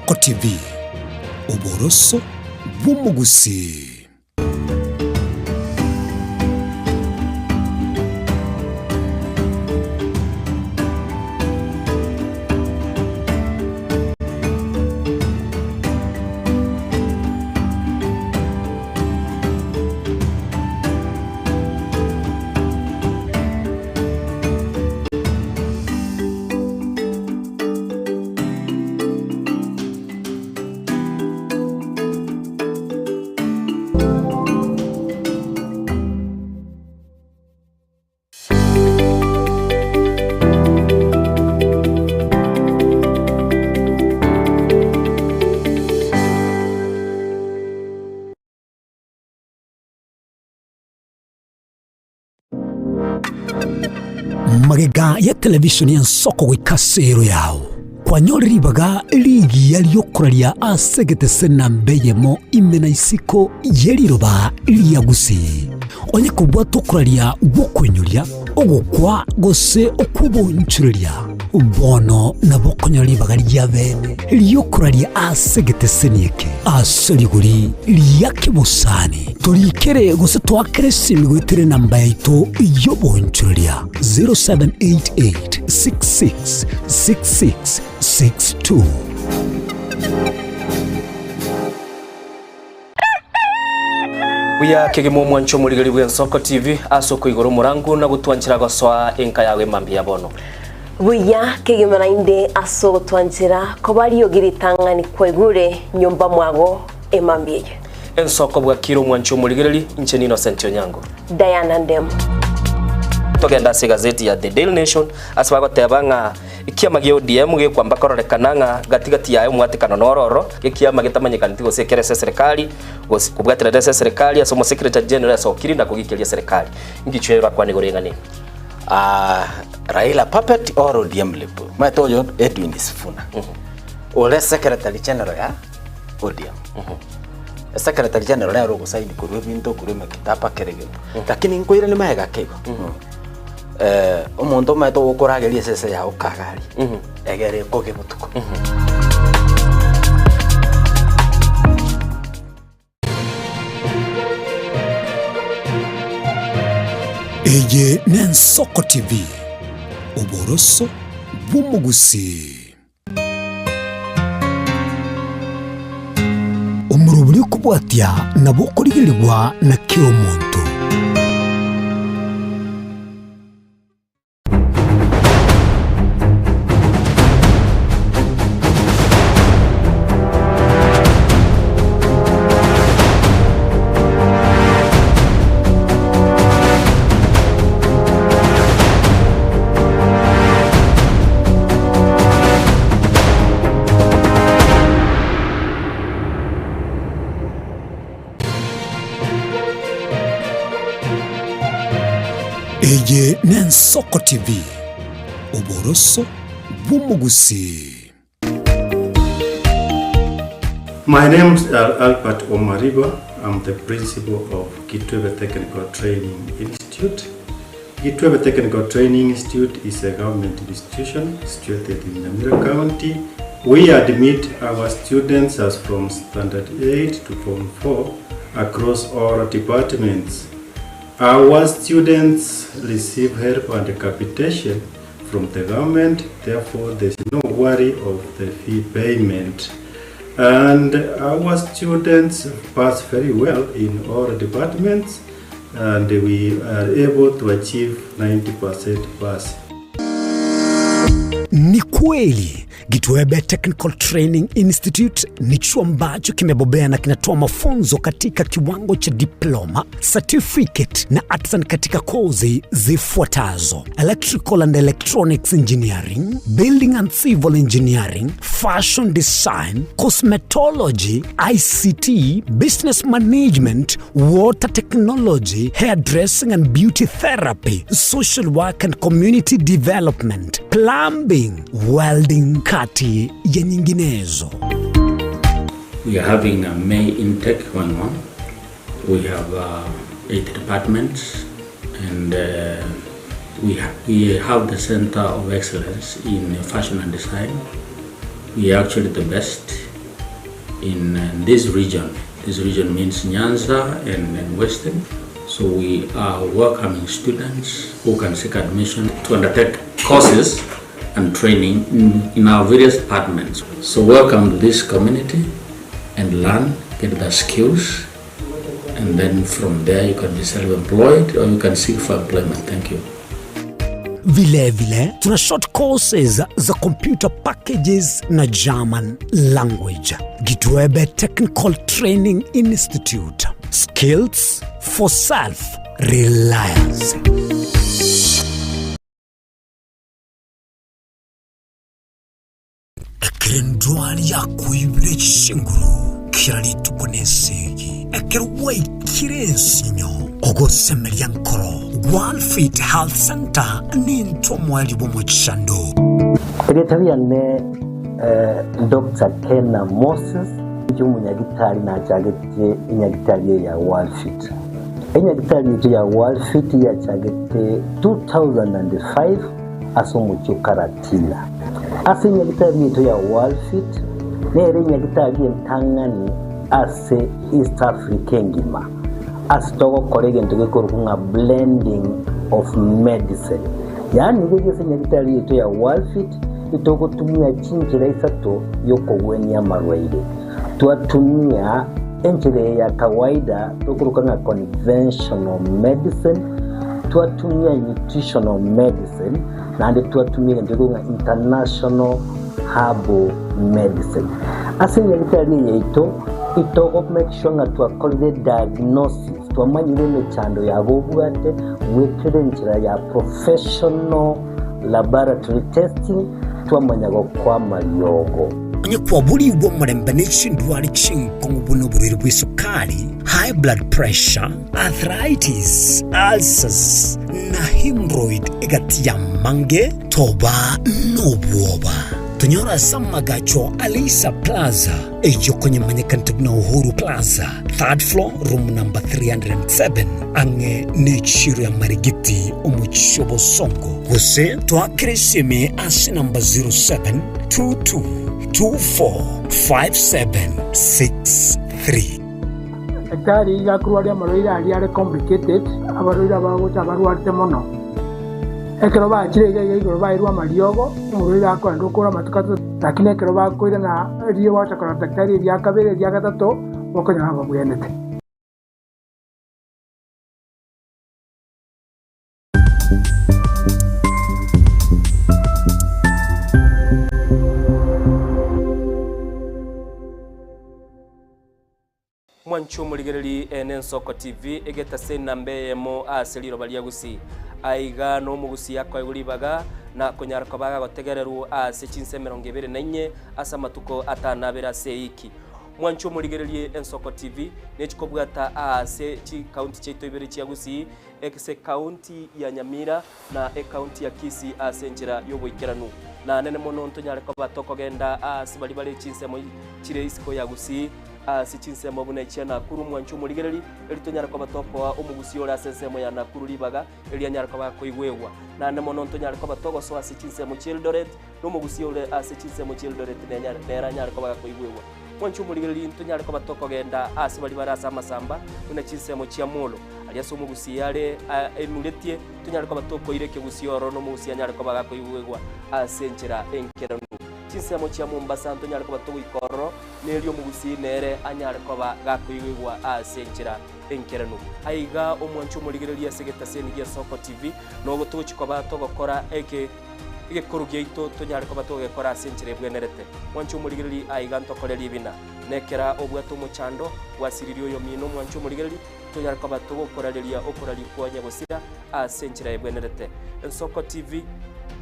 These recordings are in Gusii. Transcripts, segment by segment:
nensoko TV, oboroso bw'omogusii. Magega y'etelevisheni y'ensoko goika ase ero yao, kwanyore ribaga rigiya ri'okoraria ase egetese namba eyemo ime na isiko ye riroba ria Gusii. Onye kobwate okoraria gw'okoinyoria, ogokwa, gose okw'obonchoreria, bono nabo okonyora ribaga ria bene ri'okoraria ase egeteseni eke ase rigori ria kebosani. Torikere gose toakere esimi goetera enamba yaito y'obonchoreria 0788 66 66 62. Buya kegima omwancho omorigeri bw'Ensoko TV ase okoigora omorango na gotwanchera gosoa enka yago emambia ya bono. Buya kegima naende ase ogotwanchera koba riogi ritang'ani kwaigure nyomba mwago emambia eye. Ensoko bwakire omwancho omorigereri, inche n'Innocent Onyango. Diana Ndemo. Togende ase egazeti ya The Daily Nation ase bagoteba ng'a Ekiama gia ODM gekwamba kororekana ng'a gati gati yaye omwatekano noro oro, ekiama getamanyekaneti gose ekere ase eserekari, gose kobwaterera ase eserekari ase omosecretary general asokire na kogikeria eserekari. Inki chiaye orakwane igoro y'eng'ana eye? Ah, Raila puppet or ODM lip. Omanyete oyo Edwin Sifuna ore secretary general ya ODM. Secretary general nere ogosaini korwa ebinto korwa emekitaba kera egento. Lakini nkoirania magega ake igo. Omonto omanyete ogokorageria esese yao kagaria, egere ekoge botuko. Eye n'Ensoko TV, oboroso bw'omogusii. Omorobori okobwatia nabo okorigerigwa na kera omonto. Eye n'Ensoko TV, oboroso bw'omogusii. My name is Albert Omariba. I'm the principal of Kitwebe Technical Training Institute. Kitwebe Technical Training Institute is a government institution situated in Nyamira County. We admit our students as from Standard 8 to Form 4 across all departments. Our students receive help and capitation from the government, therefore there's no worry of the fee payment. And our students pass very well in all departments and we are able to achieve 90% pass. Ni kweli Gitwebe Technical Training Institute ni chuo ambacho kimebobea na kinatoa mafunzo katika kiwango cha diploma, certificate na artisan katika kozi zifuatazo: electrical and electronics engineering, building and civil engineering, fashion design, cosmetology, ICT, business management, water technology, hairdressing and beauty therapy, social work and community development, plumbing, welding, kati ya nyinginezo. We are having a May intake going on. We have 8 departments and we, ha we have the Center of Excellence in Fashion and Design. We are actually the best. in this region. This region means Nyanza and, and Western. So we are welcoming students who can seek admission to undertake courses and training in, in our various departments. So welcome to this community and learn, get the skills, and then from there you can be self-employed or you can seek for employment. Thank you. Vile vile tuna short courses za computer packages na German language. Gitwebe Technical Training Institute. Skills for self reliance. Ekero endwari yakoibire chinguru kera rituko nesegi, ekero gwaikire ensinyo, ogosemeria nkoro, Walfit Health Centre nintwe omoerio bw'omochando. Erieta riane Doctor Kena Moses, inche omonyagitari nachagetie enyagitari eye ya Walfit. Enyagitari yaito ya Walfit yachagete 2005 ase omochie o Karatina. Ase enyagitari yaito ya Walfit nere enyagitari entang'ani ase East Africa engima ase togokora egento gekorokwa ng'a blending of medicine. Yaani riria ase enyagitari yaito ya Walfit itogotumia chinchera isato yokogwenia amarwaire. Twatumia enchera eye ya kawaida tokoroka ng'a conventional medicine, twatumia nutritional medicine, naende twatumia egento gekorokwa ng'a international herbal medicine. Ase enyagitari eye yaito, itogo make sure ng'a twakorire diagnosis, twamanyire emechando yabo obwate, goetera enchera ya professional laboratory testing, twamanya gokoa amariogo. Onye kwaborigwe omorembe ne chindwari chinkong'u buna oborwaire bw'esukari, high blood pressure, arthritis, ulcers, na hemorrhoid egati y'amange, toba nobwoba. Tonyore ase amagacho a Leisa Plaza, eyio konyemanyekanete buna Uhuru Plaza, third floor, room number 307, ang'e n'echiro ya Marigiti, omochie o Bosongo. Gose toakere esimi ase namba 0722245763. Daktari iga akorwaria amarwaire aria are complicated, abarwaire abagocha abarwarete mono. Ekero bachire iga iga igoro bairwe amariogo, omorwaire akoenda okora amatuko atato, lakini ekero bakoirana erio bagocha korora daktari eria kabere eria gatato, bokonyora babwenete. Mwanche omorigereri ene Ensoko TV egetase enamba eyemo ase riroba ria Gusii. Aiga nomogusii akoegwa ribaga na konyara koba agagotegererwa ase chinsa 24 ase amatuko atanabere ase eiki. Mwanche omorigererie Ensoko TV nechikobwata aase chikaunti chiaito ibere chia Gusii ase ekaunti ya Nyamira na ekaunti ya Kisii ase enchera y'oboikeranu. Na nene mono ntonyare koba tokogenda aase baria bare chinsemo chire isiko ya Gusii ase chinsemo buna echia Nakuru mwanche omorigereri, erio tonyare koba tokoa omogusii ore ase ensemo ya Nakuru ribaga erio anyare koba akoigwegwa. Naende mono ntonyare koba togosoa ase chinsemo chia Eldoret, na omogusii ore ase chinsemo chia Eldoret nere anyare koba gakoigwegwa. Mwanche omorigereri ntonyare koba tokogenda aase baria bare ase amasamba buna chinsemo chia Molo, aria ase omogusii are aimuretie, tonyare koba tokoira ekegusii ororo na omogusii anyare koba gakoigwegwa ase enchera enkeranu. Chinsemo chia Mombasa ntonyare koba togoika ororo, nerio omogusii nere anyare koba gakoigwegwa ase enchera enkeranu. Aiga omwanche omorigereria ase egetaseni gia Soko TV, nogo togochia koba togokora eke egekoro giaito tonyare koba togekora ase enchera ebwenerete. Mwanche omorigereria aiga ntokore ribina. Nekera obwate omochando, gwasiririe oyomino omwanche omorigereria, tonyare koba togokorareria okoraria kwa nyagosira ase enchera ebwenerete. Ensoko TV,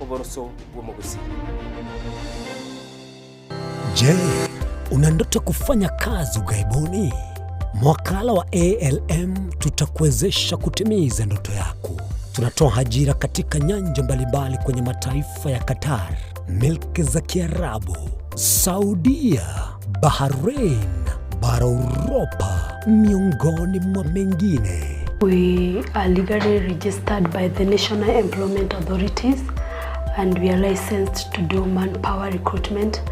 oboroso bw'omogusii. Je, una ndoto kufanya kazi ughaibuni? Mwakala wa ALM tutakuwezesha kutimiza ndoto yako. Tunatoa ajira katika nyanja mbalimbali kwenye mataifa ya Qatar, milki za Kiarabu, Saudia, Bahrain, bara Uropa, miongoni mwa mengine. We are legally registered by the National Employment Authorities and we are licensed to do manpower recruitment.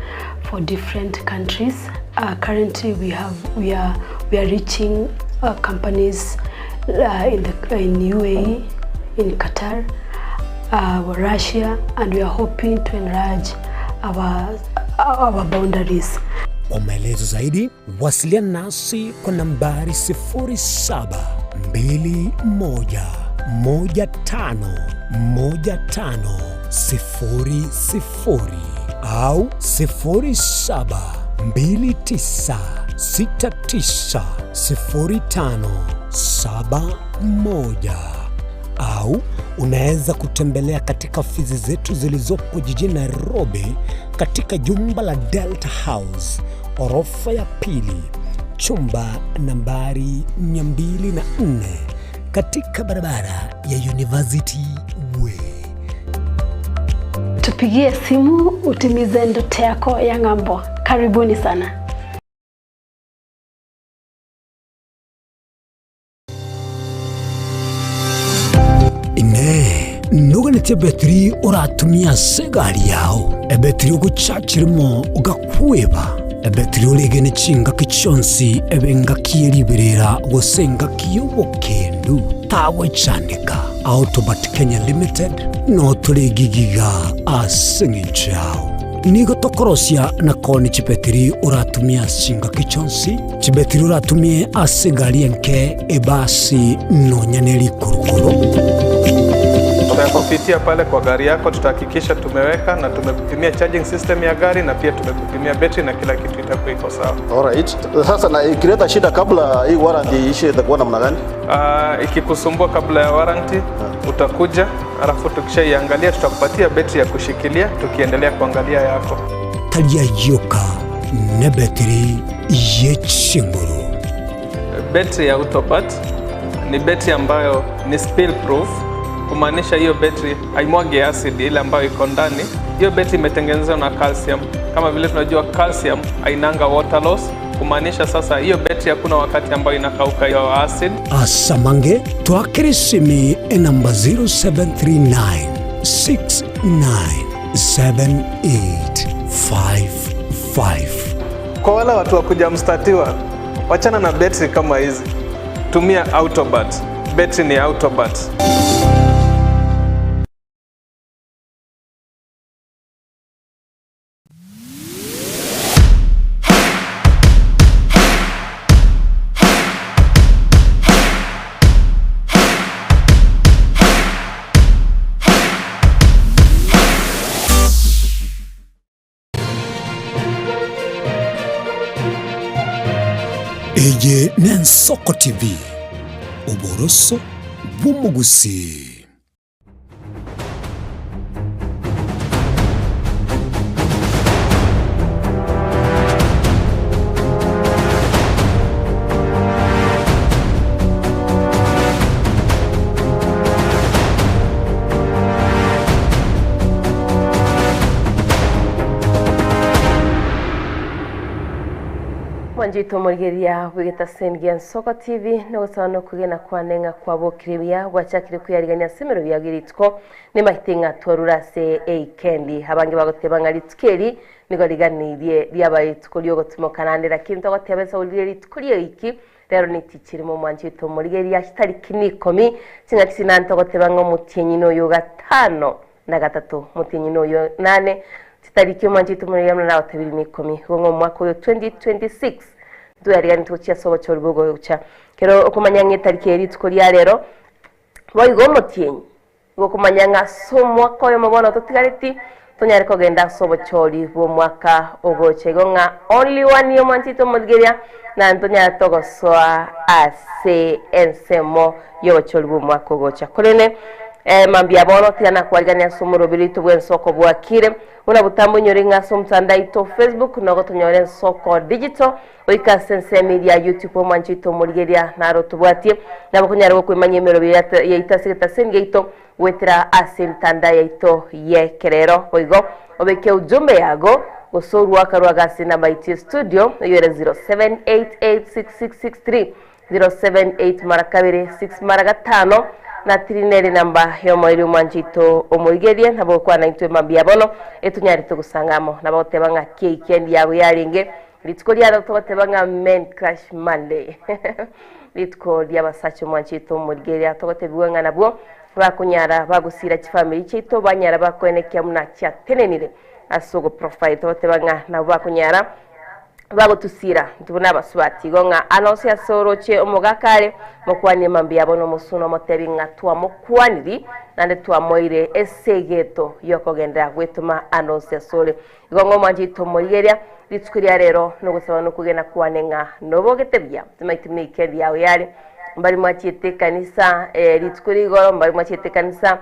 for different countries. Uh, currently we have we are we are reaching uh, companies uh, in the in UAE, in Qatar, uh, Russia, and we are hoping to enlarge our our boundaries. Kwa maelezo zaidi wasiliana nasi kwa nambari 0721151500 au 0729690571 au unaweza kutembelea katika ofisi zetu zilizopo jijini Nairobi katika jumba la Delta House orofa ya pili chumba nambari 204 katika barabara ya University Way. Tupigie simu utimize ndoto yako ya ng'ambo. Karibuni sana. Inee, noganeti ebetiri oratumie ase egari yao, ebetiri ogochachirimo ogakweba, ebetiri oregene chingaki chionsi ebe engaki ye riberera gose engaki y'obokendu, tagwechandeka. Autobat Kenya Limited no tore gigiga ase eng'encho yao. Nigo tokorosia na koonia chibetiri oratumie ase chingaki chionsi, chibetiri oratumie ase egari enke, ebasi, nonya ne rikurukuru. Tutakupitia pale kwa gari yako, tutahakikisha tumeweka na tumekupimia charging system ya gari na pia tumekupimia betri na kila kitu itakuwa iko sawa. Alright. Sasa na ikileta shida kabla hii warranty iishe itakuwa namna gani? Ikikusumbua kabla ya warranty utakuja, alafu tukishaiangalia tutakupatia betri ya kushikilia tukiendelea kuangalia yako. Tari ayio ka nebetiri ye chinguru. Betri ya Autopat ni betri ambayo ni spill proof, kumaanisha hiyo betri haimwagi acid ile ambayo iko ndani. Hiyo betri imetengenezwa na calcium. Kama vile tunajua calcium hainanga water loss, kumaanisha sasa hiyo betri hakuna wakati ambayo inakauka hiyo acid. Asamange twakere esimi enamba 0739 697855. Kwa wale watu wa kuja mstatiwa, wachana na betri kama hizi, tumia Autobat. Betri ni Autobat. Eye n'Ensoko TV, oboroso bw'omogusii. Mwanchete omorigereria bw'egetaseni gia Nsoko TV nogosaba nokogena kwane ng'a kwabokire buya gwachakire kweyarigania ase emerero yago rituko nemaete ng'a twarure ase eikendi abange bagoteba ng'a rituko eri nigo riganirie riaba rituko riogotimoka naende lakini togoteba esauri rie rituko ria eiki rero nitichirimo omwanchete omorigereria chitariki na ikomi ching'aki chinane togoteba ng'a omotienyi noyo gatano na gatato omotienyi noyo nane chitariki omwanchete omorigereria buna nagotebiri na ikomi igo ng'a omwaka oyo 2026 ntwariganeti gochia ase obochori bogocha kero okomanya ng'a etariki eye rituko ria rero boigo omotienyi igo okomanya ng'a ase omwaka oyomo bono totigareti tonyare kogenda ase obochori bwa omwaka ogocha igo ng'a only one year omwanchete omorigereria naende tonyare togosoa ase ensemo ya obochori bwa omwaka ogocha korende Eh, mambia bono tiga nakwarigania ase omoroberi oito bw'ensoko bwakire buna botambe onyore ng'a ase omotandao aito Facebook nogo tonyore ensoko digital oike ase ensemo eria ya YouTube omwancho oito omorigeria naro tobwatie nabo okonyara gokoimanya emeroberi yaito ase egetaseni giaito goetera ase emitandao yaito y'ekerero boigo obeke ujumbe yago gose orwaka rwago ase enamba yaito ya studio eywo ere 07886663 078 mara kabere 6 mara gatano Na tiri nere namba y'omoerio omwanchito omorigerie, nabo gokwana intwe mambia bono, etonyarete gosanga amo. Nabo goteba ng'a ki eikendi yago yarenge rituko riaro togoteba ng'a Men Crush Monday. Rituko ri'abasacha omwanchito omorigeria togotebigwa ng'a nabwo bakonyara bagosira chifamiri chiaito banyara bakoenekia buna chiatenenire ase ogoprofile togoteba ng'a nabwo bakonyara bagotusira intwe buna abasubati. Igo ng'a anonsi ase oroche omogaka are, mokwanie mambia bono omosuna omotebi ng'a twamokwaniri, naende twamoeire esegeto y'okogenderera gwetoma anonsi asore. Igo ng'a omwanchete omorigeria, rituko ria rero nogosaba nokwegena kwane ng'a nobogete buya. Timaeti buna eikendi yao yare, mbari mwachiete ekanisa rituko ria igoro, mbari mwachiete ekanisa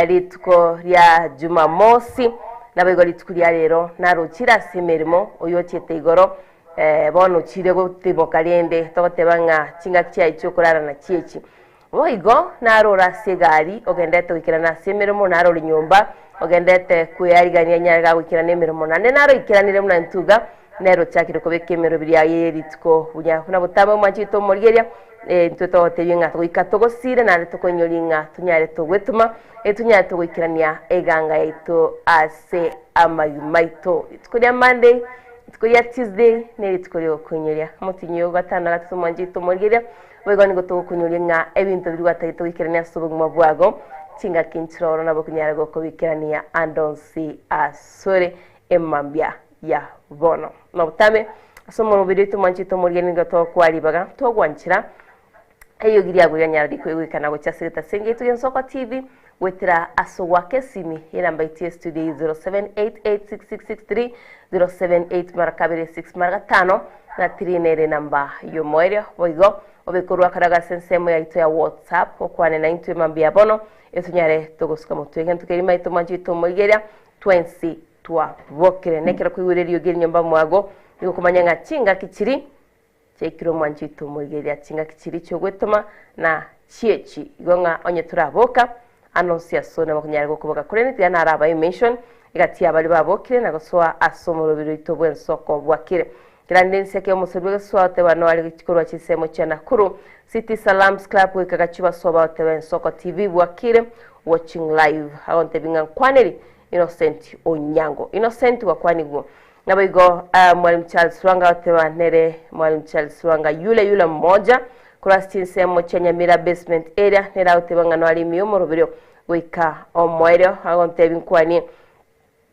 rituko ria Jumamosi, Naboigo rituko ria rero narochire ase emeremo oyochiete igoro, bono ochire gotimoka rende, togoteba ng'a chingaki chiaye chi'okorara nachio echi. Boigo narore ase egari ogendete goikerana ase emeremo, narore nyomba ogendete kwearigania nyare gagoikerana emeremo, naende naroikeranire buna ntuga, nere ochakire kobeka emerobiri yaye ye rituko buya. Buna botambe omwanchete omorigeria, intwe togotebia ng'a goika togosire naende tokoinyoria ng'a tonyare togwetoma, etonyare togoikerania eganga yaito ase amagima aito. Rituko ria Monday, rituko ria Tuesday, ne rituko riogokoinyoria. Omotinyi oyo gatano na gatato omwanchete omorigeria, boigo nigo togokonyoria ng'a ebinto biria gwatagete goikerania ase obogima bwago, chingaki nchiroro nabo okonyara gokobikerania ande onsi asore emambia ya bono. Nobotame ase omoroberi oito mwanchete omorigani nigo togokwa ribaga togwanchera eriogi riago rianyara rikoigwekana gochia ase egetasenge giaito gia Nsoko TV goetera ase ogoaka esimi enamba yaito ya estudio eye 07886663 078 mara kabere 6 mara gatano na 3 nere enamba y'omoerio boigo obe korwa karaga ase ensemo yaito ya WhatsApp okwane naintwe mambia bono etonyare togosuka motwe egento keria maito mwanchete omorigeria twensi Twabokire nekero koigwera eriogi erinyomba mwago, nigo okomanya ng'a chingaki chiri chiaikire omwancho oito omoigeria, chingaki chiri chi'ogwetoma na chiechi. Igo ng'a onye toraboka, anonsi aso nabo konyare gokoboka, korende tiga narabae mention egati y'abaria babokire na gosoa ase omoroberi oito bw'ensoko bwakire. Kerande enseke y'omosori bw'egesoa oteba noare korwa chinsemo chia Nakuru City Salams Club goika Gachuba Soba oteba Ensoko TV bwakire watching live. Agontebia ng'a nkwaneri Innocent Onyango. Innocent gwakwanigwe. Naboigo Mwalimu Charles Lwanga goteba nere Mwalimu Charles Lwanga yule yule mmoja korwa ase chinsemo chia Nyamira basement area nere agoteba ng'a noare ime y'omoroberio goika omoerio agontebia nkwanie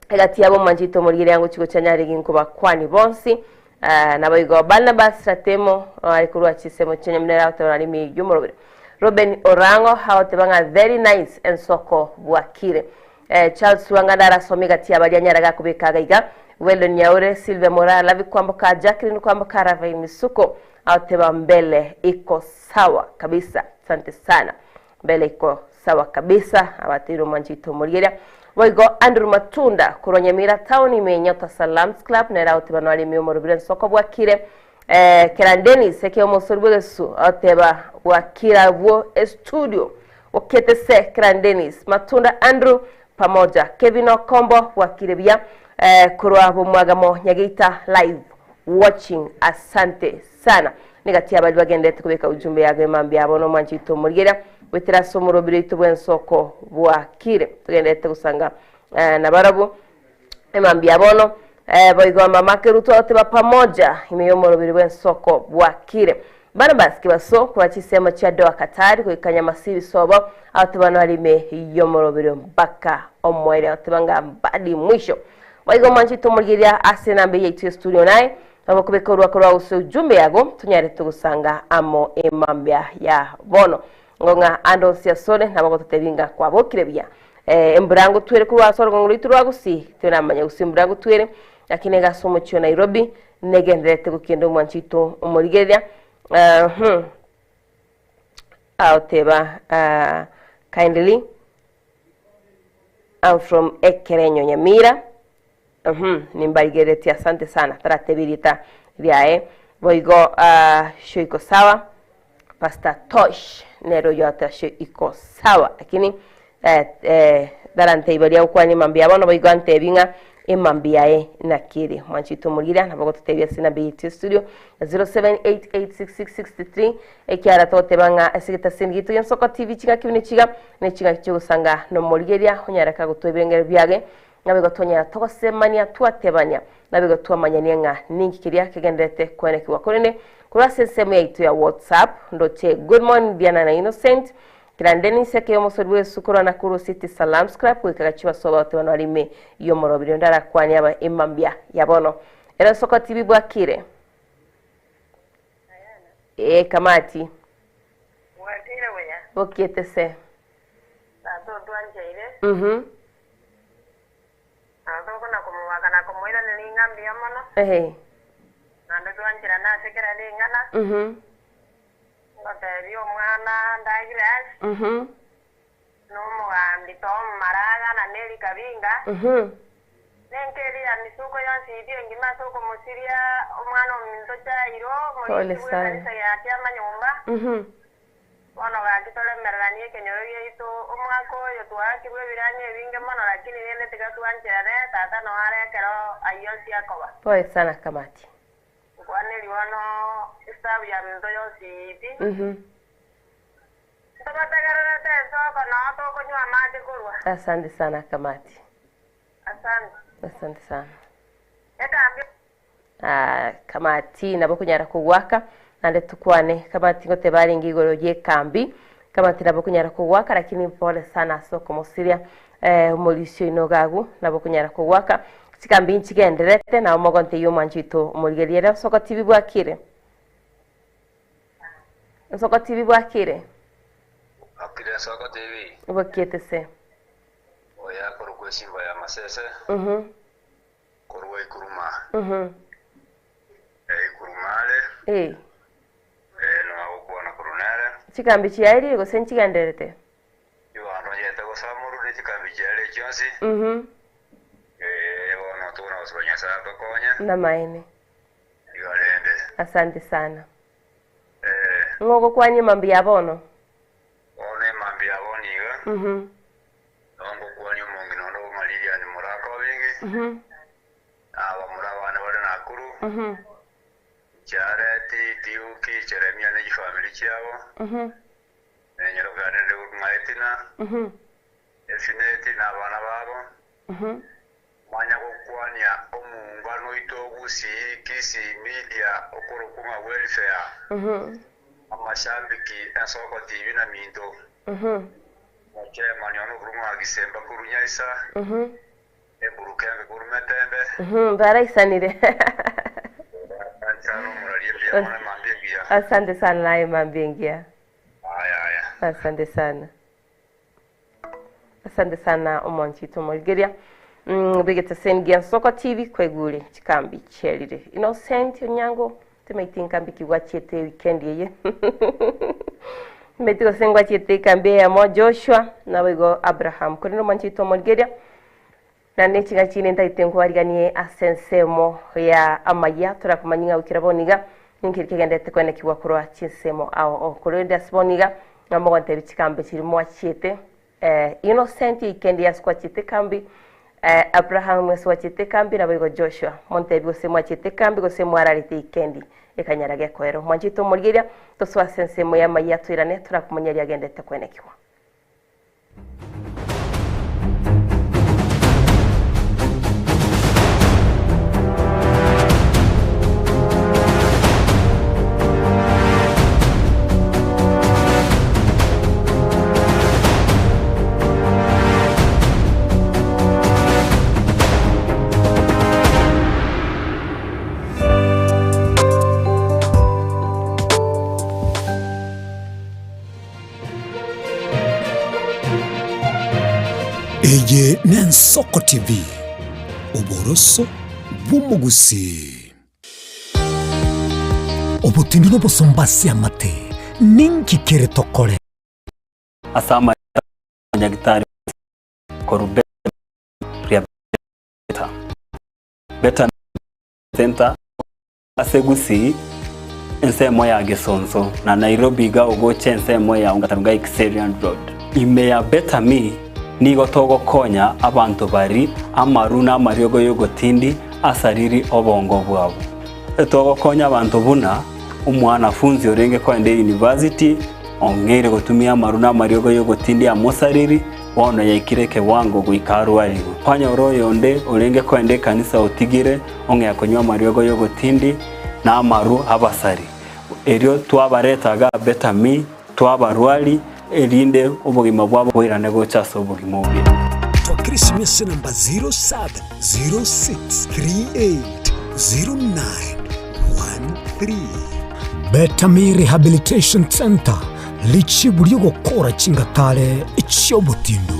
egati yabo omwanchete omorigereria angochia gocha nyare ginkobakwani bonsi Naboigo Barnabas Ratemo are korwa chinsemo chia Nyamira agoteba nare ime y'omorobere. Reuben Orango agoteba ng'a very nice ensoko bwakire. Charles Wanganda arasome egati y'abaria anyare gakobeka iga iga. Weldon Nyaure, Sylvia Moraa, Lavi Kwamboka, Jacqueline Kwamboka, Ravai Misuko agoteba mbele iko sawa kabisa. Asante sana. Mbele iko sawa kabisa abateire omwanchito omorigeria. Boigo Andrew Matunda korwa Nyamira town ime Nyota Salams Club nere agoteba noare ime omorobire nsoko bwakire. Eh, Kera Dennis eke omosori bwegesu agoteba bwakire abwo estudio okete se Kera Dennis Matunda Andrew pamoja Kevin Okombo bwakire buya eh, korwa Bomwagamo Nyageita live watching asante sana. Negati y'abaria bagenderete kobeka ujumbe yago emambia yabo nomwanchi oito omorigereria, goetera ase omorobiri oito bw'ensoko bwakire. Togenderete gosanga nabarabwo emambia bono. Boigo mama Keruto agoteba pamoja ime y'omorobiri bw'ensoko bwakire. Barnabas Kibaso korwa chinsemo chia Doha Qatar goika Nyamasibi sobo agoteba nore ime y'omorobiri mpaka omoerio agoteba ng'a mbadi mwisho. Boigo omwanchi oito omorigereria ase enamba eye yaito ya studio naye Nabo kobeka orwako rwao gose ujumbe yago, tonyare togosanga amo emambia ya bono. Ngo ng'a ande onsi asore nabo gototebia ng'a kwabokire buya. Eh, embura ngotwere korwa ase orogongo rwaito rwa Gusii, toramanya gose embura ngotwere, lakini iga ase omochie o Nairobi, negendererete gokenda omwancho oito omorigereria. Uhum. Agoteba, ah, kindly, I'm from Ekerenyo Nyamira. Uhum, nimbarigereretie asante sana, taratebia erieta riaye. Boigo ah, sho iko sawa, Pastor Tosh nere oyio agoteba sho iko sawa, lakini eh, eh, tarantebia baria gokwania mambia bono boigo antebie ng'a Emambia yaye naki ere? Mwanchi oito omorigereria nabo ogototebia ase enamba yaito ya studio 07886663 ekiara togoteba ng'a ase egetaseni giaito gia Nsoko TV ching'aki buna echiga ne ching'aki chiogosanga nomorigereria onyare kagotoa ebirengero biage naboigo twanyara togosemania twatebania naboigo twamanyania ng'a ninki keria kegendererete koenekigwa korende korwa ase ensemo yaito ya WhatsApp ndoche good morning Diana na Innocent Kera Dennis ekee omosori bw'esuku korwa Nakuru City Salams Club goika gachie basoa bagoteba nore ime y'omorobiri onde arakwanie aba emambia ya bono. Ere Nsoko TV bwakire? Ee kamati. Bwakire buya. Bokiete se. Tata otwancheire. Mhm. Na tokona komobaka na komoiraneria ng'a mbuya mono. Ehe. Naende twancherane ase kera ring'ana. Mhm. Ngoteebie omwana Douglas, na omogambi Tom Maraga, na Mary Kabinga, na enka eria ya misuko yonsi eyio engima ase okomosiria omwana ominto Jairo, Pole omorisia sana. bw'ekanisa ya Kiamanyomba. Bono gaki toremereranie ekenyoro giaito, omwaka oyo twaakirwe ebiranya ebinge mono, lakini rende tiga twancherane, tata noo are ekero ayio onsi akoba. Pole sana Kamati. Nkwanerie bono esabu ya minto yonsi pi. Ntobategererete ensoko nao tokonywa amache korwa. Asante sana Kamati. Asante. Asante sana. Ekambi. Ah, Kamati nabo okonyara kogwaka naende tukwane. Kamati ngoteba arenge igoro y'ekambi. Kamati nabo okonyara kogwaka lakini pole sana ase okomosiria eh, omorisia oino iga agwo nabo okonyara kogwaka. Chikambi nchigendererete nabo mogonteyia omwancho oito omorigereria ere Nsoko TV bwakire? Nsoko TV bwakire? Bwakire Nsoko TV. Bwakiete se. Oyo akorokwa esimba ya masese. Mhm. Korwa ikuruma. Mhm. Eh, ikuruma are. Eh. Eh, nogokwana korwa nere. Chikambi chiaerire gose nchigendererete? Chibanto nchete gosamorwa ne chikambi chiare chionsi. Mhm. Eh, bono tokona gosaba Nyasae atokonye. Namaene. Iga rende. Asante sana. Eh. Ng'o ogokwania mambia bono? Bono emambia ya bono iga. Mhm. Nabo ngokwania omong'ina onde bw'ng'a Lilian Muraka Obingi, Mhm. na abamura abane bare Nakuru, Mhm. Chareti, Duke, Jeremia ne chifamiri chiabo, Mhm. na enyeroka yane ende korwa ng'a Etina, Mhm. Efineti na abana babo, Mhm. manya gokwania omongano oito o Gusii, Kisii Media okorokwa ng'a Welfare, Mhm. amashambiki ensoko TV na minto. Mhm. Mochemani one okorwa ng'a Gisemba korwa Nyaisa, Mhm. Eburukembe korwa Metembe. Mhm, baraisanire. Asante omoraria mbuya mono emambia engiya. Asante sana naye emambia engiya. Aya aya. Asante sana. Asante sana omonchito omorigeria. Mm, begete sen gia Nsoko TV kwegure chikambi chiarire. Innocent Onyango timaiti nkambi ki gwachiete weekend eye. Timaiti gose ngwachiete ekambi eyemo Joshua naboigo Abraham. Korende omonchito omorigeria Naende chingaki chinde ntagete nkwariganie ase ensemo ya amayia, torakomanyia ng'a goikera bono iga ninki kegendererete koenekigwa korwa chinsemo ao oo. Korende ase bono iga, ng'a mogontebia chikambi chiria mwachiete, eh, Innocent Ikendi ase kwachiete ekambi, eh, Abraham ase gwachiete ekambi, naboigo Joshua. Montebie gose mwachiete ekambi gose mwararete Ikendi ekanyara gekoero. Mwanchete omorigereria, tosoe ase ensemo y'amayia toirane, torakomanyia riagendererete koenekigwa. Eye n'Ensoko TV, oboroso bw'omogusii. Obotindi n'obosomba ase amate, ninki kere tokore? Ase amarieta Nyagitari korwa Rehabilitator Beta Center Ase Gusii, ensemo ya Gesonso, na Nairobi iga ogocha ensemo ya Ongata Rongai Kiserian Road. Ime ya Better Me, Nigo togokonya abanto bari amaru na amariogo y'ogotindi asariri obongo bwabo. Togokonya abanto buna omwanafunzi orenge koenda eyunivasiti ong'eire gotumia amaru na amariogo y'ogotindi amosariri, bono yaikire ekewango goika arwarigwe. Kwanyora oyonde orenge koenda ekanisa otigire ong'ea konywa amariogo y'ogotindi na amaru abasari. Erio twabareta iga Betami, twabarwari, erinde obogima bwabo boirane gocha ase obogima obuya. Twakera esimi ase enamba 0706380913. Betami Rehabilitation Centre, richibu ri'ogokora chingatare chi'obotindu.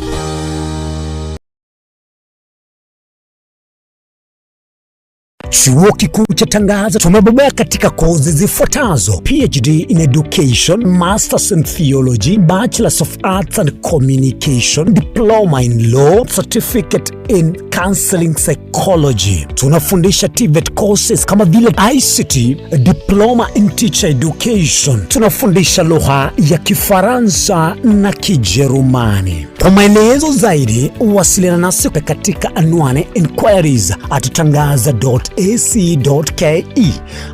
Chuo Kikuu cha Tangaza tumebobea katika kozi zifuatazo: PhD in Education, Masters in Theology, Bachelors of Arts and Communication, Diploma in Law, Certificate in Counseling Psychology. Tunafundisha TVET courses kama vile ICT, Diploma in Teacher Education. Tunafundisha lugha ya Kifaransa na Kijerumani. Kwa maelezo zaidi wasiliana nasi katika anwani inquiries at tangaza.ac.ke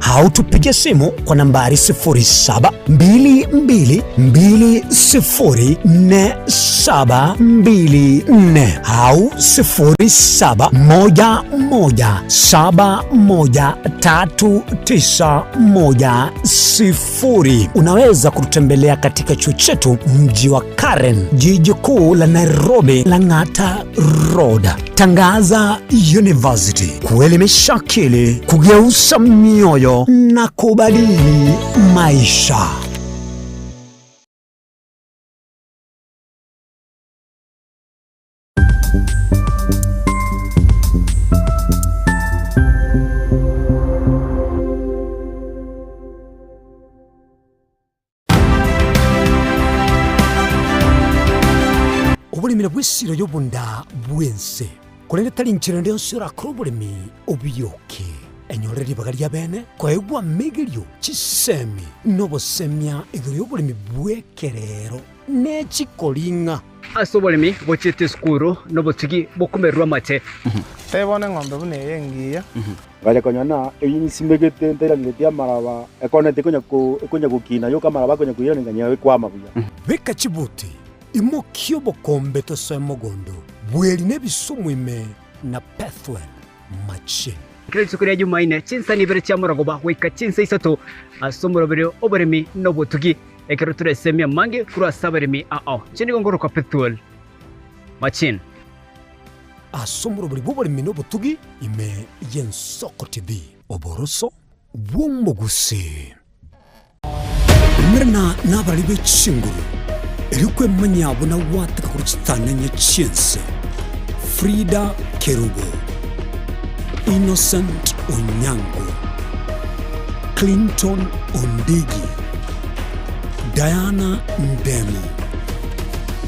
au tupige simu kwa nambari 0722204724 au 0711713910. Unaweza kututembelea katika chuo chetu mji wa Karen, jiji kuu la Nairobi, Lang'ata Road. Tangaza University, kuelimisha akili, kugeuza mioyo na kubadili maisha. Oboremi nabwo esiro y'obonda bw'ense, korende tari inchera ende yonsi orakore oboremi obiyoke. Enyore ribaga ria bene koegwa amegerio, chisemi, na obosemia igoro y'oboremi bw'ekerero ne chikoring'a. Ase oboremi bochiete esukuru nobotugi bokomererwa amache. Tebia bono eng'ombe buna eye engiya. Ngacha konyora ng'a eyio nsimegete ntairaneretie amaraba, ekoneti ekonya ko ekonya gokina yoka amaraba akonya koiraneria ng'a ekwama buya. Beka chibuti, imokia obokombe tosoe mogondo, bweri na ebisumu ime na Pethuel machine. Kera rituko ria Jumaine, chinsani ibere chia morogoba goika chinsa isato ase omoroberio oboremi na obotugi, ekero toresemie amange korwa ase abaremi ao. Inche nigo nkorokwa Pethuel Machine. Ase omorobori bw'oboremi na obotugi ime y'Ensoko TV. Oboroso bw'omogusii. Umerana nabarari be chinguru, erio kwemanyia buna gwateka korwa chitananya chi'ense. Frida Kerubo, Innocent Onyango, Clinton Ondigi, Diana Ndemo,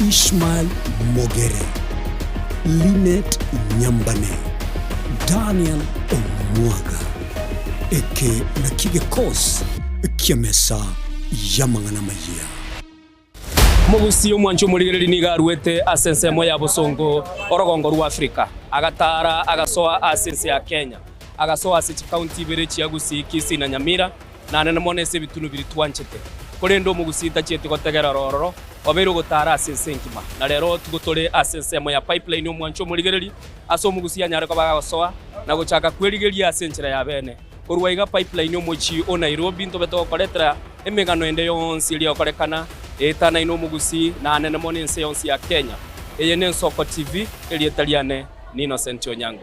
Ishmael Mogere, Linet Nyambane, Daniel Omwaga. Eke nakio gekosi ki'emesa y'amang'ana amayia. Omogusii omwanchi omorigereria nigo aruete ase ensemo ya bosongo orogongo rwa Afrika, agataara agasoa ase ense ya Kenya, agasoa ase chikaunti ibere chia Gusii, Kisii na Nyamira, Naende mono ase ebitunu biria twanchete. Korende omogusii tachieti gotegerera ororo, obeire ogotaara ase ense engima. Na rero tigo tore ase ensemo ya pipeline omwancho omorigereria, ase omogusii anyare koba agosoa na gochaka kwerigeria ase enchera ya bene. Korwa iga pipeline omochie o Nairobi ntobe togokoretera emegano ende yonsi eria egokorekana eetanaine omogusii naanene mono ense yonsi ya Kenya. Eye n'Ensoko TV, erieta riane ni Innocent Onyango.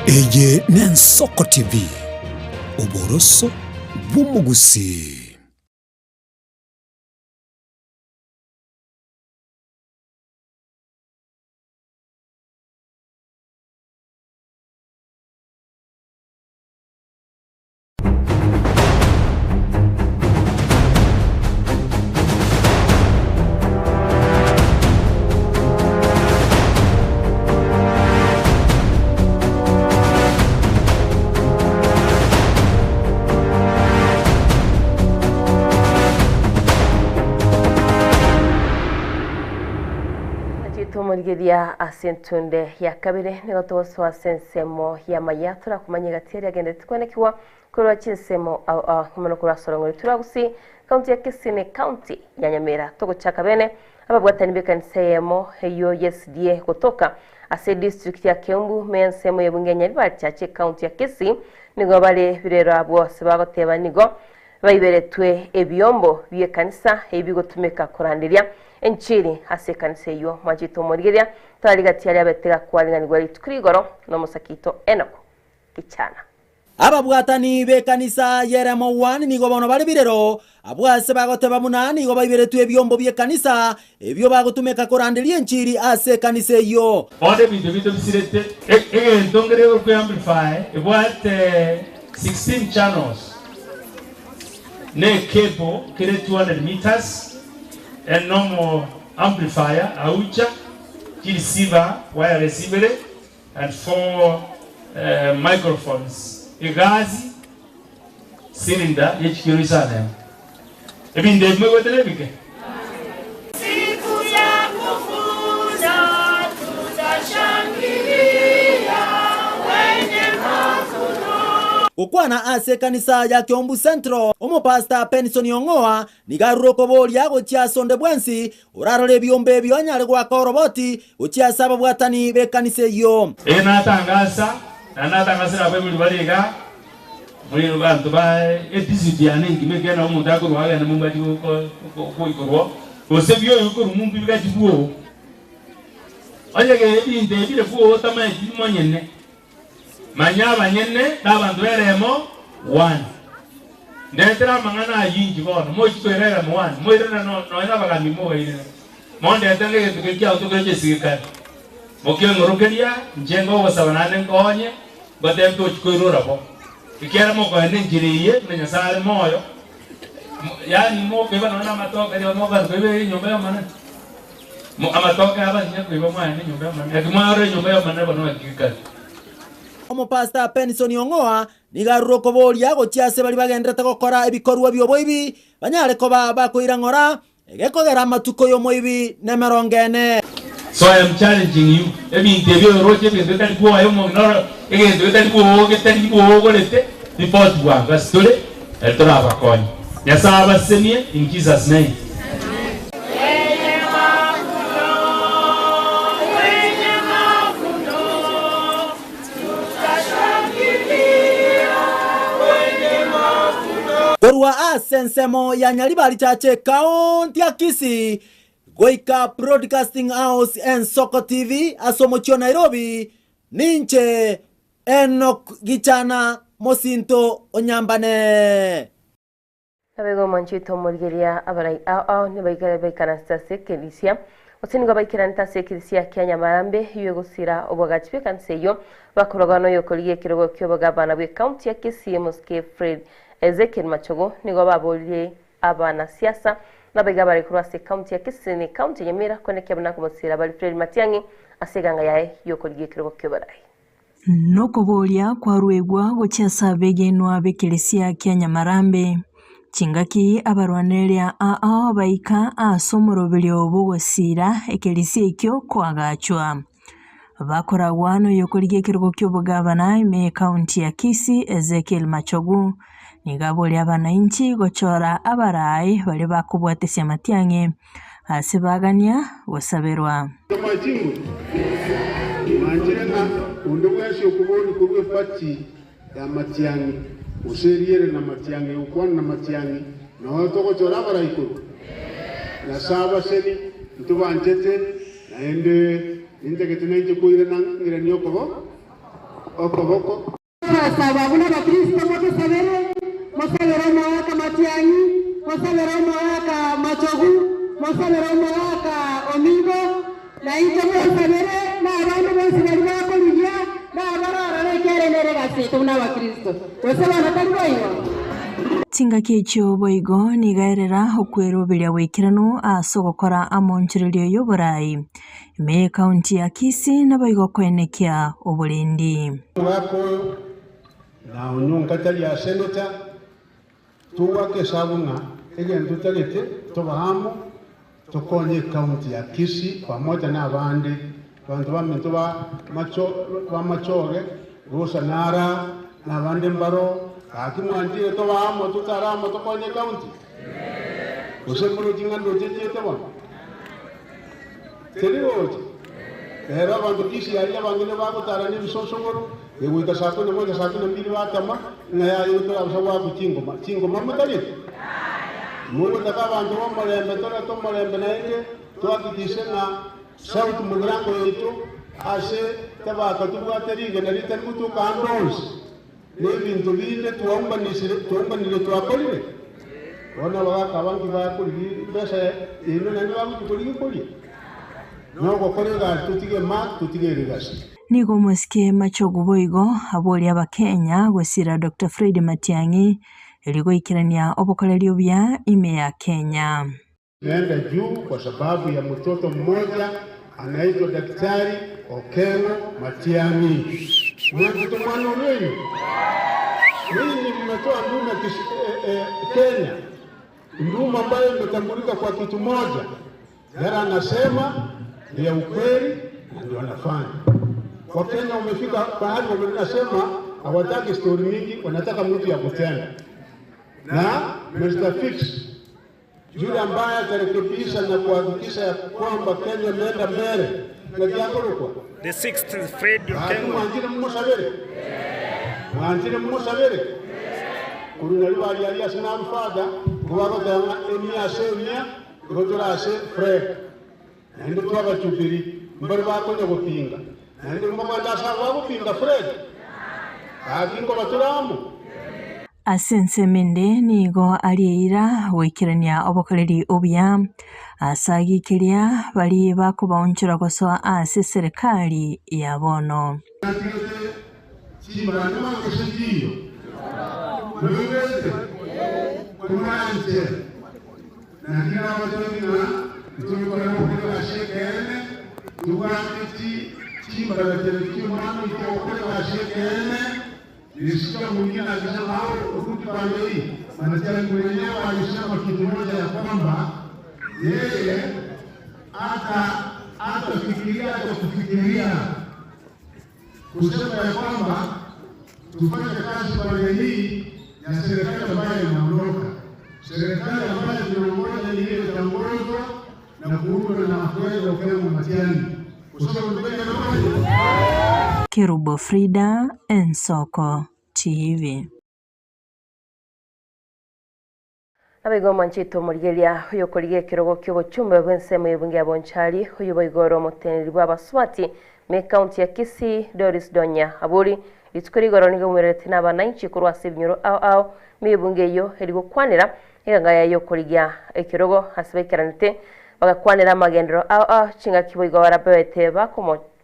Eye n'Ensoko TV, oboroso bw'omogusii. Mwanchito omorigeria ase entunde ya kabere nigo togosoa ase ensemo ya maya torakomanya egati eria agenderete kwenekigwa korwa chinsemo ao ao mono korwa ase orong'ori turagusi kaunti ya Kisii ne kaunti ya Nyamira. Togochaka bene ababwatani b'ekanisa eyemo eywo ya SDA gotoka ase edistrict ya Kiambu me ensemo ya ebunge ya Nyaribari Church ekaunti ya Kisii nigo bare birero abwo ase bagoteba nigo baiberetwe ebiombo bi'ekanisa ebi bigotumeka koranderia enchiri ase ekanisa eywo. Mwanchito omorigeria torarigatia aria abete gakwaringanigwa rituko rigoro na omosakito Enock Gichana. Ababwatani b'ekanisa y'Eremo 1 nigo bono bare birero, abwo ase bagoteba buna nigo baiberetwe ebiombo bi'ekanisa, ebio bagotumeka koranderia enchiri ase ekanisa eyio. Bono ebinto binto bisirete. Egento nkere ekorokwa amplifier ebwate 16 channels na ecable kere 200 meters, a normal amplifier aucha, chireceiver wireless ibere and four microphones, egasi cylinder ye chikiro isano emo. Ebinto ebi moigwete nebike? Siku ya kuvuna tutashangilia wenye mavuno. Gokwana ase ekanisa ya Kiambu Central, omopastor Penison Ong'oa nigo arure okoboria gochia ase onde bwensi orarore ebiombe ebio anyare goaka oroboti gochia ase ababwatani b'ekanisa eyio. Eye natangasa, naende natangasire abaibori bare iga, muri abanto ba edistrict yane engima ekiagera nabo omonto akorwa agende momba achie goikorwa, gose bioyo korwa momba bigachi bwogo. Onye ebinto ebi bire bwogo otamanyeti monyene, manya abanyene na abanto b'eremo one. Ndetere amang'ana ayio inche bono, mochie koira eremo one, moirane nonya na abagambi mobairire. Mondete ng'a egento keria kiagotokeretie esigikari, mokeng'orokeria, inche ngogosaba naende nkonye, ngotebi tochia koirora bo, ekiagera mokoenda enchera eye buna Nyasae are moyo, yaani mokoiba nonya na amatoke rirorio mokogenda koiba enyomba y'Omonene. Amatoke abanyene koiba mwaenda enyomba y'Omonene, naki mwarora enyomba y'Omonene bono ng'aki gekare. Omopastor Penison Ong'oa nigo arure okoboria gochia ase baria bagenderete gokora ebikorwa bi'oboibi, banyare koba bakoira ng'ora, egekogera amatuko y'omoibi nemerongo ene. So I am challenging you, ebinto ebi oroche ebinto bitari bwoye omong'ina oro egento getari bwogo getari bwogorete report bwango ase tore ere torabakonye. Nyasaye abasesenie in Jesus name. Wenye mavuno, wenye mavuno, tutashangilia wenye mavuno. Korwa ase ensemo ya Nyaribari Church ekaunti ya Kisii goika Broadcasting House Ensoko TV ase omochie o Nairobi, ninche Enock Gichana mosinto o Nyambane. Nabaigo omwanchete omorigeria abarai ao ao nibaikare baikaranse ase ekerisia, gose nigo baikeranete ase ekerisia kia Nyamarambe eyio egosira obwagachi bw'ekanisa eyio bakorogwa noyokorigia ekerogo ki'obogabana bw'ecounty ya Kisii Mosike Fred Ezekiel Machogu nigo baboririe abanasiasa nabaiga abarai korwa ase ecounty ya Kisii na ecounty ya Nyamira koenekia buna komosira bari Fred Matiang'i ase eganga yaye yokorigia ekerogo ki'oborai. Nokoboria kwaruegwa gochia ase abegenwa b'ekeresia kia Nyamarambe. Chingaki abarwanereria ao baika ase omoroberio bw'ogosiira ekeresia ekio koagachwa. Bakoragwa noyokorigia ekerogo ki'obogabana ime y'ekaunti ya Kisii Ezekiel Machogu. Nigo aboria abanainchi gochora abaraai baria bakobwatesia amatiang'i ase bagania gosaberwa. Amachingo mwanchire ng'a onde bwensi okoboria korwa epati y'amatiang'i, gose eriere namatiang'i, gokwana namatiang'i, nao togochora abarai korwa. Nyasae abaseni, ntobanchete, naende nintagete nainche koirana ng'iranie okobo okoboko. Twasaba buna Abakristo motosabere, mosabere omogaka Matiang'i, mosabere omogaka Machogu, mosabere omogaka Omingo, na inche mosabere, na abande bonsi baria bakorigia, na abarorore ekiagera nere egasi yaito buna Abakristo. Gose bono tari boigo? Chingaki echio boigo nigo aerera okweroberia goikeranu ase ogokora amonchorerio y'oborai ime y'ekaunti ya Kisii naboigo koenekia oborendi. Omogaka oyo na onyonka tari a senator, togwaka esabu ng'a egento totagete tobe amo. Tokonye ecounty ya Kisii pamoja na abande abanto baminto ba macho ba Machoge, Rosa Nara, na abande mbaro, gaki mwanchire tobe amo totare amo tokonye ecounty? Gose moroche ng'a ndoche nchiete bono? Teri gocha? Rero abanto Kisii aria abange nigo bagotara na ebisosogoro, egoika saa kumi na moja saa kumi na mbili batama, ng'a yaya igo torabosa goakwa chingoma. Chingoma motareti? Mogotaka abanto b'omorembe, torete omorembe naende tohakikishe ng'a South Mugirango yaito ase tabaka tobwate rigena ritari gotoka ande onsi, na ebinto binde twaumbanisire twaumbanire twakorire. Bono abagaka aba nki bakorigia embesa yaino naende bagochia korigia koria? Nogokora egasi totige mark totige erigasi. Nigo omosike Machogu boigo aboria abakenya gosira Doctor Fred Matiang'i erio goikerania obokoreri obuya ime ya Kenya. Imeenda juu kwa sababu ya mtoto mmoja anaitwa Daktari Okengo Matiang'i. Mwanchete omwana oria oino? Ninyi mmetoa ndume Kenya, ndume ambayo imetambulika kwa kitu moja, yale anasema ni ya ukweli na ndio anafanya. Wakenya wamefika pahali wanasema hawataki stori mingi, wanataka mtu ya kutenda. Na Mr. Fix yule ambaye atarekebisha na kuhakikisha ya kwamba Kenya imeenda mbele na kiakorokwa The sixth Fred Ati Okengo. mwanjire mmusabire mwanjire mmusabire kuri nari bari ase narufada ngo bagoteba ng'a emia ase emia igo tore ase Fred naende twabachubiri mbari bakonya gopinga naende mbabwate ase abo bagopinga Fred gaki nkobatura amo. Ase ensemo ende nigo aria eira goikerania obokoreri obuya ase agiikeria baria bakobaonchora gosoa ase eserekari ya bono. Chimbara nimangosengiyo mwebete kumanje nakira abatoni ng'a ntubikora gokora gasi ekeene tubwate chimbara chere chiomwana oito gokora gasi ekeene. Nilisikia mwingine akisema au Ukuti pande hii Matiang'i mwenyewe alisema kitu moja ya kwamba yeye hata hatafikiria hata kufikiria kusema ya kwamba tufanye kazi pande hii ya serikali ambayo inaondoka. Serikali ambayo tunaongoza ni ile itaongozwa na kuundwa na Fred Okengo Matiang'i. Kusema mbele na moja. Kerubo Frida, Ensoko TV. Nabaigo mwanchito omorigeria oyo okorigia ekerogo kia obochumbe bwa ensemo ya ebunge ya Bonchari oyo boigoro omoteneneri bwa abaswati me county ya Kisii Doris Donya Aburi rituko rigoro nigo mwererete na abananchi korwa ase ebinyoro ao ao me ebunge eyo eri gokwanera eganga yayo okorigia ekerogo ase baikaranete bagakwanera amagendero ao ao chingaki boigo barabete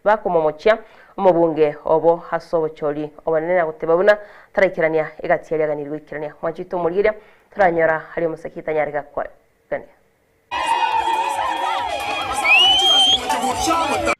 bakomomochia omobunge obo ase obochori obonene na goteba buna taraikerania egati yariaganirwe ikerania mwanchito omorigeria toranyora hari omosaki tanyare gakwania.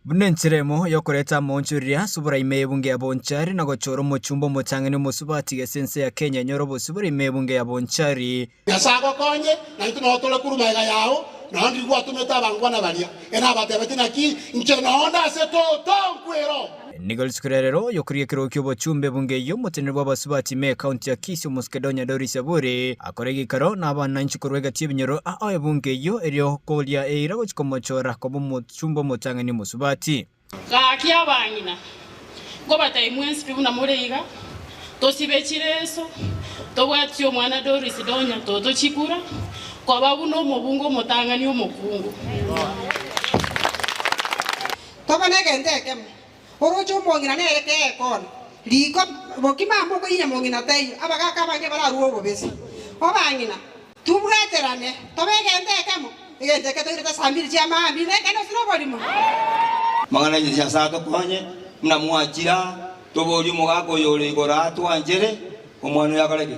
Buna encheremo yokoreta amonchoreri subura ime ebunge ya Bonchari na gochora omochumba omotang'ani omosubati gese ense ya Kenya enyore obosubura ime ebunge ya Bonchari. Nyasaye agokonye naintwe noo tore korwa maega yao nao ndiri gwatumete abangwana baria ena abatebete naki inche nonde ase toto nkwero. Nigo rituko ria rero yokoria ekerogo kia obochumba ebunge eyio omoteneneri bwa abasubati ime ekaunti ya Kisii Omosekedonya Doris Aburi akora egekaro na abananchi korwa egati y'ebinyoro ao ebunge eyio erio koria eira gochika omochora koba omochumba omotang'ani omosubati. Gaki abang'ina ngobatebia mwensi pi buna more iga tosibe chireso tobwatie omwana Doris Donya totochikura koba buna omobungo omotang'ani omokungu. Toba negento ekemo oroche omong'ina nere kekona riko bokima mokoinya mong'ina teiyo abagaka abange bararwa obobese obang'ina tubwaterane tobe egento ekemo egento eke toirete saa mbiri chia maambi nekene osire oborimo. Mang'ana Nyasaye atokonye muna mwachira toborie omogaka oyo ore igoro atwanchere omwana oyo akore ki?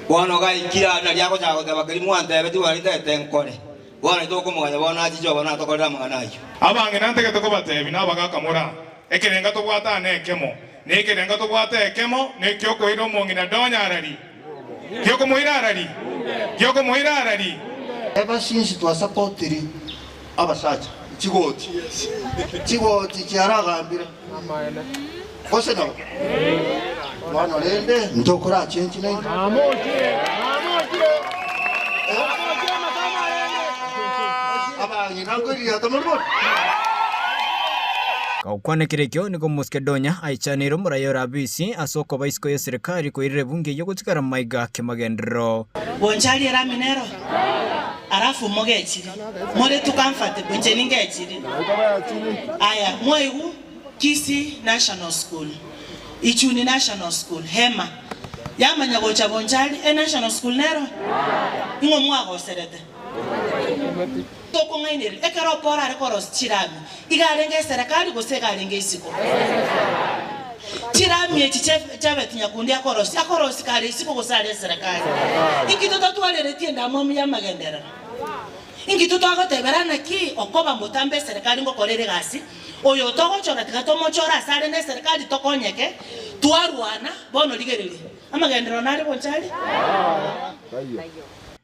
Bono gaikira nari agochaka goteba keri mwantebe tiwarintete nkore. Bono tokomoganya bono achiche obo natokorera amang'ana ayio. Abang'ina ntagete kobatebi na abagaka mora ekerenga tobwatane ekemo na ekerenga tobwate ekemo na ekiokoira omong'ina Donya arari giokomoira arari giokomoira arari. Ever since twasapotiri abasacha chigoti, chigoti chiaragambire gose nabo bono rende ntokorachenchi naintwe. Abang'ina nkoiririata more bono. Gokwanekera ekio nigo Moskedonya aichaneire omoraia ore Abisi ase okoba isiko y'eserekari koirera ebunge eyio gotigara maiga kemagenderero. Bonchari erami nero, alafu mogechiri, more too comfortable, inche ningechiri. Aya, mwaigwa Kisii National School, Ichuni National School, Hema, yamanya gocha Bonchari, e National School nero? Ing'o mwagoserete? Tokong'ainereria, ekero Paul are korosia chirami, iga arenge eserekari gose iga arenge isiko? Chirami echi Chebet Nyakundi akorosia, akorosia kare isiko gose are eserekari? Inki totatwareretie endamwamu y'amagenderero? Inki totagotebera naki okoba motambe eserekari ngokora ere egasi? Oyo togochora tiga tomochore ase are neserekari tokonyeke, twarwana, bono rigereria, amagenderero nare bonsi are?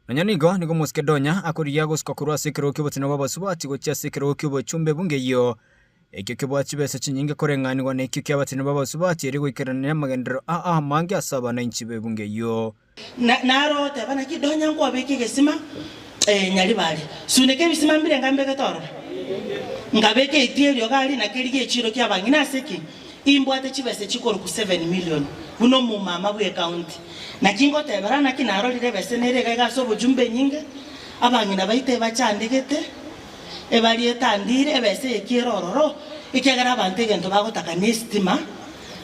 Nonya nigo, nigo omosike Donya akorigia gosuka korwa ase ekerogo ki'obotenenku bw'abasubati gochia ase ekerogo ki'obochumbe bunge eyio, ekio kebwate chibesa chinyinge koreng'anigwa nekio ki'abatenenku b'abasubati erio goikeranania amagenderero aa amange ase abanainchi b'ebunge eyio. Na naro oteba, Naki Donya nkwabeke egesima Nyaribari, suneka ebisima mbire ngambegete ororo, nkabeka eiti eriogo aria na keria gi'echiiro ki'abang'ina. Ase ki? Imbwate chibesa chikorokwa 7 million buna omomama bw'ecounty. Naki ngotebera naki narorire ebesa nere iga iga ase obochumba enyinge, abang'ina baito ebachandegete, ebari etandire, ebesa eye ki ere ororo, ekiagera abanto egento bagotaka ne estima,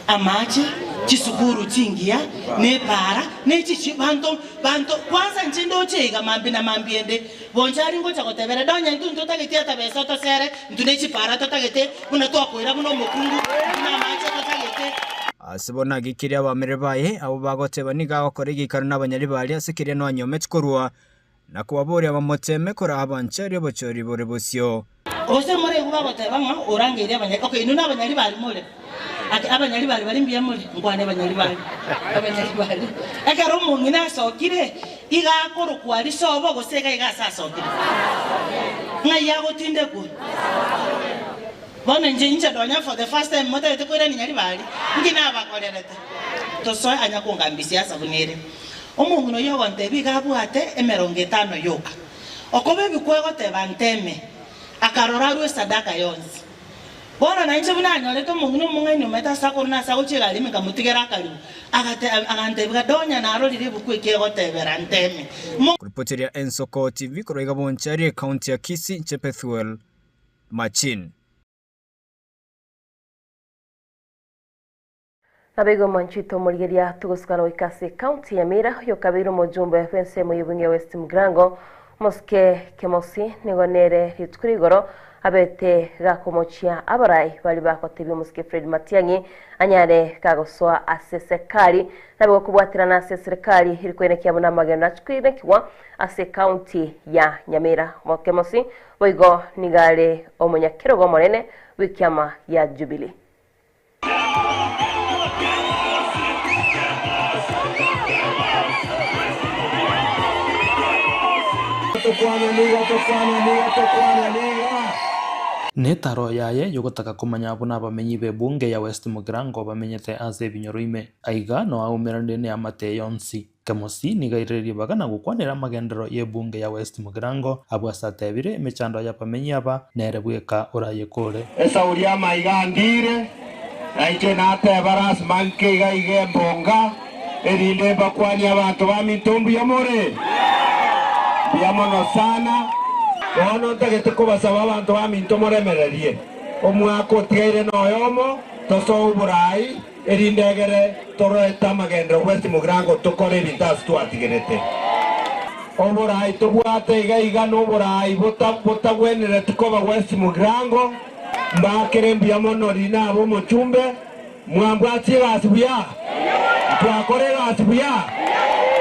amache, chisukuru chingiya, na epaara, na echichi, banto banto kwanza inche ndoche iga mambia na mambia ende, bonsi aria ngocha gotebera donya intwe ntotageti ata besa otosere, intwe ne chipaara totagete, buna twakoira buna omokungu, intwe na amache totagete. Ase bono agekirie abamere baye, abwo bagoteba nigo agokora egeikaro nabanyaribari ase keria noanyometi korwa, na kobaboria bamoteeme koraa abanchari obochori bore bosio. Gose moraigwe bagoteba ng'a orangeirie abanyari, okay, inwe nabanyaribari more? Ake abanyaribari baria mbuya more? Nkwane abanyaribari, abanyaribari. Ekero omong'ina asokire, iga akorokwa aria sobo gose iga iga ase asokire? Ng'ai agotindekwa? Bono inche inche nonya for the first time motagete koirania nyaribari, inki nabakorerete? Tosoe anya kongambia siasa buna ere. Omong'ina oyio ogontebia iga abwate emerongo etano yoka. Okoba ebikwa egoteba nteme, akarora arue esadaka yonsi. Bono nainche buna anyorete omong'ina omong'aini omanyete ase akorwa na ase agochia egari ime nkamotigera akaribu, agate agantebia iga, Donya narorire ebuku eke egotebera nteme. Mo. Kuripoteria Ensoko TV korwa iga Bonchari, Ekaunti ya Kisii, inche Pethuel Machin. Naboigo mwanchete omorigeria togosukana goika ase ekaunti ya Nyamira oyokabeire omojumbe bw'ensemo y'obong'e ya West Mugrango Mosike Kemosi nigo nere rituko rigoro abete gakomochia abarai baria bagotebia omosike Fred Matiang'i anyare kagosoa ase eserikari naboigo kobwaterana ase eserikari eri koenekia buna amagendo achikoenekigwa ase ekaunti ya Nyamira Kemosi boigo nigo are omonyakerogo omonene bw'ekiama gia Jubilee. Netaro yaye yogotaka komanya buna abamenyi b'ebunge ya West Mugirango bamenyete ase ebinyoro ime. Aiga noaumeranire neamate yonsi. Kemosi nigo airire ribaga na gokwanera amagenderero y'ebunge ya West Mugirango, abwo ase atebire emechando y'abamenyi aba nere bweka orayekore. Esauri amaiga andire, na inche nateba lasima nke iga iga embonga, erinde mbakwanie abanto baminto mbuya more? Mbuya mono sana. Bono ntagete kobasaba abanto baminto moremererie omwaka otigaire noyomo, tosoe oboraai, Erinde egere toroete amagenderero West Mugirango tokore ebinto ase twatigerete. Oboraai tobwate iga iga noboraai botagwenereti koba West Mugirango. Mbakere mbuya mono riina abe omochumbe, mwambwatie egasi buya? Ntwakora egasi buya?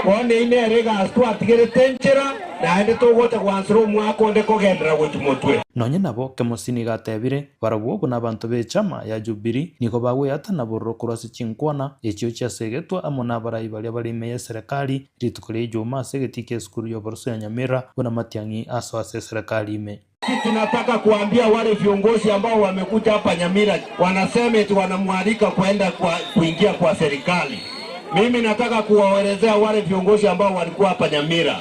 Bono eyio nere egasi twatigerete enchera, naende togocha gwansera omwaka onde kogenderera gochia motwe. Nonye nabo, Kemosi nigo atebire, Barabwo buna abanto b'echama ya Jubili nigo bagweatana bororo korwa ase chinkwana echio chiasegetwe amo nabarai baria bare ime y'eserekari rituko ria Ijumaa ase egetii ki'esukuru y'oboroso ya Nyamira buna Matiang'i asoa ase eserekari ime. Sisi tunataka kuambia wale viongozi ambao wamekuja hapa Nyamira wanasema eti wanamwalika kwenda kwa, kuingia kwa serikali. Mimi nataka kuwaelezea wale viongozi ambao walikuwa hapa Nyamira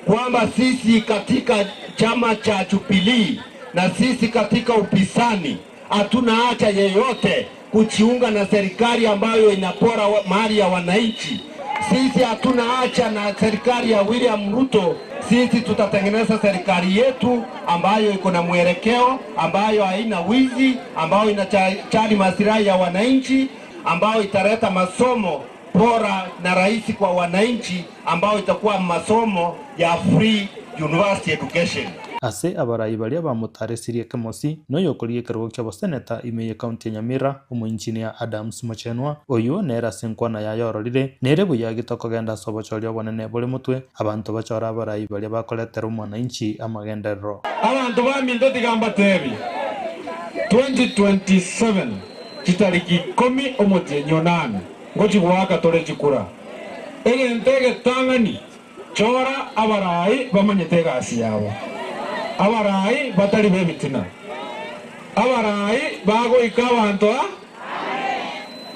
kwamba sisi katika chama cha Jubilee na sisi katika upinzani hatuna haja yeyote kujiunga na serikali ambayo inapora mali ya wananchi. Sisi hatuna haja na serikali ya William Ruto. Sisi tutatengeneza serikali yetu ambayo iko na mwelekeo, ambayo haina wizi, ambayo inajali maslahi ya wananchi, ambayo italeta masomo bora na rahisi kwa wananchi, ambayo itakuwa masomo ya free university education. Ase abarai baria bamotaresirie Kemosi, noyokoria ekerogo ki'oboseneta ime y'ecounty ya Nyamira, omoinjinia Adams Mochenwa, oyio nere ase enkwana yaye ororire, nere buya gitokogenda ase obochori obonene bore motwe, abanto bachore abarai baria bakoretera omwananchi amagenderero. Abanto baminto tiga mbatebie, 2027 chitariki ikomi omotienyi onane ngochia goaka tore chikura. Egento egetang'ani, chora abarai bamanyete egasi yabo, abarai batari b'ebitina, abarai bagoika abanto a.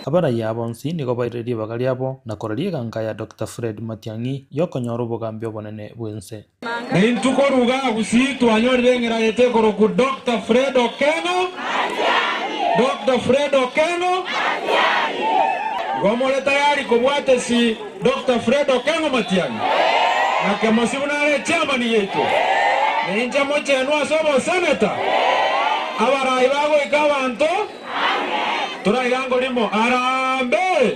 Abarai aba bonsi nigo bairire ribaga riabo na koraria eganka ya Doctor Fred Matiang'i y'okonyora obogambi obonene bw'ense. Na intwe korwa igaa Gusii twanyorire eng'era yaito ekorokwa Doctor Fred Okengo, Doctor Fred Okengo, Igo more tayari kobwatesi Doctor Fred Okengo Matiang'i na Kemosi buna are echairman yaito, na inche mochenwe ase oboseneta, abarai bagoika abanto toraiga ngorimo Harambee!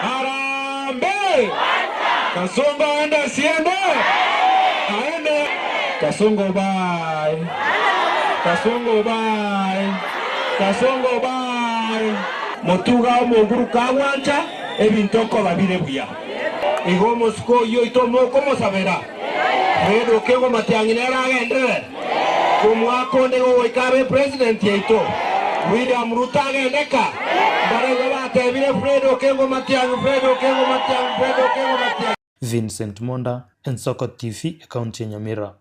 Harambee! Kasongo aende asiende? Aende! Kasongo bye! Kasongo bye! Kasongo bye! Motuga omonguru kagwancha ebinto nkoba bire buya. Igo omosike oyio oito mokomosabera, Fred Okengo Matiang'i nere agenderere komwaka onde gogoika abe president yaito. William Ruto agende ka? Mbarabwo batebire Fred Okengo Matiang'i, Fred Okengo Matiang'i, Fred Okengo Matiang'i. Vincent Monda, Ensoko TV, Ekaunti ya Nyamira.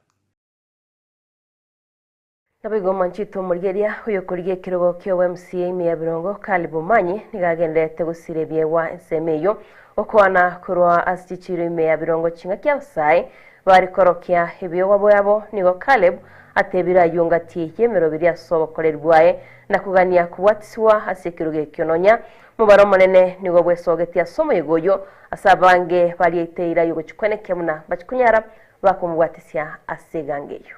Naboigo omwanchete omorigeria oyokorigia ekerogo ki'oboMCA ime ya Birongo, Caleb Omanyi, nigo agendererete gosira ebiegwa ensemo eyio, gokoana korwa ase chichiiro ime ya Birongo ching'aki abasae bare korokia ebiegwa bwabo. Nigo Caleb atebire ayio ngati y'emeroberi ase obokoreri bwaye na kogania kobwatiswa ase ekerogo ekio nonya mobaro omonene nigo bwesogetie ase omoyega oyio ase abange bariete eira y'ogochikwenekia buna mbachikonyara bakomobwatisia ase eganga eyio.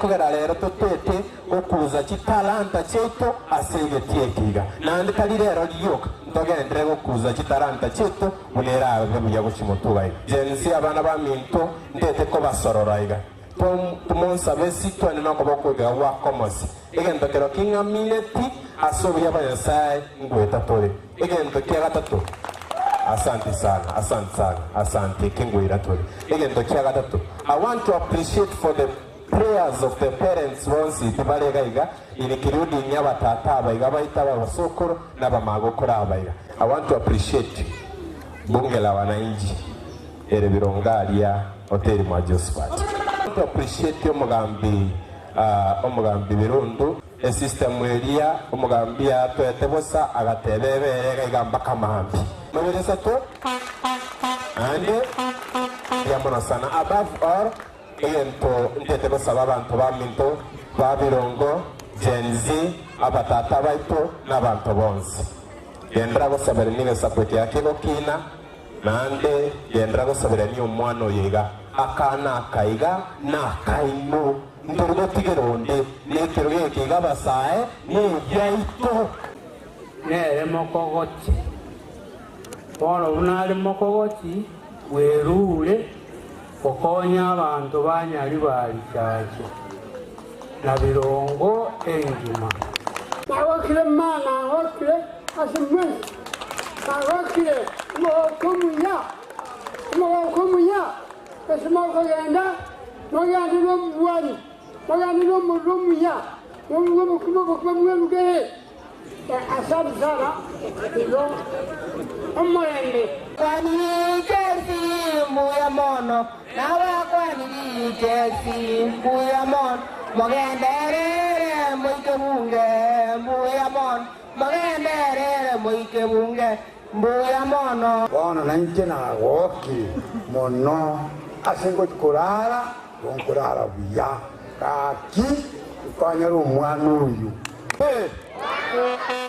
Kogera rero totete gokuza chitalanta chiaito ase egetii eke iga, naende tari rero rioka, ntogenderere gokuza chitalanta chiaito buna erabe buya gochia motuga iga. Gen Z abana baminto ntete kobasorora iga. Tomonsabe sitwane nokoboko kw'ekegwa gwa komosi. Egento kero king'amineti ase obuya bwa Nyasae ngoeta tore. Egento kia gatato, Asante sana, asante sana, asante eke ngoira tore. Egento kia gatato, I want to appreciate for the prayers of the parents bonsi tibare iga iga, including abatata aba iga baito ababasokoro na abamagokoro aba iga. I want to appreciate bunge la wananchi. Ere birongo aria hoteli mwa Josephat. To appreciate omogambi omogambi Birundu esystem eria omogambi atoete bosa agateba ebere iga iga mpaka maambia. Mabere isato naende mbuya mono sana above all egento ntete gosaba abanto baminto ba Birongo, Gen Z, abatata baito na abanto bonsi. Genderera gosaberania egesaku eke gekogokina. Naende genderera gosaberania omwana oyo iga, Akana aka iga nakaino, ntori gotigera onde, na ekerogo eke iga abasae negiaito. Nere mokogoti. Bono buna are mokogoti, Bwerure gokonya abanto ba Nyaribari Chache na Birongo engima. Nagokire mma, nagokire ase mwensi, nagokire omogoko omuya, omogoko omuya, ase mokogenda, mogende nobobwani, mogende nomorero omuya, moruge obokima obokima mwerugere. Asante sana igo omorembe. Kwaniriche mbuya mono, nabakwanirie mbuya mono, mogenderere moike bunge mbuya mono, mogenderere moike bunge mbuya mono. Bono nainche nagokire mono ase ngochia korara, gonkorara buya, gaki nkonyore omwana oyio.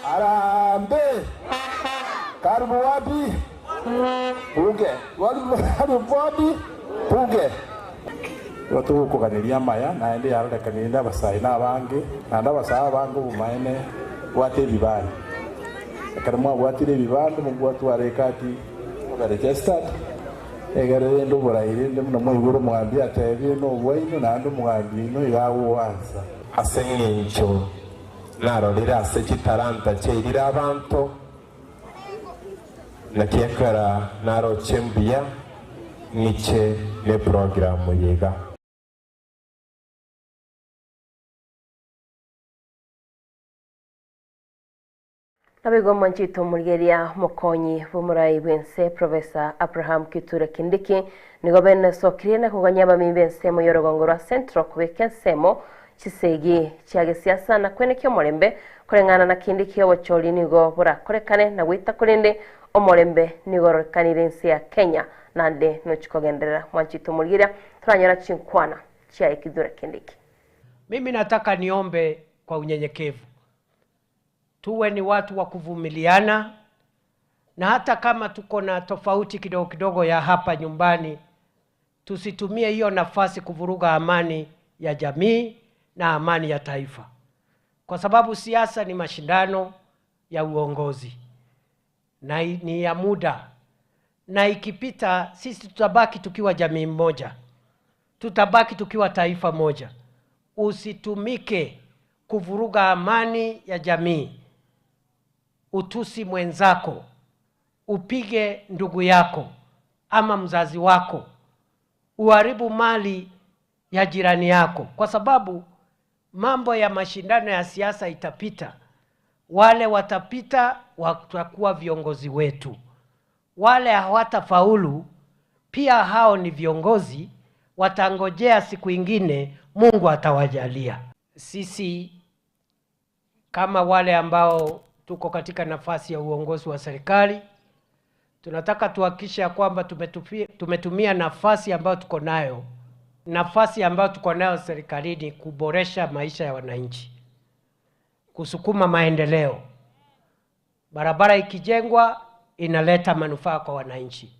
Harambee! Karibu wapi? Bunge. Karibu wapi? Bunge. Igo togokoganeria amaya, naende yarorekana rende abasae nabange, naende abasae abange obomaene bwate ebibande. Ekero mwabwatire ebibande mobwatware ekati mobe registered, egere rende oborai rende buna mwaigure omogambi atebie nobwaino naende omogambi oino iga agoansa. Ase engencho narorire ase chitalanta chiairire abanto, naki ekero naroche mbuya ng'iche neprogiramu eye iga. Naboigo mwanchete omorigereria omokonyi bw'omorai bw'ense Professor Abraham Kithure Kindiki nigo benesokirie na kogania abamenyi b'ensemo y'orogongo rwa Central kobeka ensemo chisegi chia gesiasa na kwenekia omorembe koreng'ana na Kindiki obochori nigo borakorekane na goita korende omorembe nigo ororekanire ense ya Kenya nande nochi kogenderera mwanchete omorigereria toranyora chinkwana chiaye Kithure Kindiki. Mimi nataka niombe kwa unyenyekevu tuwe ni watu wa kuvumiliana, na hata kama tuko na tofauti kidogo kidogo ya hapa nyumbani, tusitumie hiyo nafasi kuvuruga amani ya jamii na amani ya taifa, kwa sababu siasa ni mashindano ya uongozi na ni ya muda, na ikipita sisi tutabaki tukiwa jamii moja, tutabaki tukiwa taifa moja. Usitumike kuvuruga amani ya jamii, utusi mwenzako, upige ndugu yako ama mzazi wako, uharibu mali ya jirani yako, kwa sababu mambo ya mashindano ya siasa itapita. Wale watapita watakuwa viongozi wetu, wale hawatafaulu pia hao ni viongozi, watangojea siku ingine, Mungu atawajalia. Sisi kama wale ambao tuko katika nafasi ya uongozi wa serikali, tunataka tuhakikishe ya kwamba tumetumia nafasi ambayo tuko nayo, nafasi ambayo tuko nayo serikalini kuboresha maisha ya wananchi, kusukuma maendeleo. Barabara ikijengwa inaleta manufaa kwa wananchi,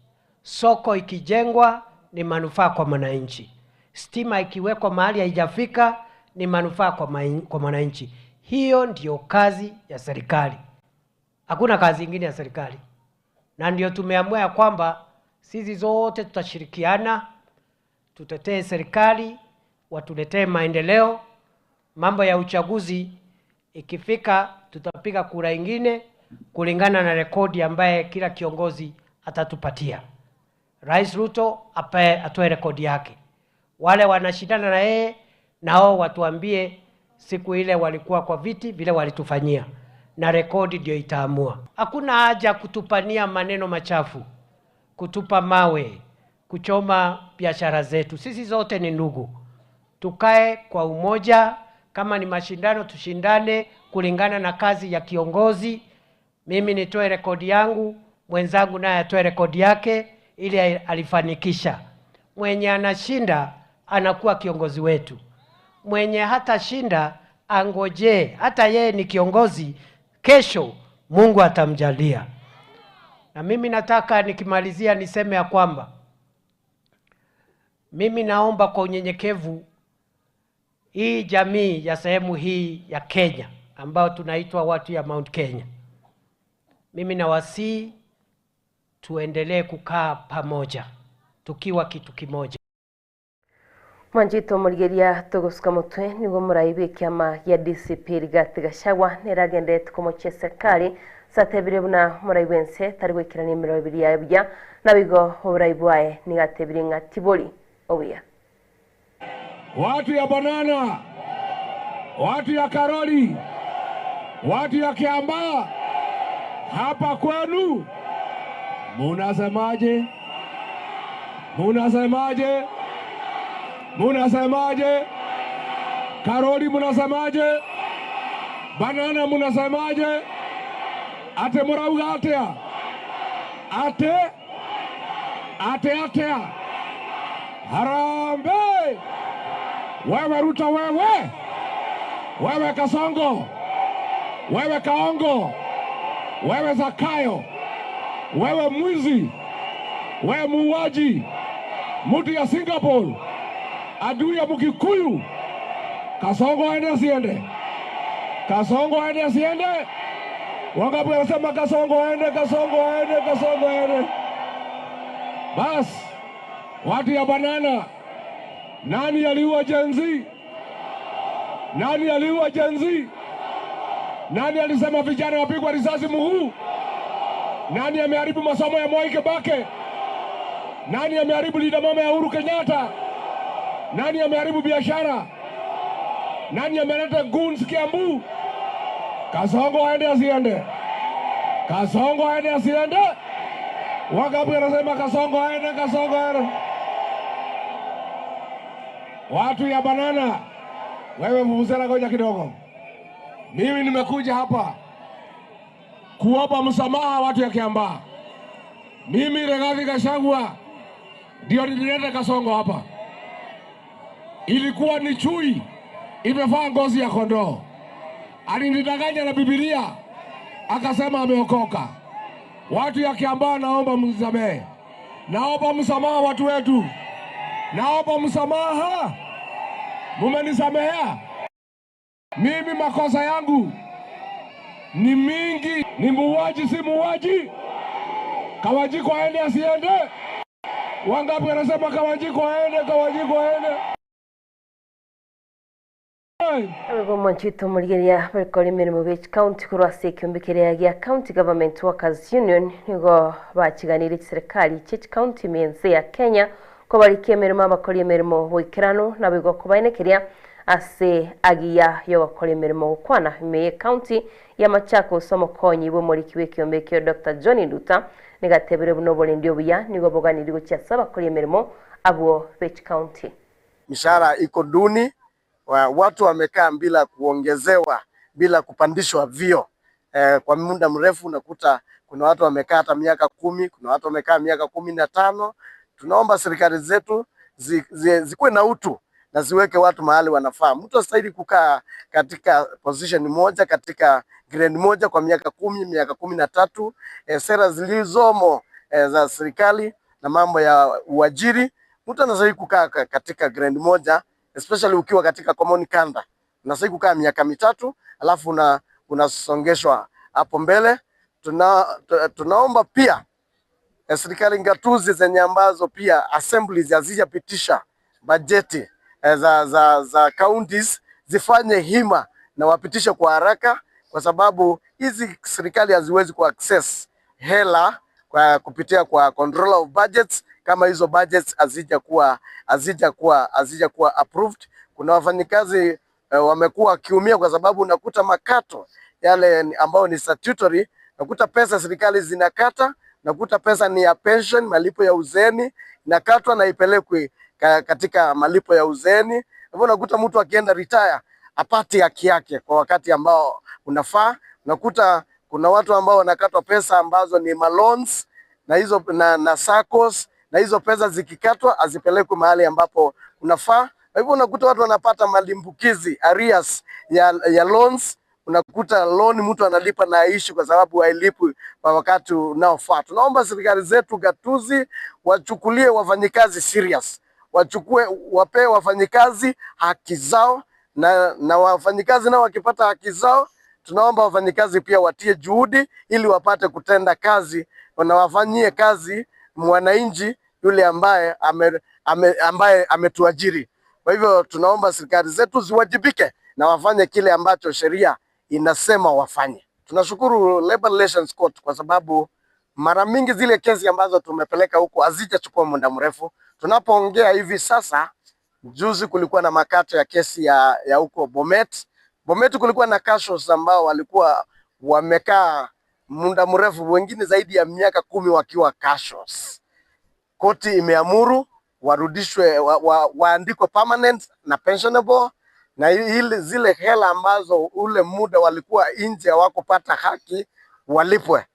soko ikijengwa ni manufaa kwa mwananchi, stima ikiwekwa mahali haijafika ni manufaa kwa mwananchi. Hiyo ndiyo kazi ya serikali, hakuna kazi ingine ya serikali, na ndio tumeamua ya kwamba sisi zote tutashirikiana, tutetee serikali, watuletee maendeleo. Mambo ya uchaguzi ikifika, tutapiga kura ingine kulingana na rekodi ambaye kila kiongozi atatupatia. Rais Ruto atoe rekodi yake, wale wanashindana na yeye nao watuambie siku ile walikuwa kwa viti vile walitufanyia, na rekodi ndio itaamua. Hakuna haja kutupania maneno machafu, kutupa mawe, kuchoma biashara zetu. Sisi zote ni ndugu, tukae kwa umoja. Kama ni mashindano, tushindane kulingana na kazi ya kiongozi. Mimi nitoe rekodi yangu, mwenzangu naye atoe rekodi yake, ili alifanikisha. Mwenye anashinda anakuwa kiongozi wetu, mwenye hatashinda angojee, hata yeye ni kiongozi, kesho Mungu atamjalia. Na mimi nataka nikimalizia niseme ya kwamba mimi naomba kwa unyenyekevu hii jamii ya sehemu hii ya Kenya ambayo tunaitwa watu ya Mount Kenya, mimi nawasihi tuendelee kukaa pamoja. tukiwa kitu kimoja. Mwanchete omorigeria togosuka motwe nigo omorai bw'ekiama gia DCP Rigathi Gachagua nere agenderete komochia eserikali ase atebire buna omorai bw'ense tari goikerania emeroberi yaye buya naboigo oborai bwaye nigo atebire ng'a tibori obuya. Watu ya Banana, watu ya Karori, watu ya Kiambaa, hapa kwenu munasemaje? Munasemaje? Munasemaje? Karoli munasemaje? Banana munasemaje? Ate murauga atia? Ate ate atia? Harambee! Wewe Ruto, wewe wewe Kasongo, wewe Kaongo, wewe Zakayo, wewe mwizi, wewe muuaji, mtu ya Singapore, adui ya Mkikuyu. Kasongo aende asiende? Kasongo aende asiende? Wangapi wanasema Kasongo aende, Kasongo aende, Kasongo aende? Bas, watu ya banana, nani aliua Gen Z? Nani aliua Gen Z? Nani alisema vijana wapigwa risasi mguu? Nani ameharibu masomo ya Mwai Kibaki? Nani ameharibu Linda Mama ya Uhuru Kenyatta? Nani ameharibu biashara? Nani ameleta goons Kiambu? Kasongo aende asiende? Kasongo aende asiende? Wangapi wanasema Kasongo aende, Kasongo aende? Watu ya banana, wewe vuvuzela, ngoja kidogo. Mimi nimekuja hapa kuomba msamaha watu ya Kiambaa. Mimi Rigathi Gachagua ndio nilileta Kasongo hapa. Ilikuwa ni chui imevaa ngozi ya kondoo, alinidanganya na Biblia akasema ameokoka. Watu ya Kiambaa, naomba mnisamehe, naomba msamaha watu wetu, naomba msamaha, mumenisamehea. Mimi makosa yangu ni mingi, ni muuaji, si muuaji? Kawajiko aende asiende? Wangapi wanasema Kawajiko aende, Kawajiko aende? Abego mwanchito omorigeria barikora emeremo be county korwa ase ekiombe keria gia County Government Workers Union nigo bachiganire chiserikali chie chicounty ime ense ya Kenya kobarikia emeremo abakori emeremo boikeranu naboigo kobainekeria ase agiya yogokora emeremo gokwana ime ye county ya Machakos omokonyi bwa omoriki bwa ekiombe ekio Dr John Nduta nigatebire buna oborendi obuya nigo boganiri gochia ase abakori emeremo abwo be chicounty. Mishahara iko duni, watu wamekaa bila kuongezewa, bila kupandishwa vio kwa muda mrefu. Unakuta kuna watu wamekaa hata miaka 10, kuna watu wamekaa miaka 15. Tunaomba serikali zetu zikuwe na utu na ziweke watu mahali wanafaa. Mtu astahili kukaa katika position moja, katika grade moja kwa miaka 10, miaka 13. Sera zilizomo za serikali na mambo ya uajiri, mtu anastahili kukaa katika grade moja, especially ukiwa katika common kanda. Unastahili kukaa miaka 3, alafu unasongeshwa hapo mbele. Tunaomba pia serikali ngatuzi zenye ambazo pia assemblies hazijapitisha bajeti za counties zifanye hima na wapitishe kwa haraka, kwa sababu hizi serikali haziwezi ku access hela kwa kupitia kwa controller of budgets kama hizo budgets hazijakuwa approved. Kuna wafanyikazi wamekuwa wakiumia kwa sababu unakuta makato yale ambayo ni statutory, unakuta pesa serikali zinakata, unakuta pesa ni ya pension, malipo ya uzeeni inakatwa na ipelekwe katika malipo ya uzeeni. Hivyo unakuta mtu akienda retire apate haki yake kwa wakati ambao unafaa. Unakuta kuna watu ambao wanakatwa pesa ambazo ni maloans na hizo na SACCOS, na hizo pesa zikikatwa hazipelekwi mahali ambapo unafaa. Kwa hivyo unakuta watu wanapata malimbukizi arrears ya loans. Unakuta loan mtu analipa na aishi kwa sababu hailipwi kwa wakati unaofaa. Tunaomba serikali zetu gatuzi wachukulie wafanyikazi serious, wape wafanyikazi haki zao, na wafanyikazi nao wakipata haki zao, tunaomba wafanyikazi pia watie juhudi ili wapate kutenda kazi na wafanyie kazi mwananchi yule ambaye ame, ame, ambaye ametuajiri. Kwa hivyo tunaomba serikali zetu ziwajibike na wafanye kile ambacho sheria inasema wafanye. Tunashukuru Labor Relations Court kwa sababu mara mingi zile kesi ambazo tumepeleka huko hazijachukua muda mrefu. Tunapoongea hivi sasa, juzi kulikuwa na makato ya kesi ya, ya huko Bomet. Bomet kulikuwa na casuals ambao walikuwa wamekaa muda mrefu, wengine zaidi ya miaka kumi wakiwa casuals. Koti imeamuru warudishwe wa, wa, waandikwe permanent na pensionable na ili zile hela ambazo ule muda walikuwa nje hawakupata haki walipwe.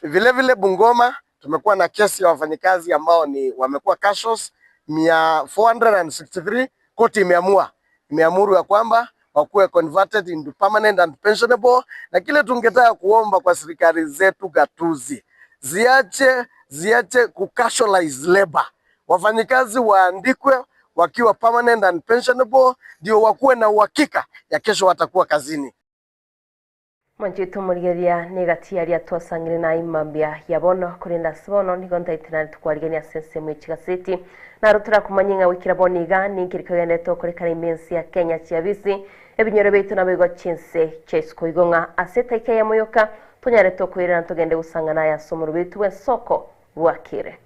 Vile vile Bungoma tumekuwa na kesi ya wafanyikazi ambao ni wamekuwa casuals 463. Koti imeamua imeamuru ya kwamba wakuwe converted into permanent and pensionable, na kile tungetaka kuomba kwa serikali zetu gatuzi ziache ziache kucasualize labor, wafanyikazi waandikwe wakiwa permanent and pensionable, ndio wakuwe na uhakika ya kesho watakuwa kazini. Mwanchito morigeria ni gati aria twasangire na imambia ya bono kurinda sibono nigo ntaitena tukwarigania sense mu chigaseti na rutura kumanyinga wikira boniga ninkiriko gendete okorekana imensi ya Kenya chiabisi ebinyoro bitu nabo igo chinse chesko igonga aseta ikeya moyoka tonyare tokwirana tugende gusangana ya somoro bitu wensoko bwakire.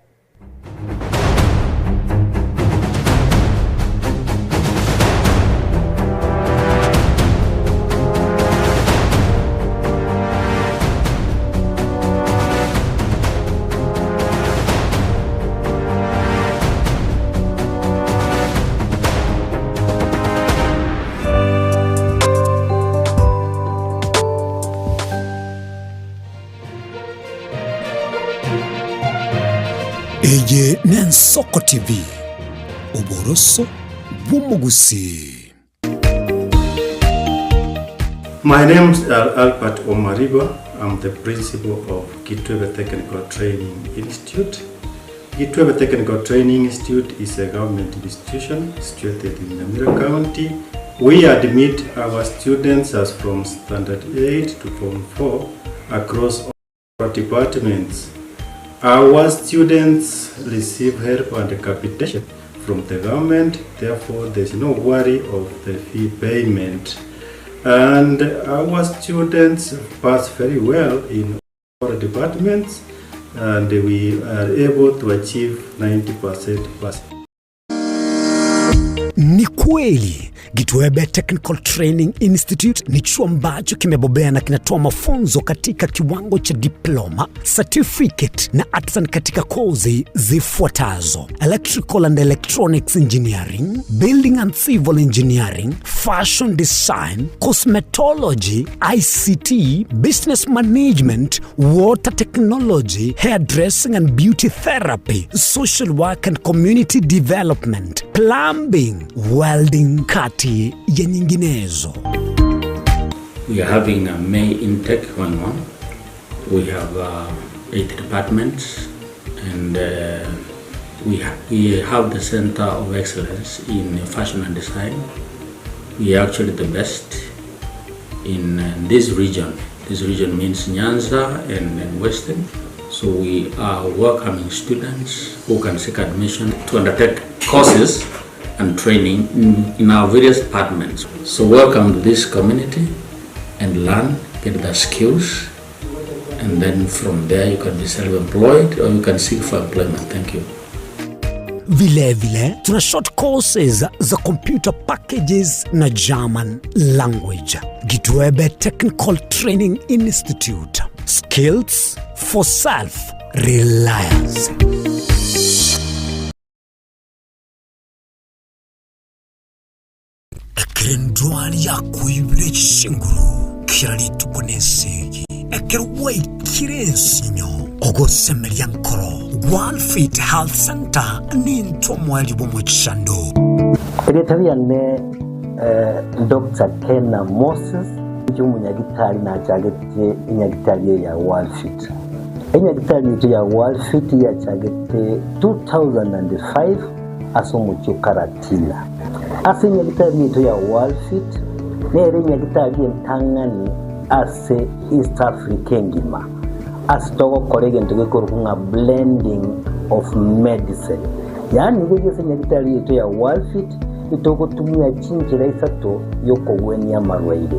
Eye n'Ensoko TV, oboroso bw'omogusii. My name is Albert Omariba. I'm the principal of Kitwebe Technical Training Institute. Kitwebe Technical Training Institute is a government institution situated in Nyamira County. We admit our students as from Standard 8 to Form 4 across all departments. Our students receive help and capitation from the government, therefore there's no worry of the fee payment. And our students pass very well in all departments and we are able to achieve 90% pass. Ni kweli Gitwebe Technical Training Institute ni chuo ambacho kimebobea na kinatoa mafunzo katika kiwango cha diploma, certificate na artisan katika kozi zifuatazo: Electrical and Electronics Engineering, Building and Civil Engineering, Fashion Design, Cosmetology, ICT, Business Management, Water Technology, Hairdressing and Beauty Therapy, Social Work and Community Development, Plumbing, Welding, kati ya nyinginezo. We are having a May intake going on. We have 8 departments, and we have the Center of Excellence in Fashion and Design. We are actually the best in this region. This region means Nyanza and Western. So we are welcoming students who can seek admission to undertake courses and training in our various departments. So welcome to this community and learn, get the skills, and then from there you can be self-employed or you can seek for employment. Thank you. Vilevile tuna short courses za computer packages na German language. Gitwebe Technical Training Institute. Skills for self-reliance. Ekero endwari yakoibire chinguru kera rituko nesegi, ekero gwaikire ensinyo ogosemeria nkoro, Gwalfit Health Center nintwe omoerio bw'omochando. Erieta riane Doctor Kena Moses, inche omonyagitari nachagete enyagitari eye ya Worldfit. Enyagitari yaito ya Worldfit yachagete 2005 ase omochie o Karatina. Ase enyagitari yaito ya Worldfit nere enyagitari entang'ani ase East Africa engima ase togokora egento gekorokwa ng'a blending of medicine. Yaani iga ase enyagitari yaito ya Worldfit itogotumia chinchera isato yokogwenia amarwaire.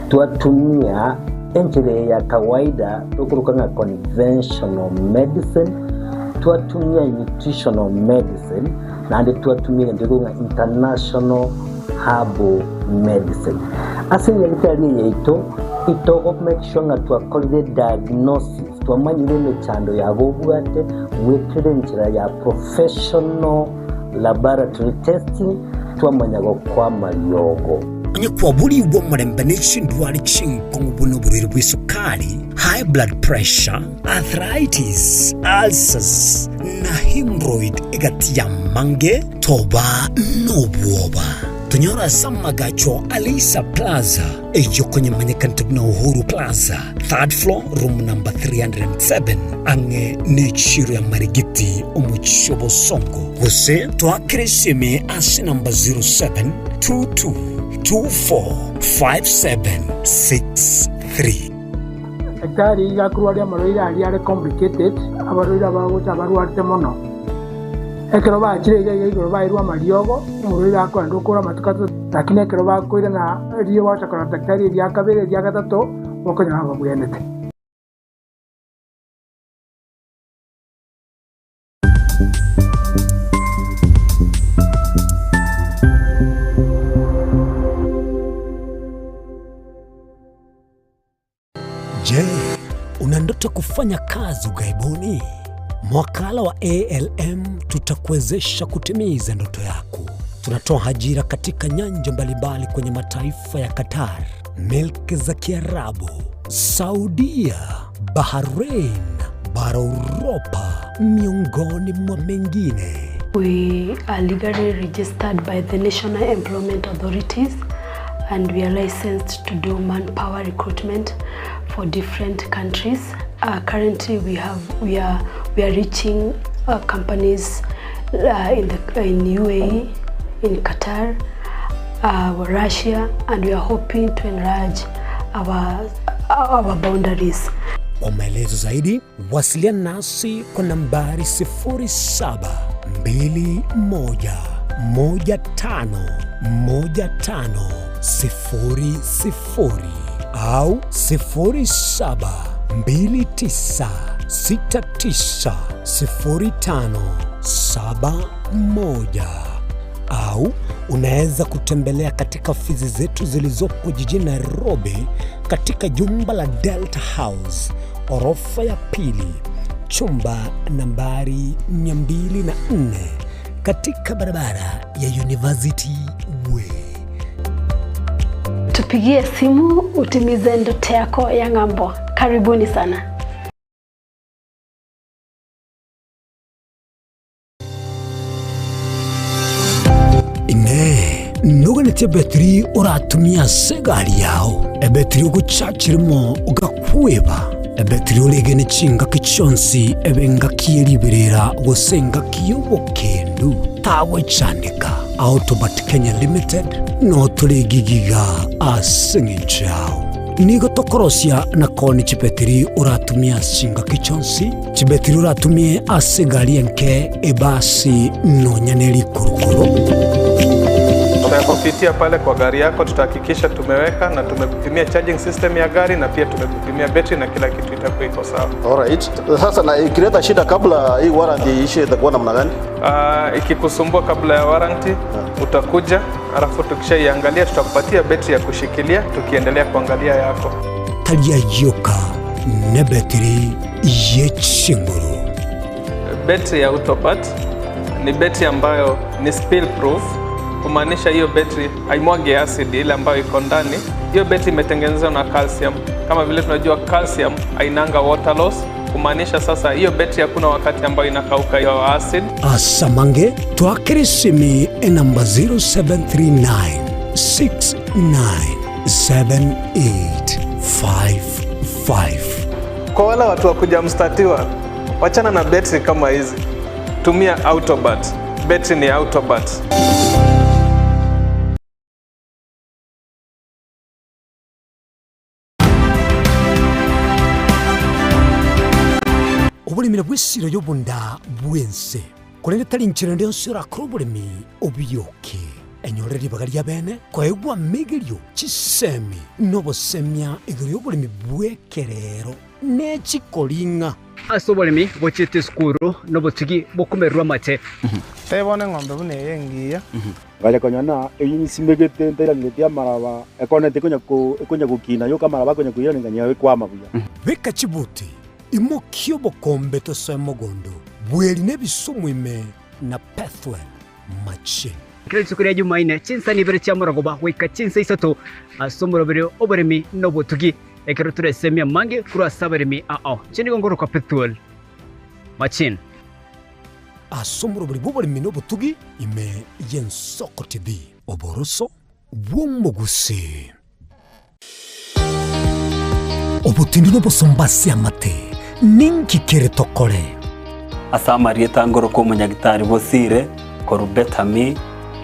Twatumia enchera eye ya kawaida tokoroka ng'a conventional medicine, twatumia nutritional medicine, naende twatumia egento gekorokwa ng'a international herbal medicine. Ase enyagitari eye yaito, itogo make sure ng'a twakorire diagnosis, twamanyire emechando yago obwate goetera enchera ya professional laboratory testing, twamanya gokoa amariogo. Onye kwaborigwe omorembe ne chindwari chinkong'u buna oborwaire bw'esukari, high blood pressure, arthritis, ulcers, na hemorrhoid egati y'amange, toba nobwoba. Tonyore ase amagacho a Leisa Plaza, eyio konyemanyekanete buna Uhuru Plaza, third floor, room number 307, ang'e n'echiro ya Marigiti, omochie o Bosongo. Gose toakere esimi ase namba 0722245763. Daktari iga akorwaria amarwaire aria are complicated, abarwaire abagocha abarwarete mono. Ekero bachire iga iga igoro bairwe amariogo, omorwaire akoenda okora amatuko atato, lakini ekero bakoirana riria bagocha korora daktari eria kabere eria gatato, bokonyora babwenerete. Je, una ndoto kufanya kazi ughaibuni? Mwakala wa ALM tutakuwezesha kutimiza ndoto yako. Tunatoa ajira katika nyanja mbalimbali kwenye mataifa ya Qatar, milki za Kiarabu, Saudia, Bahrain, bara Uropa, miongoni mwa mengine. We are legally registered by the National Employment Authorities and we are licensed to do manpower recruitment for different countries. Currently we have we are we are reaching companies in the in UAE, in Qatar, Russia and we are hoping to enlarge our our boundaries. Kwa maelezo zaidi wasiliana nasi kwa nambari 0721151500 au 0729690571 au unaweza kutembelea katika ofisi zetu zilizopo jijini Nairobi katika jumba la Delta House orofa ya pili chumba nambari 204 katika barabara ya University Way. Tupigie simu utimize ndoto yako ya ng'ambo. Karibuni sana. Inee! Noganetie ebetiri oratumie ase egari yao, ebetiri ogochachiremo ogakweba, ebetiri oregene chingaki chionsi ebe engaki ye riberera gose engaki y'obokendu? Tagwechandeka. Autobat Kenya Limited notore egigiga ase eng'encho yao. Nigo tokorosia na koonia chibetiri oratumie ase chingaki chionsi, chibetiri oratumie ase egari enke, ebasi, nonya ne rikurukuru. Tutakupitia pale kwa gari yako, tutahakikisha tumeweka na tumekupimia charging system ya gari na pia tumekupimia betri na kila kitu itakuwa iko sawa. Alright. Sasa na ikileta shida kabla hii warranty iishe itakuwa namna gani? Ikikusumbua kabla ya warranty utakuja, alafu tukishaiangalia tutakupatia betri ya kushikilia tukiendelea kuangalia yako. Tari ayioka nebetiri ye chinguru. Betri ya Autobat ni betri ambayo ni spill proof, kumaanisha hiyo betri haimwagi acid ile ambayo iko ndani. Hiyo betri imetengenezwa na calcium. Kama vile tunajua calcium hainanga water loss, kumaanisha sasa hiyo betri hakuna wakati ambayo inakauka hiyo acid. Asamange twakere esimi enamba 0739 697855. Kwa wale watu wa kuja mstatiwa, wachana na betri kama hizi, tumia Autobat. Betri ni Autobat. Oboremi nabwo esiro y'obonda bw'ense, korende tari inchera ende yonsi orakore oboremi obioke. Enyorere ribaga ria bene koegwa amegerio, chisemi, na obosemia igoro y'oboremi bw'ekerero ne chikoring'a. Ase oboremi bochiete esukuru nobotugi bokomererwa amate. Tebia bono eng'ombe buna eye engiya. Ngacha konyora na eyio nsimegete ntairangeretie amaraba, ekoneti ekonya ko ekonya gokina yoka amaraba akonya koirana nganyora ekwama buya. Beka chibuti, imokia obokombe tosoe mogondo, bweri na ebisumu ime na Pethuel machine. Kera rituko ria Jumaine, chinsa ibere chia morogoba goika chinsa isato ase omoroberi oboremi na obotugi, ekero toresemie amange korwa ase abaremi ao. Inche nigo ngorokwa Pethuel Machine. Ase omoroberi bw'oboremi na obotugi ime y'Ensoko TV. Oboroso bw'omogusii. Obotindi n'obosomba ase amate, ninki kere tokore? Ase amarieta ngoroka omonyagitari Bosire korwa Betami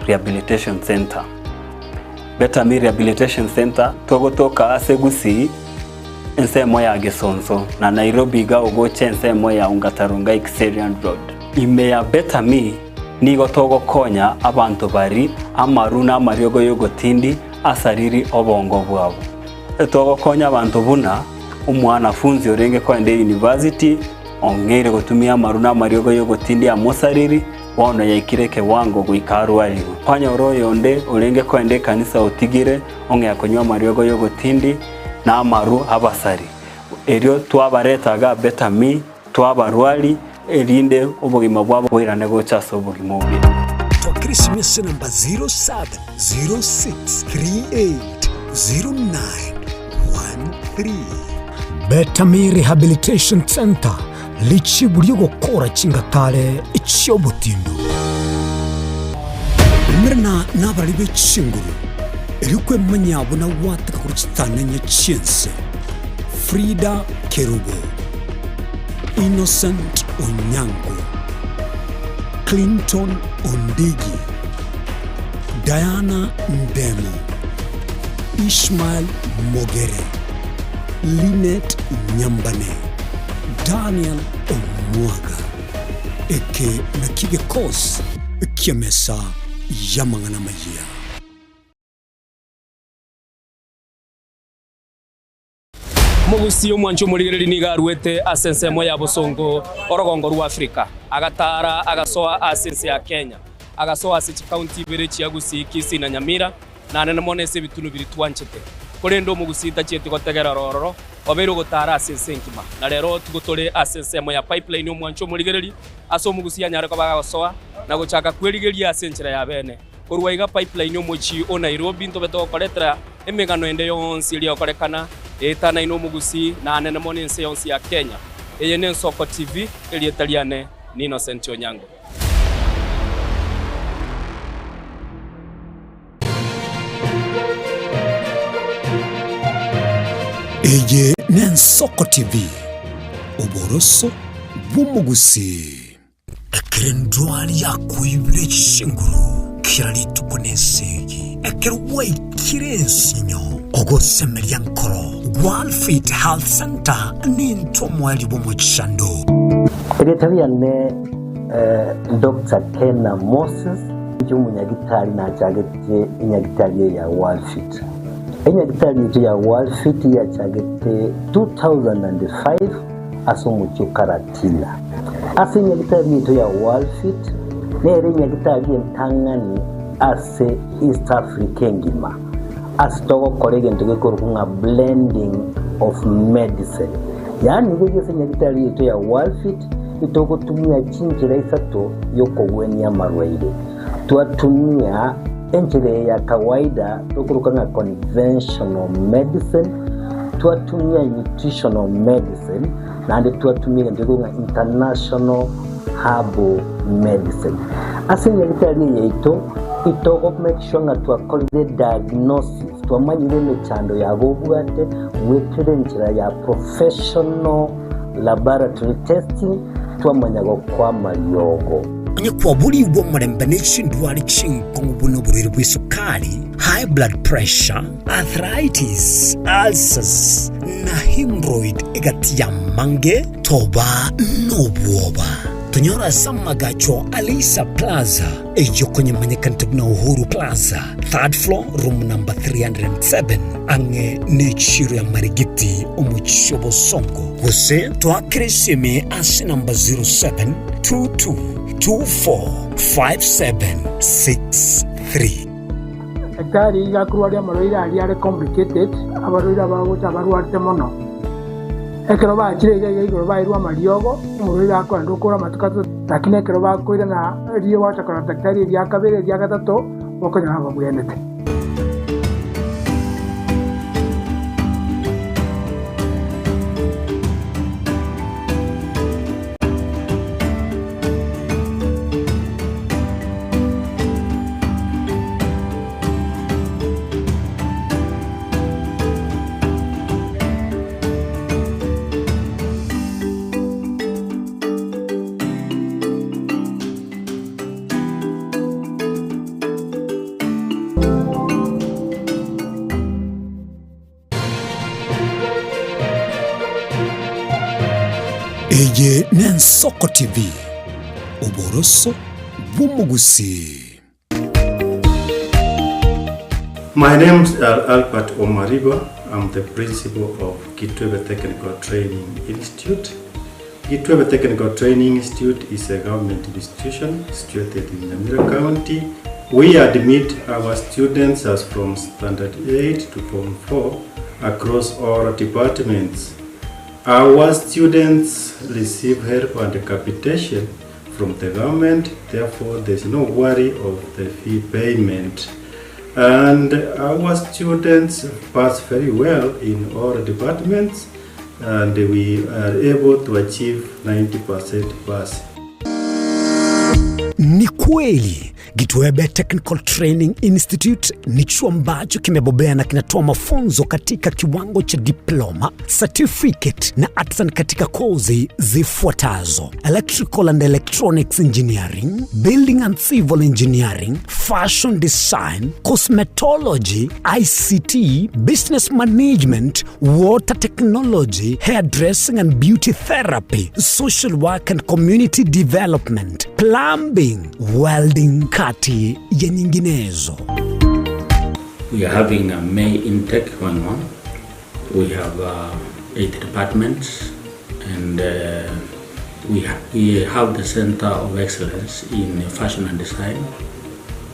Rehabilitation Centre. Betami Rehabilitation Centre togotoka ase Gusii ensemo ya Gesonso na Nairobi iga ogocha ensemo ya Ongata Rongai Kiserian Road. Ime ya Betami nigo togokonya abanto bari amaru na amariogo y'ogotindi asariri obongo bwabo. Togokonya abanto buna omwanafunzi orenge koenda eyunivasiti ong'eire gotumia amaru na amariogo y'ogotindi amosariri, bono yaikire ekewango goika arwarigwe. Kwanyora oyonde orenge koenda ekanisa otigire ong'ea konywa amariogo y'ogotindi na amaru abasari. Erio twabareta iga Betami, twabarwari, erinde obogima bwabo boirane gocha ase obogima obuya. Twakera esimi ase enamba 0706380913. Betami Rehabilitation Centre, richibu ri'ogokora chingatare chi'obotindu. Umerana nabarari be chinguru, erio kwemanya buna gwateka korwa chitanenye chi'ense. Frida Kerubo, Innocent Onyango, Clinton Ondigi, Diana Ndemo, Ishmael Mogere, Linet Nyambane, Daniel Omwaga. Eke nakio egekosi ki'emesa y'amang'ana amayia. Omogusii omwanchi omorigereria nigo aruete ase ensemo ya bosongo orogongo rwa Afrika, agataara agasoa ase ense ya Kenya, agasoa ase chikaunti ibere chia Gusii, Kisii na Nyamira, na nene mono ase ebitunu biria twanchete. Korende omogusii tachieti gotegera ororo, obeire ogotaara ase ense engima. Na rero tigo tore ase ensemo ya Pipeline omwanchi omorigereria, ase omogusii anyare koba agosoa na gochaka kwerigeria ase enchera ya bene. Korwa iga Pipeline omochie o Nairobi ntobe togokoretera emegano ende yonsi eria egokorekana eetanaine omogusii na anene mono ense yonsi ya Kenya. Eye n'Ensoko TV, erieta riane ni Innocent Onyango. Eye n'Ensoko TV, oboroso bw'omogusii. Ekero endwari yakoibire chinguru kera rituko nesegi, ekero gwaikire ensinyo, ogosemeria nkoro, Walfit Health Centre nintwe omoerio bw'omochando. Erieta riane Doctor Kena Moses, inche omonyagitari nachagete enyagitari eye ya Walfit. Enyagitari yaito ya Walfit yachagete 2005 ase omochie o Karatina. Ase enyagitari yaito ya Walfit nere enyagitari entang'ani ase East Africa engima ase togokora egento gekorokwa ng'a blending of medicine. Yaani iga ase enyagitari yaito ya Walfit itogotumia chinchera isato yokogwenia amarwaire. Twatumia enchera eye ya kawaida tokoroka ng'a conventional medicine, twatumia nutritional medicine, naende twatumia egento gekorokwa ng'a international herbal medicine. Ase enyagitari eye yaito, itogo make sure ng'a twakorire diagnosis, twamanyire emechando yabo obwate goetera enchera ya professional laboratory testing, twamanya gokoa amariogo. Onye kwaborigwe omorembe ne chindwari chinkong'u buna oborwaire bw'esukari, high blood pressure, arthritis, ulcers, na hemorrhoid egati y'amange, toba nobwoba. Tonyore ase amagacho a Leisa Plaza, eyio konyemanyekanete buna Uhuru Plaza, third floor, room number 307, ang'e n'echiro ya Marigiti, omochie o Bosongo. Gose toakere esimi ase namba 0722245763. Daktari iga akorwaria amarwaire aria are complicated, abarwaire abagocha abarwarete mono. Ekero bachire iga iga igoro bairwe amariogo, omorwaire akoenda okora amatuko atato, lakini ekero bakoirana riria gwacha korora daktari eria kabere eria gatato, bokonyora babwenerete. Eye n'Ensoko TV, oboroso bw'omogusii. My name is Albert Omariba. I'm the principal of Kitwebe Technical Training Institute. Kitwebe Technical Training Institute is a government institution situated in Nyamira County. We admit our students as from Standard 8 to Form 4 across all departments. Our students receive help and capitation from the government, therefore there's no worry of the fee payment. And our students pass very well in all departments and we are able to achieve 90% pass. Ni kweli Gitwebe Technical Training Institute ni chuo ambacho kimebobea na kinatoa mafunzo katika kiwango cha diploma, certificate na artisan katika kozi zifuatazo: electrical and electronics engineering, building and civil engineering, fashion design, cosmetology, ICT, business management, water technology, hairdressing and beauty therapy, social work and community development, plumbing, welding, kati ya nyinginezo. We are having a May intake going on. We have eight departments and we, ha we have the Center of Excellence in Fashion and Design.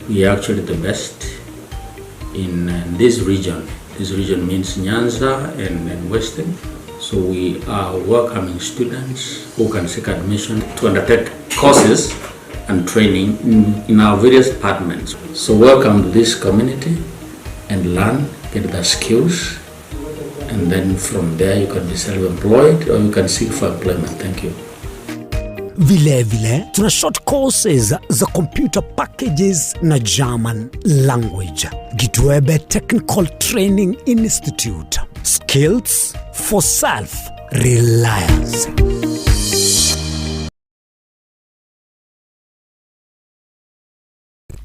We are actually the best in this region. This region means Nyanza and, and Western. So we are welcoming students who can seek admission to undertake courses and training in, in our various departments. So welcome to this community and learn, get the skills, and then from there you can be self-employed or you can seek for employment. Thank you. Vilevile tuna short courses za computer packages na German language. Gitwebe Technical Training Institute. Skills for self reliance.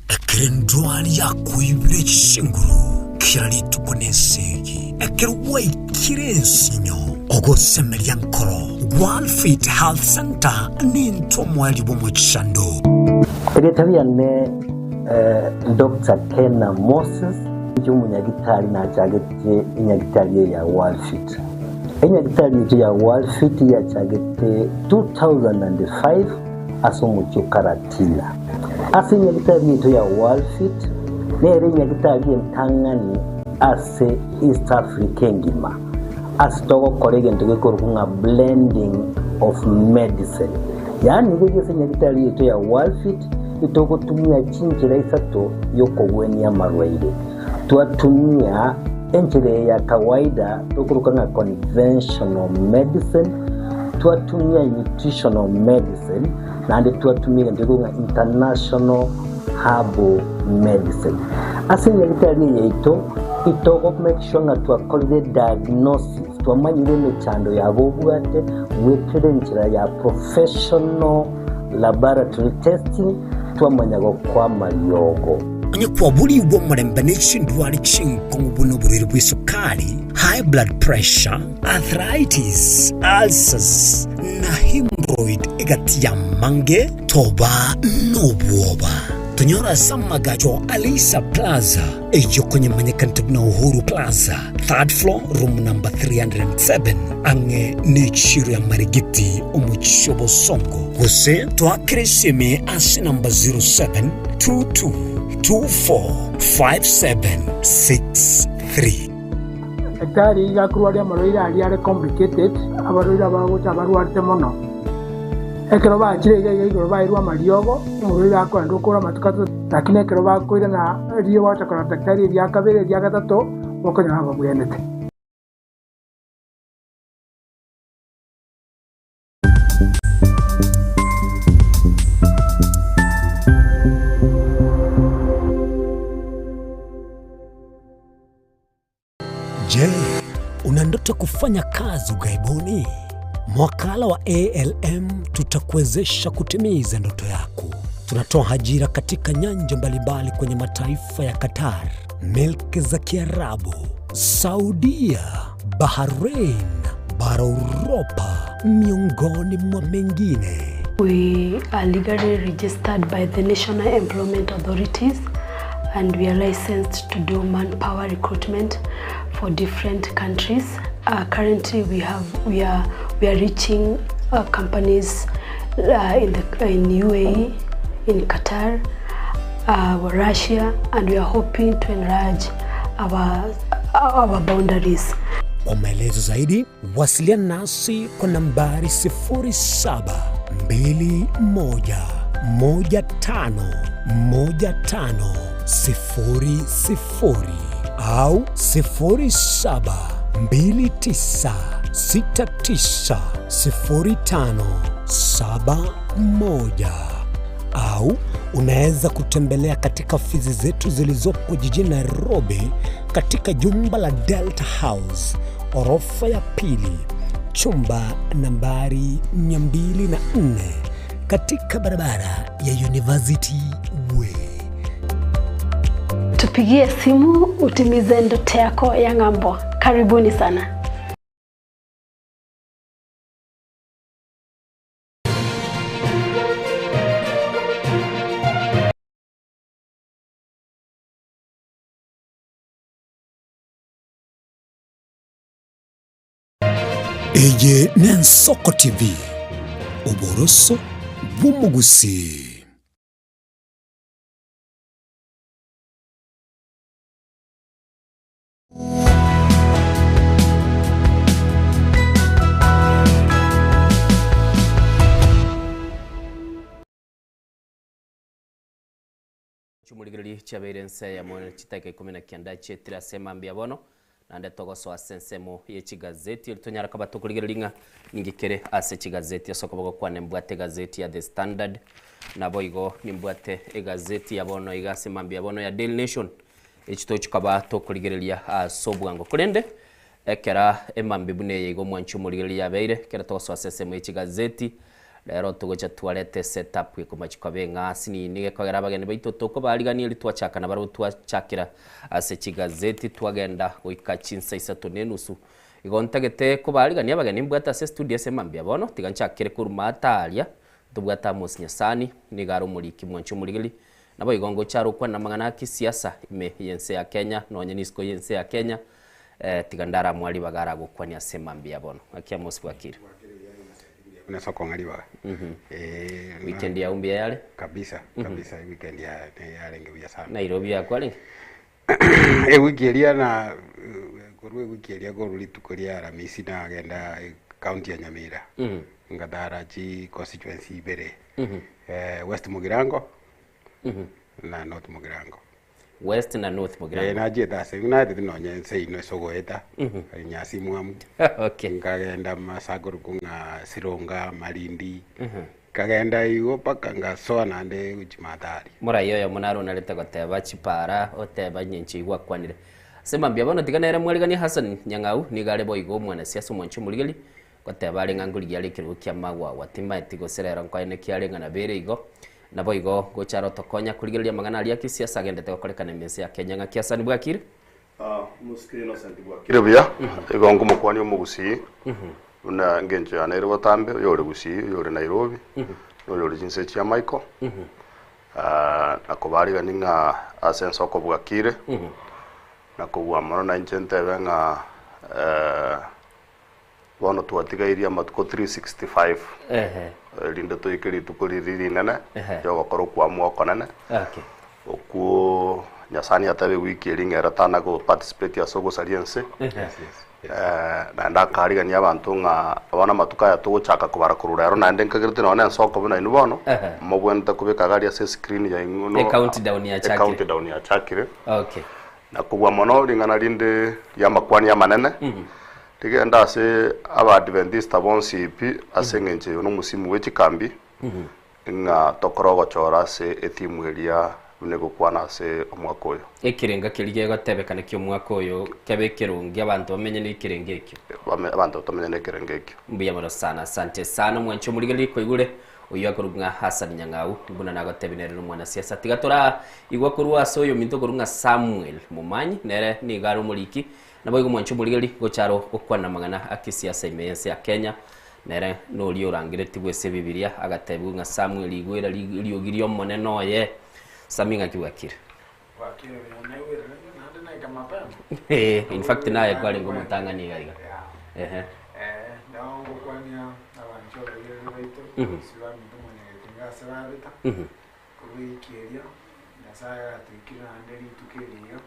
Ekero endwari yakoibire chinguru kera rituko nesegi, ekero gwaikire ensinyo, ogosemeria nkoro, Worldfit Health Center nintwe omoerio bw'omochando. Erieta riane Doctor Kena Moses, inche omonyagitari nachagete enyagitari eye ya Worldfit. Enyagitari yaito ya Worldfit yachagete 2005 ase omochie o Karatina. Ase enyagitari yaito ya Worldfit nere enyagitari entang'ani ase East Africa engima ase togokora egento gekorokwa ng'a blending of medicine. Yaani iga ase enyagitari yaito ya Worldfit itogotumia chinchera isato y'okogwenia amarwaire. Twatumia enchera eye ya kawaida tokoroka ng'a conventional medicine, twatumia nutritional medicine, naende twatumia egento gekorokwa ng'a international herbal medicine. Ase enyagitari eye yaito, itogo make sure ng'a twakorire diagnosis, twamanyire emechando yabo obwate, goetera enchera ya professional. Laboratory testing twamanya gokoa amariogo. Onye kwaborigwe omorembe ne chindwari chinkong'u buna oborwaire bw'esukari, high blood pressure, arthritis, ulcers, na hemorrhoid egati y'amange, toba nobwoba. Tonyore ase amagacho a Lisa Plaza, eyio konyemanyekanete buna Uhuru Plaza, third floor, room number 307, ang'e n'echiro ya Marigiti, omochie o Bosongo. Gose toakere esimi ase namba 0722245763. Daktari iga akorwaria amarwaire aria are complicated, abarwaire abagocha abarwarete mono. Ekero bachire iga iga igoro bairwe amariogo, omorwaire akoenda okora amatuko atato, lakini ekero bakoirana riria bagocha korora daktari eria kabere eria gatato, bokonyora babwenerete. Je, una ndoto kufanya kazi ughaibuni? Mwakala wa ALM tutakuwezesha kutimiza ndoto yako. Tunatoa ajira katika nyanja mbalimbali kwenye mataifa ya Qatar, milki za Kiarabu, Saudia, Bahrain, bara Uropa, miongoni mwa mengine. We are legally registered by the National Employment Authorities and we are licensed to do manpower recruitment for different countries. Uh, currently we have we are we are reaching uh, companies uh, in the in UAE, in Qatar, uh, Russia and we are hoping to enlarge our our boundaries. Kwa maelezo zaidi wasiliana nasi kwa nambari 0721151500 au 0729690571 au unaweza kutembelea katika ofisi zetu zilizopo jijini Nairobi katika jumba la Delta House orofa ya pili chumba nambari 204 katika barabara ya University Way. Tupigie simu utimize ndoto yako ya ng'ambo. Karibuni sana. Eye n'Ensoko TV, oboroso bw'omogusii. Chimorigereria chiabeire ense eyemo chidakika ikomi na kianda chietire ase mambia bono, naende togosoa ase ensemo ye chigazeti eri tonyara koba tokorigereria ng'a ninki kere ase chigazeti ase okoboko kwane mbwate egazeti ya The Standard, naboigo nimbwate egazeti ya bono iga ase mambia bono ya Daily Nation, echi tochi koba tokorigereria ase obwango. Korende ekera emambia buna eye iga omwanchi omorigereria yabeire, ekero togosoa ase ensemo ye chigazeti, Rero togocha twarete setup ekomachi koba eng'asi nini gekogera abageni baito tokobarigania eri twachaka nabarabwo twachakera ase chigazeti twagenda goika chinsa isato na enusu. Igo ntagete kobarigania abageni mbwate ase estudio ase mambia bono tiga nchakere korwa maata aria ntobwate Amos Nyasani nigo are omoriki mwanche omorigeri naboigo ngocha are okwana amang'ana a kisiasa ime yense ya Kenya nonye nisiko yense ya Kenya tiga ndaramwa ribaga aragokwania ase mambia bono. Ng'aki Amos bwakire? Buna ase okong'a ribaga. Eh, Weekend yao mbuya yare? Kabisa, kabisa weekend ya yarenge buya sana. Nairobi yakwarenge? Ewiki eria na korwa ewiki eria korwa rituko ria Aramisi nagenda county ya Nyamira. Ngatara chi constituency ibere. West Mugirango na North Mugirango. West na North Mugirango. Eh, nachiete ase naetete nonye ense ino ase ogoeta nyasi mwamu okay. Nkagenda masakuru kung'a Sironga Malindi nkagenda igo mpaka ngasoa naende gochia Mathari. Morai oyomo naro onarete goteba chipara oteba nyenche igwa akwanire. Ase mambia bono tiga nere mwariganie Hassan Nyang'au nigo are boigo omwanasiasa omwanchi omorigeri. Ngoteba are ng'a nkorigia are ekerogo kia magwagwa, timaeti gose rero nkoenekia are ng'a nabere igo. Naboigo gocha are otokonya korigereria amang'ana aria akisiasa agendete gokorekana ime ense ya Kenya ng'aki Hassan bwakire? Omosike Innocent bwakire buya, igo nkomokwania omogusii buna engencho yane ere botambe, oyore Gusii, oyore Nairobi, na oyore chinse chia Michael, na kobarigani ng'a ase ense okobwakire, na kobua mono nainche ntebe ng'a Bono twatigairie amatuko 365 erinde toike rituko riria rinene ri'ogokora okoamua okonene, okwo Nyasae niatebe ewiki eria ng'a ere tana go participate ase ogosaria ense, naende akarigania abanto ng'a bono amatuko aya togochaka kobara korwa rero naende nkagerete nonya na ensoko buna inwe bono, mobwenerete kobeka iga aria ase escreen yaino E countdown yachakire. E countdown yachakire. Okay. Na kobua mono ring'ana rinde ri'amakwani amanene, Rigende ase Abaadventista bonsi pi ase engencho eye nomosimu bwe chikambi, ng'a tokore ogochora ase etimu eria buna egokwana ase omwaka oyo. Ekerenga keria gegotebekana ki'omwaka oyo kebe ekeronge, abanto bamenye nekerengo ekio. Abanto tomenye nekerengo ekio. Mbuya mono sana, asante sana omwanchi omorigereria koigure oyio akorokwa ng'a Hassan Nyang'au buna nagotebia nere nomwanasiasa. Tiga tora igwa korwa ase oyominto okorokwa ng'a Samuel Momanyi nere nigo are omoriki Naboigo mwanche omorigereria gocha aro gokwana amang'ana a kisiasa ime y'ense ya Kenya, nere noria orangeretigwe ase Ebibilia agatebigwa ng'a Samuel igwera riogi ri'Omonene oye. Sami ng'aki bwakire? Bwakire buya naigwere rende naende naika mapema. Eh, in fact naye kwarenge omotang'ani iga iga. Ehe. Eh, nao ngokwania abanchwa abarigereria baito, gose baminto mwanyagetinga ase babeta, korwa ewiki eria, Nyasaye agatoikire naende rituko eri iga.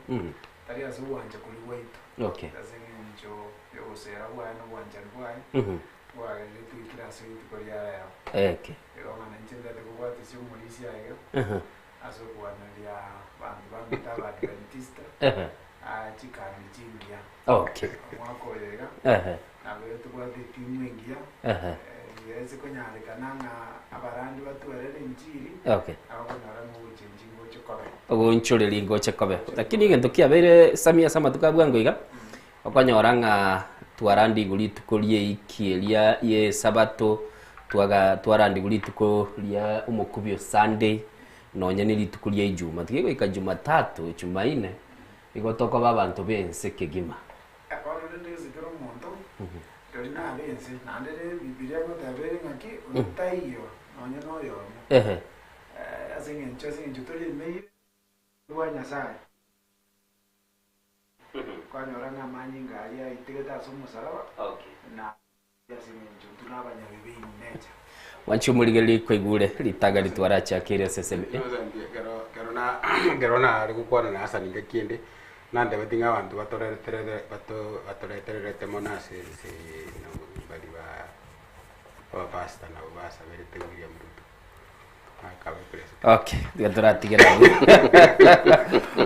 Tari ase ogwancha koria gwaito, Okay. ase eng'encho y'ogoseera bwaye na obwanchani bwaye, bwagerire toikire ase rituko ria rero. Okay. Igo ng'a nainche ntete kobwatisia omorisia iga, ase okogwaneria abanto baminto Abaadventista, chikambi chingiya. Okay. Omwaka oyo iga, nabeire tobwate etimu engiya, eye ase konyarekana ng'a abarandi batwerere enchiri, Okay. abakonyora ng'a ogochenchi ngoche kobe. Ogoonchoreria ngoche kobe. Lakini egento kiabeire Sammy ase amatuko a bwango iga, okonyora ng'a twarandigwe rituko ri'eiki eria y'esabato, twaga twarandigwe rituko ria omokubio Sunday, nonye ne rituko ria ijuma. Tigegoika jumatatu, jumaine, igo tokoba abanto b'ense kegima. Bono rende ase kera omonto, rirorio nabe ense, naende rende Bibilia egoteba ere ng'aki, onde taiyo nonye noyomo. Ase engencho ase engencho tore emeire bwa Nyasae, kwanyora ng'a amanyinga aria aitegete ase omosalaba, na ase engencho intwe nabanyabibe in nature. Mwanche omorigererie kwaigure ritaga ritwarachakeire ase esemi. Ekero na ekero nare gokwana na Hassan engaki ende, nantebeti ng'a abanto batoreterere bato batoretererete mono ase ense eye nabo baria ba abapastor nabo basaberete William Ruto. Okay, tiga toratigera abwo.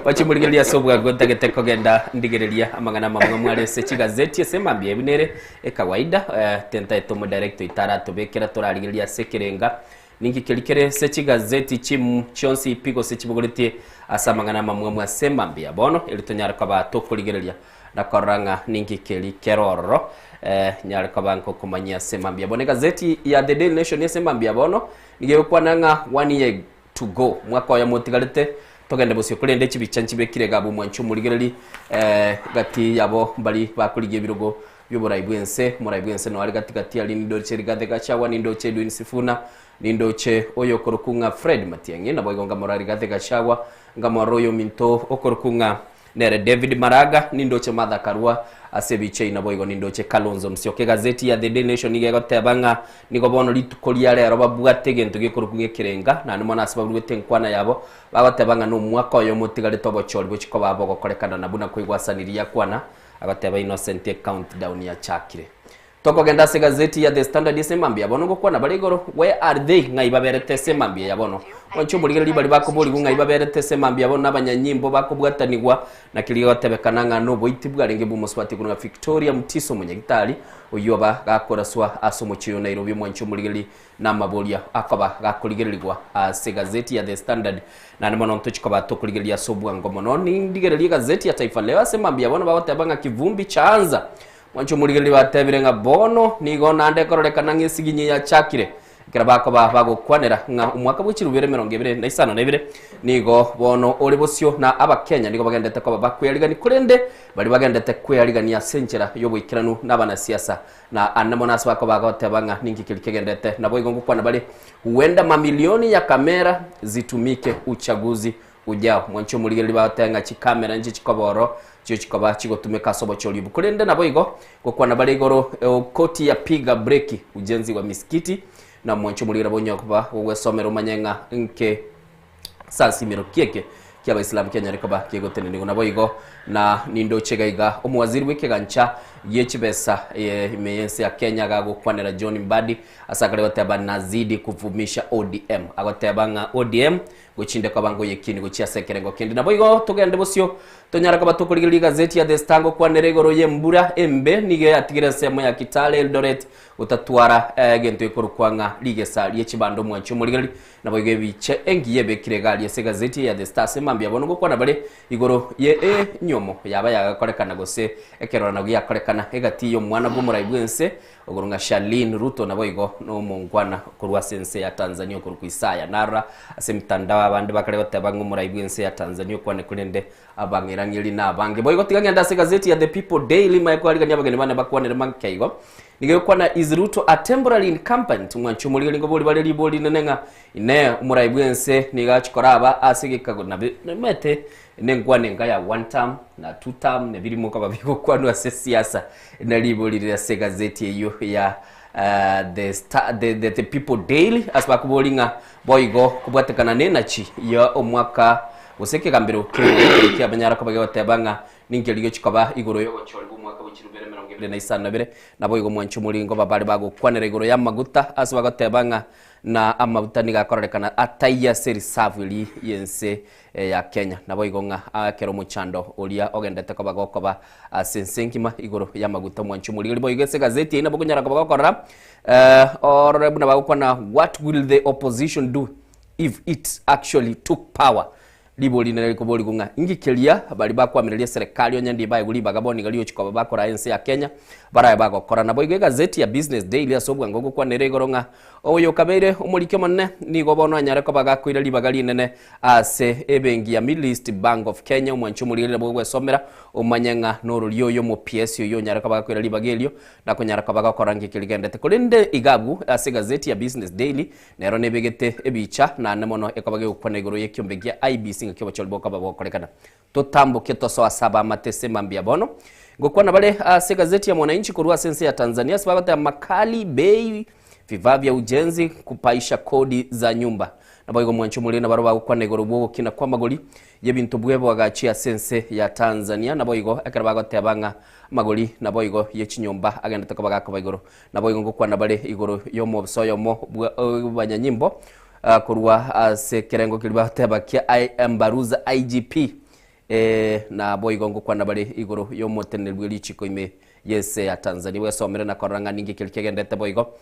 Oche morigereria ase obwango ntagete kogenda ndigereria amang'ana amamwa mware ase chigazeti ase mambia ebi nere ekawaida eh, tentaete omodirector oito aratobekera torarigereria ase ekerenga ninki keri kere ase chigazeti chim chionsi pi gose chibogoretie ase amang'ana amamwamu ase mambia bono eri tonyare koba tokorigereria na korora ng'a ninki keri kere ororo eh, nyare koba nkokomanyia ase mambia bono. Egazeti ya The Daily Nation ase mambia bono nigo egokwana ng'a one year to go, mwaka oyomo otigarete togende bosio korende chibicha nchibekire iga abwo mwanche omorigereri eh, gati yabo mbari bakorigia ebirogo bi'oborai bw'ense. Omorai bw'ense noare are gati gati aria nindoche Rigathi Gachagua, nindoche Edwin Sifuna, nindoche oyo okorokwa ng'a Fred Matiang'i, naboigo ngamorora Rigathi Gachagua, ngamorora oyominto okorokwa ng'a Nere David Maraga, nindoche Martha Karua ase ebichei naboigo nindoche Kalonzo Musyoka. Egazeti ya The Daily Nation nigo egoteba ng'a nigo bono rituko ria rero babwate egento gekorokwa ng'a ekerenga, naende mono ase baruete enkwana yabo bagoteba ng'a nomwaka oyomo otigarete obochori bochie koba bogokorekana na buna koigwasanirie yakwana agoteba Innocent ecountdown yachakire. Tokogenda ase egazeti ya The Standard ase mambia bono ngokwana bare igoro, Where are they? Ng'ai baberete ase mambia ya bono? Mwanche omorigereria baria bakoborigwa ng'ai baberete ase mambia bono nabanyanyimbo bakobwatanigwa na keria gegotebekana ng'a noboiti bwarenge bw'omosubati korwa ng'a Victoria Mutiso omonyagitari oyio oba gakoraswa ase omochie oyo Nairobi Mwanche omorigereria namaboria akoba gakorigererigwa ase egazeti ya The Standard naende mono ntochi koba tokorigereria ase obwango mono. Nindigererie egazeti ya Taifa Leo ase mambia bono bagoteba ng'a kivumbi chaanza. Mwanche omorigereria batebire ng'a bono nigo naende ekororekana ng'a esiginyi yachakire, ekero bakoba bagokwanera ng'a omwaka bwe chirubere 25 nigo bono ore bosio na Abakenya nigo bagendete koba bakwearigania korende baria bagendete kwearigania ase enchera y'oboikeranu na abanasiasa na ande mono ase bakoba bagoteba ng'a ninki keria kegendete naboigo ngokwana bare huenda mamilioni ya kamera zitumike uchaguzi Ujao. Mwanche omorigereria bagoteba ng'a chikamera nchio chikoba oro, chio chikoba chigotumeka ase obochori obo. Korende naboigo, gokwana bare igoro koti ya piga breki ujenzi wa misikiti, na mwanche omorigereria bonye koba gogwesomera omanye ng'a nke sasimero ki eke kia abaisilamu kianyare koba kegotenenigwa. Naboigo na nindoche iga iga omowaziri bw'ekegancha gie chibesa ime y'ense ya Kenya gagokwanera John Mbadi ase akare goteba nazidi kuvumisha ODM. Agoteba ng'a ODM Gochinde koba ngoyekini gochia ase ekerengo kende. Naboigo togende bosio, tonyare koba tokorigereria egazeti ya The Star ngokwanera igoro y'embura embe nigo yatigire ensemo ya Kitale, Eldoret gotatwara egento gekorokwa ng'a rigesa rie chibando omwanchi omorigereria. Naboigo ebicha engiya ebekire egari ase egazeti ya The Star ase mambia bono ngokwana bare igoro ye enyomo yaba yagakorekana gose ekerorano giakorekana egati y'omwana bw'omorai bw'ense Okorwa ng'a Charlene Ruto naboigo nomongwana korwa ase ense ya Tanzania okorokwa Isaya. Narora ase emitandao abande bakare goteba ng'a omorai bw'ense ya Tanzania okwane korende abang'erang'eri nabange. Boigo tiga ng'ende ase egazeti ya The People Daily maye kwarigania abageni bane bakwanere make igo. Nigo egokwana Is Ruto a temporary incumbent? Mwanche omorigeri ngobori bare ribori rinene ng'a inee omorai bw'ense nigo achia koraba ase egekago nabe nomanyete Nenkwana enka ya one term na two term na birimo koba bigokwanwa ase siasa na ribori rire ase egazeti eyio ya the, Star, the, the, the People Daily ase bakobori ng'a boigo kobwatekana nenachi ya omwaka gose ekegambero kiabanyara koba gegoteba ng'a ninki rigochi koba igoro y'obochori bw'omwaka bwe chirubere 2052 naboigo mwanche omoringo babare bagokwanera igoro y'amaguta ase bagoteba ng'a na amaguta nigo akororekana ataiyo ase reserve eri y'ense ya Kenya. Naboigo ng'a ekero omochando oria ogendete koba gokoba ase ense engima igoro y'amaguta omwanchi omorigeri boigo ase egazeti eyio nabo okonyara koba gokorora orore buna bagokwana what will the opposition do if it actually took power ribori rinene rikoborigwa ng'a inki keria baria bakwamireria eserekari onye ndibaegwe ribaga bono iga riochi koba bakoraa ense ya Kenya barabe bagokora. Naboigo egazeti ya Business Daily ase obwango gokwanera igoro ng'a Oyokabeire omoriki omonene nigo bono anyare koba gakoira ribaga rinene ase ebenki ya Middle East Bank of Kenya. Omwanchi omorigereri nabo ogwesomera omanye ng'a norori oyo omopiesi oyio onyare koba gakoira ribaga erio na konyara koba gokora ng'iki rigendete. Korende iga abwo ase egazeti ya Business Daily nero nebegete ebicha naende mono ekoba gegokwana igoro y'ekiombe gia IEBC ng'aki obochori bokoba bogokorekana. Totamboke tosoe ase abaamate ase mambia bono. Ngokwana bare ase egazeti ya Mwananchi korwa ase ense ya Tanzania ase bagoteba makali bei vifaa vya ujenzi kupaisha kodi za nyumba. Naboigo mwanche omoriri nabaro bagokwana igoro bw'ogokina kw'amagori y'ebinto bw'eboagachi ase ense ya Tanzania naboigo ekero bagoteba ng'a amagori naboigo ye chinyomba agendete koba gakoba igoro. Naboigo ngokwana bare igoro y'omobisa oyomo bwa banyanyimbo korwa ase ekerengo keria bagoteba kia Mbaruza IGP naboigo ngokwana bare igoro y'omoteneneri bwe richiko ime y'ense ya Tanzania. Bwesomere na korora ng'a ninki keria kegendete boigo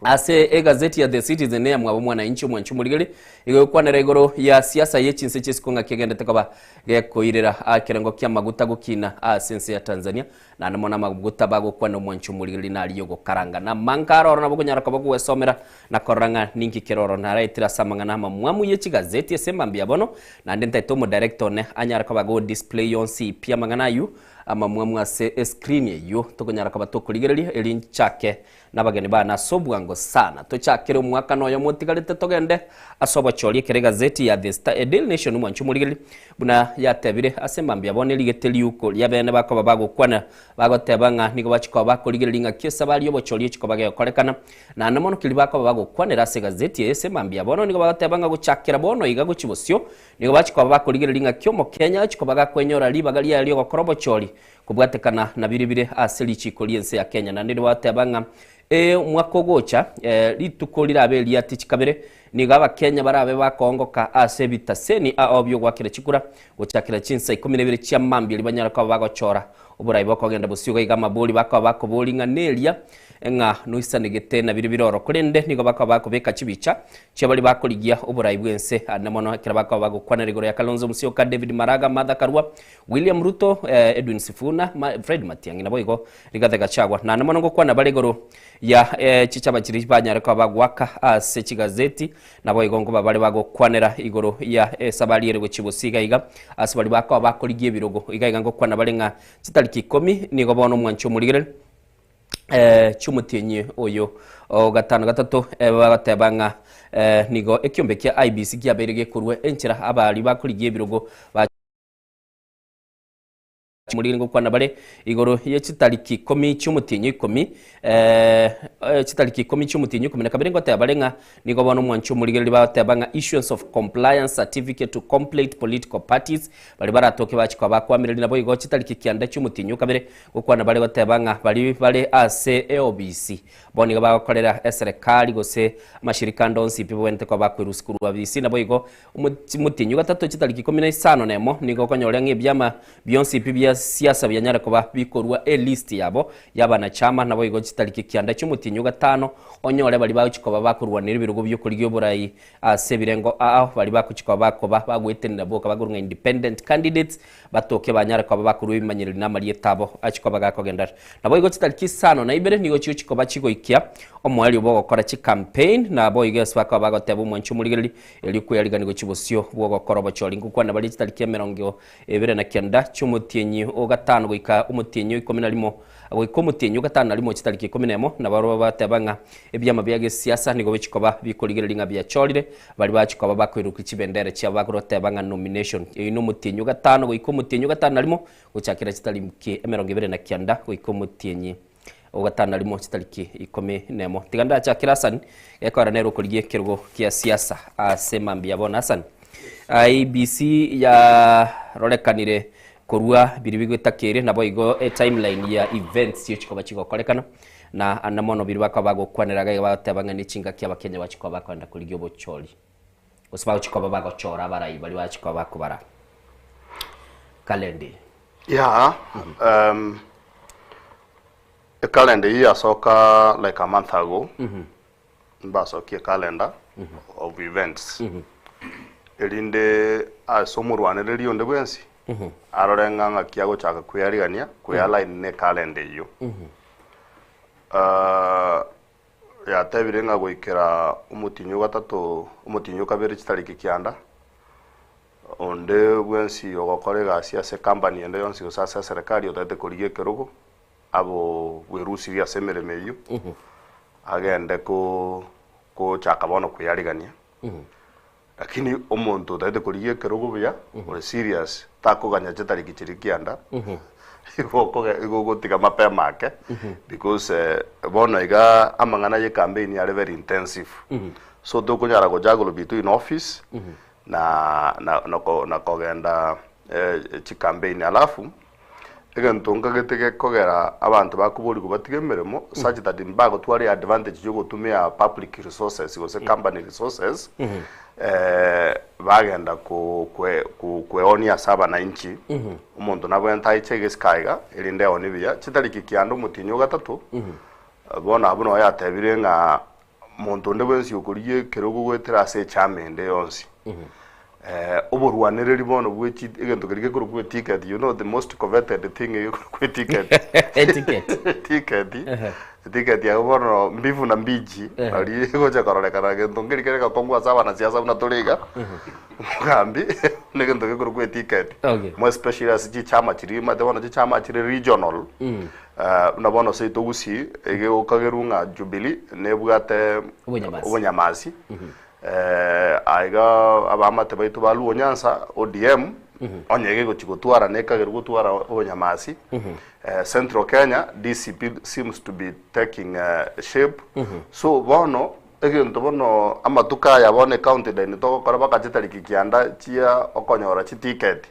ase egazeti ya The Citizen ya mwabo mwananchi omwanchi omorigeri igo egokwanera igoro ya siasa ye chinse chi'isiko ng'aki egendete koba gekoirera ekerengo ki'amaguta gokina ase ense ya Tanzania Naende mono amaguta bagokwana omwancho omorigereria narigia ogokaranga, na amanka aroro nabo okonyara koba ogwesomera na korora ng'a ninki kere ororo. Naraetire ase amang'ana amamwamu ye chigazeti ase emambia bono, naende ntaete omodirector one anyare koba ago display yonsi pi amang'ana ayio amamwamu ase escreen eyio tokonyara koba tokorigereria erio nchake Nabageni baane ase obwango sana. Tochakere omwakano oyomo otigarete togende ase obochori ekero egazeti ya The Star, Daily Nation mwanche omorigereria buna yatebire ase mambia bono erigete riuko riabene bakoba bagokwana bagoteba ng'a nigo bachia koba bakorigereria ng'aki esabari y'obochori echi koba gegokorekana. Naende mono keria bakoba bagokwanera ase egazeti eye ase mambia bono nigo bagoteba ng'a gochakera bono iga gochia bosio nigo bachia koba bakorigereria ng'aki omokenya achia koba gakwenyora ribaga riaye ri'ogokora obochori Kobwatekana na biria bire ase richiiko ri'ense ya Kenya. Naende nigo bateba ng'a ee omwaka ogocha rituko rirabe eriati chikabere, nigo abakenya barabe bakoongoka ase ebitaseni ao bi'ogoakera chikura gochakera chinsa ikomi na ibere chia mambia erio banyare koba bagochora oborai bokogenda bosio. Iga iga amabori bakoba bakobori ng'a neria Ng'a noisanegete na biria bire oro, korende nigo bakoba bakobeka chibicha chia baria bakorigia oborai bw'ense ande mono ekero bakoba bagokwanera igoro ya Kalonzo Musyoka, David Maraga, Martha Karua, William Ruto, Edwin Sifuna, Fred Matiang'i naboigo Rigathi Gachagua. Naende mono ngokwana bare igoro ya chichama chiria banyare koba bagoaka ase chigazeti naboigo nkoba bare bagokwanera igoro ya esabari ere gochia bosio iga iga ase baria bakoba bakorigia ebirogo iga iga ngokwana bare ng'a chitariki ikomi nigo bono omwanchi omorigereri chi'omotienyi oyo o gatano gatato bagoteba ng'a nigo ekiombe kia IEBC kiabeire gekorua enchera abaria bakorigia ebirogo ba Morigere ngokwana bare igoro ye chitariki ikomi chi'omotienyi ikomi chitariki ikomi chi'omotienyi ikomi na kabere ngoteba bare ng'a nigo bono omwanchi omorigereria bagoteba ng'a issuance of compliance certificate to complete political parties baria baratoke bachia koba bakwamireria naboigo chitariki kianda chi'omotienyi o kabere Gokwana bare goteba ng'a baria bare ase eobisi bono nigo bagokorera eserekari gose amashirika ande onsi pi babwenerete koba bakwerusia korwa obisi. Naboigo omotienyi o gatato chitariki ikomi na isano na emo nigo okonyoria ng'a ebiama bionsi pi bia siasa bianyare koba bikorua elist yabo y'abanachama. Naboigo chitariki kianda chi'omotienyi o gatano onyore baria bagochia koba bakorwanera ebirogo bi'okorigia oborai ase ebirengo ao baria bagochia koba bakoba bagoetenena boka bakorwa ng'a independent candidates Batoke banyare koba bakorua ebimanyereri na amarieta abo achie koba gakogenderera. Naboigo chitariki isano na ibere nigo chigochia koba chigoikia omoerio bw'ogokora chicampaign, naboigo ase bakoba bagoteba omwanchi omorigereri, erio kweyarigania gochia bosio bw'ogokora obochori. Ngokwana baria chitariki emerongo ebere na kianda chi'omotienyi o gatano goika omotienyi o ikomi na rimo, goika omotienyi o gatano na rimo chitariki ikomi na emo, nabarabwo bateba ng'a ebiama bia gesiasa nigo bichia koba bikorigereria ng'a biachorire Baria bachia koba bakoirokia chibendera chiabo bakoroteba ng'a nomination. Eyio nomotienyi o gatano goika omotienyi o gatano na rimo, gochakera chitariki emerongo ebere na kianda goika omotienyi o gatano na rimo chitariki ikomi nemo. Tiga ndachakere Hassan, gekogera nere okorigia ekerogo kia siasa ase mambia bono. Hassan, IEBC yarorekanire korwa biria bigotakeire naboigo etimeline ya events chiochikoba chigokorekana. Na ande mono biria bakaba bagokwanera iga iga bagoteba ng'a nechingaki abakenya bachia koba bakoenda korigia obochori, gose bagochia koba bagochora abarai baria bachia koba bakobara calendar eye. Yeah, ecalendar eyio yasoka like a month ago, mbasokie ecalendar of events, erinde ase omorwanereri onde bwensi, arore ng'a ng'aki agochaka kweyarigania, kwealign na ecalendar eyio. Yatebire ng'a goikera omotienyi o gatato, omotienyi o kabere chitariki kianda, onde bwensi ogokora egasi ase ecompany ende yonsi gose ase eserekari otagete korigia ekerogo, abo bwerusirie ase emeremo eyio, agende ko kochaka bono kweyarigania. Lakini omonto otagete korigia ekerogo buya, ore serious, takoganya chitariki chiria kianda, igo okoge igo ogotiga mapema ake, because bono iga amang'ana ye campaign are very intensive. So tokonyara gojuggle between office na na nako na kogenda chicampaign. Alafu, Egento nkagete gekogera abanto bakoborigwa batige emeremo such that mbagotwara eadvantage yogotumia public resources gose company resources bagenda ko kwe ko kweonia ase abananchi. Omonto nabwenerete aiche egesika aiga erinde eonie buya. Chitariki kianda omotienyi o gatato, bono abwo noo yatebire ng'a Monto onde bwensi okorigia ekerogo goetera ase echama ende yonsi, oborwanereri bono bwe chi egento keria gekorokwa eticket, you know the most coveted thing egekorokwa eticket. Eticket. Eticket, eticket yago bono mbivu na mbichi, nari egocha kororekana gento nkeri kere gakong'u ase abanasiasa buna tore iga, omogambi, negento gekorokwa eticket. Okay. More especially ase chichama chiria omanyete bono chichama chire regional, Buna bono seito Gusii egegokagerwa ng'a Jubilee nebwate Obonyamasi. obonyamasi aiga abaamate baito ba Luo Nyanza ODM onye egegochi gotwara nekagerwa gotwara obonyamasi Central Kenya DCP seems to be taking shape so bono egento bono amatuko aya bono ecounty line togokora baka chitariki kianda chia okonyora chiticket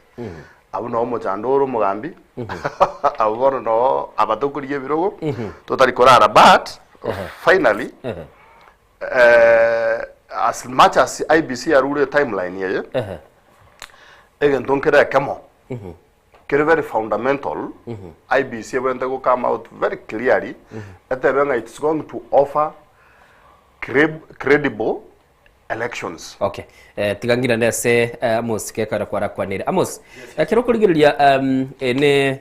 Abwo noo omochando ore omogambi, abwo bono noo abatokorigia ebirogo, totari korara but finally as much as IEBC yarure timeline eye, egento nkere ekemo, Kere very fundamental, IEBC ebwenerete go come out very clearly, etebe ng'a it's going to offer credible elections. Okay. Eh, tiga ngirane ase eh, Amos gekara kwarakwanire. Amos, ekero okorigereria um, ene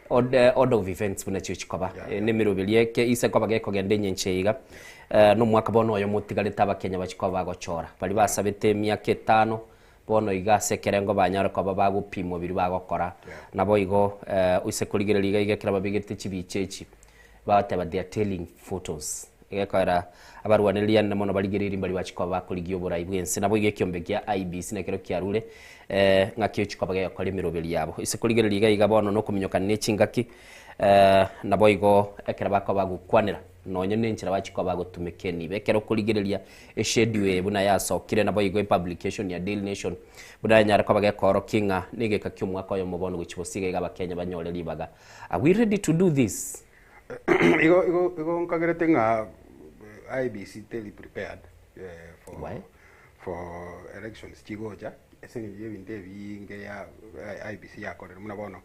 order, order of events buna chio chikoba yeah. Nemeroberi eke ise koba gekogenda enyenche iga eh, nomwaka bono oyo motigarete abakenya bachikoba bagochora bari basabete emiaka etano bono iga ase ekerengo banyare koba bagopimwa biria bagokora naboigo eh, oise korigereria iga iga ekero babegete chibicha echi Bagoteba they are tailing photos. Egekoera abarwanereria anene mono barigereiri mbari bachia koba bakorigia oborai bw'ense. Naboigo ekiombe kia IEBC nekero kiarure eh, ng'aki ochia koba gegokora emeroberi yabo. Ase korigereria iga iga bono nokominyokana ne chingaki eh, naboigo ekero bakoba bagokwanera nonye nenchera bachia koba bagotumeka enibo. Ekero okorigereria eschedule eye buna yasokire naboigo epublication ya Daily Nation buna yanyare koba gekoorokia ng'a negeka ki'omwaka oyomo bono gochia bosio iga iga abakenya banyore ribaga. Are we ready to do this? Igo igo igo nkagerete ng'a IEBC teri prepared eh, for Why? for elections chigocha ase eng'encho ya ebinto ebinge ya IEBC yakorire buna bono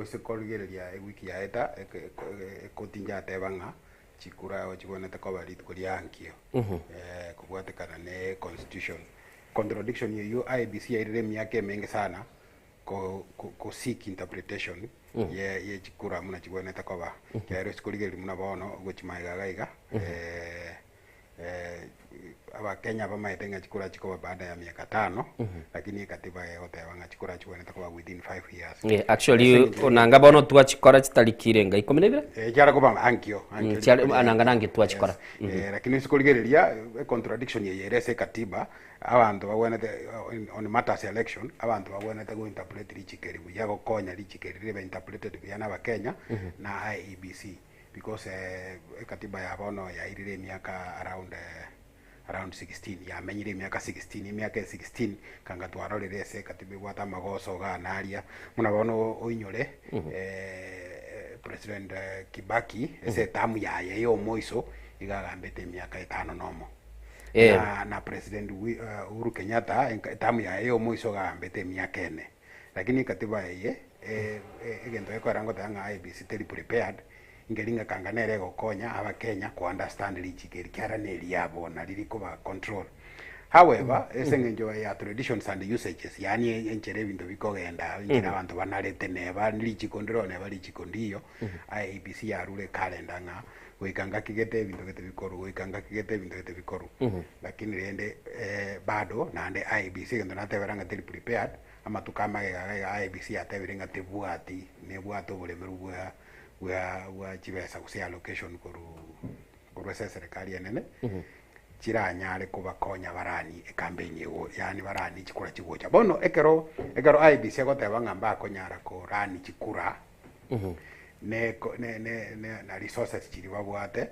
ase korigereria ewiki yaeta eke eko- ekoti njateba ng'a chikura chigwenerete koba rituko ria ankio eh, kobwatekana ne constitution contradiction eywo IEBC yairire emiaka emenge sana ko ko seek interpretation ye ye chikura buna chigwenerete koba. Ekiagera ase korigereria buna bono ogochia magega iga iga Abakenya bamaete ng'a chikura chikoba baada ya miaka tano, lakini ekatiba egoteba ng'a chikura chigwenerete koba within 5 years. Yeah, actually onanga bono twachikora chitariki irenga ikomi na ibere? Eh, chiare koba ankio, ankio Mm, chiare rituko ria ananga ankio. nange twachikora. Yes. Eh, lakini ase korigereria contradiction eye ere ase ekatiba Abanto bagwenerete on matters ya election, abanto bagwenerete go interpret richiko eri buya, gokonya richiko eri ribe interpreted buya na abakenya na IEBC because ekatiba ya bono yairire emiaka around around 16, yamenyire emiaka 16, emiaka eye 16 kanga twarorire ase ekatiba ebwate amagoso igaa na aria, buna bono oinyore President Kibaki ase eterm yaye ya omoiso iga agambete emiaka etano na omo. Eh. Na, na President Wi- eh, Uhuru Kenyatta enka- etamu yaye y'omoiso ogambete emiaka ene. Lakini ekatiba eye eh, eh, egento gekoera ngoteba ng'a IEBC teri prepared, nkeri ng'a kanga nere egokonya abakenya ko understand richiko eri kiara na eriabo na riri koba control. However, ase eng'encho ya traditions and usages, yaani enchera ebinto bikogenda, enchera abanto banarete neba richiko ndiro neba richiko ndiyo, IEBC yarure ekalenda ng'a Goika ngaki gete ebinto gete bikorwe, goika ngaki gete ebinto gete bikorwe. Lakini rende bado naende IEBC egento natebera ng'a teri prepared, amatuko amagega iga iga IEBC yatebire ng'a tebwati, nebwate oboremerwa bwa bwa bwa chibesa gose allocation korwa korwa ase eserekari enene, chiranyare kobakonya baranie ecampaign ego yaani baranie chikura chigocha. Bono ekero ekero IEBC egoteba ng'a mbakonyara korani chikura, ne ne ne ne na resources chiria babwate,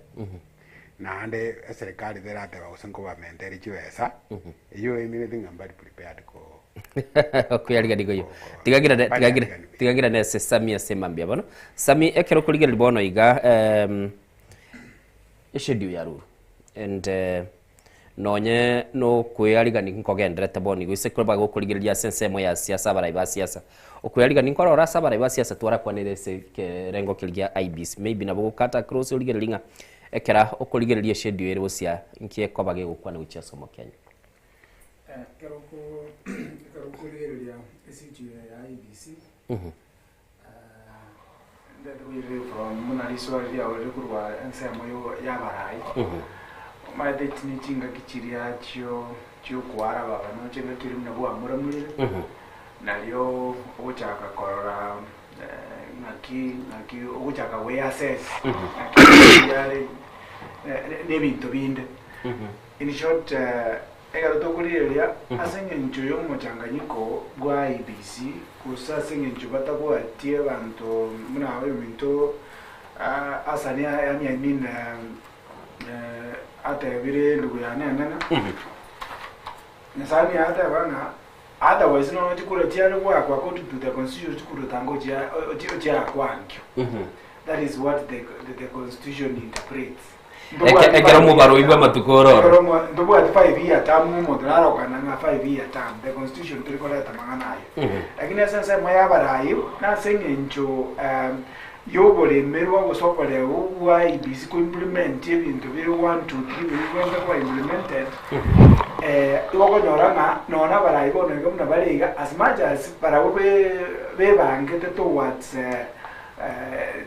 naende eserekari terateba gose nkobamenta ere chibesa, eyio emineti ng'a mbari prepared ko Okoyarigania igo. Tiga ngirane tiga ngirane tiga ngirane ase Sammy ase mambia bono. Sammy ekero okorigereria bono iga eschedule ya Ruru and Nonye nokwearigania nkogenderete bono igo, ase koba gokorigereria ase ensemo ya siasa abarai ba siasa. Okwearigania nkorora ase abarai ba siasa twarakwanere ase ekerengo keria gia IEBC. Maybe nabo gokata across origererie ng'a ekera okorigereria eschedule ere gosia nki ekoba gegokwana gochia ase omokenya. Ekero oko ekero okorigereria eschedule ya IEBC, Ndete koirire from buna riswali riaorire korwa ensemo y'abarai. Omanyete echi ne chingaki chiria chio chiokoara baba noche engaki eria buna bwamoramurire, nario ogochaka korora ng'aki ng'aki ogochaka goeassess ng'aki yare na ebinto binde. In short Ekero tokorigereria ase engencho y'omochanganyiko bwa IEBC, gose ase engencho batabwati abanto buna oyominto Hassan yaani I mean atebire endugu yane enene, Nyasaye nigo ateba ng'a otherwise nonya chikura chiare goakwa according to the constitution chikura otanga ochiakwa ankio. That is what the constitution interprets. Ekero omobaroi bw'amatuko ore oro. Ntobwati 5 year term omonto narokana ng'a 5 year term, the constitution teri koreta mang'ana ayo. Lakini ase ensemo ya abarai, nase eng'encho yoboremerwa gose oboreu bwa IEBC ko implement ebinto bire 1 2 3 biri bibwenerete koba implemented, igo okonyora ng'a nonya abarai bono iga buna bare iga, as much as barabwo bebangete towards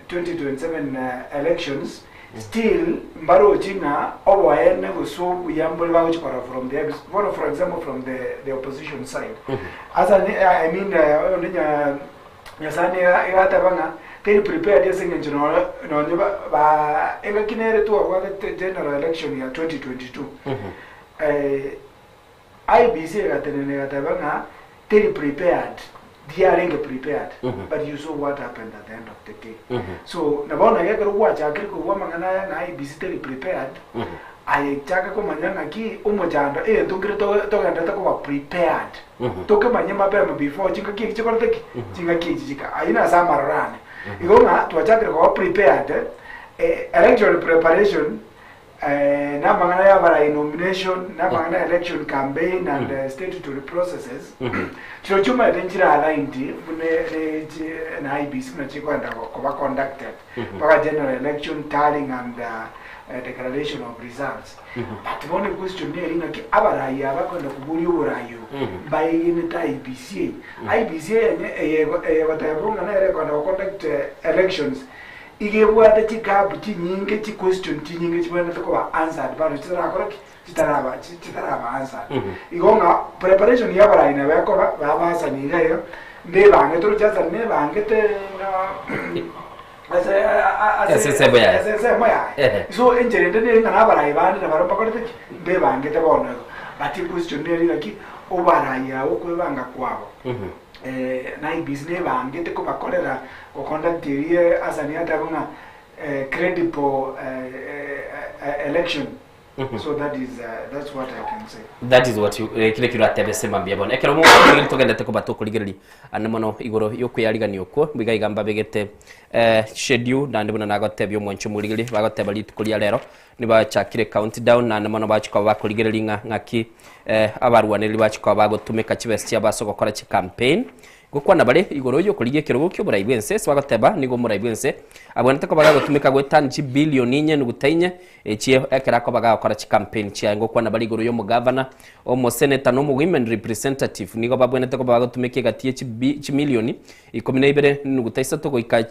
2027 elections, still mbarochi ng'a oboene gose obuya mbore bagochi korora from the bono, for example, from the opposition side, asa I mean, onde Nyasae nigo igateba ng'a teri prepared ase eng'encho nonye nonye ba engaki nere twabwate general election ya 2022, IEBC egatenena egateba ng'a teri prepared, tiarenge prepared, but you saw what happened at the end of the day. So na bono iga ekero gwachakire koigwa amang'ana aya ng'a IEBC teri prepared, aye chaka komanya ng'aki omochando egento nkere togenderete koba prepared. Tokemanye mapema before chingaki echi chikorete ki? Chingaki echi chika. Ayio nase amaroro ane. Igo ng'a twachakire koba prepared, electoral preparation, na amang'ana ya abarai nomination, na amang'ana ya election campaign and statutory processes, chirochio omanyete nchire aligned buna na IEBC buna chikoenda koba conducted mpaka general election, tallying and declaration of results. But bono equestion neri ng'aki abarai aba bakwenda koboria oborai obo mbaegenete IEBC eye. IEBC eye eyegoteba ng'a nere ekwenda go conduct elections iga ebwate chigap chinyinge, chiquestion chinyinge chibwenerete koba answered bado chitarakora ki? Chitaraba chitaraba answered. Igo ng'a preparation ya abarai nabo ekoba babasani iga iga mbebangete oroche asa nebangete ase ensemo yaye. Ase ensemo yaye. So enchera ende nere ng'a nabarai bande nabarabwo mbakorete ki? Mbebangete bono igo. But equestion nere ng'aki, obarai aba okwebanga kwabo, na IEBC nebangete kobakorera go conduct eria asa nigo ateba ng'a credible election. So that is that's what I can say. That is what you kire kiro atebe sema mbuya bono. Ekero mokorigereria togendete koba tokorigereria ande mono igoro yokweyarigania okwo mbuya iga mbabegete schedule naende buna nagotebia omwancho omorigereria bagoteba rituko ria rero nibachakire count down naende mono bachia koba bakorigereria ng'a ng'aki abarwanereri bachia koba bagotumeka chibesa chiabo ase ogokora chicampaign. Gokwana bare igoro y'okorigia ekerogo ki'oborai bw'ense, ase bagoteba, Nigo omorai bw'ense abwenerete koba gagotumeka goetania chibilioni inye nuguta inye echio ekero akoba gagokora chicampaign chiaye. Ngokwana bare igoro y'omogavana, omoseneta na omowomen representative nigo babwenerete koba bagotumeka egati ye chimilioni ikomi na ibere nuguta isato goika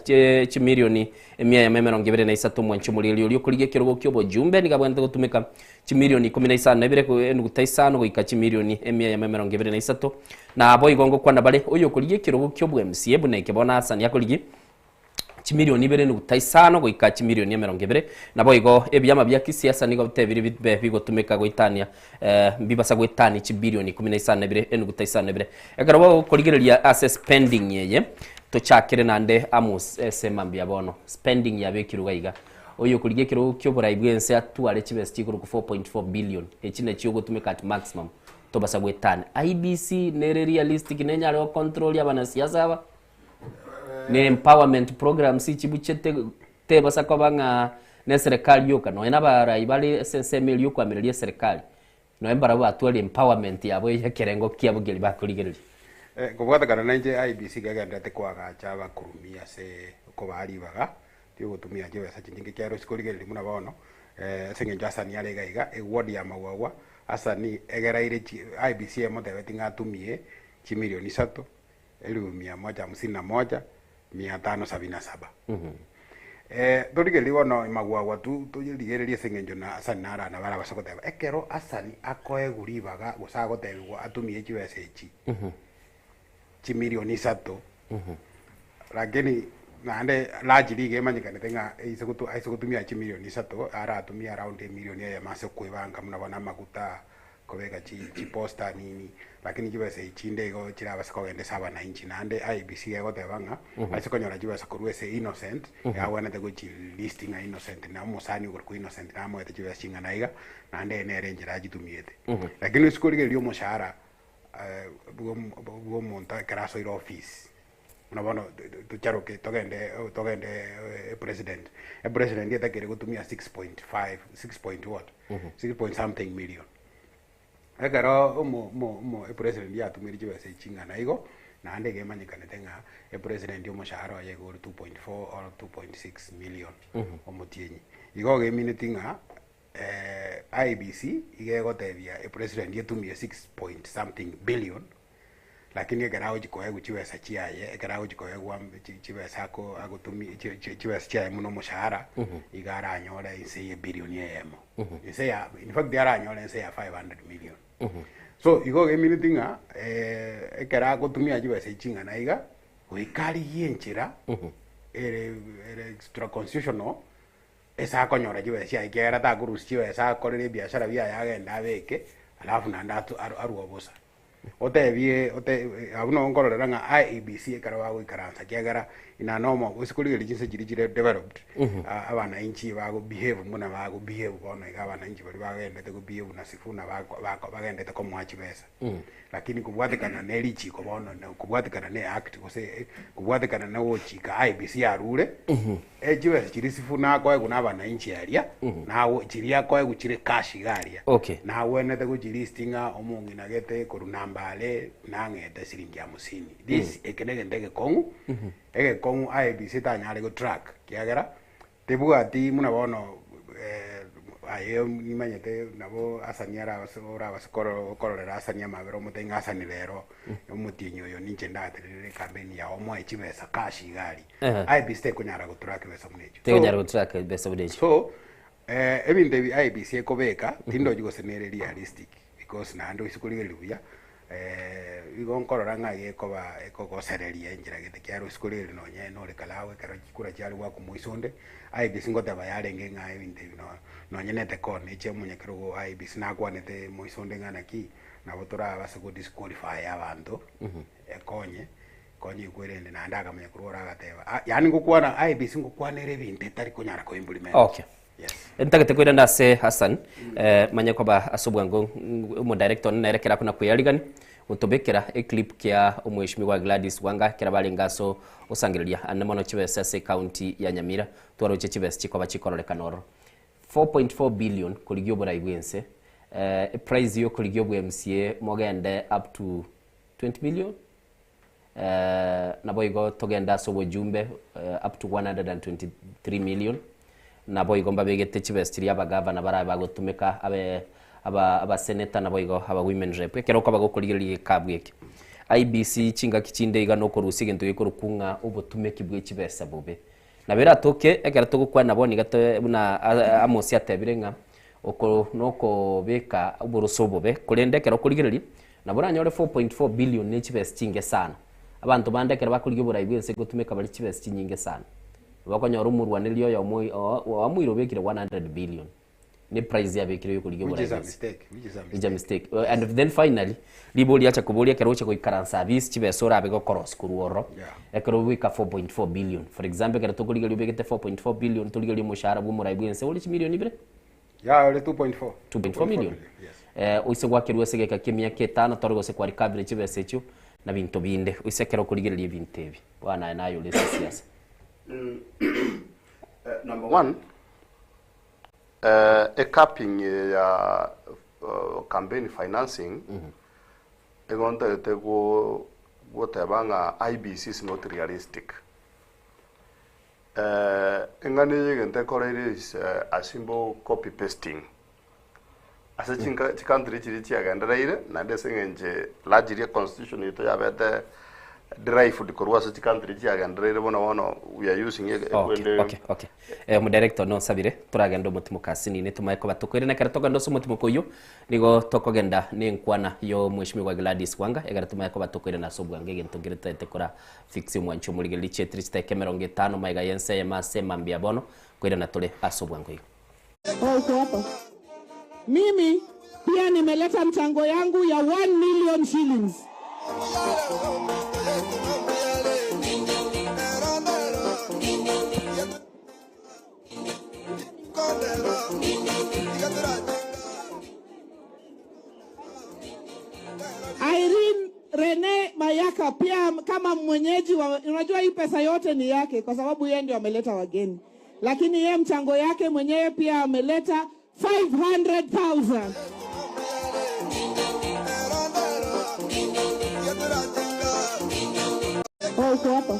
chimilioni emia eyemo emerongo ebere na isato. Omwanchi omoreri oria okorigia ekerogo ki'obojumbe nigo abwenerete gotumeka chimilioni ikomi na isano na ibere enuguta isano goika chimilioni emia eyemo emerongo ebere na isato. Naboigo ngokwana bare, oyokorigia ekerogo ki'obwemca buna eke bono Hasani akorigia chimilioni ibere enuguta isano goika chimilioni emerongo ebere. Naboigo ebiama bia kisiasa nigo bitebire bibe bigotumeka goetania mbibasa goetania chibilioni ikomi na isano na ibere enuguta isano na ibere. Ekero bogokorigereria ase spending eye, tochakere naende Amos ase mambia bono, spending yabekirwe iga iga. Oyokorigia ekerogo ki'oborai bw'ense atware chibesa chikorokwa 4.4 billion, echi nachio ogotumeka at maximum tobasa goetania. IEBC nere realistic nenyare go control abanasiasa aba? Ne empowerment programs chibuchete tebasa koba ng'a ne eserekari yoka, nonya na abarai bare ase ensemo eria yokoamereria eserekari, nonya mbarabwo batware empowerment yabo eye ekerengo kiabo keria bakorigereria. Kobwatekana nainche IEBC kegendererete koagacha abakurumi ase okobaa ribaga Tiogotumia chibesa chinyinge ekiagera osike origereria buna bono, ase eng'encho Hasani are iga iga, eward ya Magwagwa, Hasani egeraire chi IEBC emotebeti ng'a atumie chimilioni isato, elifu mia moja hamsini na moja, mia tano sabini na saba. Torigererie bono Magwagwa tu torigererie ase eng'encho na Hasani naro nabo arabase goteba, ekero Hasani akoegwa ribaga gose agotebiwa atumie chibesa echi, chimilioni isato, Lakini naende largely iga emanyekanete ng'a aise gotu aise gotumia chimilioni isato, aratumie around emilioni eyemo ase okoebanga buna bono amaguta, kobeka chi chiposter nini, lakini chibesa echi chinde igo chirabase kogenda ase abananchi. Naende IEBC iga egoteba ng'a ase konyora chibesa korwa ase Innocent, yagwenerete gochi list ng'a Innocent na omosani okorokwa Innocent namoete chibesa ching'ana iga, naende eye nere enchera achitumiete. Lakini ase korigereria omoshahara bwa omonto ekero asoire office. Buna bono tocharoke togende togende epresident, epresident etakeire gotumia 6.5, six point what? Six point something million. Ekero omo omo omo epresident yatumirie chibesa echi ching'ana igo, naende iga emanyekanete ng'a epresident omoshahara oye iga ore 2.4 or 2.6 million omotienyi. Igo ogemineti ng'a IEBC iga egotebia epresident etumie six point something billion, lakini ekero agochi koegwa chibesa chiaye, ekero agochi koegwa chibesa ako agotumia chi chi chibesa chiaye buna omoshahara, iga aranyore inse ye ebilion eyemo, inse ya in fact aranyore inse ya 500 million. So igo egemineti ng'a ekero agotumia chibesa echi ching'ana iga, goika arigie enchera ere ere extra constitutional Ase akonyora chibesa chiaye ekiagera takorusia chibesa akorere ebiashara biaye agende abeke alafu naende atu arue obosa. Otebie ote abwo nabo nkororera ng'a IEBC ekero bagoikaransa ekiagera ina nomo gose korigereria chinse chiria chire developed abanainchi bago behave buna bago behave bono iga abanainchi baria bagendete go behave na Sifuna bako bako bagendete komoa chibesa. Lakini kobwatekana ne richiko bono na kobwatekana ne act gose kobwatekana na gochika IEBC yarure, chibesa chiria Sifuna akoegwa na abanainchi aria, nago chiria akoegwa chire cash iga aria, Okay. nagwenerete gochilist ng'a omong'ina gete korwa namba are nang'ete siringi hamsini. This eke negento egekong'u, egekong'u IEBC etanyare gotrack kiagera Tibwati buna bono aye nimanyete nabo Hasani arabase orabase kororera Hasani amabera omotebi ng'a Hasani rero omotienyi oyo ninche ndaterere ekampeni yao omoe chibesa cash iga aria. IEBC tekonyara gotrack besa buna echio. Tekonyara gotrack besa buna echio. So ebinto ebi IEBC ekobeka tindochi gose nere realistic because naende oise korigereria buya Igo nkorora ng'a gekoba ekogosereria enchera gete kiaro isiko reri nonye nore kare agwo ekero chikura chiare goakwa moiso onde, IEBC ngoteba yarenge ng'a ebinto ebi no nonye na etekoni eche omonyakerogo IEBC nakwanete moiso onde ng'a naki, nabo torabase go disqualify abanto, ekonye, ekonye ekwerende naende akamanya korwa oro agateba ah yaani ngokwana IEBC ngokwana ere ebinto etari konyara ko implement. Okay. Yes. Ntagete koirana ase Hassan, eh, manye koba ase obwango omo director one nere kera akona kweyarigani gotobekera eclip kia omweshimiwa Gladys Wanga kera barenge ase osangereria ande mono chibesa ase ecounty ya Nyamira twaroche chibesa chikoba chikororekana ororo 4.4 billion korigia oborai bwense eh, eprice yokorigia obwa MCA mogende up to 20 million Naboigo togende ase obojumbe up to 123 million. Naboigo mbabegete chibesa chiria abagavana barabe bagotumeka abe aba abaseneta naboigo aba women rep. Ekero okoba gokorigereria egekabu eke. IEBC chingaki chinde iga nokorusia egento gekorokwa ng'a obotumeki bwe chibesa bobe. Nabo eratoke ekero togokwana bono iga toe buna Amos atebire ng'a oko nokobeka oboroso obobe, korende ekero okorigereria Nabo oranyore 4.4 billion ne chibesa chinge sana. Abanto bande ekero bakorigia oborai bw'ense gotumeka bare chibesa chinyinge sana. Nabo okonyora omorwanereria oyomo oamuire obekire 100 billion. Ne price yabekire yokorigia Which oborai is a bw'ense. mistake, which is a Which is a mistake. And then finally, ribori riacha koboria ekero ogocha goikaransa abisi chibesa orabe gokorosia korwa ororo. Ekero ogoika 4.4 billion. For example, ekero tokorigereria obegete 4.4 billion, torigererie omoshahara bwa omorai bw'ense ore chimilion ibere. Yeah, ore 2.4. 2.4 million. Yes. Eh, oise gwakerwa ase egeka ki'emiaka etano tore gose kwa recovery chibesa echio na binto binde. Oise ekero okorigereria ebinto ebi. Bwana aye naye ore ase siasa. Number one, eh, ecapping eye ya campaign financing igo ntagete go goteba ng'a IEBC is not realistic. Eng'ana eye egento ekoreire is a simple copy pasting ase chinka chicountry chiria chiagendereire naende ase eng'encho largely econstitution yaito yabete derived korwa ase chicountry chiagendereire bono bono we are using Okay, ekwende okay, okay. Eh, omodirector nonsabire toragende omotimoka asinini tomae koba tokoirana ekero tokogenda ase omotimoka oyio nigo tokogenda na enkwana ya omweshimiwa Gladys Wanga ekero tomae koba tokoirana ase obwango egento nkere totaete kora Fix omwancho omorigereria chietiri chiteka emerongo etano magega y'ense eyemo ase emambia bono, koirana tore ase obwango iga. Uko hapa. Mimi pia nimeleta mchango yangu ya 1 million shillings. Irene Rene Mayaka. Mayaka pia kama mwenyeji wa, unajua hii pesa yote ni yake kwa sababu yeye ndio ameleta wageni, lakini yeye mchango yake mwenyewe pia ameleta 500,000. Oh, uko hapa.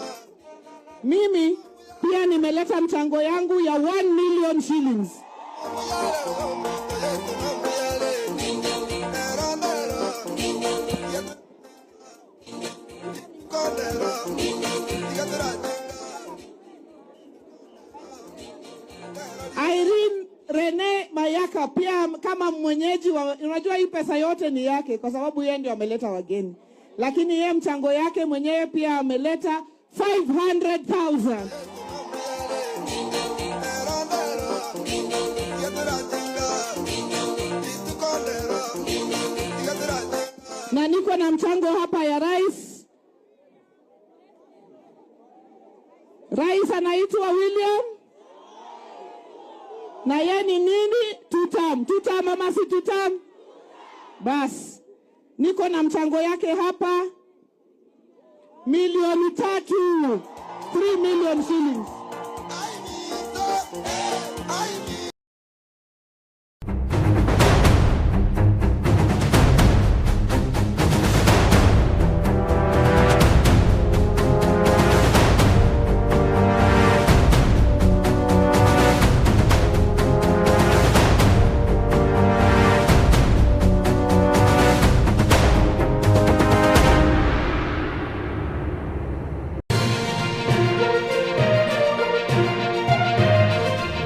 Mimi pia nimeleta mchango yangu ya 1 million shillings. Irene Rene Mayaka pia kama mwenyeji wa, unajua hii pesa yote ni yake kwa sababu yeye ndio ameleta wageni, lakini yeye mchango yake mwenyewe pia ameleta 500,000. Na niko na mchango hapa ya rais. Rais anaitwa William na ye ni nini? Tutam, tutam ama si tutam? Bas, niko na mchango yake hapa milioni 3, 3 million shillings.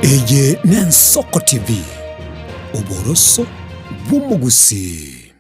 Eye n'Ensoko TV, oboroso bw'omogusii.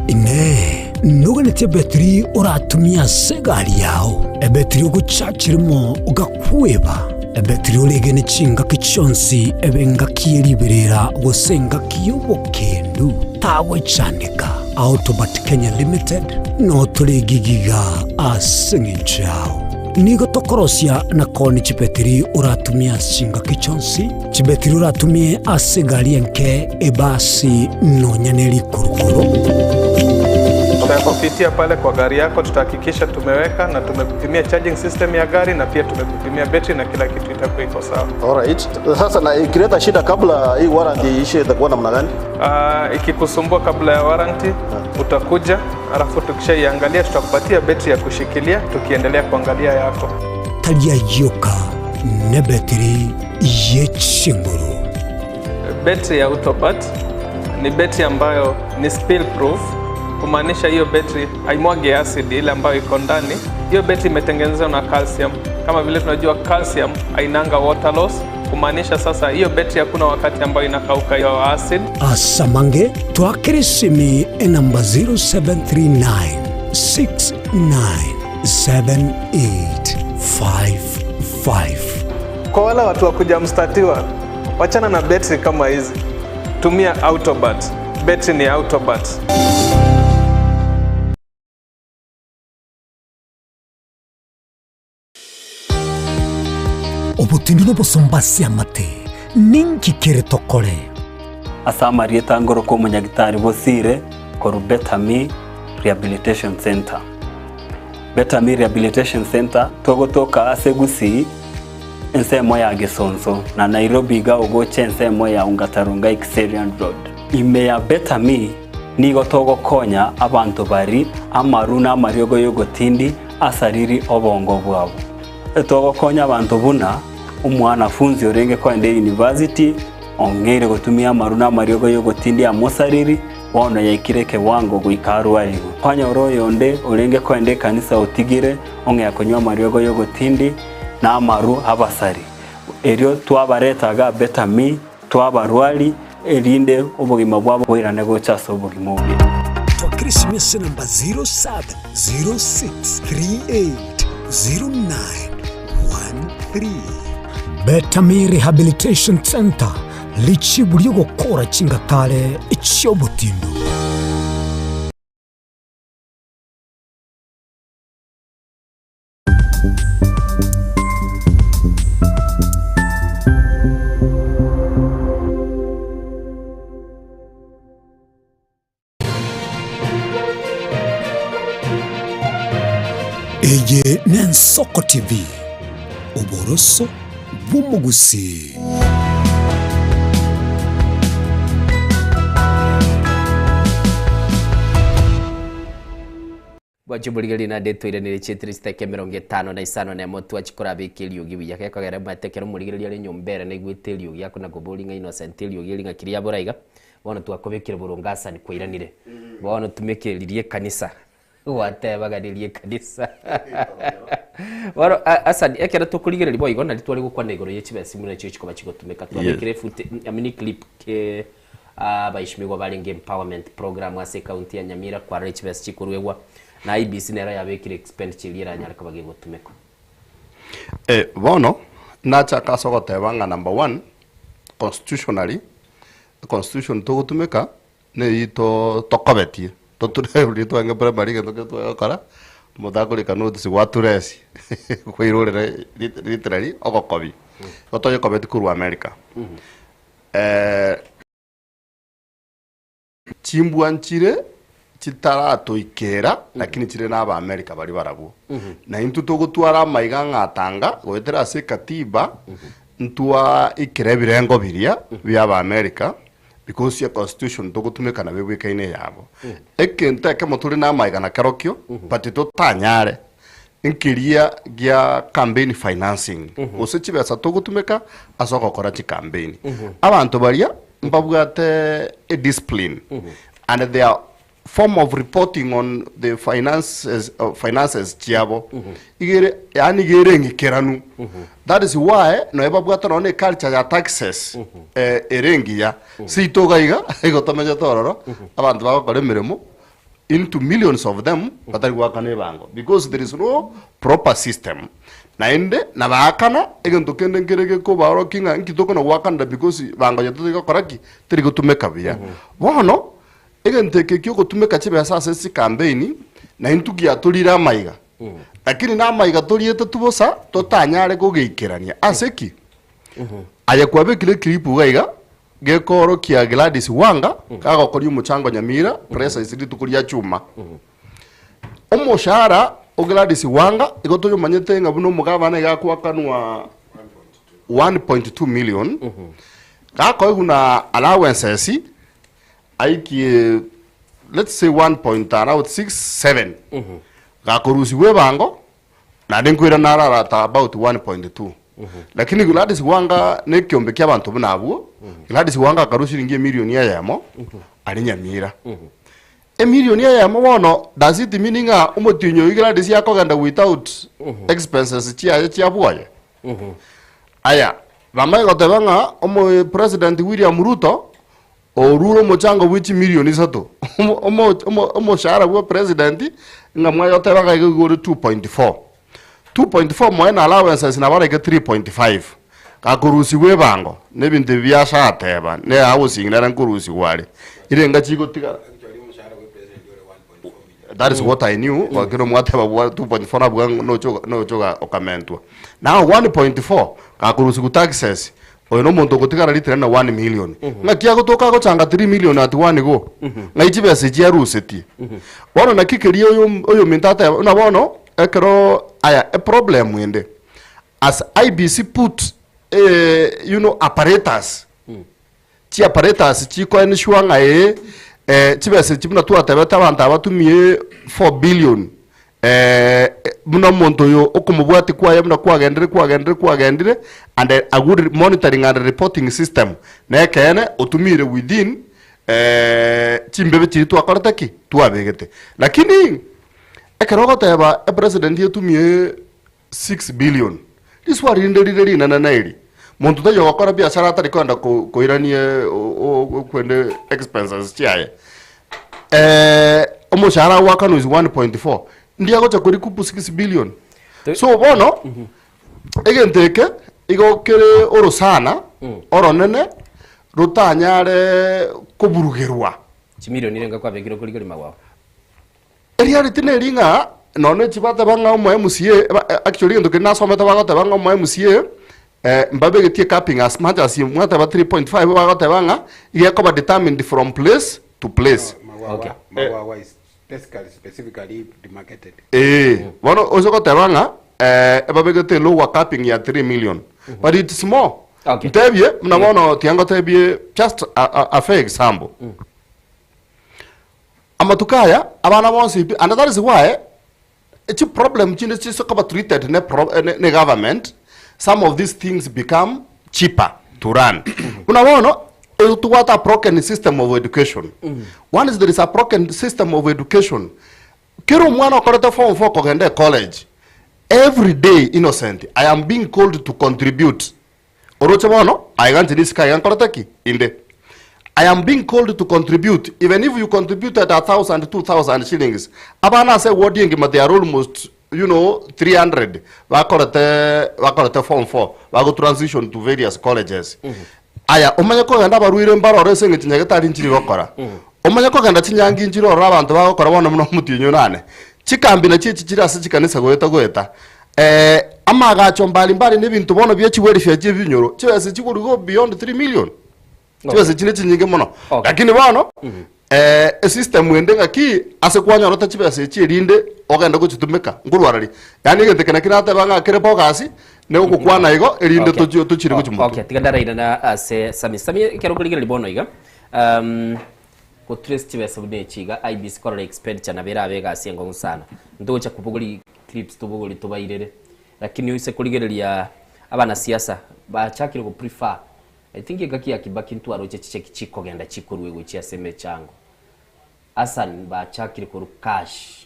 Inee! Noganetie ebetiri oratumie ase egari yao, ebetiri ogochachirimo ogakweba, ebetiri oregene chingaki chionsi ebe engaki ye riberera gose engaki y'obokendu? Tagwechandeka. Autobat Kenya Limited notore egigiga ase eng'encho yao. Nigo tokorosia na koonia chibetiri oratumie ase chingaki chionsi, chibetiri oratumie ase egari enke, ebasi, nonya ne rikurukuru. Tutakupitia pale kwa gari yako, tutahakikisha tumeweka na tumekupimia charging system ya gari na pia tumekupimia betri na kila kitu itakuwa iko sawa. Alright. Sasa na ikileta shida kabla hii warranty iishe itakuwa namna gani? Ikikusumbua kabla ya warranty utakuja, alafu tukishaiangalia tutakupatia betri ya kushikilia tukiendelea kuangalia yako. Tari ayioka nebetiri ye chinguru. Betri ya Autobat ni betri ambayo ni spill proof, kumaanisha hiyo betri haimwagi acid ile ambayo iko ndani. Hiyo betri imetengenezwa na calcium. Kama vile tunajua calcium hainanga water loss, kumaanisha sasa hiyo betri hakuna wakati ambayo inakauka hiyo acid. Asamange twakere esimi enamba 0739 697855. Kwa wale watu wa kuja mstatiwa, wachana na betri kama hizi, tumia Autobat. Betri ni Autobat. Obotindi nobosomba ase amate, ninki kere tokore? Ase amarieta ngoroka omonyagitari Bosire korwa Better Me Rehabilitation Centre. Better Me Rehabilitation Centre togotoka ase Gusii ensemo ya Gesonso na Nairobi iga ogocha ensemo ya Ongata-Rongai Kiserian Road. Ime ya Better Me nigo togokonya abanto bari amaru na amariogo y'ogotindi asariri obongo bwabo. Togokonya abanto buna omwanafunzi orenge kogenda eyunivasiti ong'eire gotumia amaru na amariogo y'ogotindi amosariri bono yaikire ekewango goika arwarigwe. Kwanyora oyonde orenge kogenda ekanisa otigire ong'ea konywa amariogo y'ogotindi na amaru abasari. Erio twabareta iga Better Me twabarwari erinde obogima bwabo boirane gocha ase obogima obuya. Twakire esimi ase enamba 0706380913. Better Me Rehabilitation Centre, richibu ri'ogokora chingatare chi'obotindu. Ensoko TV, oboroso bw'omogusii. Bwanche omorigereria naende toiranere chietire chidakika 56 na emo twachi korabeka eriogi buya gekogera omanyete ekero omorigereria are nyomba ere naigwete eriogi akona koboria ng'a Innocent eriogi eri ng'aki riabora iga, bono twakobekire boronge asani kwairanire. Bono tumeka eri ria ekanisa gwateba ng'a neria ekanisa. Bono Asani ekero tokorigereria boigo nari tware gokwana igoro ye chibesa buna echio chikoba chigotumeka twabekire efute I mean clip ke Abaishmigwa barenge empowerment program ase ecounty ya Nyamira kwarora chibesa chikoruegwa na IEBC nero yabekire expenditure eria eranyare koba gegotumekwa. Eh, bono nachaka ase ogoteba ng'a number one, constitutionally, econstitution togotumeka neyio to tokobetie, toture riria twarenge primary egento keria twagokora, omonto akorika notice gwaturesi, kwairorera literally ogokobi, igo toyekobetie korwa America. Chimbwa nchire chitaratoikera, lakini chire na Abaamerika baria barabwo. Na intwe togotwara amaiga ng'a atanga goetera ase ekatiba, ntwaikera ebirengo biria bia Abaamerika because e constitution togotumeka nabo ebwekaine eyabo. Egento ekemo tore na amaiga nakerokio, but totanyare nkeria gia campaign financing, gose chibesa togotumeka ase ogokora chicampaign. Abanto baria mbabwate a discipline and their form of reporting on the finances, finances chiabo igere yaani iga ere eng'ikeranu. That is why nonya babwate nonya na eculture ya taxes ere engiya. Seito iga iga igo tomenyete ororo, abanto bagokora emeremo into millions of them batari goakana ebango because there is no proper system. Naende nabaakana egento kende nkere gekobaorokia ng'a nki tokona goakanera because bango yaito teri gokora ki? Teri gotumeka buya. Bono, egento eke kiogotumeka chibesa ase chicampaign naintwe giatorire amaiga, lakini namaiga toriete tu bosa totanyare kogeikerania. Ase ki? Aye kwabekire eclip iga iga Gekoorokia Gladys Wanga gagokoria omochango Nyamira Presence rituko ria chuma. Omoshahara o Gladys Wanga igo toyomanyete ng'a buna omogabana iga akoakanwa 1.2 million gakoegwa na allowances aikie let's say 1 point around 6 7 gakorusigwa ebango Naende nkoirana ararata about 1.2. Lakini Gladys Wanga na ekiombe kia abanto buna abwo, Gladys Wanga akarua shilingi emilioni eyemo aria Nyamira. Emilioni eyemo bono does it mean ng'a omotienyi oyio Gladys akogenda without expenses chiaye chia bwoye? Aya, bamanye goteba ng'a omo president William Ruto Orure omochango bwe chimilioni isato, omoshahara bwa president ng'a mwayoteba iga iga ore 2.4. 2.4 moe na allowances nabo araike 3.5. Gakorusigwa ebango na ebinto ebi biasateba ne housing nere nkorusigwa are. Irenga chigotigara. That is what I knew, lakini omwateba bwa 2.4 nabwo nocha nocha okamentwa. Now 1.4 gakorusigwa taxes Oyo nomonto ogotigara ritere na one million. Ng'aki agotoka agochanga 3 million at one go? Ng'ai chibesa echi arusetie? Bono naki keria oyo oyominto ateba buna bono ekero aya eproblem ende as IEBC put you know apparatus chi apparatus chikoensure ng'a ee chibesa echi buna twatebete abanto aba batumie 4 billion Buna omonto oyo okomobwatia kwaye buna kwagendire kwagendire kwagendire and a good monitoring and reporting system nekeene otumire within chimbebe chiria twakorete ki? Twabegete. Lakini ekero ogoteba epresident etumie 6 billion riswali rinde rire rinene neri, monto taiyo ogokora biashara atari koenda koirania okwende expenses chiaye. Omoshahara agoakanwa is 1.4, ndi agocha ko recoup 6 billion. So bono, egento eke igo kere orosana oronene rotanyare koburugerwa. Chimilioni irenga kwabekire okorigereria magwagwa? Eriareti neri ng'a nonya echi bateba ng'a omo MCA, ba actually egento keria nasomete bagoteba ng'a omo MCA mbabegetie capping as much as mwateba 3.5 bagoteba ng'a iga ekoba determined from place to place. Magwagwa, Magwagwa is basically specifically demarcated. Ee, bono ose goteba ng'a. eh, ebabegete lower capping ya 3 million but it's more ntebie buna bono tiga ngotebie just a, a, a fair example amatuko aya abana bonsi pi and that is why chiproblem chinde chisokoba treated ne, pro, ne, ne government some of these things become cheaper to run buna bono tobwate a broken system of education Once there is a broken system of education, kera omwana okorete form 4 kogenda ecollege, every day innocent, I am being called to contribute. Oroche bono, aiga inche nisike aiga nkorete ki? Inde. I am being called to contribute, even if you contributed a thousand, 2000 shillings, abana ase eward engima they are almost you know 300 bakorete bakorete form 4 bago transition to various colleges. Aya, omanye kogenda abarwaire mbarore ase eng'encho nyagetari nchiri gokora. Omanye kogenda chinyangi nchire ororo abanto bagokora bono buna omotienyi onane. Chikambi nachio echi chire ase chikanisa goeta goeta. Eh, amaagacho mbari mbari na ebinto bono bie chiwelfare chie ebinyoro, chibesa chigoro go beyond 3 million. Chibesa echi nechinyinge mono. Lakini bono, eh, esystem ende ng'aki ase kwanyorete chibesa echi erinde ogende gochitumeka, nkorwara ri. Yaani egento eke naki nateba ng'a kere bogus, ne ogokwana igo erinde Okay. tochi tochire gochia motwe. Okay, tiga ndarairana ase Sami. Sami ekero okorigereria bono iga, um, go trace chibesa buna echi iga, IEBC korora expenditure nabo erabe egasi enkong'u sana. Ntogocha kobogori clips tobogori tobairere, lakini oise korigereria abanasiasa bachakire go prefer, I think engaki ya Kibaki ntwaroche chicheki chikogenda chikorwa gochia ase emechango. Hassan bachakire korwa cash.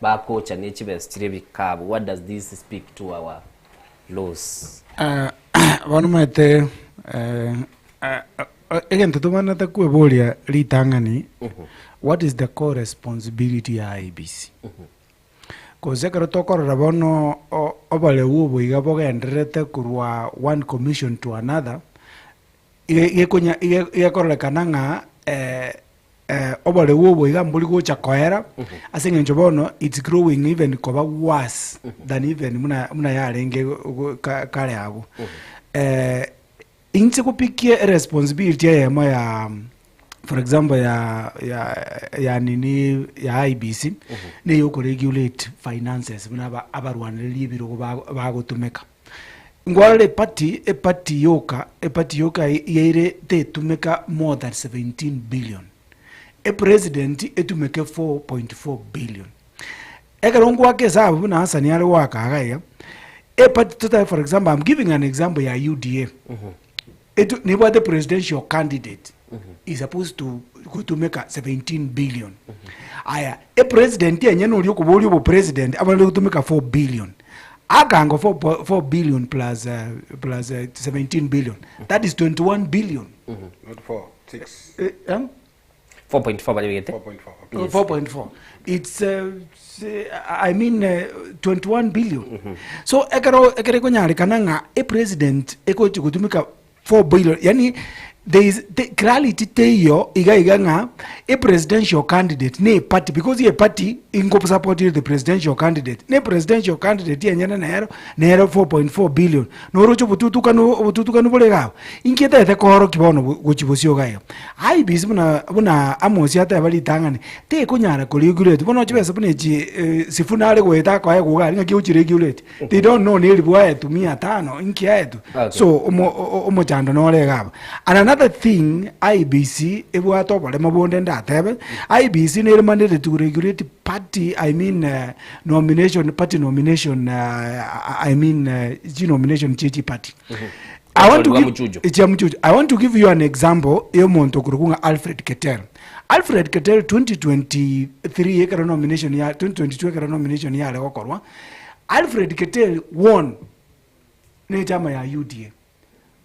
Bakocha ne chibesa chiria ebikabu what does this speak to our laws? Bono omanyete egento tobwenerete kweboria ritang'ani, what is the core responsibility ya IEBC? Gose ekero tokorora bono oboreu obo iga bogendererete korwa one commission to another, iga igekororekana ng'a oboreu obo iga mbori gocha koera, ase eng'encho bono it's growing even koba worse than even buna buna yarenge go- ka- kare abwo. Inche gopikia eresponsibility eyemo ya for example ya ya ya nini ya IEBC, na eya okoregulate finances buna aba abarwanereri ebirogo bago bagotumeka. Nkwarora eparty, eparty yoka, eparty yoka yaire tetumeka more than 17 billion. Epresident etumeke 4.4 billion. Ekero nkoaka esabu buna Hassan are goaka iga iga, eparty totabe for example, I'm giving an example ya UDA. Etu nebwate presidential candidate is supposed to gotumeka 17 billion. Aya, epresident enyene oria okoboria obopresident abwenerete gotumeka 4 billion. Akango 4, 4 billion plus, uh, plus uh, 17 billion. That is 21 billion. Not 4, 6. Eh, um? 4.4 baribegete. 4.4. Yes. 4.4 it's uh, i mean uh, 21 billion mm -hmm. so ekero ekero ekonyarekana ng'a epresident ekochi gotumika 4 billion yani there is the clarity teiyo iga iga ng'a a presidential candidate ne party because ye party ingo support the presidential candidate ne presidential candidate yenyene nero nero 4.4 billion noroche obotutukanu obotutukanu bore iga abwo inki etagete koorokia bono gochia bosio iga iga IEBC buna buna Amos ateba ritang'ani tekonyara ko regulate bono chibesa buna echi eh, Sifuna are goeta akoegwa iga aria ng'aki ochi regulate they don't know neribu aetwe mia tano inki aetwe Okay. so omo- o- o- omochando nore iga abwo and another thing IEBC ebwate oboremo bonde ndatebe IEBC nere mandated to regulate party I mean uh, nomination party nomination uh, I mean uh, chi nomination chie chi party I want to Bwa give Muchujo. chia Muchujo. I want to give you an example ya omonto okorokwa ng'a Alfred Keter. Alfred Keter 2023 ekero nomination ya 2022 ekero nomination yare gokorwa Alfred Keter won ne echama ya UDA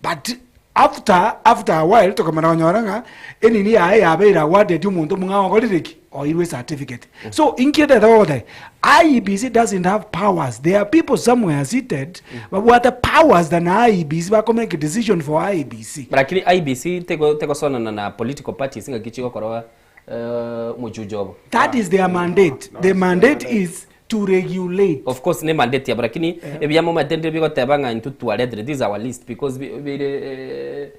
but after after a while tokamana konyora ng'a enini yaye yabeire awarded omonto omong'ao okorire ki oirwe certificate so inki etete gogotebia IEBC doesn't have powers there are people somewhere seated babwate powers than IEBC bako make decision for IEBC Lakini IEBC tego tegosonana na political parties ng'aki chigokorwa eh, omochujo obo. that is their mandate the mandate is to regulate. Of course ne mandate yabo lakini ebiamo omanyete ndire bigoteba ng'a intwe twaretire this is our list because bi- bire eh,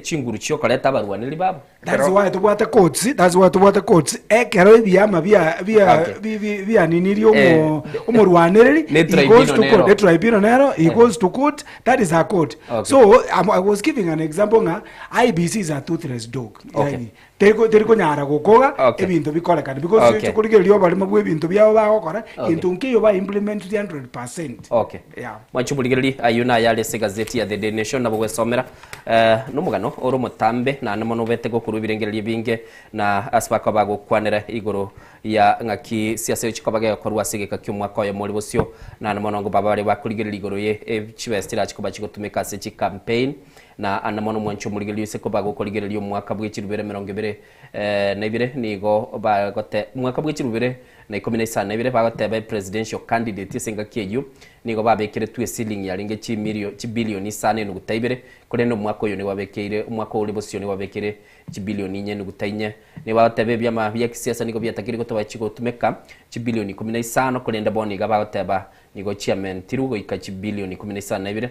chinguru chiokoreta abarwaneri babo. That's why tobwate courts, that's why tobwate courts. Ekero ebiama bia bia Okay. bi- bi- bianinirie omo Eh, omorwanereri Ne he tribunal goes to court. nero. Ne tribunal nero, he Eh. goes to court, that is a court. Okay. So I was giving an example ng'a IEBC is a toothless dog. Okay. Yani, teri teri konyara gokoga Okay. ebinto bikorekane because Okay. chikorigereria oborimo bwa ebinto biabo bagokora Okay. gento nkeiyo ba implement 100%. Okay. Yeah. Mwanche omorigereri ayio naye are ase egazeti ya The Daily Nation nabo gwesomera eh, nomogano ore omotambe naende mono obete gokorwa ebirengererio ebinge na ase bakoba bagokwanera igoro ya ng'aki siasa eyo chikoba gegokorwa ase egeka ki'omwaka oyomo ore bosio naende mono ngo baba bare bakorigereria igoro ye eh, chibesa chirache koba chigotumeka ase chicampaign na ande mono mwanche omorigereria ase koba gokorigereria omwaka bwe chirubere emerongo ebere eh, na ibere nigo bagote mwaka bwe chirubere na ikomi na isano na ibere bagoteba epresidential candidate ase engaki eyio nigo babekeretwe esiling yarenge chimilio chibilioni isano enuguta ibere korende omwaka oyo nigo babekeire omwaka ore bosio nigo babekeire chibilioni inye enuguta inye. Nigo bagoteba ebiama bia kisiasa nigo biatakire gotoba chigotumeka chibilioni ikomi na isano korende bono iga bagoteba nigo chiamentirwe goika chibilioni ikomi na isano na ibere.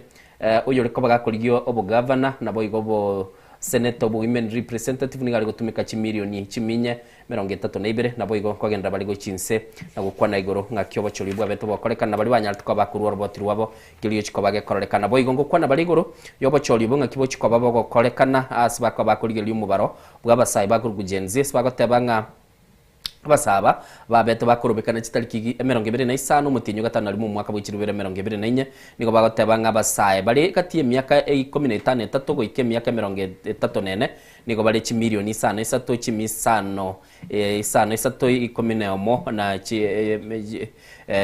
Oyore koba gakorigia obogavana naboigo obo Senator obo women representative nigo are gotumeka chimilioni chiminye emerongo etato na ibere, naboigo nkogenderera bare gochia inse na gokwana igoro ng'aki obochori bwabete bokorekana na baria banyarete koba bakorua oroboti rwabo keria gochia koba gekororekana. Naboigo ngokwana bare igoro y'obochori obo ng'aki bochia koba bogokorekana ase bakoba bakorigereria omobaro bw'abasae bakorokwa Gen Z ase bagoteba ng'a Abasaaba babete bakorobekana chitariki emerongo ebere na isano omotienyi o gatano na rimo omwaka bwe chirubere emerongo ebere na inye, nigo bagoteba ng'a abasae bare gati y'emiaka ikomi na etano etato goika emiaka emerongo etato na ene nigo bare chimilioni isano isato chimia isano isano isato ikomi na omo na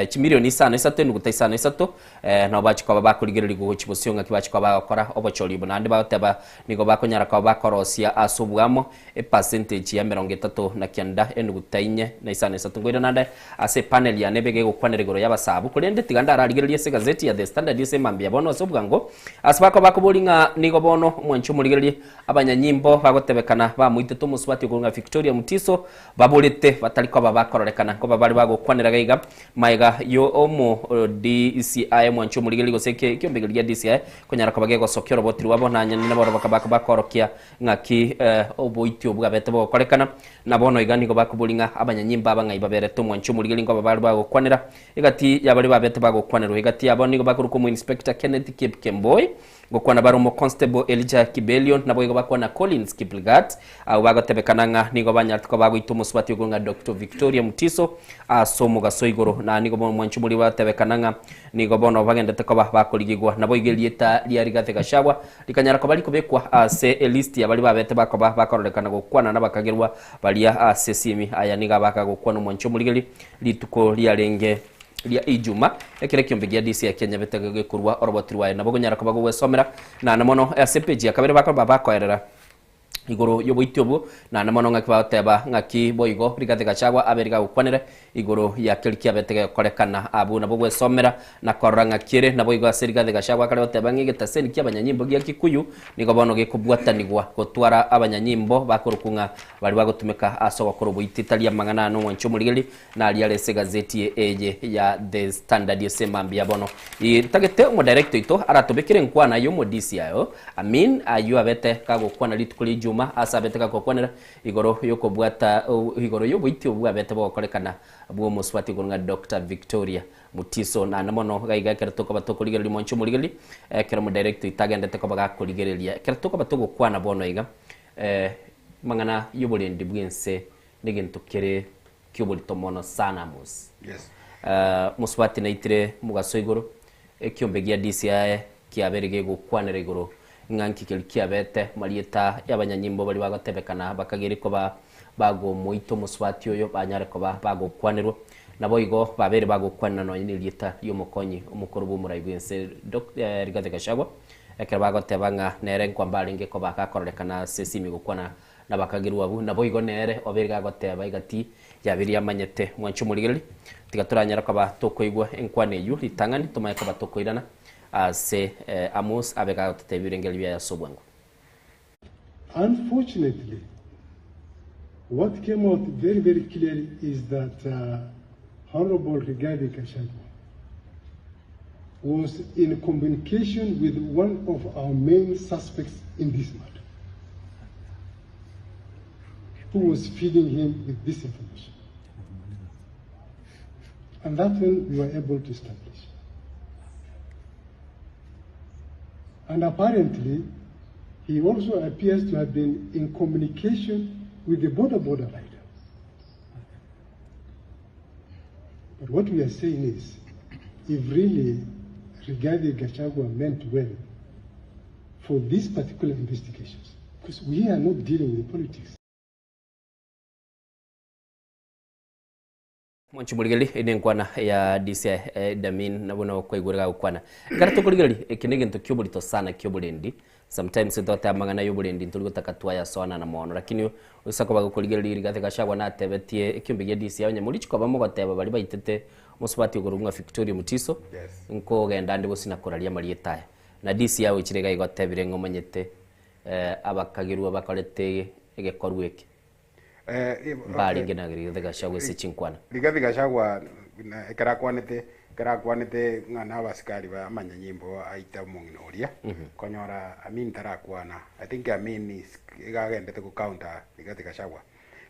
chimilioni isano isato enuguta isano isato Nabo bachia koba bakorigererigwa gochia bosio ng'aki bachia koba bagokora obochori obo. Naende bagoteba nigo bakonyara koba bakorosia ase oboamo epercentage ya emerongo etato na kianda enuguta inye na isano isato. Nkoira naende ase epanel yane ebe gegokwanera igoro y'abasabu. Korende tiga ndararigererie ase egazeti ya The Standard ase emambia bono ase obwango ase bakoba bakoboria ng'a nigo bono omwanchi omorigererie abanyanyimbo bagotebekana bamoitete omosubati okorwa ng'a Victoria Mutiso baborete batari koba bakororekana nkoba bare bagokwanera gaiga Magega yo omo DCI mwanche omorigereria gose ekiombe gia DCI konyara koba gegosokia oroboti rwabo na nyene boro bakaba bakorokia ng'aki oboiti obwo bwabete bogokorekana. Na bono iga nigo bakoboria ng'a abanyanyimbo aba ng'ai baberete omwanche omorigereria nkoba bare bagokwanera egati yabaria babete bagokwanerwa. Egati yabo nigo bakorokwa omo Inspector Kenneth Kipkemboi Ngokwana bare omo Constable Elijah Kibelion, naboigo bakwana Collins Kiplagat, abwo bagotebekana ng'a nigo banyarete koba bagoita omosubati okwo ng'a Doctor Victoria Mutiso ase omogaso igoro. Na nigo omwancho moria bagotebekana ng'a nigo bono bagendete koba bakorigigwa. Naboigo erieta ria Rigathi Gachagua rikanyara koba rikobekwa ase elist ya baria babete bakoba bakororekana gokwana nabakagerwa baria ase esimi. Aya nigo abaka gokwana omwancho omorigeri rituko riarenge ria Ijuma, ekero ekiombe gia DCI kianyabete gekorua oroboti rwaye nabo gonyara koba gogwesomera naende mono ase epeji ya kabere bakoba bakoerera igoro y'oboiti obwo naende mono ng'aki bagoteba ng'aki boigo Rigathi Gachagua abe rigagokwanere igoro ya keri kiabete gekorekana abwo nabo gwesomera na korora ng'aki ere naboigo ase Rigathi Gachagua akare goteba ng'a egetaseni ki'abanyanyimbo gia Kikuyu nigo bono gekobwatanigwa gotwara abanyanyimbo bakorokwa ng'a baria bagotumeka ase ogokora oboiti tari amang'ana aya nomwanchi omorigeri Naria are ase egazeti eye ya The Standard ase mambia bono. Ntagete omodirector oito aratobekere enkwana y'omodisi ayo, Amin, ayio abete kagokwana rituko ria Ijuma ase abete gakokwanera igoro y'okobwata igoro y'oboiti obwo abete bogokorekana bw'omosubati okorwa ng'a Doctor Victoria Mutiso. Naende mono gaiga ekero tokoba tokorigereria mwanche omorigereria, ekero omodirector oito agendete koba gakorigereria, ekero tokoba togokwana bono iga, amang'ana y'oborendi bw'ense negento kere ki'oborito mono sana Amos. Yes. Mosubati naitire mogaso igoro, ekiombe gia DCI kiabeire gegokwanera igoro ng'a nki keria kiabete marieta y'abanyanyimbo baria bagotebekana bakageire koba bagomoita omosubati oyo banyare koba bagokwanerwa. Naboigo babeire bagokwanera nonya nerieta ri'omokonyi omokoro bw'omorai bw'ense Rigathi Gachagua ekero bagoteba ng'a nere nkwamba arenge koba gakororekana ase esimi gokwana Nabakagerwa abwo, naboigo nere obeire gagoteba egati ya biria amanyete. Mwanche omorigereria, tiga toranyare koba tokoigwa enkwana eyio ritang'ani, tomanye koba tokoirana ase Amos abe gagototebia ebirengererio biaye ase obwango. Unfortunately, what came out very, very clearly is that Honorable Rigathi Gachagua was in communication with one of our main suspects in this matter. who was feeding him with this information. And that one we were able to establish. And apparently, he also appears to have been in communication with the border border rider. But what we are saying is, if really Rigathi Gachagua meant well for these particular investigations, because we are not dealing with politics. Mwanchi morigereria eye nenkwana ya DCI eh, Damin nabo nabo kwaigure gagokwana. Ekero tokorigereria eke negento kioborito sana kioborendi sometimes ntoteba amang'ana yoborendi ntori gotaka twayasoanana mono lakini oisa koba gokorigereria Rigathi Gachagua natebetie ekiombe gia DCI onye morichi koba mogoteba baria baitete omosubati okorokwa ng'a Victoria Mutiso Yes. nkogenda ande gose nakoraria amarieta aya. Na DCI oichire iga igo otebire ng'a omanyete eh, abakagerwa bakorete egekorwa eke. Eh, Mbarenge na Rigathi Gachagua ase chinkwana. Rigathi Gachagua na ekero akwanete ekero akwanete ng'a na abasikari ba amanyanyimbo aite omong'ina oria, konyora Amin tarakwana. I think Amin is iga agendete go counter Rigathi Gachagua.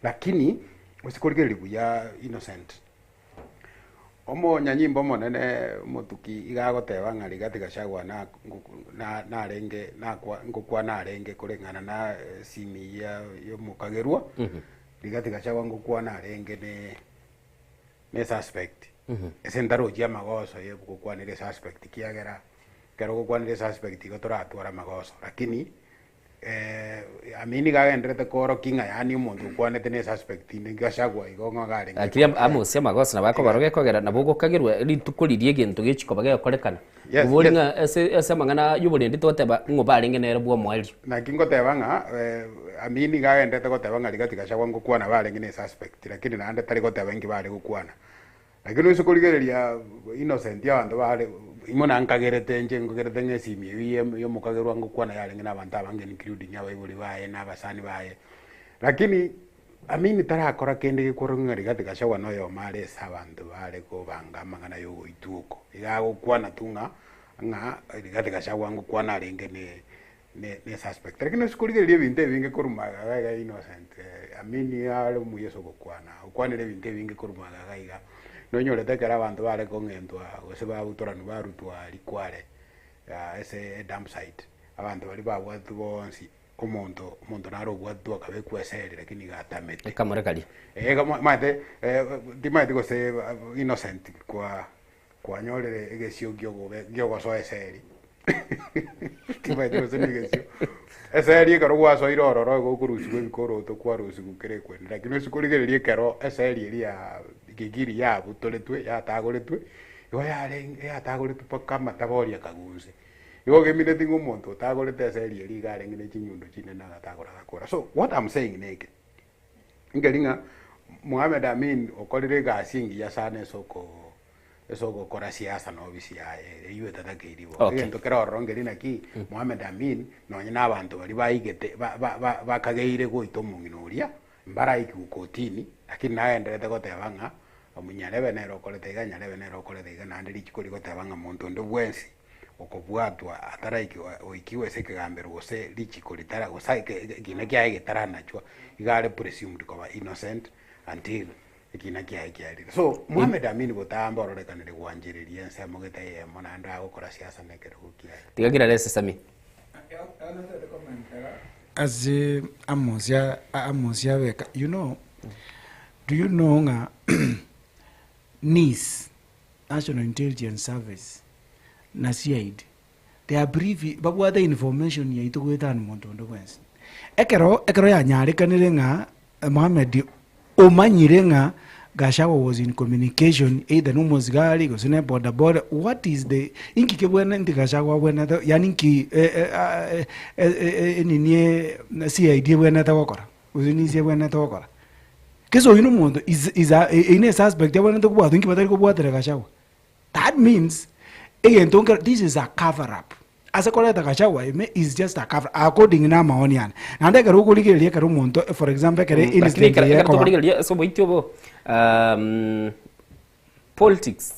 Lakini gose korigereria buya Innocent, Omonyanyimbo omonene omotuki iga agoteba ng'a Rigathi Gachagua narenge ngokwana arenge koreng'ana na esimi y'omokagerwa, Rigathi Gachagua ngokwana arenge ne suspect. Ase ntarochi amagoso ya gokwanera esuspect ekiagera ekero ogokwanera esuspect igo toratware amagoso lakini Amin iga agenderete koorokia ng'a yaani omonto okwanete ne suspect inde Gachagua igo ng'a iga arenge Lakini amo ase amagoso nabo akobarwa gekogera nabo ogokagerwa rituko riria egento gechia koba gegokorekana. Yes, Obori yes. ng'a ase ase amang'ana y'oborendi togoteba ng'o barenge nere bw'omoerio. Naki ngoteba ng'a Amin iga agenderete goteba ng'a Rigathi Gachagua ngokwana barenge ne suspect lakini naende tari goteba inki bare gokwana. Lakini oise korigereria Innocent abanto bare imo nankagerete inche nkagerete ng'a esimi eyio yomokagerwa ngokwana yarenge na abanto abange including abaibori baye na abasani baye. Lakini Amini tarakora kende gekorwa ng'a Rigathi Gachagua noyomo are ase abanto bare kobanga amang'ana ya ogoitwa oko. Iga agokwana tu ng'a ng'a Rigathi Gachagua ngokwana arenge ne ne suspect. Lakini ase korigereria ebinto ebinge korwa magega iga Innocent Amini are omuya ase ogokwana, okwanire ebinto ebinge korwa magega iga. Nonyorete ekero abanto bare kong'entwa gose babutoranwa barutwa rikware ase edump site, abanto baria babwatwe bonsi, omonto omonto nare obwatwe akabekwa eseri lakini iga atamete. Ekamura karia. Eh, omanyete timanyeti gose Innocent kwa Kwanyorire egesio ki'obobe ki'ogosoa eseri. Timanyeti gose negesio. Eseri ekero gwasoire ororo igo okorusigwa ebikoroto kwarusigwa kera ekwende. Lakini ase korigereria ekero eseri eria ya gigiri yabutoretwe yatagoretwe, igo yarenge yatagoretwe mpaka amatabori akagunse. Igo ogemineti ng'a omonto otagorete eseri eria iga arenge ne chinyundo chinene agatagora agakora. So what am saying neke, Nkeri ng'a Mohamed Amin okorire egasi engiya sana ase oko ase ogokora siasa na obisi yaye eywo etatakeiri bo. Okay. Egento kere ororo nkeri naki Mohamed Amin nonye na abanto baria baigete ba- ba- ba- bakageire goita omong'ina oria mbaraikigwe kotini lakini nagenderete goteba ng'a Nyarebe nere okorete iga Nyarebe nere okorete iga naende rituko rigoteba ng'a monto onde bwensi okobwatwa ataraikigwa goikigwa ase ekegambero gose richiko ritara gose ekina kiaye getaranachwa, iga are presumed koba innocent until ekina kiaye kiarire. So Mohamed Amin botambe ororekanire gwanchereria ensemo gete eyemo naende agokora siasa na ekerogo kiaye. Tiga ngira rese Sammy. Ase amosia amosia abeka you know, do you know ng'a NIS National Intelligence Service na CID they are privy babwate information yaito goetania monto onde bwensi. Ekero ekero yanyarekanire ng'a Mohamed omanyire ng'a Gachagua was in communication either na omosigari gose na ebodaboda what is the inki kebwenerete Gachagua abwenerete yaani nki enini CID ebwenerete gokora gose NIS ebwenerete gokora. Kese oyio nomonto is is a eyio ne suspect abwenerete kobwatwa inki batari kobwatera Gachagua. That means egento nkero this is a cover up. Ase koreta Gachagua ime is just a cover according na amaoni ane. Naende ekero okorigereria ekero omonto for example ekere Lakini incident ekero eye ekero ekoba. tokorigereria ase oboiti obo politics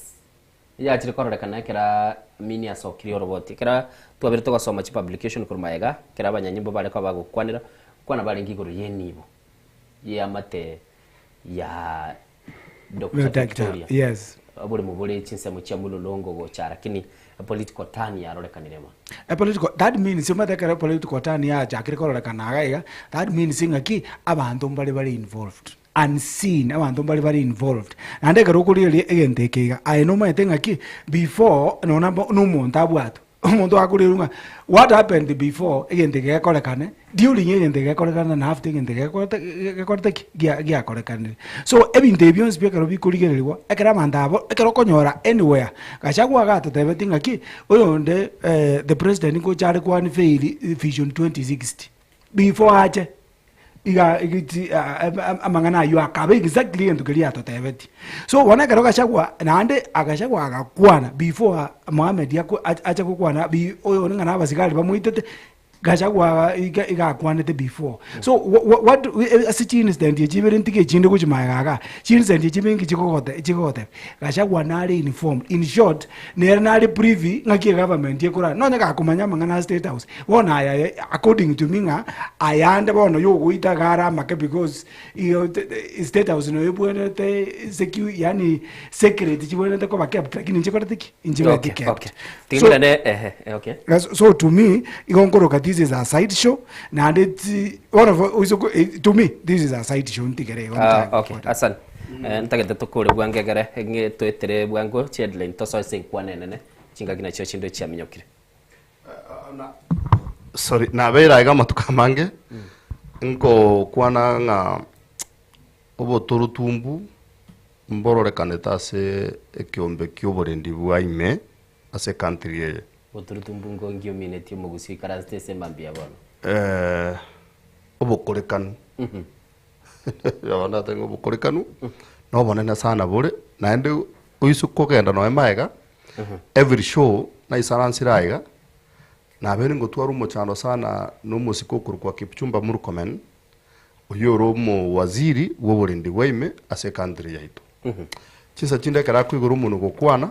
yachire kororekana ekera Amini asokirie oroboti. Ekera twabere togasoma chipublication korwa magega, ekero abanyanyimbo bare koba bagokwanera, gokwana barenge igoro y'enibo. Y'eamate ya Doctor Doctor, Victoria. yes. Oboremo bore chinsemo chia Mulolongo gocha lakini a political turn yarorekanire mono. A political, that means omanyete ekero political turn yachakire kororekana iga iga, that means ng'aki abanto mbare bare involved, unseen abanto mbare bare involved. Naende ekero okorigereria egento eke iga, aye nomanyete ng'aki before nonye na omonto abwatwe. Omonto akorerwa ng'a what happened before egento eke gekorekane, during egento eke gekorekane na after egento eke gekorete gekorete ki? Gia giakorekanire. So ebinto ebi bionsi pi ekero bikorigereriwa, ekero abanto abo ekero okonyora anywhere, Gachagua iga atotebetie ng'aki, oyonde the president ngocha are ko unveil vision 2060, before ache. Iga egiti amang'ana aywo akaba exactly egento keria atotebetie. So bono ekero Gachagua naende Gachagua agakwana before Mohamed akwe ache gokwana bi oyo ng'a na abasigari bamoitete, Gachagua iga iga akwanete before. So what ase chi incident echi ibere ntige echinde gochia magega igaa, chi incident echi ibere nki chigogote chigogotebia, Gachagua nare informed, in short, nere nare privy ng'aki egovernment ekorara, nonye gakomanya amang'ana a state house, Bono aya according to me ng'a ayande bono yogoita iga are amake because iyo state house noyo ebwenerete secu yaani secret chibwenerete koba kept lakini nchikorete ki? Nchibeti Okay, kept. okay. Ting'irane ehe, eh, okay. So to me, igo nkoroka this is a side show naende ti bono oise ko to me this is a side show ntigere igo Ah, okay. Asante. Eh, ntagete tokore bwango egere ng'e toetere bwango chiheadline tosoe ase enkwana enene chingaki nachio chinde chiaminyokire. Sorry, nabeire aiga amatuko amange nkokwana ng'a obotorutumbu mbororekanete ase ekeombe ki'oborendi bwa ime ase ecountry eye. Obotorutumbu ngongi ominetie omogusii oikaransete ase emambia bono. Obokorekanu Nabo nateba ng'a obokorekanu nobonene sana bore, naende oise kogenda nonya magega, every show naisaransire aiga, nabeire ngotwara omochando sana na omosike okorokwa Kipchumba Murkomen, oyio ore omowaziri bwa oborendi bwa ime ase ecountry yaito. Chinsa chinde ekero akoigora omonwe gokwana,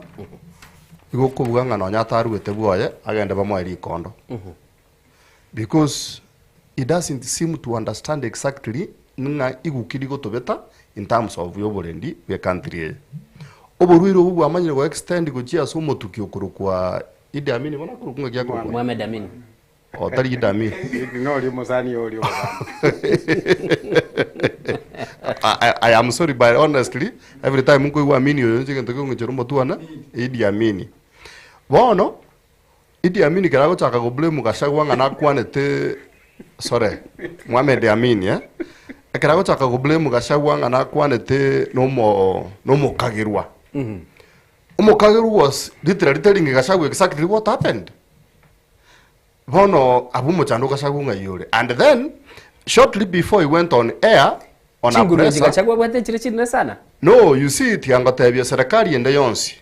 igo okobuga ng'a nonya ataruete bwoye, agende bamoe rikondo. Because he doesn't seem to understand exactly ng'a iguki rigotobeta in terms of yoborendi bwe country eye. Oborwaire obo bwamanyire go extend gochia ase omotuki okorokwa Idi Amin bono akorokwa ng'aki akorokwa? Mohamed Amin. Oh, tari Idi Amin. Noria omosani oria omogambi. I, I, I am sorry but honestly every time nkoigwa Amin oyo inche egento kegong'echera omotwe one Idi Amin. Bono Idi Amin ekero agochaka go blame Gachagua ng'a nakwanete sorry Mohamed Amin eh, ekero agochaka go blame Gachagua ng'a nakwanete nomo nomokagerwa. Omokagerwa was literally telling Gachagua exactly what happened. Bono abwo omochando o Gachagua ng'ai ore. And then shortly before he went on air on a Chinguru echi presser, Gachagua abwate chire chinene sana. No, you see tiangotebia serikali ende yonsi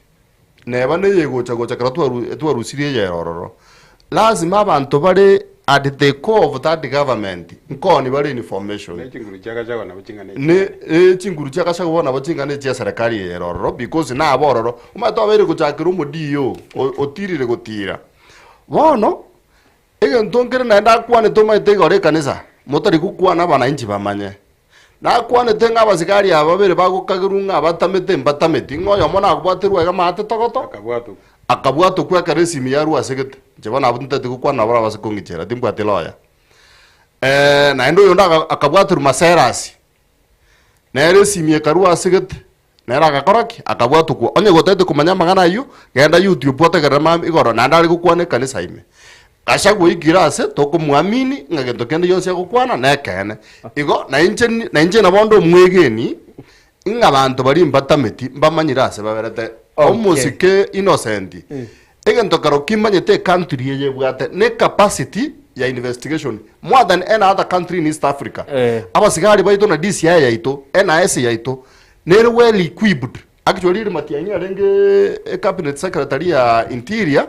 Neba neyegocha gocha ekero twaru twarusirie eyere ororo, lazima abanto bare at the core of that government nkoni bare information. Ne chinguru chia Gachagua nabo ching'ana echi. Ne eh, chinguru chia Gachagua bono nabo ching'ana echia serikali eyere ororo because nabe ororo. Omanyete twabeire gochakera omodio oo otirire gotira. Bono, Egento nkere naende akwanete omanyete igoro ekanisa, motari gokwana abananchi bamanye. Nakwanete ng'a abasigari aba babere bagokagerwa ng'a batamete mbatameti, ng'a oyomo nakobwaterwe aiga maate togoto, akabwatokwa ekero esimi yarwa ase gete. Inche bono abwo ntataeti gokwana nabo barabase kong'ichera, timbwati lawyer. Naende oyonde akabwaterwa maserasi, nere esimi ekarwa ase gete, Nere agakora ki? Akabwatokwa. Onye gotagete komanya amang'ana ayio, genda YouTube otegerere mambia igoro naende are gokwana ekanisa ime. Gachagua oikire ase tokomoamini ng'a gento kende gionsi agokwana nekeene. Igo nainche nainche nabo onde omwegeni ng'a abanto baria mbatameti mbamanyire ase baberete. Okay. Omosike Innocent, egento kero kimanyete ecountry eye ebwate ne capacity ya investigation more than any other country in East Africa. Abasigari baito na DCI yaito, NIS yaito, Nere well equipped. Actually ere Matiang'i arenge e cabinet secretary ya interior,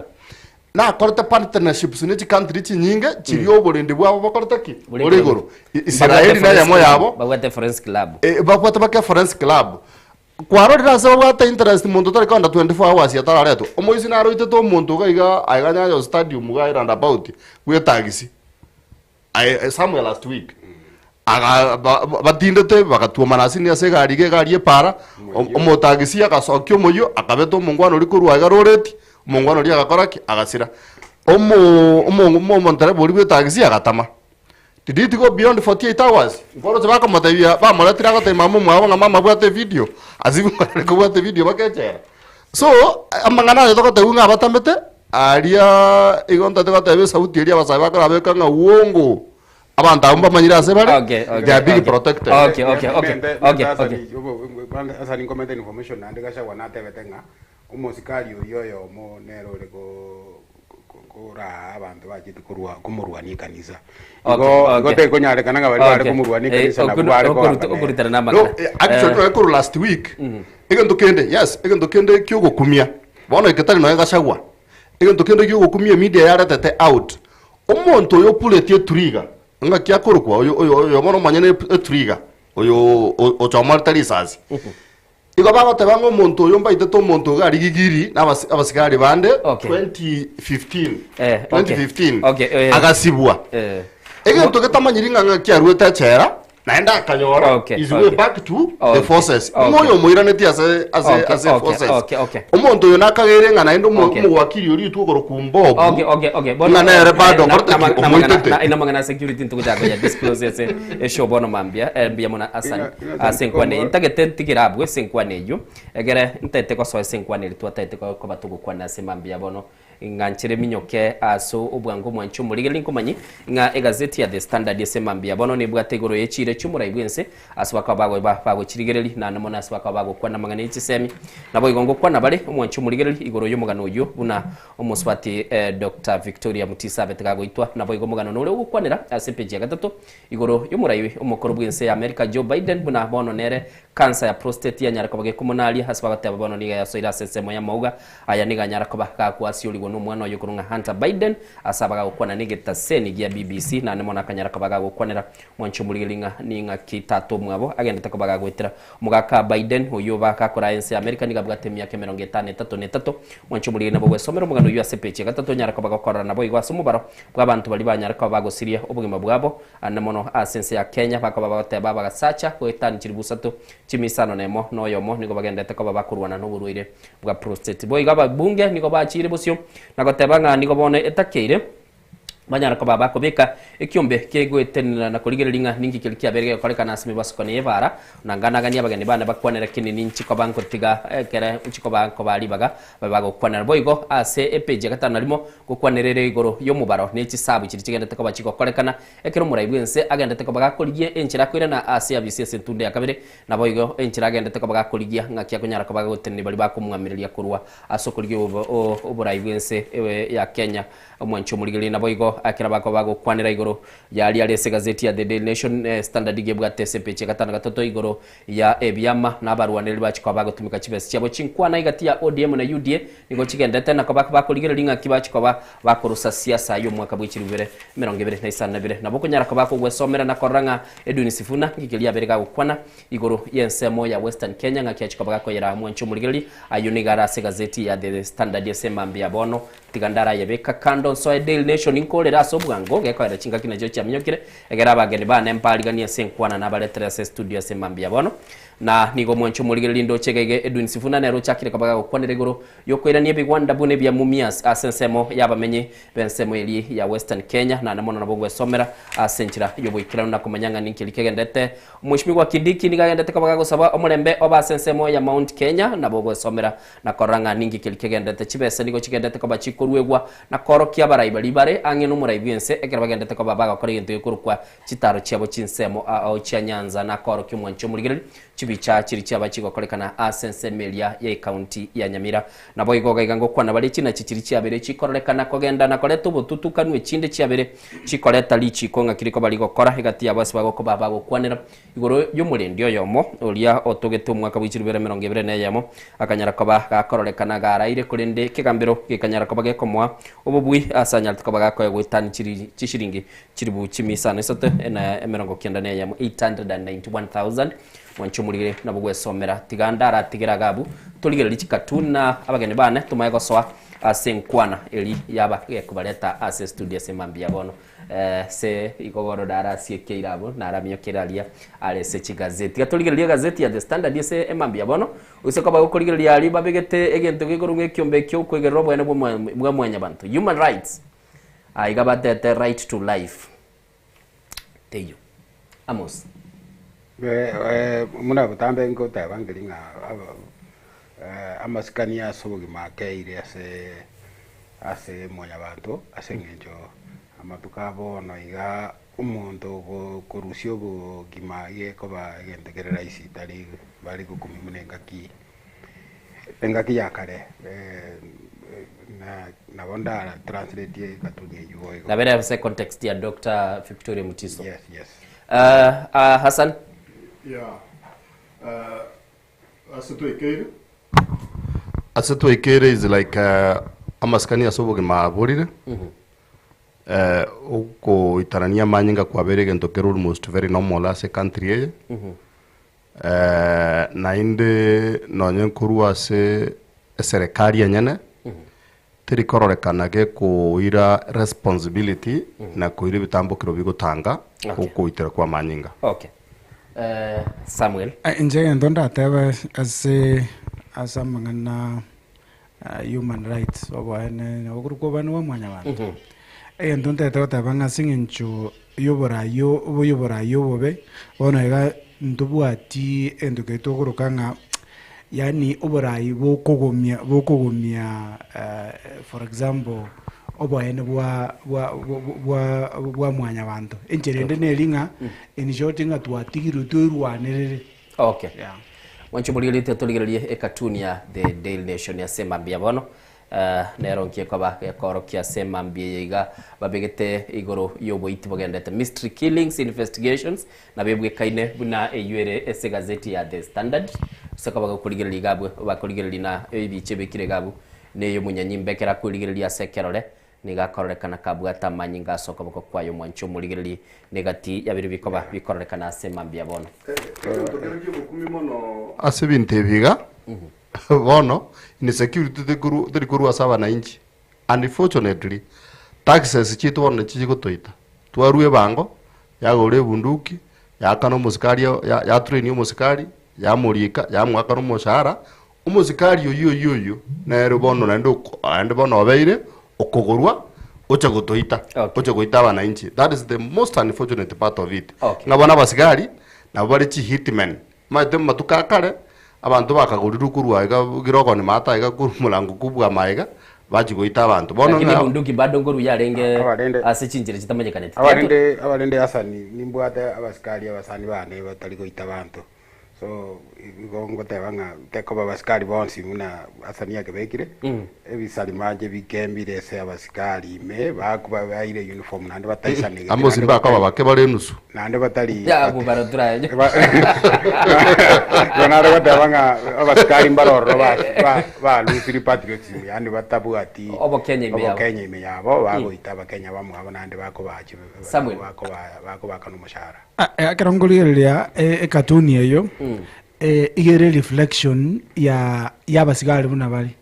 nakorete partnerships ne chicountry chinyinge chiria oborendi bwabo bokorete ki? Bore igoro. Israeli neyemo yabo. Babwate forensic lab. Eh, babwate bake forensic lab. Kwarorire ase babwate interest monto otari kogenda 24 hours atararetwa. Omoisi naroitete omonto iga iga aiga Nyayo stadium iga roundabout bwe etagisi. Aye somewhere last week. Aga ba- ba- batindete bagatwomana ase ni ase egari iga egari epara, omotagisi agasokia omoyio, akabeta omongwana oria korwa iga roreti, omongwana oria agakora ki? Agasira. Omo omo omo omontereba oria bwa etagisi agatama. Did it go beyond 48 hours? Nkoroche bakomotebia bamoretire agotebia mama omwabo ng'a mama bwate evideo, as if bare kobwata evideo bakechera. So, amang'ana aye togotebiwa ng'a abatamete, aria igo ntagete goteba esauti eria abasae bakorabeka ng'a uongo. Abanto abwo mbamanyire ase bare, Okay, okay, they are being okay. protected. Okay, okay, okay, okay, okay. Asa ninkomenta information naende Gachagua natebete ng'a omosikari oyio oyomo nere ore ko- ko- koraa abanto bachete korwa komorwania ekanisa. Okay, Igo okay. igo tekonyarekana ng'a baria bare Okay. komorwania Eh, ekanisa nabwo okuru- bare okoruta- kogamba nere. okorutana na No, amang'ana. eh, actually Eh, nonya korwa last week, egento kende, yes, egento kende kiogokumia, bono eke tari nonya Gachagua, egento kende kiogokumia emedia yaretete out, Omonto oyo opuretie eturiga, ng'aki akorokwa oyo oyo oyo bono omonyene eturiga, oyo ochomoretwe risasi. Igo bagoteba ng'a omonto oyo mbaitete omonto iga arigigiri na abasi abasigari bande Okay. 2015 Eh, okay. 2015 Okay, eh. agasibwa. Eh. Egento getamanyiri ng'a ng'aki aruete echela, naende akanyora Okay, his way okay. back to the Okay, forces. okay. Ng'o oyo omoiranetie ase ase Okay, ase okay, forces. okay, okay. Omonto oyo nakagere ng'a naende omo- Okay. omowakiri oria oitwe okorokwa Mbobu, Okay, okay, okay. Bono- ng'a nere bado eh, na- okorete na- ki? na- Omoitete. na- na amang'ana a security ntogochaka koya disclose ase eshow bono mambia eh, mbuya mono Hassan Ina- ina- ase enkwana eye ntagete ntigere abwo ase enkwana eyio egere ntaete gosoa ase enkwana eria twataete ko- koba togokwana ase mambia bono Ng'a nchere minyoke ase obwango mwanche omorigereria nkomanye ng'a egazeti ya The Standard ase mambia bono nebwate igoro ye chiira chi'omorai bw'ense ase bakaba bago bagochirigereria naende mono ase bakaba bagokwana amang'ana ye chisemi. Naboigo ngokwana bare omwanche omorigereria igoro y'omogano oyio buna omosubati Doctor Victoria Mutisa abete gagoitwa. Naboigo omogano nore ogokwanera ase epeji ya gatato igoro y'omorai omokoro bw'ense ya America Joe Biden buna bono nere Cancer ya prostate yanyara koba gekomonaria ase bagoteba bono nigo yasoire ase ensemo y'amauga aya nigo anyara koba gakwasiorigwa nomwana oye korwa ng'a Hunter Biden ase aba gagokwana negetaseni gia BBC naende mono akanyara koba gagokwanera mwanchi omorigeri ng'a ning'aki tata omwabo agendete koba gagoetera omogaka Biden oyio oba gakoraa ense ya America nigo abwate emiaka emerongo etano etato na etato mwanchi omorigeri nabo gwesomera omogano oyio ase epeji ya gatato onyare koba gokorora naboigo ase omobaro bw'abanto baria banyare koba bagosiria obogima bwabo Ande mono ase ense ya Kenya bakoba bagoteba abagasacha goetania chilifu isato, chimia isano na emo na oyomo nigo bagenderete koba bakorwana noborwaire bwa prostate. Boigo ababunge nigo bachiire bosio na goteba ng'a nigo bono etakeire banyare koba bakobeka ekiombe kegoetenenera na korigereria ng'a ninki keria kiabeire gegokorekana ase emebasukano y'ebara na nganaganie abageni bane bakwanere kini ninchi koba nkotiga ekere nchi koba nkobaa ribaga babe bagokwanera. Boigo ase epeji ya gatano na rimo Gokwanera ere igoro y'omobaro ne chisabu chiria chigenderete koba chigokorekana, ekero omorai bw'ense agenderete koba gakorigia enchera akoirana ase abisi ase entunda ya kabere, naboigo enchera agenderete koba gakorigia ng'aki akonyara koba gagotenenia baria bakomwamireria korwa ase okorigia oborai bw'ense ya Kenya. Omwanchi omorigereria naboigo ekero bakoba bagokwanera igoro y'aria are ase egazeti ya The Daily Nation, Standard iga ebwate ase epeji ya gatano gatato igoro ya ebiama na abarwanereri bachia koba bagotumeka chibesa chiabo. Chinkwana egati ya ODM na UDA nigo chigendete na koba bakorigereria ng'aki bachia koba bakorusa siasa y'omwaka bwe chilifu ibere 25. Nabo okonyara koba kogwesomera na korora ng'a Edwin Sifuna ng'iki keria abere gagokwana igoro y'ensemo ya Western Kenya ng'aki achia koba gakoyera mwanche omorigereria. Ayio nigo are ase egazeti ya The Standard ase mambia bono. Tiga ndarayebeka kando nsoe Daily Nation nkorere ase obwango gekoera chingaki nachio chiaminyokire Ekero abageni baane mbariganie ase enkwana nabaretere ase estudio ase mambia bono. Na nigo omwanchi omorigereria ndoche iga iga Edwin Sifuna nere ochakire koba gagokwanera igoro yokoirania ebigwanda buna ebia Mumias ase ensemo y'abamenyi b'ensemo eria ya Western Kenya naende mono nabo ogwesomera ase enchera y'oboikeranu na komanya ng'a ninki eria kegenderete. Omweshimiwa Kindiki nigo agenderete koba gagosaba omorembe obe ase ensemo ya Mount Kenya nabo ogwesomera na korora ng'a ninki keria kegenderete. Chibesa nigo chigenderete koba chikoruegwa na koorokia abarai baria bare ang'e nomorai bw'ense, ekero bagenderete koba bagokora egento gekorokwa chitaro chiabo chinsemo ao chia nyanza, na koorokia omwanchi omorigereria chibicha chiria chiaba chigokorekana ase ensemo eria ya ecounty ya Nyamira. Naboigo gaiga ngokwana bare chinachi chiria chiabere chikororekana kogenda na koreta obotutukanu echinde chiabere chikoreta richiko ng'aki rikoba rigokora egati yabo ase bagokoba bagokwanera Igoro y'omorendi oyomo, oria otogete omwaka bwe chilifu 2021, akanyara koba gakororekana garaire, korende ekegambero gekanyara koba gekomoa obobui ase anyarete koba gakoegwa etani chiri chishilingi chilifu chimia isano isato na 91, 891,000. Mwanche omorigere nabo gwesomera. Tiga ndaratigere iga abwo, torigererie chikatuni na abageni bane tomaye gosoa ase enkwana eri yaba gekobareta ase estudio ase mambia bono. Eh, se igo bono narasiekeire abwo, naramiokeire aria are ase chigazeti. Tiga torigererie egazeti ya The Standard ase emambia bono, gose koba gokorigereria aria babegete egento gekorwa ng'a ekiombe ekio okoigerera oboene bwa bwa mwanyabanto, human rights. Ah, iga batete right to life. Teiyo. Amos. Buna botambe ngoteba nkeri ng'a amasikani ase obogima akeire ase ase mwanyabanto ase eng'encho amatuko a bono iga omonto okorusia obogima gekoba egento kere rahisi tari bare gokumia buna engaki engaki ya kare nabo ndara translate ekatuni eywo boigo. Nabo ere ase context ya Doctor Victoria Mutiso. Yes, yes. Hassan. Yeah. Ase twaikeire ase twaikeire is like amasikani ase obogima aborire okoitanania amanyinga kwabeire egento kere almost very normal ase ecountry eye naende nonye nkorwa ase eserekari enyene teri kororekana gekoira responsibility na koira ebitambokero bigotanga okoitera kwa amanyinga. Okay. Samuel. Inche egento ndatebe ase ase amang'ana human rights oboene nabo korwa obwane bwa mwanyabanto, egento ntagete goteba ng'a ase eng'encho ya oborai obo ya oborai obobe, bono iga ntobwati egento keria tokoroka ng'a yaani oborai bokogomia bokogomia for example oboene bwa bwa bwa bwa mwanyabanto. Enchera ende neri ng'a in short ng'a twatigirwe toirwanerere. Okay. Yeah. Mwanche morigeretie torigererie ekatuni ya The Daily Nation ase mambia bono. Eh, nero nki ekoba gekorokia ase mambia eye iga babegete igoro y'oboiti bogendete mystery killings investigations nabo ebwekaine buna eywo ere ase egazeti ya The Standard ase koba gokorigereria iga abwo bakorigereria na ebicha ebekire iga abwo na ey'omonyanyimba ekero akwerigereria ase ekerore Nigo akororekana kabwate amanyinga ase okoboko kwaye omwanchi omorigererie, na egati ya biria bikoba bikororekana ase mambia bono. Egento kere ki'obokumi mono ase ebinto ebi iga, bono insecurity tekorwa teri korwa ase abananchi. Unfortunately, taxes chiaito bono nachio chigotoita. Twarwa ebango, yagora ebunduki, yaakana omosikari ya yatrain omosikari, yamorika, yamoakana omoshahara, Omosikari oyio oyio oyio nere bono naende oko naende bono obeire okogorwa ocha gotoita ocha goita abananchi. That is the most unfortunate part of it. Ng'a bono abasigari nabo bare chi hitmen. Omanyete mumatuko a kare, abanto bakagorirwe korwa iga kirogoni maata iga korwa morango kubwa amaiga, bachia goita abanto. Bono Lakini ng'a bunduki bado nkorwa yarenge Abarende- ase chinchera chitamanyekaneti. Abarende abarende Hassan nimbwate abasikari abasani bane batari goita abanto. So igo ngoteba ng'a tekoba abasikari bonsi buna Hassan akebekire, ebisarimache bikembire ase abasikari ime, bakuba baire uniform naende bataisanegete. Amos naende mbakaba batari- bake bare enusu. naende batari Ya, abwo barotura. Igo nare goteba ng'a abasikari mbare ororo ba- ba- balusiri patriotism yaani batabwati Obokenya ime yabo. obokenya ime yabo, bagoita abakenya bamwabo naende bakobachi Samuel. bakoba bakobaakana omoshahara. Ekero nkorigereria ekatuni eyio, iga ere reflection ya y'abasigari buna bare.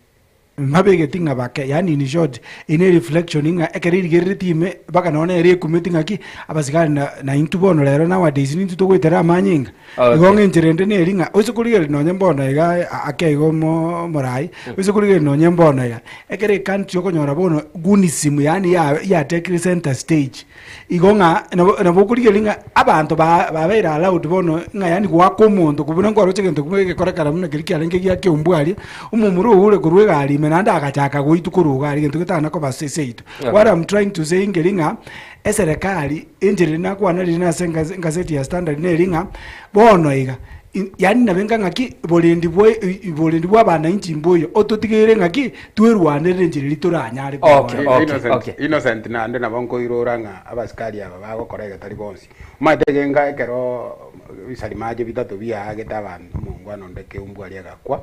Mbabegeti ng'a bake, yaani in short, eye ne reflection ng'a ekero erigereretie ime mpaka nonye nere ekumeti ng'aki, abasigari na naintwe bono rero nowadays nintwe togoetera amanyinga. Igo ng'a enchera ende neri ng'a ose korigereria nonye mbono iga ake igo omo omorai, ose korigereria nonye mbono iga, ekero ecountry okonyora bono gunism yaani ya yatekire center stage. Igo ng'a nabo nabo okorigereria ng'a abanto ba babeire allowed bono ng'a yaani goaka omonto kobuna nkwaroche egento kemo egekorekana buna keria kiarenge gia keumbu aria, omomura oure korwa egari ime naende agachaka goitwa korwa iga aria egento getana koba ase seito. What am trying to say nkeri ng'a, eserekari enchera eria nakwana riria nase engaz engazeti ya Standard neri ng'a, bono iga, in yaani nabe nka ng'aki borendi bwa borendi bwa abananchi mboiyo, ototigeire ng'aki Twerwanerere enchera eria toranyare Okay, korwana. okay, Innocent, okay. Innocent naende nabo nkoirora ng'a abasikari aba bagokora egetari bonsi. Omanyete egenga ekero ebisarimache bitato biaagete abanto omongwana onde keumbu aria agakwa,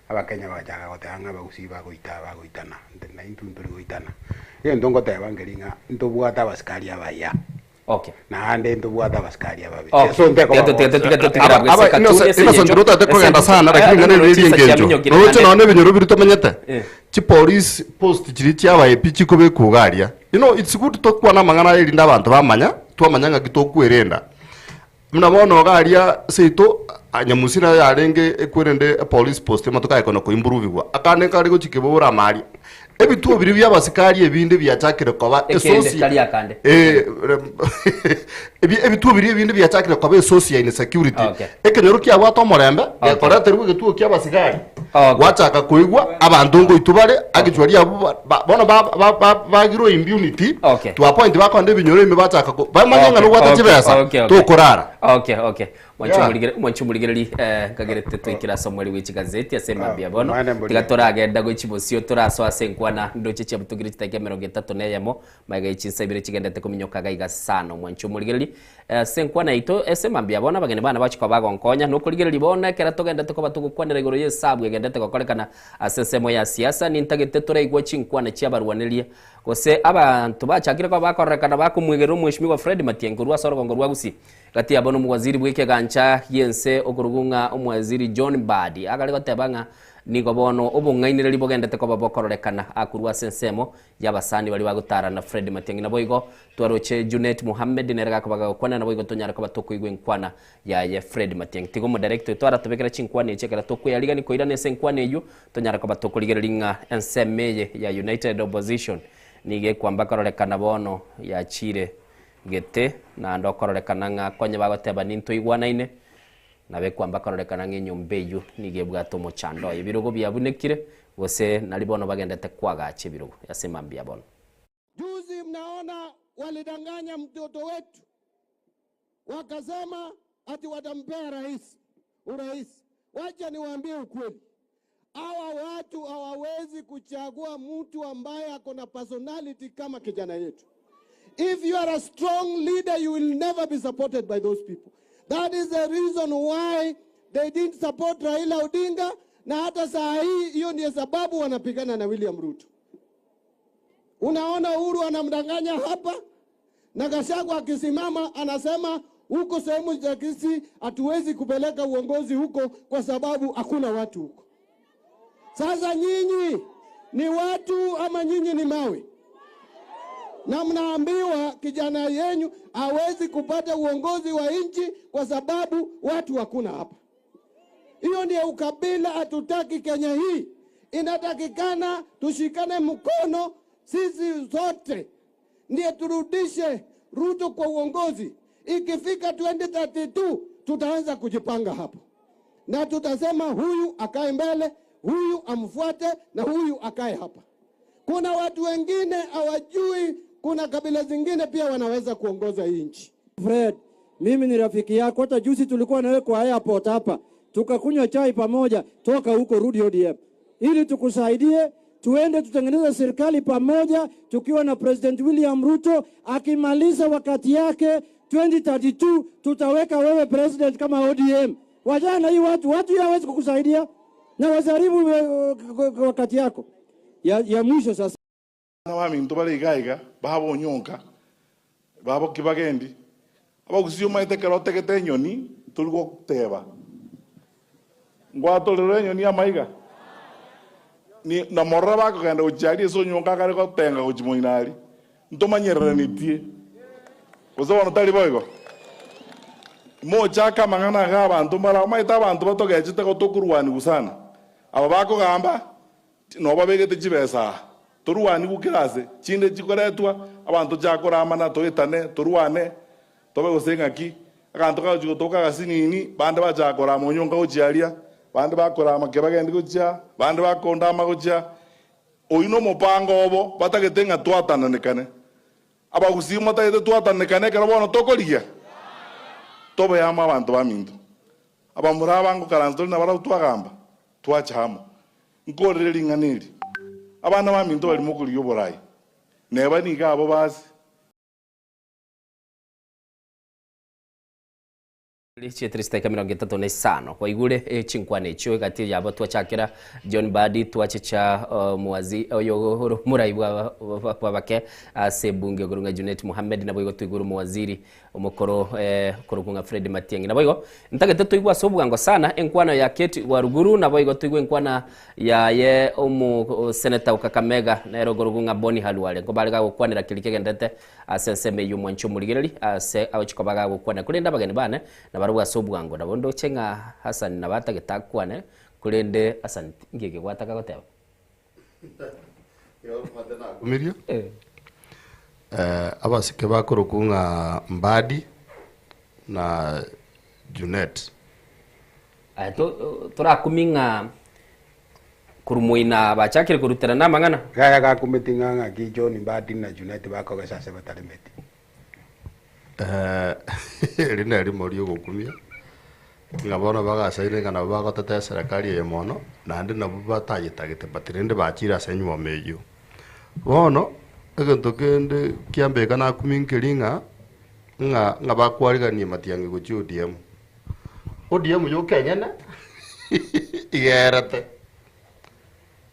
abakenya bagachaka goteba ng'a abagusii bagoita bagoitana, nte naintwe ntori goitana. Egento ngoteba nkeri ng'a ntobwate abasikari abaya. Okay. Naende ntobwate abasikari ababe. Okay. Ase onde Tiga tiga tiga tiga tiga Aba- aba- Innocent- Innocent rotete kogenda sana lakini ng'ana riri engencho roche nonye ebinyoro biri tomenyete chipolice post chiri chiabaepi chikobekwa iga aria you know it's good tokwana amang'ana aya erinde abanto bamanya twamanya ng'aki tokwerenda buna bono iga aria seito ah, nyamusi nayo yarenge ekwerende epolice post amatuko aye konya koimproviwa akande kare gochia kebora amaria ebituo biria bia abasikari ebinde biachakire koba Ekende, esosi tari akande. Eh, ebituo biria ebinde biachakire koba esosi ya insecurity Okay. ekenyoro kiabwate omorembe gekoreterwa egetuo kia abasigari gwachaka koigwa abanto ngoitwa bare agichwa riabo ba- ba- bono ba- ba- ba- bagirwe impunity Okay. to a point bakonda ebinyoro ime bachaka ko- bamanye ng'a Okay, nobwate okay, chibesa okay, okay. tokorara okay okay mwanchi Yeah. omorigere mwanchi omorigereri eh, nkagerete twaikire ase omweri bwe chigazeti ase emambia bono mwana mbori. tiga toragenda gochi bosio torasoa ase enkwana ndoche chiabutokire chidakika emerongo etato na eyemo magega ye chinsa ibere chigendete kominyoka iga iga sana omwanchi omorigereri eh, ase enkwana yaito ase emambia bono abageni bane bachia koba bagonkonya nokorigereria bono ekero togendete koba togokwanera igoro ya esabu egendete gokorekana ase ensemo ya siasa nintagete toraigwa chinkwana chiabarwaneria gose abanto bachakire koba bakororekana bakomwegerera omweshimiwa Fred Matiang'i korwa ase orogongo rwa Gusii Gati yabo nomowaziri bw'ekegancha gi'ense okorokwa ng'a Omowaziri John Mbadi, akare goteba ng'a nigo bono obong'ainereria bogendete koba bokororekana akorwa ase ensemo y'abasani baria bagotara na Fred Matiang'i. Naboigo twaroche Junet Mohammed nere gakoba gagokwana naboigo tonyare koba tokoigwa enkwana yaye Fred Matiang'i. Tiga omodirector oito aratobekere chinkwana echi ekero tokweyarigania koirana ase enkwana eyio tonyare koba tokorigereria ng'a ensemo eye ya United Opposition nigo ekwamba kororekana bono yachire Gete, naende okororekana ng'a konye bagoteba nintoigwanaine, nabekwa mbakororekana ng'a enyomba eyio nigo ebwate omochando oye. Ebirogo biabunekire, gose nari bono bagendete koagacha ebirogo ase mambia bono. Juzi mnaona walidanganya mtoto wetu, wakasema ati watampea rais urais. Wacha niwaambie ukweli, hawa watu hawawezi kuchagua mtu ambaye ako na personality kama kijana yetu. If you are a strong leader, you will never be supported by those people. That is the reason why they didn't support Raila Odinga, na hata saa hii hiyo ndiyo sababu wanapigana na William Ruto. Unaona Uhuru anamdanganya hapa na Gachagua akisimama anasema huko sehemu za Kisii hatuwezi kupeleka uongozi huko kwa sababu hakuna watu huko. Sasa nyinyi ni watu ama nyinyi ni mawe? Na mnaambiwa kijana yenyu hawezi kupata uongozi wa nchi kwa sababu watu hakuna hapa. Hiyo ndiyo ukabila hatutaki Kenya hii. Inatakikana tushikane mkono sisi zote, ndiye turudishe Ruto kwa uongozi. Ikifika 2032 tutaanza kujipanga hapo, na tutasema huyu akae mbele, huyu amfuate na huyu akae hapa. Kuna watu wengine hawajui, kuna kabila zingine pia wanaweza kuongoza hii nchi. Fred, mimi ni rafiki yako. Hata juzi tulikuwa nawe kwa airport hapa tukakunywa chai pamoja. Toka huko rudi ODM ili tukusaidie, tuende tutengeneze serikali pamoja, tukiwa na President William Ruto akimaliza wakati yake 2032 tutaweka wewe president kama ODM. Wachana na hii watu, watu hawezi kukusaidia na wasaribu wakati yako ya, ya mwisho sasa. Abana baminto bare iga iga, babonyonka, babokia bagendi, abagusii omanyete ekero otegete enyoni tori goteba ngwatorerwe enyoni amaiga ni na mororo bakogenda gochia aria ase onyonka akare gotenga gochia moino aria ntomanyereranetie gose bono tari boigo mochake amang'ana iga abanto mbare omanyete abanto batogechete gotokorwaniwu sana aba bakogamba Nabo babegete chibesa aa, torwanigwe kera ase, chinde chikoretwa, abanto chiakoramana, toetane, torwane, tobe gose ng'aki. Aganto kagochia gotoka agasinini, bande bachaka korama onyonka gochia aria, bande bakorama kebagendi gochia, bande bakondama gochia. Oyio nomopango obo batagete ng'a twatananekane. Abagusii motagete twatananekane ekero bono tokorigia? Tobe amo abanto baminto. Abamura aba ngokaransa tore nabarabwo twagamba, twacha amo. Nkorere ring'ana eri, abana baminto baria mokorigia oborai, neba nigo abo base. Chietire chidakika 35 kwaigure chinkwana echio egati yabo twachakera John Mbadi twachicha omowazi oyo ore omorai bwa bwabake ase ebunge okorwa ng'a Junet Mohammed naboigo twaigure omowaziri omokoro okorokwa ng'a Fred Matiang'i naboigo ntagete toigwe ase obwango sana enkwana ya Kate Waruguru naboigo toigwe enkwana yaye omo senator o Kakamega nere okorokwa ng'a Boni Khalwale nkobare gagokwanera keria kegenderete Ase ensemo eyio omwanche omorigereria aase agochia koba gagokwana. Korende abageni bane nabarabwo ase obwango. Nabo ndoche ng'a Hassan nabo atagete akwane, korende Hassan inki eke gwataka goteba? Nakumirie abasike bakorokwa ng'a Mbadi na Junet. Aya torakumie ng'a Korwa moina bachakire koruterana amang'ana. Gaya gakumeti ng'a ng'aki John Mbadi na Junet bakogesa ase bataremeti. Eri nerimo riogokumia, ng'a bono bagasaine ng'a nabo bagoteta eserekari eye mono, naende nabwo batayetagete but rende bachire ase enywomo eyio. Bono, egento kende kiambeka nakumia nkeri ng'a, ng'a ng'a bakwariganie matiang'i gochia ODM. ODM yoka enyene igerete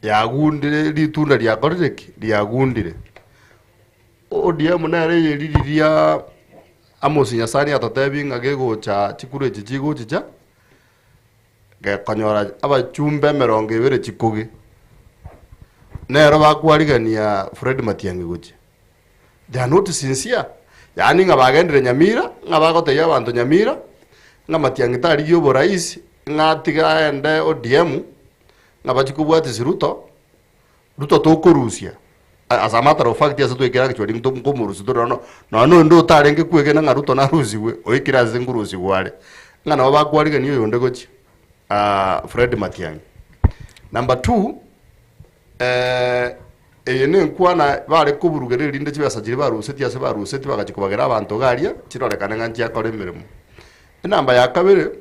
yagundire ritunda riakorire ki? Riagundire. ODM nere eyeri riria Amos Nyasani atotebie ng'a gegocha chikura echi chigochicha, gekonyora abachumbe emerongo ebere chikoge. Nero bakwarigania Fred Matiang'i gochia. They are not sincere. Yaani ng'a bagendire Nyamira, ng'a bagotebia abanto Nyamira, ng'a Matiang'i tarigia oborais, ng'a atige aende ODM, ng'a bachie kobwatisia Ruto, Ruto tokorusia. As a matter of fact ase twaikire actually nto nkomorusia tore nono, nonya na onde otarenge kwegena ng'a Ruto narusigwe, oikire ase nkorusigwa are. Ng'a nabo bakwarigania oyonde gochia Fred Matiang'i. Number two, Eye nenkwana bare koburugera erinde chibesa chiria barusetie ase barusetie bagachia kobagera abanto iga aria, chirorekane ng'a nchiakora emeremo. Enamba ya kabere,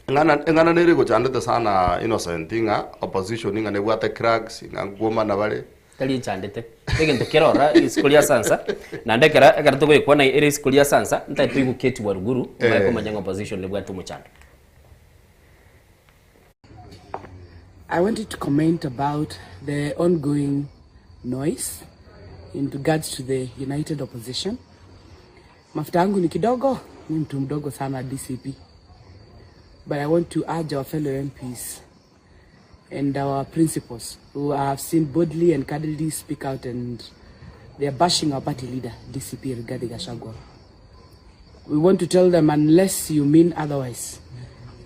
eng'ana eng'ana nere egochandete sana Innocent ng'a opposition ng'a nebwate cracks, ng'a nkwomana bare. Tari enchandete, egento kere ororo isiko ria sansa, naende ekero ekero togoyekwana ere isiko ria sansa, ntari toigwe Kate Waruguru, omanye komanya ng'a opposition nebwate omochando. I wanted to comment about the ongoing noise in regards to the united opposition. Mafuta yangu ni kidogo, ni mtu mdogo sana DCP. But I want to urge our fellow MPs and our principals who I have seen boldly and candidly speak out and they are bashing our party leader, DCP Rigathi Gachagua. We want to tell them unless you mean otherwise,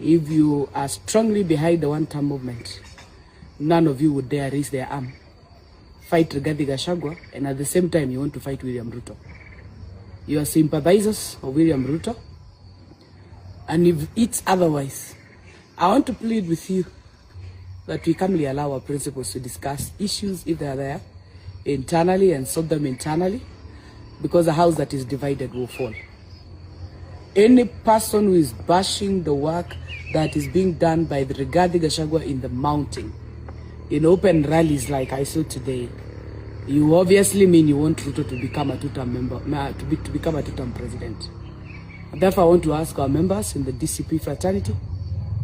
if you are strongly behind the one-term movement, none of you would dare raise their arm, fight Rigathi Gachagua, and at the same time you want to fight William Ruto. You are sympathizers of William Ruto, and if it's otherwise, I want to plead with you that we calmly allow our principals to discuss issues if they are there internally and sort them internally because a house that is divided will fall. Any person who is bashing the work that is being done by the Rigathi Gachagua in the mountain, in open rallies like I saw today, you obviously mean you want Ruto to become a two-term member, to, be, to become a two-term president. Therefore, I want to ask our members in the DCP fraternity,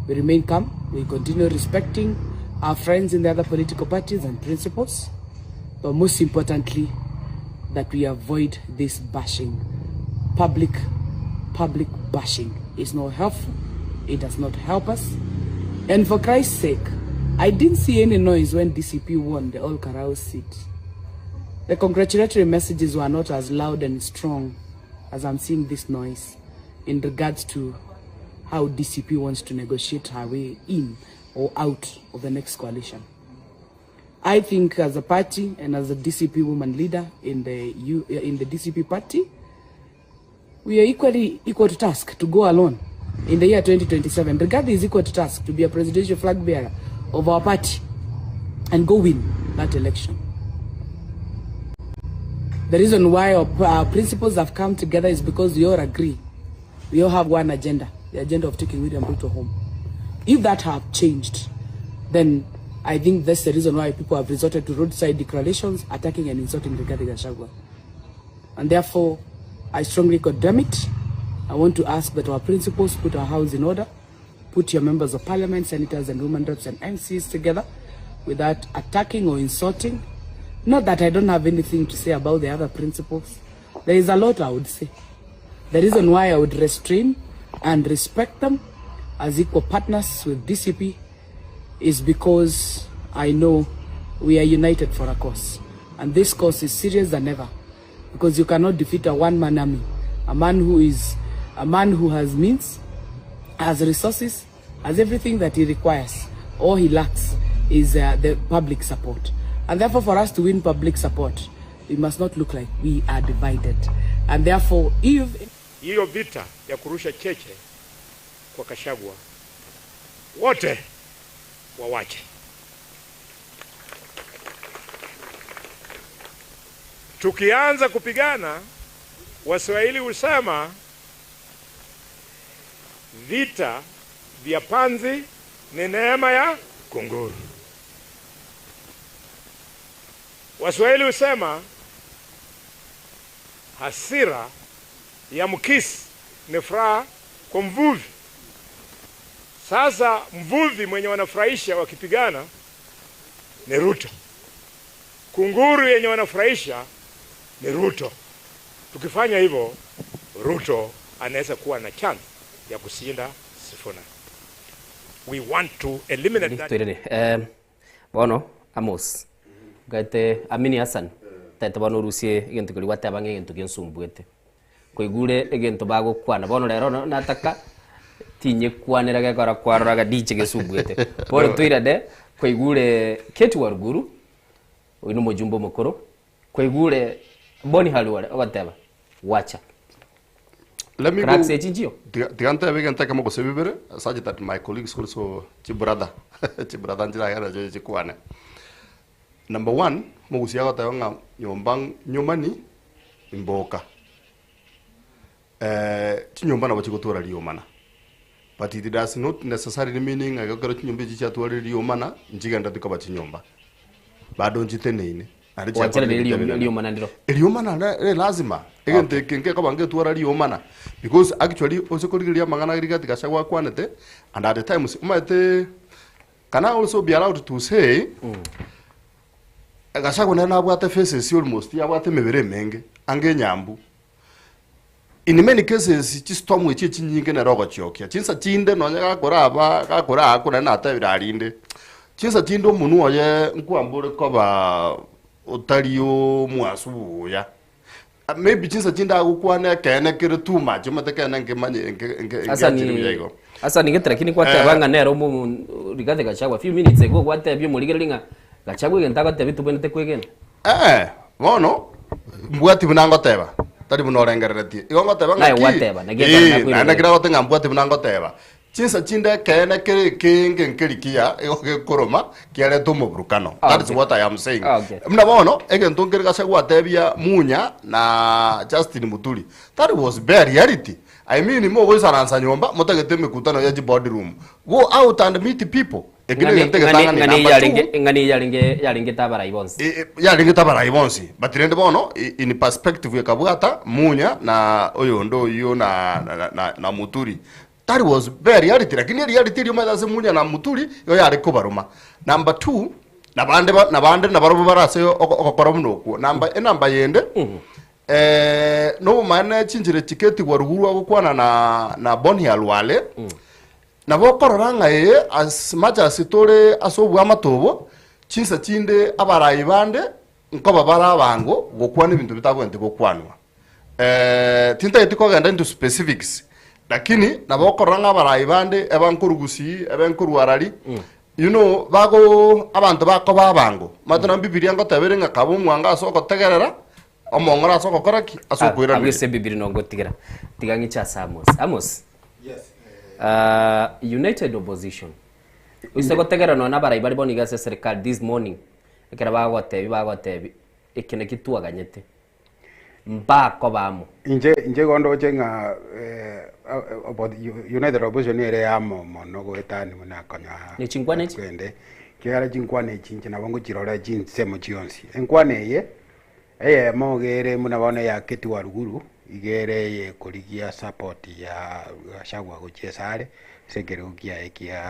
we remain calm, we continue respecting our friends in the other political parties and principles, but most importantly, that we avoid this bashing. Public, public bashing is not helpful. It does not help us. And for Christ's sake, I didn't see any noise when DCP won the All Karao seat. The congratulatory messages were not as loud and strong as I'm seeing this noise in regards to how DCP wants to negotiate her way in or out of the next coalition. I think as a party and as a DCP woman leader in the U, in the DCP party, we are equally equal to task to go alone in the year 2027. Rigathi is equal to task to be a presidential flag bearer of our party and go win that election. The reason why our, our principles have come together is because we all agree. We all have one agenda, the agenda of taking William Ruto home. If that have changed, then I think that's the reason why people have resorted to roadside declarations, attacking and insulting Rigathi Gachagua. And therefore, I strongly condemn it. I want to ask that our principals put our house in order, put your members of parliament, senators and women reps and MCs together without attacking or insulting. Not that I don't have anything to say about the other principals. There is a lot I would say. The reason why I would restrain and respect them as equal partners with DCP is because I know we are united for a cause. And this cause is serious than ever because you cannot defeat a one-man army, a man who is a man who has means, has resources, has everything that he requires. All he lacks is uh, the public support. And therefore, for us to win public support, we must not look like we are divided. And therefore, if... Hiyo vita ya kurusha cheche kwa Kashagwa wote wawache. Tukianza kupigana, Waswahili husema vita vya panzi ni neema ya kunguru. Waswahili husema hasira ya mkisi ni furaha kwa mvuvi. Sasa mvuvi mwenye wanafurahisha wakipigana ni Ruto, kunguru yenye wanafurahisha ni Ruto. Tukifanya hivyo, Ruto anaweza kuwa na chance ya kushinda Sifuna. We want to eliminate that. Twirire eh, bono Amos gaete Amini Hassan tete bono orusie egento keria gwateba ng'a egento gensumbuete koigure egento bagokwana bono rero nataka tinyekwanera gekora kwaroraga ndiche gesumbuete bono twirende kwaigure Kate Waruguru oyo nomojumbe omokoro kwaigure Boni Halwale ogoteba wacha Let me Cracks go. echi nchiyo Tiga ntebe egento ekemo gose bibere, such that my colleagues also chibrother chibrother nchiragera chiche chikwane. Number one, mogusia agoteba ng'a nyomba nyomani imboka. Eh, chinyomba nabo chigotwara riomana. But it does not necessarily meaning ng'a ekero chinyomba echi chiatwarire riomana, nchigendereti koba chinyomba. Bado nchiteneine. Naende Gwanchera chiakorire riria ebinto ebinene. riomana ndiro. Eriomana re lazima. Egento eke ngekoba ngetwara riomana. Because actually ose korigereria amang'ana Rigathi Gachagua akwanete and at the times omanyete can I also be allowed to say Gachagua nere nabwate faces almost abwate emebere emenge ange enyambu. In many cases chistorm echi echinyinge nere ogochiokia. Chinsa chinde nonye gakoraba gakora akwo naende natebire arinde. Chinsa chinde omonwe oye nkwamba ore koba otari omwasu buya. Maybe chinsa chinde agokwana ekeene kere too much omanyete ekeene nkemanye nke nke nkeachire buya igo. Hassan gete lakini kwateba ng'a nere omo Rigathi Gachagua few minutes ago gwatebia omorigereria ng'a Gachagua egento agotebia tobwenerete kwegena. Ee, bono mbwati buna ngoteba, tari buna orengereretie. Igo ngoteba Naye ng'aki? gwateba, naki ekero Ee, nakoiroria. naende ekero agote ng'a mbwati buna ngoteba. Chinsa chinde ekeene kere ekenge nkeri kiya, igo gekoroma kiareta omoburukano. That is Okay. what I am saying. Okay. Buna bono, egento nkere gase gwatebia Munya na Justin Muturi, that was bare reality. I mean, mogoisaransa nyomba, motagete emekutano ya chiboardroom. Go out and meet people. Eki negento egetang'ani. Ng'ani Number yarenge two, ng'ani yarenge yarengete abarai bonsi. e- e, yarengete abarai bonsi but rende bono i- in perspective ekabwata Munya na oyonde oyio na, na, na, na Muturi that was bare reality lakini reality eria omanyete ase Munya na Muturi igo yare kobaroma. Number two nabande ba- nabande nabarobwo bare ase oko- ogokora buna okwo. Number enamba yende eh, nobomaene chinchera chiketigwa ruguru agokwana na na Boni Khalwale Nabo okorora ng'a ee, as much as tore ase oboamate obo, chinsa chinde abarai bande nkoba bare abango gokwana ebinto bitabwenereti gokwanwa. Eh, tintageti kogenda into specifics, lakini nabo okorora ng'a abarai bande eba nkorwa Gusii, ebe nkorwa Arari, you know, bago abanto bakoba abango. Omanyete nabo Bibilia ngoteba ere ng'a kaba omwango ase ogotegerera, omong'ora ase ogokora ki? Ase Abwo okoiraneria. ase Bibilia nongotigera. Tiga ng'iche ase Amos. Amos. Uh, United Opposition. Oise gotegera nonya abarai bare bono iga ase eserikali this morning, ekero bagotebi bagotebi eke naki twaganyete mbakoba amo. Inche inche igo ndoche ng'a eh, opo- United Opposition ere amo mono goetania buna konya Ne chinkwana echi? kende kiagera chinkwana echi inche nabo ngochirora chinsemo chionsi. Enkwana eye, eyemo iga ere buna bono eya Keti Waruguru. Iga ere eye korigia support ya Gachagua gochia esare ase ekerogo kiaye kia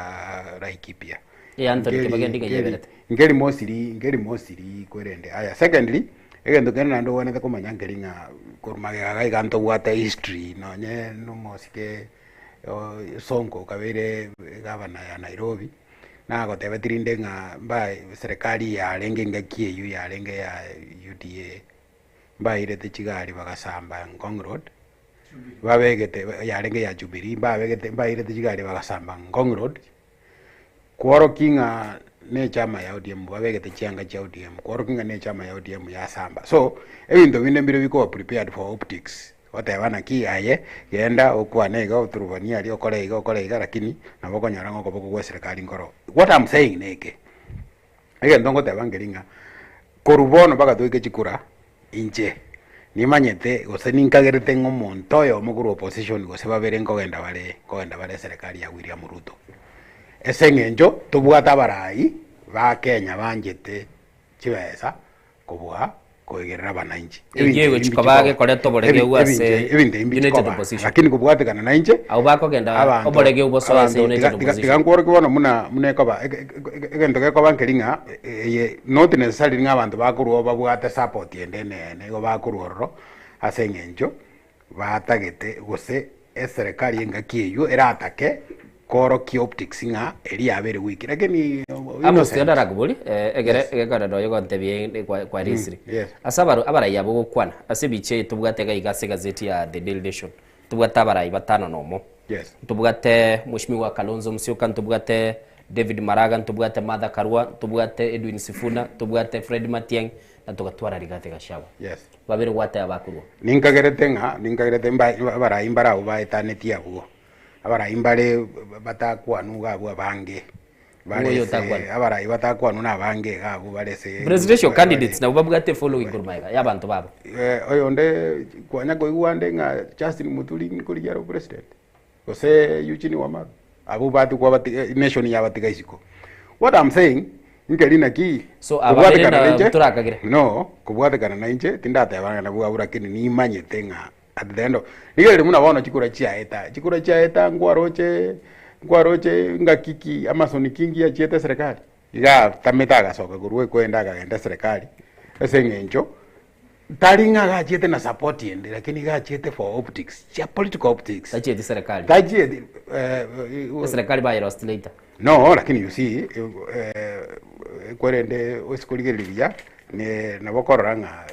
Laikipia. Eh, Anthony Nkeri- Kibagendi nkeri- ngenyeberete. Nkeri mostly nkeri mostly kwerende. Aya secondly, egento kende naende ogwenerete komanya nkeri ng'a korwa magega iga iga ntobwate history nonye na omosike Sonko okabeire egavana ya Nairobi, nagotebeti rinde ng'a mbae serikali yarenge engaki eywo yarenge ya UDA, mbairete chigari bagasamba Ngong Road, babegete yarenge ya Jubilee, mbabegete mbairete chigari bagasamba Ngong Road, kworokia ng'a na echama ya ODM babegete chianga chia ODM, kworokia ng'a na echama ya ODM yasamba. So, ebinto binde mbire bikoba prepared for optics, goteba naki aye genda okwane iga oturubanie aria okore iga okore iga lakini nabo okonyora ng'a okoboko gwa eserekari nkoro. What am saying neke, Egento ngoteba nkeri ng'a korwa bono mpaka toike chikura, inche nimanyete gose ninkagerete ng'a omonto oyomo korwa opposition gose babere nkogenda bare nkogenda bare eserekari ya William Ruto. Ase eng'encho tobwate abarai ba Kenya banchete chibesa kobua koegerera abananchi. Eyio Ebinto ebi egochi koba mbichikoba. gekoreta oboregeu Ebi- ase ebinto ebinto ebi United mbichikoba. Opposition. Lakini kobwatekana na inche Abwo bakogenda abanto oboregeu bosoe ase abanto United tiga tiga tiga Opposition. nkworokie bono buna buna ekoba eke eke egento gekoba nkeri ng'a eye not necessarily ng'a abanto bakorwa oo babwate support ende eneene igo bakorwa ororo ase eng'encho batagete gose eserekari engaki eywo eratake koorokia optics ng'a eria yabeire weak lakini Amos innocent. tiga ndarakobori eh, egere Yes. egekorero oyo gontebia eh, kwa, kwa resiri yes. ase abaro abarai abo gokwana ase ebicha eye tobwate iga iga ase egazeti ya The Daily Nation tobwate abarai batano na omo Yes. ntobwate Mheshimiwa Kalonzo Musyoka ntobwate David Maraga ntobwate Martha Karua ntobwate Edwin Sifuna ntobwate Fred Matiang'i na togatwara Rigathi Gachagua Yes. babere gwateba bakorwa Ninkagerete ng'a ninkagerete mba abarai mbare abwo baetanetie abwo, abarai mbare batakwanwa iga abwo abange, bare Oyo ase otakwanwa. abarai batakwanwa na abange iga abwo bare ase Presidential bare candidates nabo babwate efollowing korwa magega ya abanto babo. Oyonde kwanya koigwa ande ng'a Justin Muturi nkorigia are opresident, gose Eugene Wamalwa, abwo batigwa batiga nation yabatiga isiko. What I'm saying, nkeri naki So aba bere kobwatekana na nainche, torakagere. no, kobwatekana nainche tindateba ng'a nabwo abwo lakini nimanyete ng'a at the end of rigereria buna bono chikura chiaeta, chikura chiaeta nkwaroche nkwaroche ngaki ki Amason Kingi achiete eserekari, iga atamete agasoka korwa ekwenda akagenda eserekari, ase eng'encho Tari ng'a gachiete na support ende lakini gachiete for optics, chia political optics. Tachieti serikali. Tachieti eh, Eserikali bayerost later. No, lakini you see eh, kwerende ase korigereria buya ne nabo okorora ng'a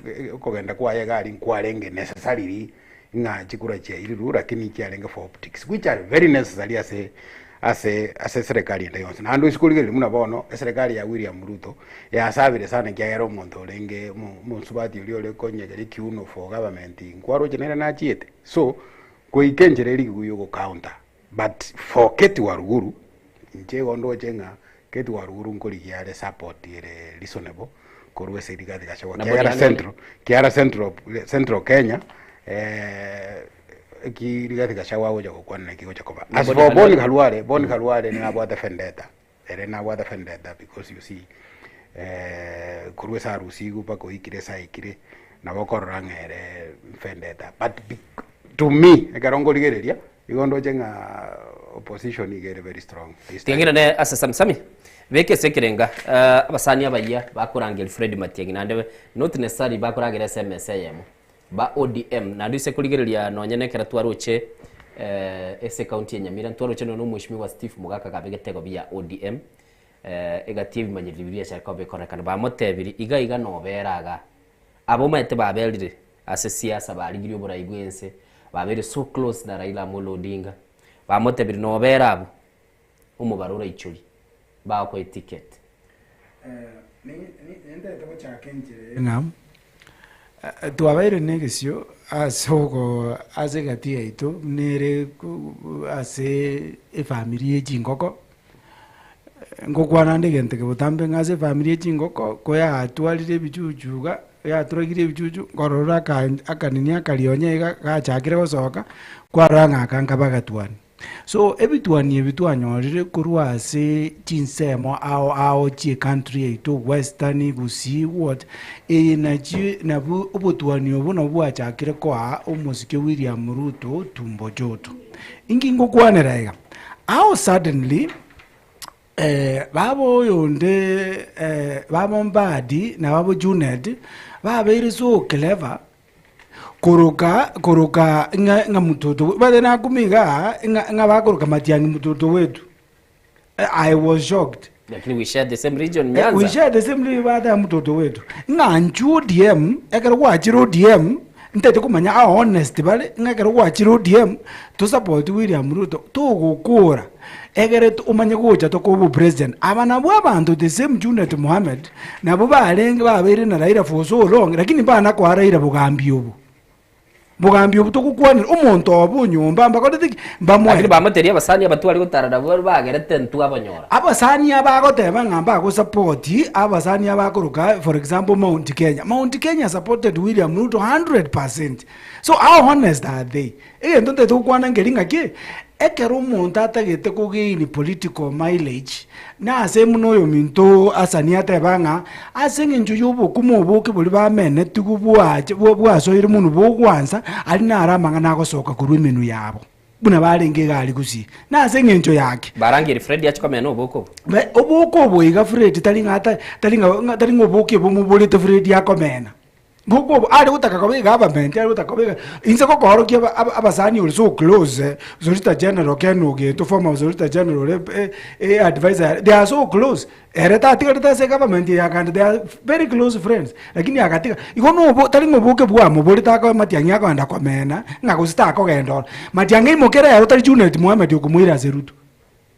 eh, okogenda kwaye egari nkwarenge necessarily ng'a chikura chiairirwe lakini chiarenge for optics which are very necessary ase ase ase eserekari ende yonsi. Naende ase korigereria buna bono eserekari ya William Ruto yasabire sana ekiagera omonto orenge omo omosubati oria ore konyegera ekiuno for government nkwaroche nere nachiete. So, goika enchera eria rigiya ogo counter but for Kate Waruguru inche igo ndoche ng'a Kate Waruguru nkorigia are support ere reasonable korwa ase Rigathi Gachagua Na ekiagera Boni Khalwale. central ekiagera central central Kenya eki Rigathi Gachagua agocha gokwana naki egocha koba. Na As Boni for Boni Khalwale. Khalwale, Boni Khalwale nabwate vendetta, ere nabwate vendetta because you see korwa ase arusigwe mpaka oikire ase aikire, nabo okorora ng'a ere vendetta but to me ekero nkorigereria Igo ndoche ng'a opposition iga ere very strong this Tiga time. ng'irane ase Sami Sami, beka ase ekerenga abasani abayia bakorangeria Fred Matiang'i naende not necessarily bakoragera ase emesa eyemo ba ODM naende ase korigereria nonye na ekero twaroche ase ecounty ya Nyamira ntwaroche nonye na omweshimiwa Steve Mogaka kabegete egobi ya ODM egati ebimanyereri biria biachaka koba bikorekana bamotebirie iga iga nobera igaa. Aba omanyete baberire ase siasa barigirie oborai bwense, babeire so close na Raila Amolo Odinga, bamotebirie nobere abwo, omobaro oraichorie, bagokoe ticket. Nintagete gochaka enchera eye ng'a twabeire na egesio ase ogo ase egati yaito buna ere ase efamiri ye chingoko. Ngokwana ande egento eke botambe ng'a ase efamiri ye chingoko, koyatwarire ebichuchu iga, yaturagire ebichuchu, nkorora aka akanini akarionya iga gachakire gosoka, kwarora ng'a aka nkabe agatwani. So ebitwani ebi twanyorire korwa ase chinsemo ao ao chie country yaito western, gusii what, eye nachi nabwo obotwani obo nabwo bwachakire koa omosike William Ruto tumbo joto. Inki ngokwanera iga? How suddenly baba oyonde baba Mbadi na baba Junet babeire so clever koroka koroka ng'a ng'a mtoto bade nakumia igaa ng'a ng'a bakoroka Matiang'i mtoto wetu. I was shocked. Lakini we share the same region Eh, we Nyanza. share the same region bateba mtoto wetu. Ng'a inchuo ODM, ekero gwachire ODM, ntaete komanya how honest bare, ng'a ekero gwachire ODM, to support William Ruto, togokora, egere omanye gocha tokoe obopresident. Aba nabwo abanto the same Junet Mohamed, nabwo barenge babeire na Raila for so long, lakini mbana koa Raila bogambi obo. Bogambi obo togokwanera, omonto obo onyomba mbakorete ki? Mbamoete. Lakini bamoteria abasani aba tware gotara nabwo bagerete intwe abanyora. Abasani aba agoteba ng'a mbagosupport, abasani aba akoroka for example Mount Kenya. Mount Kenya supported William Ruto 100%. So how honest are they? Egento ntagete gokwana nkeri ng'aki, ekero omonto atagete ko gain political mileage, nase buna oyominto Hassan ateba ng'a ase eng'encho ya obokima oboke boria bamenetigwe bwacha bwasoire monwe bogwansa, aria naro amang'ana agosoka korwa emenwa yabo, buna barenge iga aria gusii. Nase eng'encho yake. Barangerie Fred ache komena oboke obo. Oboke obo iga Fred tari ng'a ata tari ng'a tari ng'a oboke bomoborete Fred akomena. Ngoko obo are gotaka koba egovernment are gotaka koba inse gokoorokia aba- aba- abasani ore so close solicitor general Ken Ogeto former solicitor general ore eh, eh, adviser they are so close ere tatigarete ase egovernment eye akande they are very close friends lakini agatiga igo nobo tari ng'a oboke bwamoborete akoe Matiang'i akogenda komena ng'a gose takogenda oro. Matiang'i aimoke rero tari Junet Mohamed okomoira ase Ruto.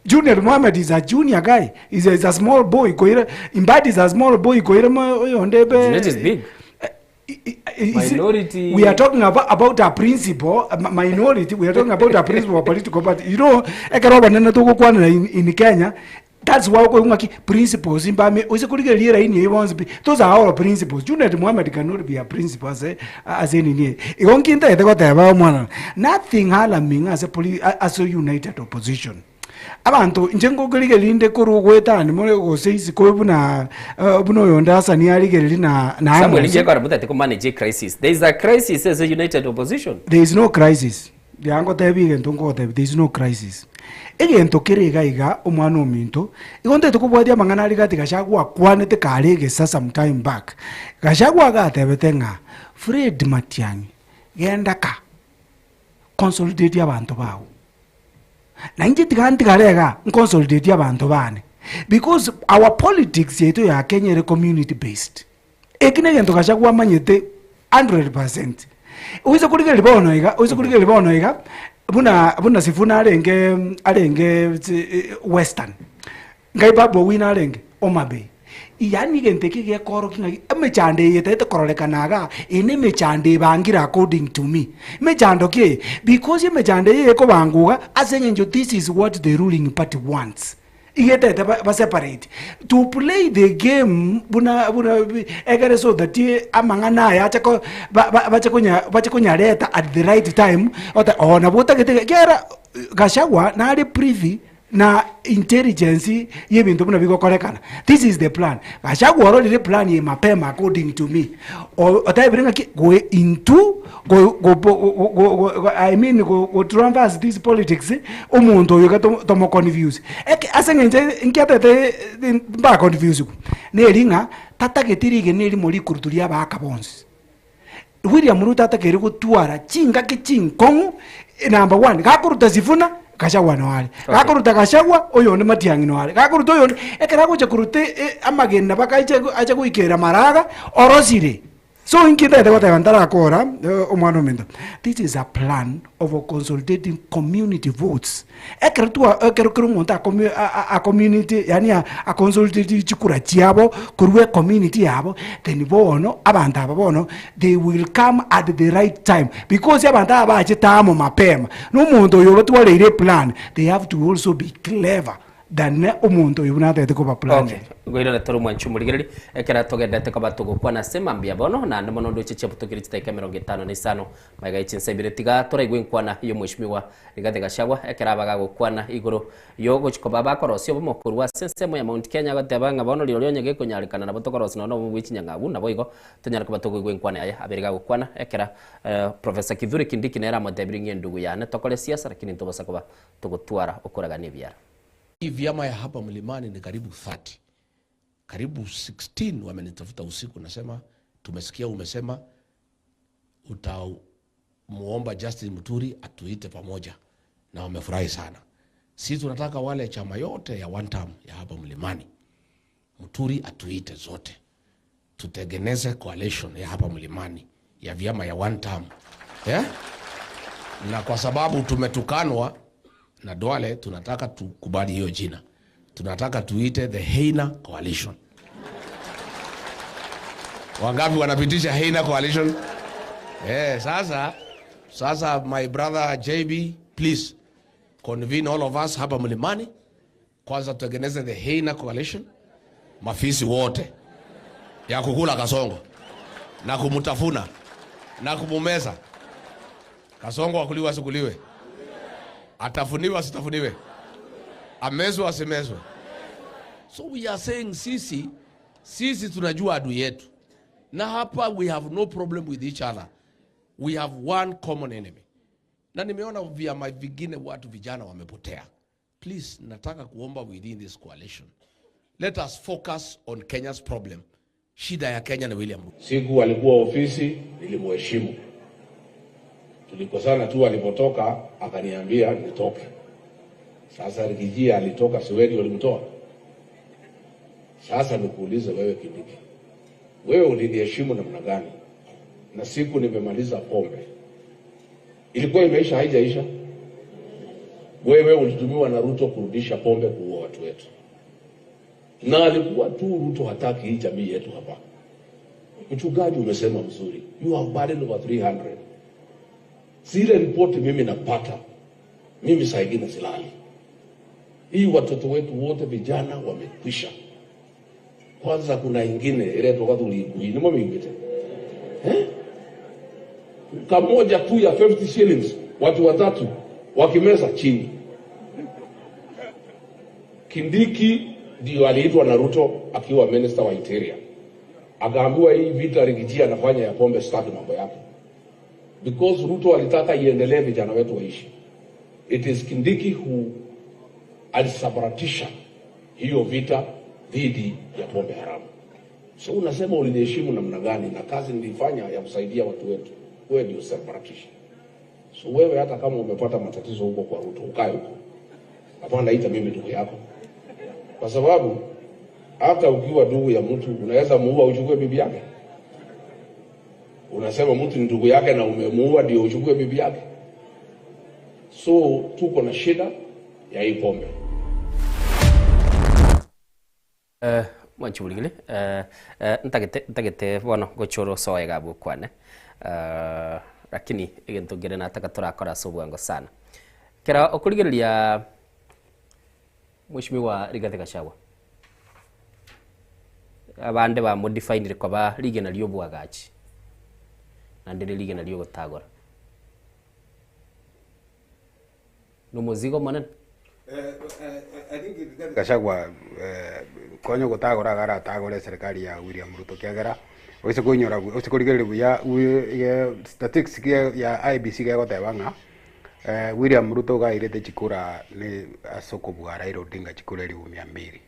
Junior Mohamed is a junior guy, is a, is a small boy koira Mbadi is a small boy koira mo oyonde be Junet is big. is- Minority. we are talking about, about a principle a minority we are talking about a principle of political party you know ekero abanene togokwanera in, in Kenya that's why okoigwa ng'aki principles mbame ose korigereria eraini eye bonsi pi those are all principles Junet Mohamed cannot be a principle ase ase enini eye igo nki ntagete goteba omwana nothing alarming ase poli ase united opposition Abanto, inche ngokorigereria inde korwa goetania more gose isiko buna buna oyonde Hasani arigereria na na Samuel Amos. inche ekero motagete ko manage a crisis. There is a crisis as a united opposition. There is no crisis. Rigia ngotebi egento ngogotebi there is no crisis. Egento kere iga iga omwana ominto, igo ntagete kobwatia amang'ana aria gati Gachagua akwanete kare egesa some time back. Gachagua agatebete ng'a Fred Matiang'i genda ka, consolidate abanto bago. Na inche tiga ntigare igaa, nconsolidate abanto bane, because our politics yaito ya Kenya ere community based. Eki na egento Gachagua amanyete 100%. Oise korigereria bono iga, oise korigereria bono iga, buna buna Sifuna arenge arenge western, Ngai Babu Owino arenge Homa Bay. Yaani egento eke gekoorokia ng'a emechando eye etagete kororekana igaa, eye na emechando ebangire according to me. Emechando ki eye? Because emechando eye ekobangwa iga ase eng'encho this is what the ruling party wants. Iga etagete ba ba separate. To play the game buna buna egere so that amang'ana aya ache ko ba ba bache konya bache konyareta at the right time, ota oo nabo otagete iga ekiagera Gachagua nare privy na intelligence y'ebinto buna bigokorekana. This is the plan. Gachagua ororire eplan eye mapema according to me. O- Otebire ng'aki go into go go go go go I mean go go traverse this politics omonto oyo iga tomo tomo confuse. Eke ase eng'encho nki atete mba confuse neri ng'a tatageti rigena erimo rikurutu ria abagaka bonsi. William Ruto atakeire gotwara chingaki chinkong'u number one gakoruta Sifuna Gachagua no are Okay. gakoruta Gachagua oyonde Matiang'i no are gakoruta oyonde ekero agocha koruta e- amagena mpaka aiche ache goikera Maraga orosire so inki ntagete goteba ntarakora omwana ominto this is a plan of consolidating community votes Ekero twa ekero kera omonto akomi a- a- acommunity yaani a- aconsolidate chikura chiabo korwa ecommunity yabo, then bono abanto aba bono they will come at the right time because abanto aba bachete amo mapema, na omonto oyo obatwareire eplan, they have to also be clever. than omonto oyo buna atagete koba planning. Okay, ngoirane tore omwanchi omorigereria, ekero togendete koba togokwana ase mambia bono, naende mono ndoche chiabutokire chidakika emerongo etano na isano, magega ye chinsa ibere tiga toraigwe enkwana y'omweshimiwa Rigathi Gachagua ekero aba gagokwana igoro y'ogochi koba bakorosia obomo korwa ase ensemo ya Mount Kenya agoteba ng'a bono rirorio onye gekonyarekana nabo tokorosia nonya obomo bwe chinyang'agu naboigo tonyare koba tokoigwa enkwana yaye abere gagokwana ekero Professor Kithure Kindiki nere amotebirie ng'a endugu yane tokore siasa lakini ntobosa koba togotwara okoragania ebiara. Hii vyama ya hapa mlimani ni karibu 30. Karibu 16 wamenitafuta usiku, nasema tumesikia umesema utamuomba Justin Muturi atuite pamoja, na wamefurahi sana. Sisi tunataka wale chama yote ya one term ya hapa mlimani, Muturi atuite zote, tutengeneze coalition ya hapa mlimani ya vyama ya one term yeah? Na kwa sababu tumetukanwa na Duale, tunataka tukubali hiyo jina, tunataka tuite the Heina Coalition. Wangapi wanapitisha Heina Coalition? Eh, sasa sasa my brother JB, please convene all of us hapa mlimani, kwanza tutengeneze the Heina Coalition, mafisi wote ya kukula Kasongo na kumutafuna na kumumeza. Kasongo akuliwe asikuliwe, atafuniwe asitafuniwe, amezwe asimezwe. So we are saying sisi sisi tunajua adui yetu, na hapa we have no problem with each other, we have one common enemy. Na nimeona vyama vingine watu vijana wamepotea. Please, nataka kuomba within this coalition, let us focus on Kenya's problem. Shida ya Kenya ni William Ruto. Siku alikuwa ofisi nilimheshimu, tulikosana tu, alipotoka akaniambia nitoke. Sasa Rigijia alitoka, si wewe ndio ulimtoa? Sasa nikuulize wewe Kindiki, wewe uliniheshimu namna gani? Na siku nimemaliza pombe ilikuwa imeisha, haijaisha? Wewe ulitumiwa na Ruto kurudisha pombe kuua watu wetu, na alikuwa tu Ruto hataki hii jamii yetu hapa. Mchungaji, umesema mzuri, you have burden over 300. Zile ripoti mimi napata mimi, saa ingine silali. Hii watoto wetu wote vijana wamekwisha. Kwanza kuna ingine ile toka tuligui ni mimi ingine eh, kamoja tu ya 50 shillings, watu watatu wakimeza chini. Kindiki ndio aliitwa na Ruto akiwa minister wa interior, akaambiwa hii vita Rigiji anafanya ya pombe, sitaki mambo yake, because Ruto alitaka iendelee, vijana wetu waishi. It is Kindiki who alisabaratisha hiyo vita dhidi ya pombe haramu. So unasema uliniheshimu namna gani? Na kazi nilifanya ya kusaidia watu wetu, wewe ndio usabaratisha. So wewe hata kama umepata matatizo huko kwa Ruto, ukae huko, hapana ita mimi ndugu yako, kwa sababu hata ukiwa ndugu ya mtu unaweza muua uchukue bibi yake. Unasema mtu ni ndugu yake na umemuua ndio uchukue bibi yake. So tuko na shida ya hii pombe. Eh, mwanchi eh, eh, ntagete ntagete bono gochora osoe gabu kwane eh, lakini egento ngere nataka torakora ase obwango sana kera okorigereria Mheshimiwa Rigathi Gachagua abande ba modified koba rigena riobwagachi naende rigena riogotagora nomozigo monene. Gachagua konya gotagora garatagore serikali ya William Ruto kiagera oise koinyora oise korigereria buya statistics ya IEBC gegoteba ng'a William Ruto gairete chikura ni ase okobua Raila Odinga chikura elifu mia mbili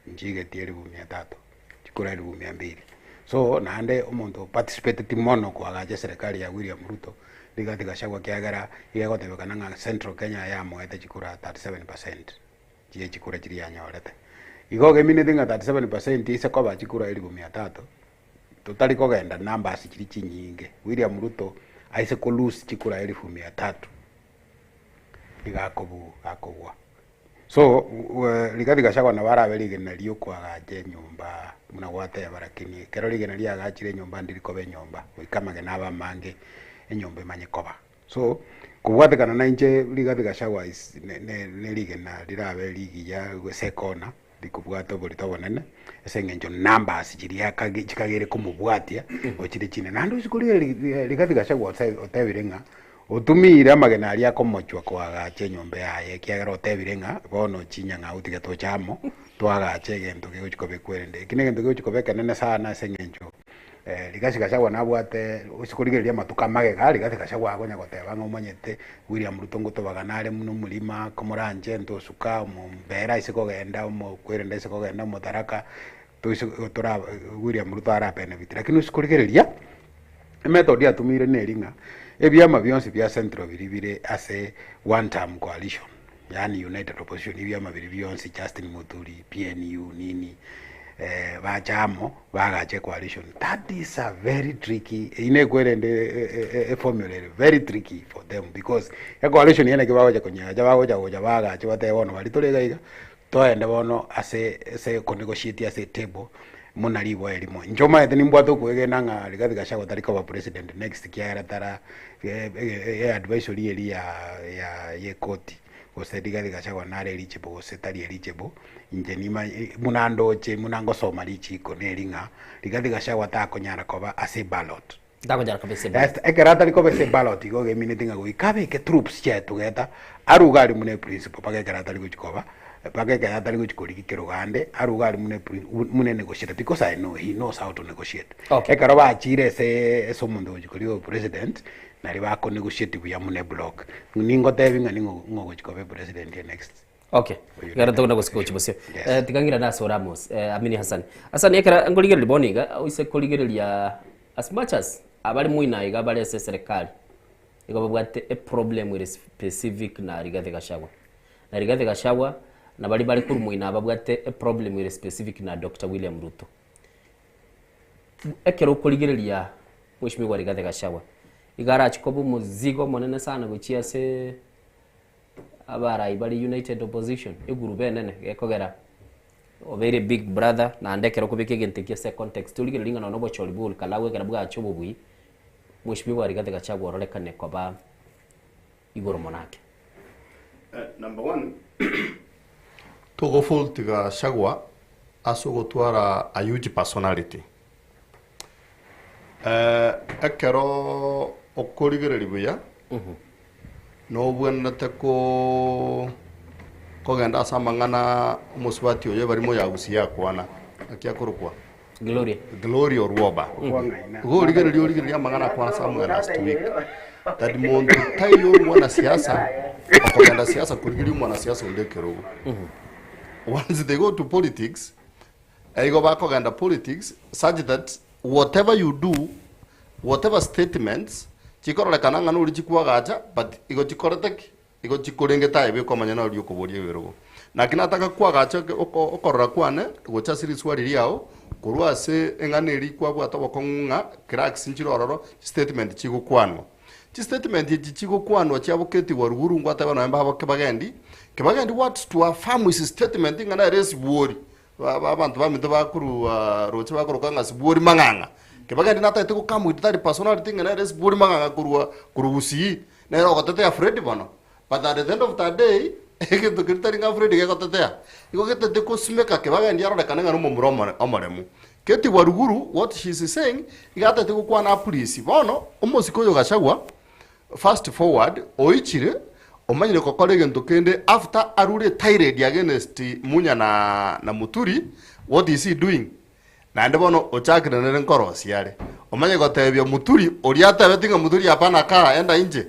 nchigetie elifu mia tatu chikura elifu mia mbili so naende omonto participateti mono koagacha serikali ya William Ruto Rigathi Gachagua kiagera igegotebekana ng'a Central Kenya yamoete chikura 37% chie chikura chiria yanyorete igo geminete ng'a 37% ise koba chikura elifu mia tatu totari kogenda numbers chiri chinyinge William Ruto aise ko lose chikura elifu mia tatu igakobu gakogwa so Rigathi Gachagua nabo arabe rigena riokoagacha enyomba buna gwateba lakini ekero rigena riagachire enyomba ndiri koba enyomba goika amagena abe amange enyomba emanye koba so Kobwatekana nainche Rigathi Gachagua is ne ne nerigena rirabe rigiya gose ekona rikobwata oborito obonene ase eng'encho numbers chiria akage chikagere komobwatia ochire chinene. Naende ase korigereria Rigathi Gachagua ose otebire ng'a otumiire amagena aria akomochwa koagacha enyomba yaye ekiagera otebire ng'a bono chinyang'au tiga toche amo toagache egento kegochi koba ekwerende. Eki negento kegochi koba ekenene sana ase eng'encho Rigathi Gachagua nabwate ase korigereria amatuko amagega, Rigathi Gachagua akonya goteba ng'a omanyete William Ruto ngotobagana are buna omorima, komoranche ntosuka, omombere aise kogenda, omokwerende aise kogenda, omotaraka, toise tora William Ruto ara benefit. Lakini ase korigereria, emethod atumiire neri ng'a ebiama bionsi bia central biria bire ase one term coalition, yaani united opposition ebiama biria bionsi Justin Muturi, PNU nini, bacha amo. Bagacha ecoalition that is a very tricky eyio nekwerende eformula ere very tricky for them because ecoalition eye naki bagocha konyegacha bagocha gocha bagache batebe bono baria tore iga iga toende bono ase ase konegotiate ase etable muna riboa erimo. Inche omanyete nimbwate okoegena ng'a Rigathi Gachagua tari koba president next ekiagera tara eadvisory eria ya ya ya ekoti. Gose Rigathi Gachagua nare eligible gose tari eligible, inche nimanye buna ndoche buna ngosoma richiko neri ng'a Rigathi Gachagua takonyara koba ase eballot. Takonyara koba ase eballot. Ekero atari koba ase eballot igo emineti ng'a goika abeke troops chiaye togeta aruge aria buna eprinciple mpaka ekero atari gochi koba mpaka ekero atari gochi korigia ekerogo ande aruge aria buna eprin buna enegotiator because I know he knows how to negotiate. Okay. Ekero bachire ase ase omonto ogochi korigia obopresident Nario bakonegotiate buya buna eblock. Ningotebi ng'a ning'o ng'o ogochi koba epresident e next. Okay. Ekero togenda gosika gochia bosio. Eh, tiga ng'irane ase ore Amos, eh, Amini Hassan. Hassan ekero nkorigereria bono iga, oise korigereria as much as abare moino iga bare ase eserekari, nigo babwate eproblem ere specific na Rigathi Gachagua. Na Rigathi Gachagua, na baria bare korwa moino aba babwate eproblem ere specific na Doctor William Ruto. Ekero okorigereria Mheshimiwa Rigathi Gachagua, iga arachie koba omozigo omonene sana gochia ase abarai bare United Opposition, egroup enene gekogera obeire big brother naende ekero okobeka egento ekio ase econtext origererie ng'a nonye obochori bwa Olkalau ekero bwacha obobui, Mheshimiwa Rigathi Gachagua ororekane koba igoro mono ake. Number one, togofault Gachagua ase ogotwara a huge personality. Ekero okorigereria buya, nobwenerete kogenda ase amang'ana omosubati oyo ebarimo ya Gusii akwana, naki akorokwa? Gloria. Gloria Orwoba. Igo origereria origereria amang'ana akwana somewhere last week, that monto taiyo omwanasiasa okogenda siasa korigereria omwanasiasa onde ekerogo. Once they go to politics, Igo bakogenda politics such that whatever you do, whatever statements chikororekana ng'a nori chikwagacha but igo chikorete ki? Igo chikorengete aye bweka omonyene oria okoboria ebirogo. Naki nataka kwagacha okorora kwane gocha ase riswali riao korwa ase eng'ana eria kwabwate obokong'u ng'a cracks nchire ororo, chistatement chigokwanwa. Chistatement echi chigokwanwa chiaboketigwa ruguru ngwateba nonya mbabo Kibagendi, Kibagendi wants to affirm his statement ng'a nere esibwori. Abanto baminto bakorwa roche bakoroka ng'a sibwori mang'ang'a. Kibagendi natagete go come with that personality ng'a nere sibwori mang'ang'a korwa korwa Gusii, nere ogotetea Fred bono. But at the end of the day, egento keria tari ng'a Fred gegotetea, igo getete gosimeka Kibagendi arorekane ng'a nomomura omore omoremu. Keti Waruguru what she is saying, iga atagete gokwana apolisi. Bono, omosike oyo Gachagua, Fast forward, oichire, omanyire gokora egento kende after arure tirade against Munya na na Muturi, what is he doing? Naende bono ochakire nere nkorosia are. Omanye gotebia Muturi, oria atebeti ng'a Muturi hapana kaa, enda inche.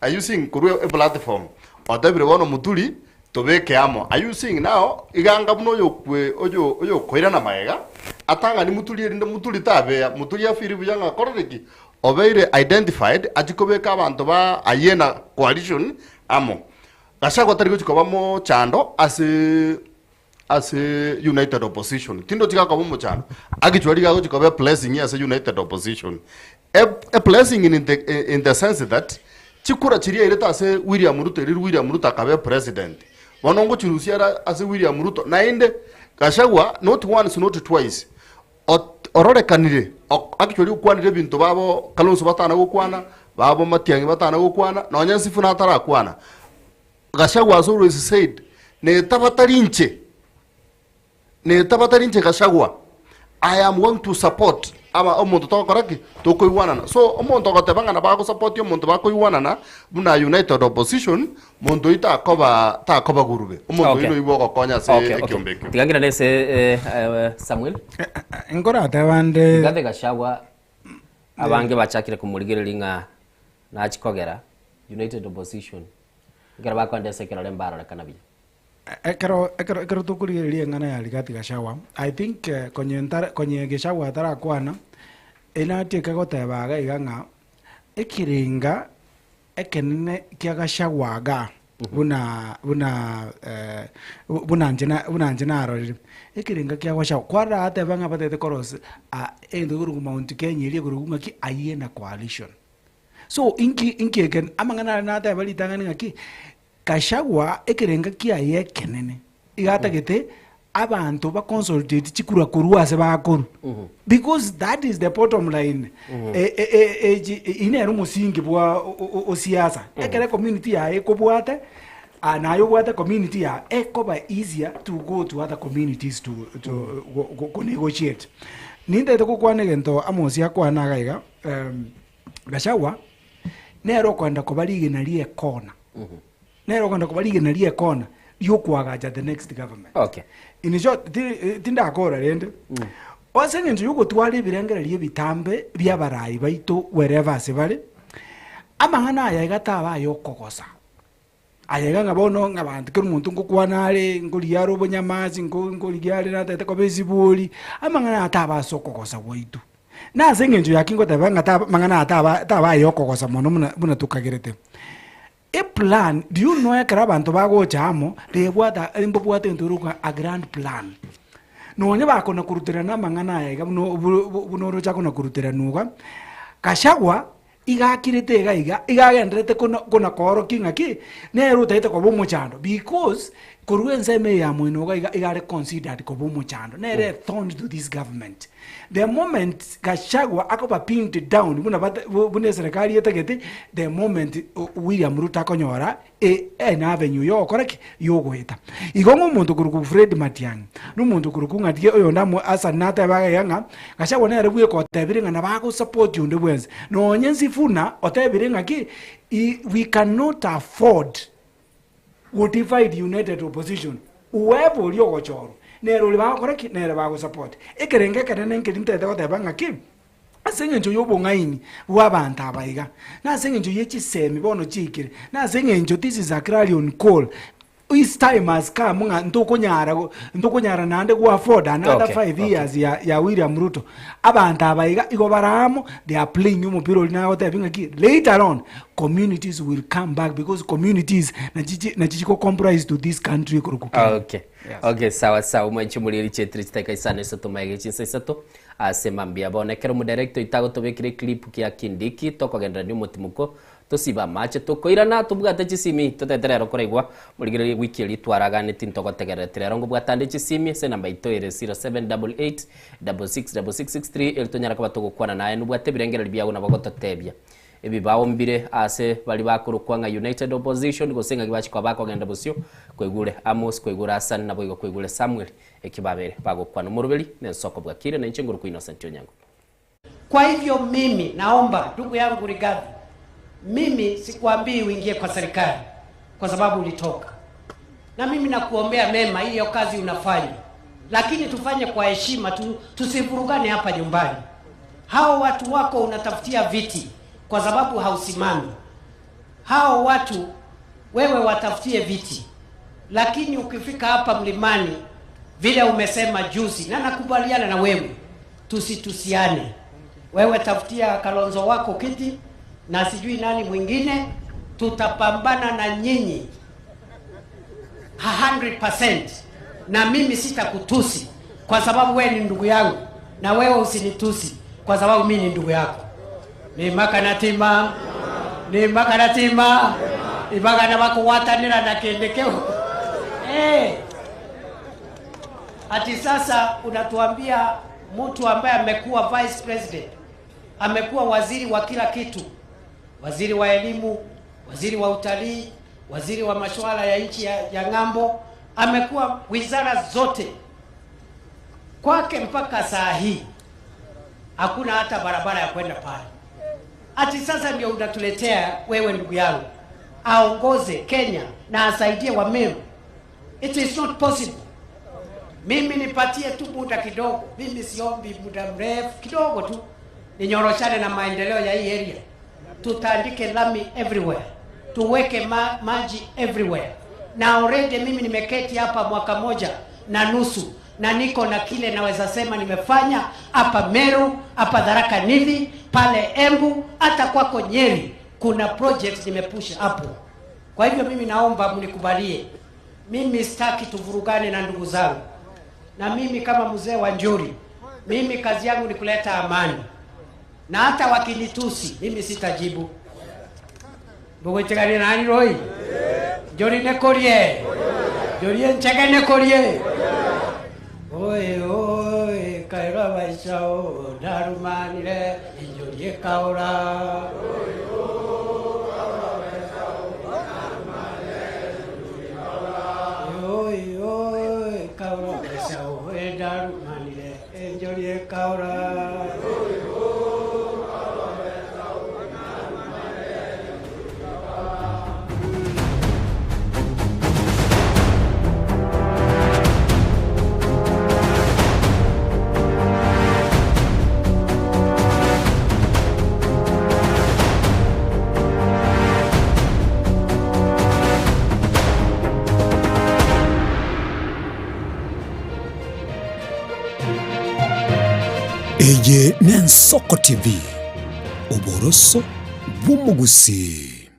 Are you seeing korwa eplatform, otebire bono Muturi, tobeke amo. Are you seeing now, iga anga buna oyokwe oyo oyokoirana magega, atang'ani Muturi erinde Muturi tabea, Muturi afeel buya ng'a akorire ki? Obeire identified achie kobeka abanto ba ayie na coalition amo. Gachagua tari gochia koba mochando ase ase united opposition. Tindochi gakoba omochando. Actually iga agochia koba a blessing ase united opposition. A, a blessing in the, in the sense that chikura chiria airete ase William Ruto eriri William Ruto akabe president. Bono ngochirusia are ase William Ruto naende Gachagua not once not twice Ororekanire, actually okwanire ebinto babo Kalonzo batana gokwana, Babo matiang'i batana gokwana, nonya Sifuna atarakwana. Gachagua has always said, Neta batari inche, neta batari inche Gachagua, I am going to support aba omonto togokora ki? Tokoigwanana. So omonto ogoteba ng'a nabo agosupport omonto bakoigwanana buna united opposition, monto oyio takoba takoba gurube. Omonto oyio Okay. noigwe ogokonya ase Okay, okay. ekiombe ekio. Tiga ng'irane ase eh, eh, Samuel. Nkorateba nde Rigathi Gachagua abange bachakire komorigereria ng'a nachie kogera United Opposition ekero bakoenda ase ekerore mbarorekana buya. Ekero ekero ekero tokorigereria eng'ana ya Rigathi Gachagua, I think eh, konye ntara konye Gachagua atarakwana, enatieke goteba iga iga ng'a ekerenga ekenene kia Gachagua igaa buna buna buna inche na buna inche narorire, ekerenga kia Gachagua kwarora ateba ng'a batagete korosia egento gekorokwa Mount Kenya eria ekorokwa ng'aki Ayena coalition. So inki inki eke amang'ana aria nateba ritang'ani ng'aki, Gachagua ekerenga kiaye ekenene iga atagete abanto ba consolidate chikura korwa ase bakorwa because that is the bottom line E- e- e- echi eyio nere omosingi bwa o- o- o siasa ekere community yaye ekobwate ah, naye obwate community yaye ekoba easier to go to other communities to to go- go- go negotiate. Nintagete gokwana egento Amos akwana iga iga Gachagua nere okoenda koba rigena ri'ekona, nere okoenda koba rigena ri'ekona riokoagacha the next government. Okay. In short, ti- tindakora rende ase eng'encho yogotwara ebirengererio ebitambe bia abarai baito wherever ase bare, amang'ana aya iga taba ayokogosa. Aye iga ng'a bono ng'a abanto kera omonto ngokwana are, nkorigia are obonyamasi, nko nkorigia are natagete koba esibori, amang'ana aya taba ase okogosa gwaito. Na ase eng'encho yaki ngoteba ng'a taba amang'ana aya taba taba aya okogosa mono buna buna tokagerete. Eplan, do you know ekero abanto bagocha amo, rebwate mbabwate egento kerokwa a grand plan. Nonye bakona koruterana amang'ana aya iga buna bu buna oroche akona koruterana iga, Gachagua Iga akirete iga iga, iga agendererete kona kona koorokia ng'aki, nere otagete koba omochando because korwa ensemo eye ya moino iga iga iga are considered koba omochando, nere a thorn to this government. The moment Gachagua akoba pinned down buna bata buna eserekari etagete, the moment William Ruto akonyora e an avenue yogokora ki? Yogoeta. Igo ng'a omonto okorokwa Fred Matiang'i, na omonto okorokwa ng'a riria oyonde amo Hassan natebe iga ng'a, Gachagua nere bweka otebire ng'a nabo agosupport onde bwensi. Nonye Sifuna otebire ng'a ki, i we cannot afford go divide united opposition, whoever oria ogochorwa, nere oria bagokora ki? Nere bagosupport. Ekerengo ekenene nkeri ntagete goteba ng'a ki, Ase engencho y'obong'aini bw'abanto aba iga, na ase engencho ye chisemi bono chiaikire, na ase engencho this is a clarion call, his time has come ng'a ntokonyara ntokonyara naende go afford another Okay, 5 okay. years ya, ya William Ruto. Abanto aba iga igo bare amo, they are playing omopira oria nagotebia ng'aki later on communities will come back because communities nachi nachi chiko comprise to this country ekorokwa Kenya. Okay. Okay, sawa sawa omwanchi omoriri chietire chidakika isano isato maega chinsa isato Ase mambia bono ekero omodirector oito agotobekera eclip kia Kindiki tokogenderania omotimoko tosibe amache tokoirana tobwate chisimi totete rero koraigwa morigererie ewiki eria twaraganeti ntogotegerereti rero ngobwata ande chisimi ase enamba yaito ere 0788 666663 eri tonyare koba togokwana naye nobwate ebirengererio biago nabo ogototebia ebibao mbire ase baria bakorokwa ng'a United Opposition gose ng'aki bachia koba bakogenda bosio kwaigure Amos kwaigure Hassan naboigo kwaigure Samuel Eki babere bagokwana omoroberi nensoko bwakire, na inche ngorokwa Innocent Onyango. Kwa hivyo mimi naomba ndugu yangu Rigathi, mimi sikuambii uingie kwa serikali kwa sababu ulitoka, na mimi nakuombea mema hiyo kazi unafanya, lakini tufanye kwa heshima tu, tusivurugane hapa nyumbani. Hao watu wako unatafutia viti kwa sababu hausimami. Hao watu wewe watafutie viti, lakini ukifika hapa mlimani vile umesema juzi, na nakubaliana na wewe, tusitusiane. Wewe tafutia Kalonzo wako kiti na sijui nani mwingine, tutapambana na nyinyi 100%, na mimi sitakutusi kwa sababu wewe ni ndugu yangu, na wewe usinitusi kwa sababu mimi ni ndugu yako. Ni makanatima ni makanatima ibagana bakugwatanira na kindi kiu eh. Ati sasa unatuambia mtu ambaye amekuwa vice president, amekuwa waziri wa kila kitu, waziri wa elimu, waziri wa utalii, waziri wa masuala ya nchi ya, ya ng'ambo, amekuwa wizara zote kwake mpaka saa hii hakuna hata barabara ya kwenda pale. Ati sasa ndio unatuletea wewe ndugu yangu aongoze Kenya na asaidie Wameru? It is not possible. Mimi nipatie tu muda kidogo, mimi siombi muda mrefu, kidogo tu ninyoroshane na maendeleo ya hii area. Tutandike lami everywhere, tuweke ma maji everywhere. Na already mimi nimeketi hapa mwaka moja na nusu na niko na kile naweza sema nimefanya hapa Meru, hapa Tharaka Nithi, pale Embu, hata kwako Nyeri kuna projects nimepusha hapo. Kwa hivyo mimi naomba mnikubalie, mimi sitaki tuvurugane na ndugu zangu, na mimi kama mzee wa Njuri, mimi kazi yangu ni kuleta amani, na hata wakinitusi mimi sitajibu. Mbugwitigania nani roi Njuri nikurie Njuri nchege nikurie Oi oi kaira maisha o ndarumanire Njuri ikaura. Oi oi kaura maisha o ndarumanire Njuri ikaura. Eye n'Ensoko TV, oboroso bw'omogusii.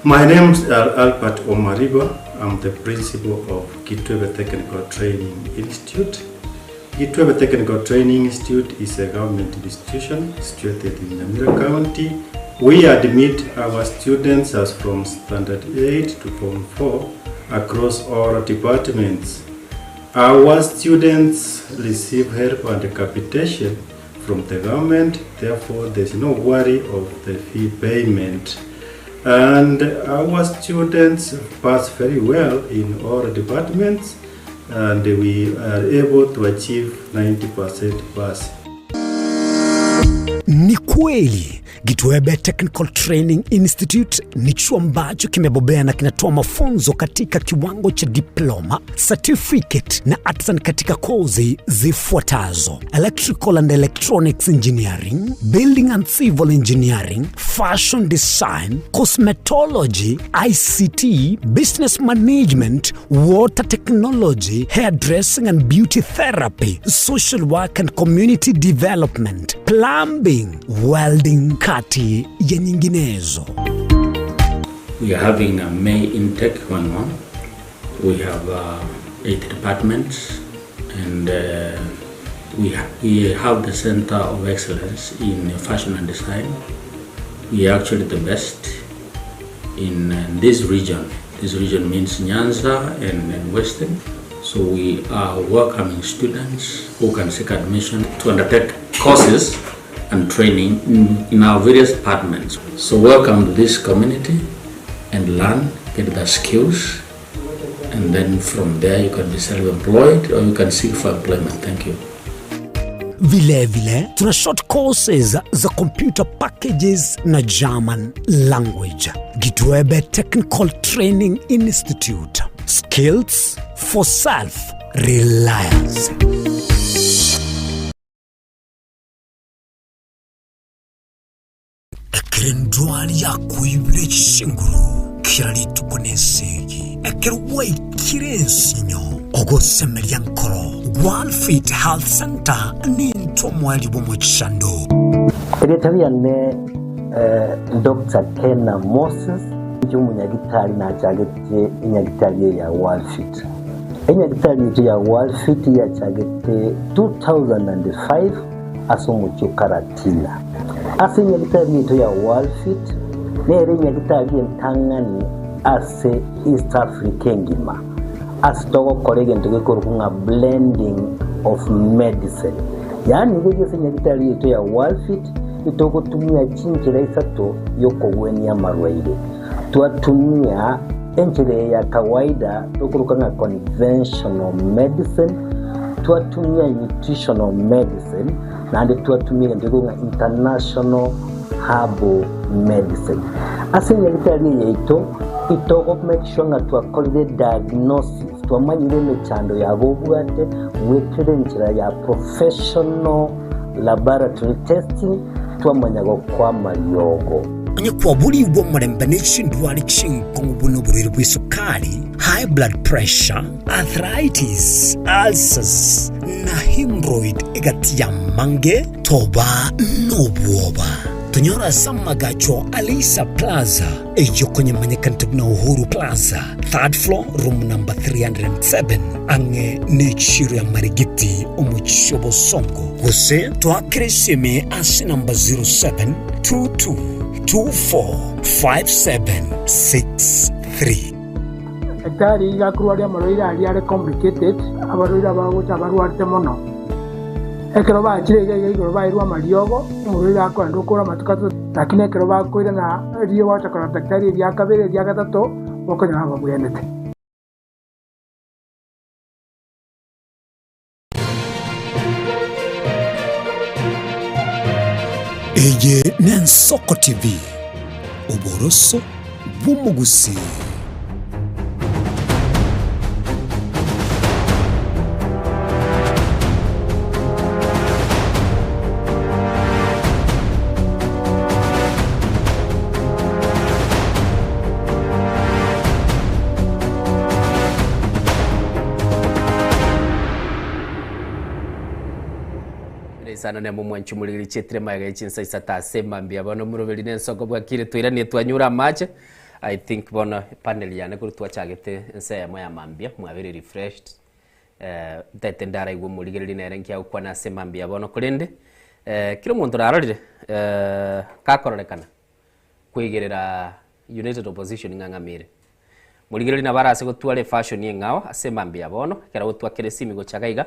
My name is Albert Omariba. I'm the principal of Kitwebe Technical Training Institute. Kitwebe Technical Training Institute is a government institution situated in Nyamira County. We admit our students as from Standard 8 to Form 4 across all departments. Our students receive help and capitation from the government, therefore there's no worry of the fee payment. And our students pass very well in all departments and we are able to achieve 90% pass. Ni kweli Gitwebe Technical Training Institute ni chuo ambacho kimebobea na kinatoa mafunzo katika kiwango cha diploma, certificate na artisan katika kozi zifuatazo: Electrical and Electronics Engineering, Building and Civil Engineering, Fashion Design, Cosmetology, ICT, Business Management, Water Technology, Hairdressing and Beauty Therapy, Social Work and Community Development, Plumbing, Welding, kati ya nyinginezo. We are having a May intake going on. We have 8 departments and we, ha we have the Center of Excellence in Fashion and Design. We are actually the best in this region. This region means Nyanza and, and Western. So we are welcoming students who can seek admission to undertake courses and training in, in our various departments. So welcome to this community and learn, get the skills, and then from there you can be self-employed or you can seek for employment. Thank you. Vilevile tuna short courses za computer packages na German language. Gitwebe Technical Training Institute. Skills for self reliance. Ekero endwari yakoibire chinguru kera rituko nesegi, ekero gwaikire ensinyo ogosemeria nkoro, Worldfit Health Center nintwe omoerio bw'omochando. Erieta riane Doctor Kena Moses, inche omonyagitari nachagete enyagitari eye ya Worldfit. Enyagitari yaito ya Worldfit yachagete 2005 ase omochie o Karatina. Ase enyagitari yaito ya Worldfit nere enyagitari entang'ani ase East Africa engima ase togokora egento gekorokwa ng'a blending of medicine. Yaani riria ase enyagitari yaito ya Worldfit Itogotumia chinchera isato y'okogwenia amarwaire. Twatumia enchera eye ya kawaida tokoroka ng'a conventional medicine, twatumia nutritional medicine, naende twatumia egento gekorokwa ng'a international herbal medicine. Ase enyagitari eye yaito, itogo make sure ng'a twakorire diagnosis, twamanyire emechando yago obwate goetera enchera ya professional laboratory testing, twamanya gokoa amariogo. Onye kwaborigwe omorembe ne chindwari chinkong'u buna oborwaire bw'esukari, high blood pressure, arthritis, ulcers, na hemorrhoid egati y'amange, toba nobwoba. Tonyore ase amagacho a Leisa Plaza, eyio konyemanyekanete buna Uhuru Plaza, third floor, room number 307, ang'e n'echiro ya Marigiti, omochie o Bosongo. Gose toakere esimi ase namba 0722245763. Daktari iga akorwaria amarwaire aria are complicated, abarwaire abagocha abarwarete mono. Ekero bachire iga iga igoro bairwe amariogo, omorwaire akoenda okore amatuko atato, lakini ekero bakoirana riria bagocha korora daktari eria kabere eria gatato, bokonyora babwenerete. Eye n'Ensoko TV, oboroso bw'omogusii. Sana nemo mwanchi omoriri chietire magega ye chinsa isato ase mambia bono omoroberi na ensoko bwakire twairanie twanyure amache I think bono panel yane korwa twachagete ense eyemo ya mambia mwabeire refreshed eh, ntaete ndaraigwe omorigereria nere nki agokwana ase mambia bono korende eh, kera omonto narorire eh, kakororekana koigerera United Opposition ng'a ng'amire. Morigereria nabo arase gotwara efashion eng'ao ase emambia ya bono, ekero agotwakera esimi gocha iga iga.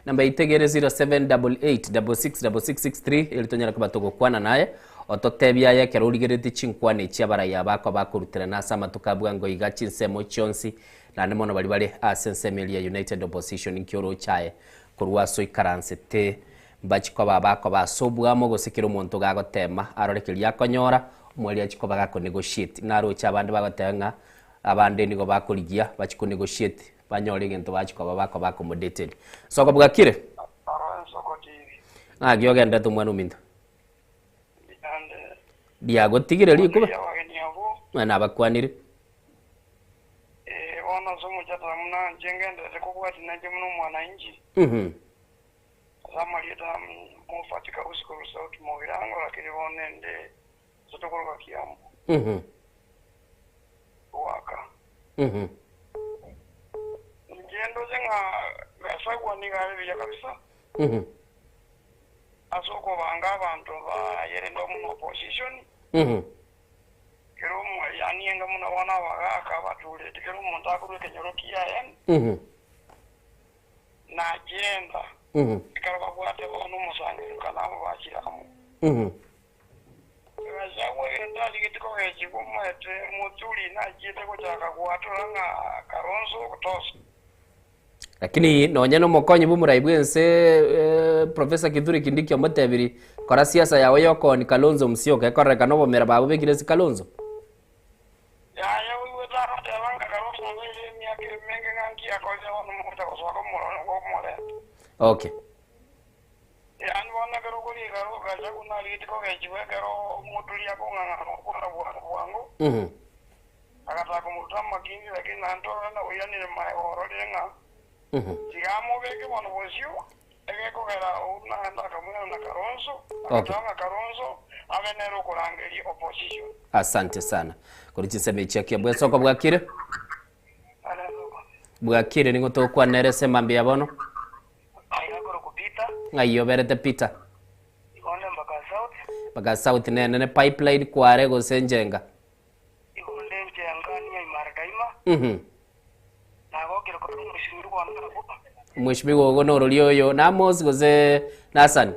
Namba yaito iga ere 0788666663 eri tonyare koba togokwana naye, ototebie aye ekero origereretie chinkwana echi abarai aba bakoba bakoruterana ase amatuko a bwango iga chinsemo chionsi, naende mono baria bare ase ensemo eria ya United Opposition inki oroche aye korwa ase oikaransete Mbachie koba bakoba ase oboamo gose kera omonto gagotema arore keria akonyora, omweri achie koba gako negotiate. Naroche abande bagoteba ng'a abande nigo bakorigia bachie ko negotiate banyore egento bachie koba bakoba accommodated. Soko bwakire? Ng'aki ogenderete omwana ominto? Riagotigire rikuba? Ng'a nabakwanire. Mhm. Ase amarieta a Mofati Kausi korwa South Mogirango, lakini bono ende ase tokoroka Kiambu goaka. Inche ndoche ng'a Gachagua nigo are buya kabisa ase okobanga abanto baye rende buna opposition, kera omo yaani enga buna bono abagaka abatureti kera omonto akorwa ekenyoro kiaye. Na agenda, ekero babwate bono omosangererekano amo bachire amo. Gachagua egento arigetie kogechigwa omoete Muturi nachiete gochaka goatora ng'a Kalonzo ogotosa. Lakini nonya nomokonyi bw'omorai bw'ense Professor Kithure Kindiki omotebiri kora siasa yao y'okooni Kalonzo Musyoka ekororekana obomera babobekire ase Kalonzo. Yaya oigwete agateba ng'a Kalonzo obeire emiaka emenge ng'a nki akorire bono mogocha gosoa komorenta. Okay. Yaani bono ekero okoriika Gachagua narigetie kogechigwa ekero omoturi akong'ang'ana gokwana bwango bwango, agataka komoruta amakindi lakini naende torore na oiranire magega ororire ng'a tiga amobeke bono bosio Egekogera ou naende akamwena na Kalonzo, Okay. agateba ng'a Kalonzo abe nere okorangeria opposition. Asante sana. Korwa chinsemo echi chia Kiambu esoko bwakire? Bwakire nigo togokwana nere ase emambia ya bono. Ng'ai oberete Peter? Mpaka South nene ne pipeline kware gose njenga? Mhm. Mheshimiwa ogo norori oyo na Amos gose Nathan?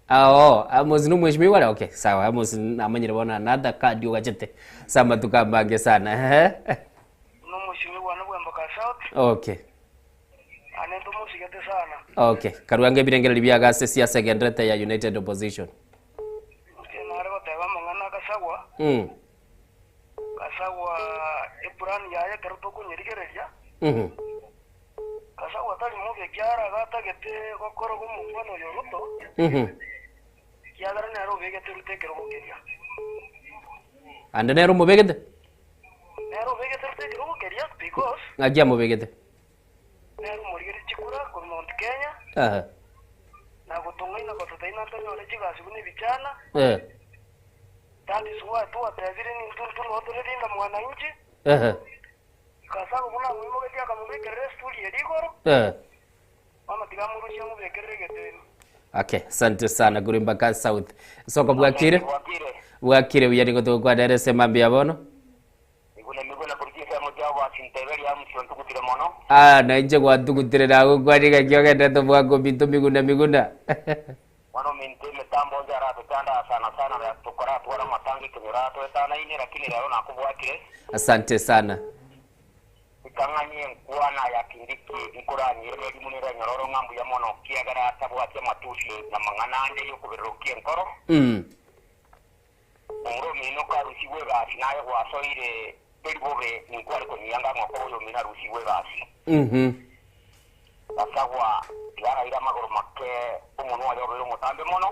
Ah, oh, Amos ni mheshimiwa wale? Okay, sawa. Amos namanyire bono another card ogachete ase amatuko amange sana. Ehe. No mheshimiwa no bwemboka South. Okay. Ane ntomosigete sana. Okay. Karwange ebirengererio biago ase siasa egenderete ya United Opposition. Inche nare goteba amang'ana Gasagwa. Gasagwa eplan yaye ekero tokonyerigereria. Gasagwa tari mobe ekiagera iga atagete gokora omokwana oyo Ruto, ekiagera nere obegete Ruto ekerogo keria. Ande nere omobegete? Nere obegete Ruto ekerogo keria because Ng'aki amobegete? nere omorigereria chikura korwa Mount Kenya, na gotong'aina gototebia ntonyore chigasi buna ebichana. That is why twatebire nintwe intwe noo tore Linda Mwananchi. Gachagua buna amoimogetie akamobekerera esituri eria igoro, bono tiga amorusie amobekerere egeteni. Okay, asante sana korwa Embakasi South. Soko bwakire? Bwakire buya nigo togokwana ere ase mambia bono. Ah, na inche gwatugutire nagokwania ng'aki ogenderete omwaka ominto miguna miguna. Bono ominto emetambo onsi aratochande aa sana sana na tokoratware amatanga ekenyoro aa toetanaine, lakini rero nakobwatire. Asante sana. Rikang'ani enkwana ya Kindiki nkoranyerere rimu nere nyororo ng'a mbuya mono kiagera tabwati amatusi na mang'ana ande yokoberorokia enkoro. Omura omino karusigwe egasi naye gwasoire teri bobe ninkware konyiyanga ng'a okoba oyomino arusigwe egasi. Gachagua tiga araire amagoro make omonwa oye obeire omotambe mono.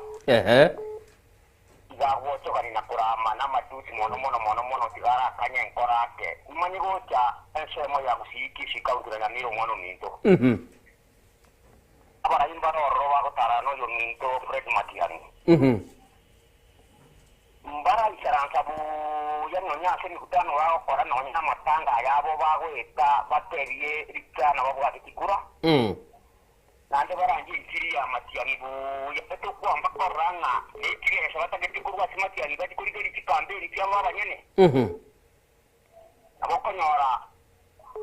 Tiga agwochogani na korama namatusi mono mono mono mono tiga arakanye enkoro ake. Nimanye gocha ensemo ya Gusii Kisii County na Nyamira omwana ominto. Abarai mbare ororo bagotara noyominto Fred Matiang'i. Mbaraisaransa buya nonya ase emekutano bagokora nonya namatanga ayabo bagoeta batebie richana babwate chikura, naende baranche enchiri ya matiang'i buya. Etokwamba korora ng'a nechibesa batagete korwa ase matiang'i bachie korigereria chikampeni chiabo abanyene. Nabo okonyora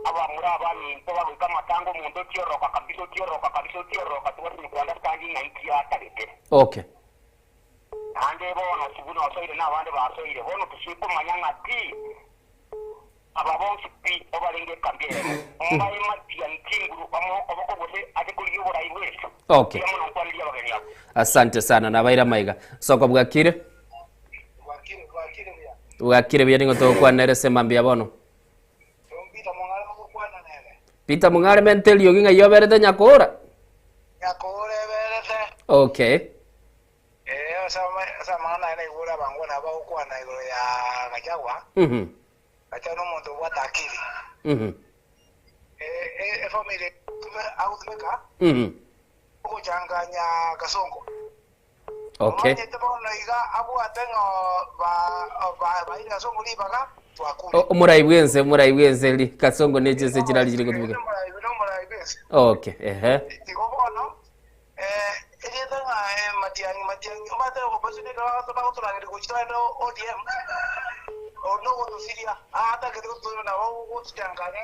abamura abaminto bagoika amatanga omonto otioroka kabisa otioroka kabisa otioroka tibari ku understand ng'a inki atagete. Naende bono buna osoire na abande basoire, bono tochie komanya ng'a ki aba bonsi pi obarenge ekambi eyemo, mbae matiang'i chinguru bamoe okoboko gose ache korigia oborai bw'ense. Mbuya mono nkwanirie abageni abwo. Asante sana nabaire amaiga. Soko bwakire? Bwakire buya nigo togokwana ere ase mambia bono. Peter Mong'are mente eriogi ng'ai oberete Nyakoora? Nyakoora eberete. Eh, ase amang'ana aye naigure abangwana aba bagokwana igoro ya Gachagua. Gachagua nomonto obwate akili. Eh, efamiri agotumeka ogochanganya Kasongo. Omanyete bono iga abwate ng'a ba baire Kasongo ribaga twakure. Omorai bwense, omorai bwense ri Kasongo ne chinse chirari chiri gotumeka. Nomorai bwense. Okay, ehe. Igo bono eh erieta ng'a Matiang'i Matiang'i omanyete opposition ekero bagotorangeria gochia togende ODM nogotosiria atagete gototoria nabo gotochanganya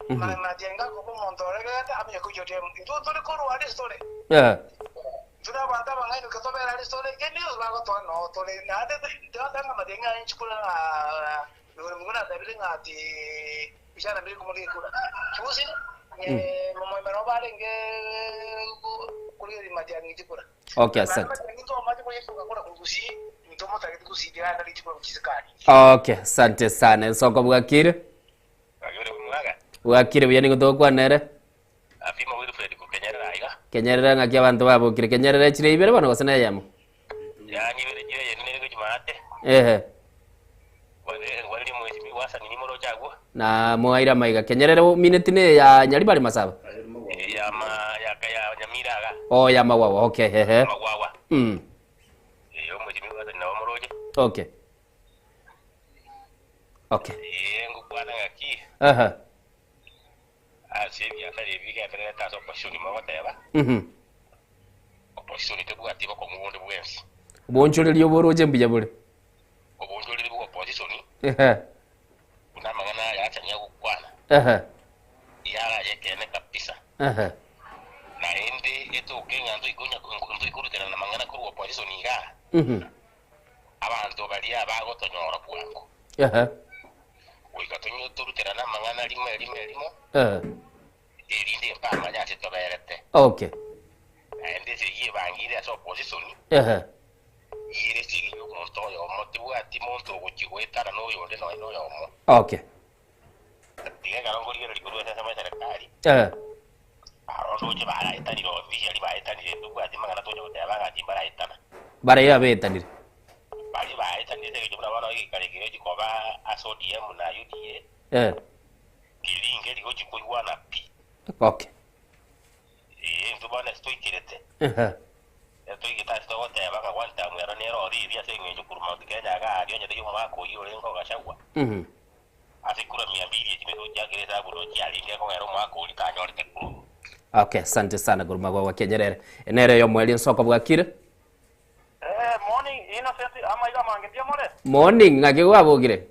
ng'a Matiang'i gakoba omonto oregete amenye gochia ODM. Intwe tori korwa aria ase tore. Intwe nabanto abang'aini goika tobere aria ase tore, kende gionsi bagotoa noo tore. Naende tinateba ng'a matiang'i aye nchikure ng'a igoro miguna natabire ng'a ati vijana mbiri komorigia ekura. Juzi momoima nabo barenge korigereria matiang'i chikura. Okay, Naende asante. matiang'i intwe omanye koyesuka kura korwa Gusii, intwe motagete Gusii tigaetari chikura gochia isikari. Okay, asante sana. Ensoko bwakire? Bwakire buya nigo togokwana ere. Apima Wilfred kokenyerera aiga. Kenyerera ng'aki abanto babokire. Kenyerera echire ibere bono gose neyemo? Yaani ibere chire eyende nere gochia maate. Ehe. Ngwanirie mheshimiwa Hassan nimoroche agwo. Na moaire amaiga. Kenyerera omineti ne ya Nyaribari Masaba? Ya ma ya ya Nyamira aga. Oh ya Magwagwa. Okay, ehe. Magwagwa. Eh mheshimiwa Hassan nabo moroche. Okay. Eh ngokwana ng'aki. Aha. Ase ebiasara ebi bigendererete ase opposition mogoteba, opposition tebwati bokong'u bonde bwensi. Obonchoreria oboroche mbuya bore. Obonchoreria bwa opposition buna amang'ana aya achania gokwana, yaraye ekeene kabisa. Naende etoke ng'a ntoikonya ntoikoruterana mang'ana korwa opposition Abanto baria bagotonyora bwango. Goika toruterane amang'ana rimo erimo erimo, erinde mbamanye ase toberete. Naende esegi ebangire ase opposition, ere esegi y'omonto oyomo, tibwati monto ogochia goetana noyonde nonya noyomo. Tiga ekero nkorigereria korwa ase ensemo y'eserekari, aro ndoche baraetanire officially baetanire, ntobwati mang'ana tonya goteba ng'a timbaraetana. Baria abaetanire. Baria baetanire ase eng'encho buna bono egekare kegochi koba ase ODM na UDA, keri nkeri gochi koigwana pi. Ee, intwe bono ase toikerete, toigete ase togoteba ng'a one term ero nere oriri ase eng'encho korwa Mount Kenya iga aria onye taiyo omwaka oyio orenge ogachagwa, ase kura mia mbili echi nigo chiakire esabu nonya chiarenge ekogera omwaka oria tanyorete kura. Okay, asante sana korwa Magwagwa kia Nyerere. Nere oyomoerio nsoko bwakire. Eh, morning Innocent, amaiga amange mbuya more? Morning, ng'aki gwabokire?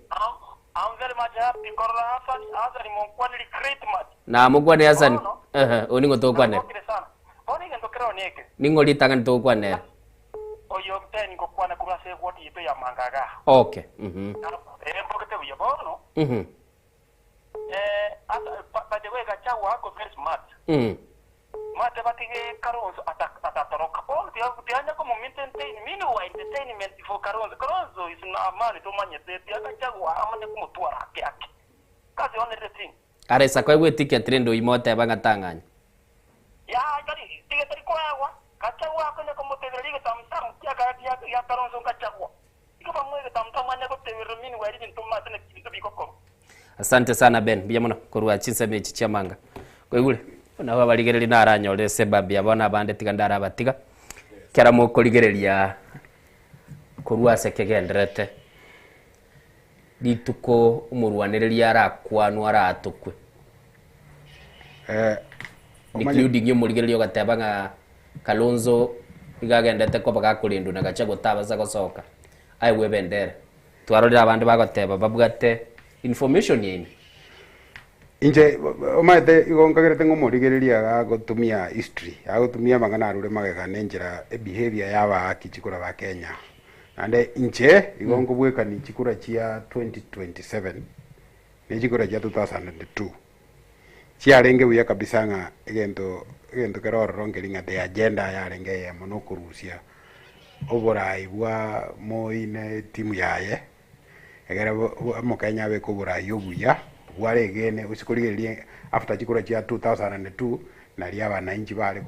I'm very much happy korora Hassan, Hassan monkwaneri great much. Namokwane Hassan. Ehe, oyio ning'o togokwanera? Nagokire sana. Bono egento kereo neke. Ning'o ritang'ani togokwanera? Oyo Obuteni ngokwana korwa ase eward yaito ya Mangaga. Okay, mhm. Eh, mbogete buya bono. Eh, ata, by the way Gachagua ako very smart. Mate batige Kalonzo ata, atatoroka. Bono tiga, tianya komomintentain, meanwhile entertainment for Kalonzo. Kalonzo is a man tomanyete, tiga Gachagua amanye komotwara ake ake. That's the only thing. Are isako aigwe eticket rende oime oteba ng'a tang'anya. Yaya tari, tiga tari koegwa. Gachagua akonya komotebereria egetamutamu kia ka, gia, gia Kalonzo Gachagua. Igo bamoe egetamutamu anye goteberera meanwhile ebinto omanyete naki ebinto bigokorwa. Asante sana Ben, mbuya mono korwa chinsemo echi chiamanga. Kwaigure? Nabo abarigereria naranyore esebabu ya bono abande tiga ndarabatiga. Kera mokorigereria korwa ase kegendererete, rituko omorwanereria arakwanwe aratokwe. Including omorigereria ogateba ng'a Kalonzo iga agendete koba gakorendwa na Gachagua tabasa gosoka aegwe ebendera. Twarorire abande bagoteba babwate information yaino. Inche omanyete igo nkagerete ng'a omorigereria iga agotumia history, agotumia amang'ana arure magega na enchera ebehavior ya abaaki chikura ba Kenya. Naende inche igo nkobwekania chikura chia 2027 ne chikura chia 2002, chiarenge buya kabisa ng'a egento egento kere ororo nkeri ng'a the agenda yarenge eyemo na okorusia oborai bwa Moi na etimu yaye, egere omokenya abeke oborai obuya bware egene gose korigereria after chikura chia 2002 naria abananchi bare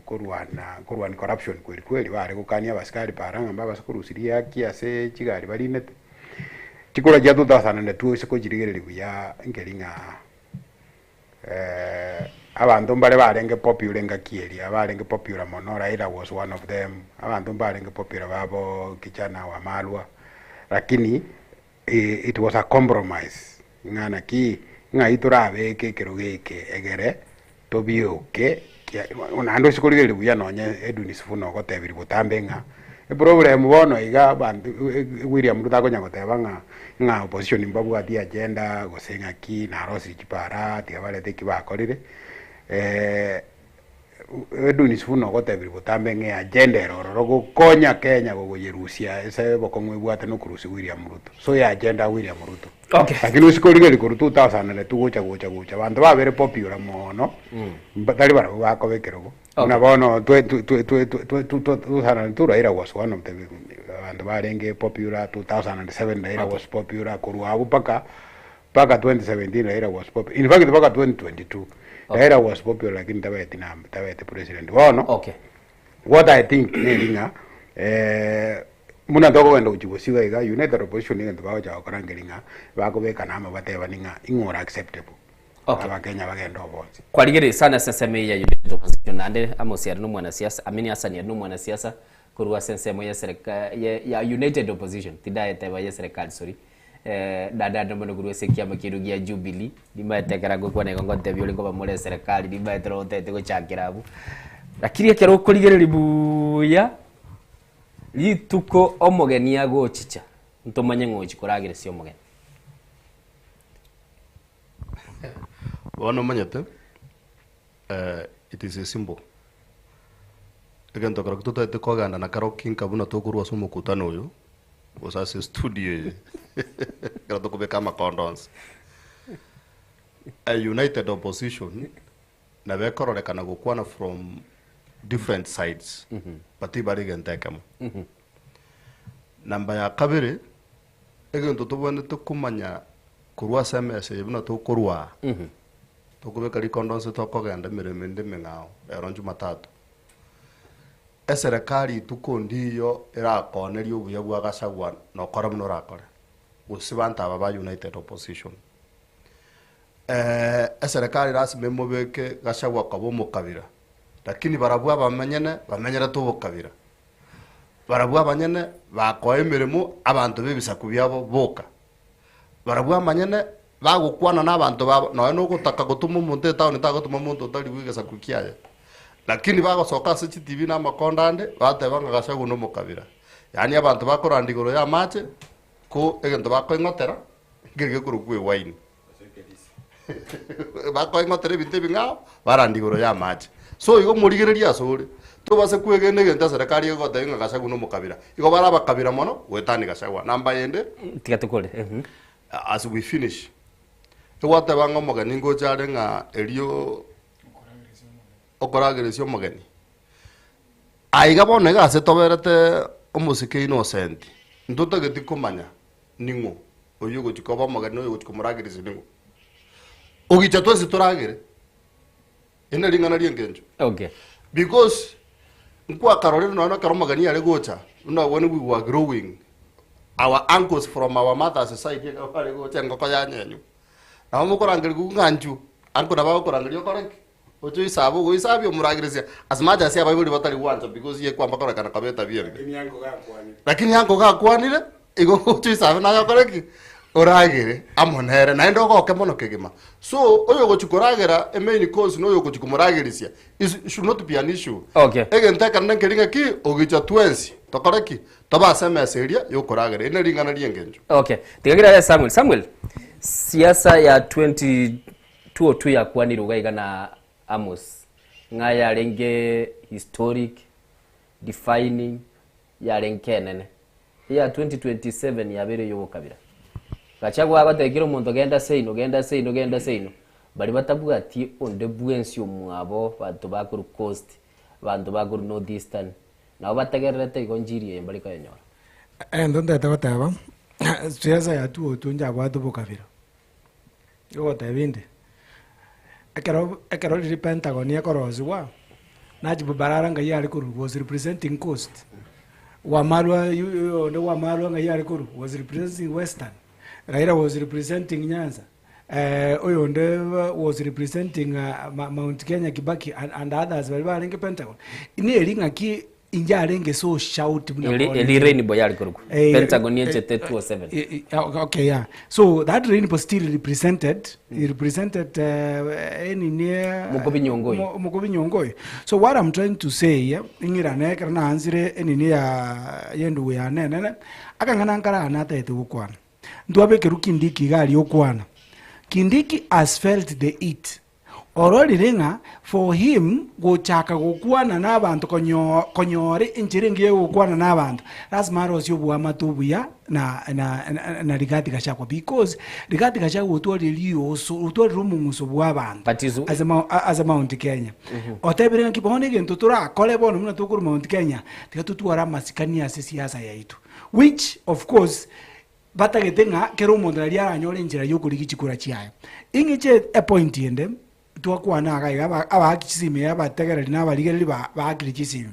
korwana korwania corruption kweri kweri bare gokania abasikari para ng'a mbabase korusiria ehaki ase chigari barinete. Chikura chia 2002 ase kochirigereria buya nkeri ng'a abanto mbare barenge popular engaki eria, barenge popular mono, Raila was one of them, abanto mbarenge popular babo kijana Wamalwa, lakini it was a compromise ng'a naki, ng'ai torabeke ekerogo eke egere tobioke kia naende ase korigereria buya nonye Edwin Sifuna ogotebirie botambe ng'a eproblem bono iga abanto William Ruto akonya goteba ng'a ng'a opposition mbabwati agenda gose ng'aki narosirie chipara tiga barete eki bakorire Edwin Sifuna ogotebirie botambe ng'a eagenda ere ororo gokonya Kenya gogoyerusia ase obokong'u ebwate na okorusia William Ruto so eagenda ya William Ruto. Okay. Lakini ase korigereria korwa 2002 gocha gocha gocha abanto babere popular mono tari barabwo bakoba ekerogo. Buna bono twe twe twe twe twe 2002 Raila was one of the abanto barenge popular, 2007 Raila was popular, korwa abwo mpaka mpaka 2017 Raila was popular, in fact mpaka 2022 Raila was popular lakini tabaeti namba tabaeti president. Bono Okay. what I think neri ng'a eh, buna tokogenda gochia bosio iga United Opposition egento bagocha gokora nkeri ng'a bakobekana amo batebani ng'a ing'o ore acceptable Okay. Abakenya bagende obonsi. Kwarigereria sana ase ensemo eye ya United Opposition naende Amosi are nomwanasiasa, I mean Hassan are nomwanasiasa korwa ase ensemo ya serika ya United Opposition tindayeteba ya serikali sorry eh, naende ande mono korwa ase ekiama keino gia Jubilee nimaete ekero ngokwana igo ngotebia ore nkoba more eserekari nimaete nabo otagete gochakera abwo. Lakini ekero okorigereria buya, rituko omogeni agochicha ntomanye ng'a ochi korageresia omogeni. Bono omanyete, it is a symbol. Egento kerokio totaete kogenda na kerokio inka buna tokorwa ase omokutano oyo, gose ase estudio eye, ekero tokobeka amakondo onsi. A united opposition nabo ekororekana gokwana from different sides, but tibari egento ekemo. Namba ya kabere, egento tobwenerete komanya korwa ase emesa eye buna tokorwa aa, tokobeka rikondo onsi tokogenda emeremo ende emeng'ao, rero Jumatatu. Eserekari rituko ndiyo erakonerie obuya bwa Gachagua nokore buna orakore, gose banto aba ba United Opposition. Eserekari lasima emobeke Gachagua koba omokabira, lakini barabwo abamenyene bamenyerete obokabira. Barabwo abanyene bakoa emeremo abanto b'ebisaku biabo boka. Barabwo amanyene bagokwana nabanto babo, nonya nogotaka gotoma omonto etaoni tagotoma monto otari bw'egesaku kiaye. Lakini bagosoka ase chitibi na amakondo ande, bateba ng'a Gachagua nomokabira. Yaani abanto bakoranda igoro y'amache, ko egento bakoing'otera, nkeri gekorokwa ewaini. Bakoing'otera ebinto ebing'ao, baranda igoro y'amache. So igo morigererie asore, tobase kwegena egento eserekari egotebia ng'a Gachagua nomokabira. Igo bare abakabira mono goetania Gachagua. Namba ende, Tiga tokore. as we finish, egwateba ng'a omogeni ngocha are ng'a erio okorageresia omogeni. Aiga bono iga ase toberete omosike innocent, ntotageti komanya ning'o oyio ogochia koba omogeni na oyo ogochia komorageresia ning'o. Ogicha twensi toragere, eri nari ring'ana ri'engencho. Okay. Because nkwakarorire nonya ekero omogeni are gocha, buna when we were growing, our uncles from our mother's side ekero bare gocha engoko yanyenywa, nabo mokorangerigwa ng'a nchu, uncle nabo agokorangeria okore ki? Oche oisabe ogoisabia omorageresia as much as abaibori batari gwancha because ye kwamba korekana koba etabia embe. Lakini anko gakwanire. Lakini anko gakwanire, igo oche oisabe naye okore ki? Oragere amo nere naende ogoke mono kegima. So oyo ogochi koragera emain course na oyo ogochi komorageresia is should not be an issue. Okay. Egento ekenene nkeri ng'aki ogicha twensi tokore ki? Tobe ase emesa eria yokoragera. Eri nering'ana ri'engencho. Okay. Tiga kera Samuel. Samuel, siasa ya 20 202 yakwanirwe iga iga na Amos, ng'a yarenge historic, defining, yarenge enene. Eya 2027 yabeire ey'obokabira. Gachagua agotebia kera omonto genda seino, genda seino, genda seino, baria batabwati onde bwensi omwabo, banto bakorwa coast, banto bakorwa north eastern, nabo bategererete igo njiri eye mbare koyenyora. Egento ntagete goteba, siasa ya 202 njabwate obokabira. Ogoteba inde, ekero ekero riria pentagon ekorosiwa, Najib Balala ngai are korwa was representing coast, Wamalwa yu onde Wamalwa ngai are korwa was representing western, Raila was representing Nyanza, oyonde was representing Mount Kenya Kibaki and and others baria barenge pentagon. Neri ng'aki Inche arenge so shout buna Eri, bono eri inche. rainbow yare korokwa. Eh, Pentagon eh, echete 207. eh, eh, okay yeah so that rainbow still represented mm. represented uh, enini eh, Mokobi Nyongoyi. Mo- Mokobi Nyongoyi so what i'm trying to say eh, ing'irane ekero naanzire enini ya yendugu yane enene akang'ana nkara natagete gokwana ntwabekerwa kindiki iga aria okwana kindiki has felt the heat Ororire ng'a for him gochaka gokwana nabanto konyo konyora enchera engiya ya gokwana nabanto lasima arosie oboamate obuya na na na Rigathi Gachagua because Rigathi Gachagua otwarire rioso otwarire omong'uso bwa abanto But is- ase mou ase Mount Kenya. Otebire ng'aki bono egento torakore bono buna tokorwa Mount Kenya tiga totware amasikani ase siasa yaito which of course Batagete ng'a kera omonto naria aranyore enchera y'okorigia chikura chiaye. Ing'iche epoint ende, twakwana iga iga aba abaaki chisimi abategereri na abarigereri ba baakire chisimi.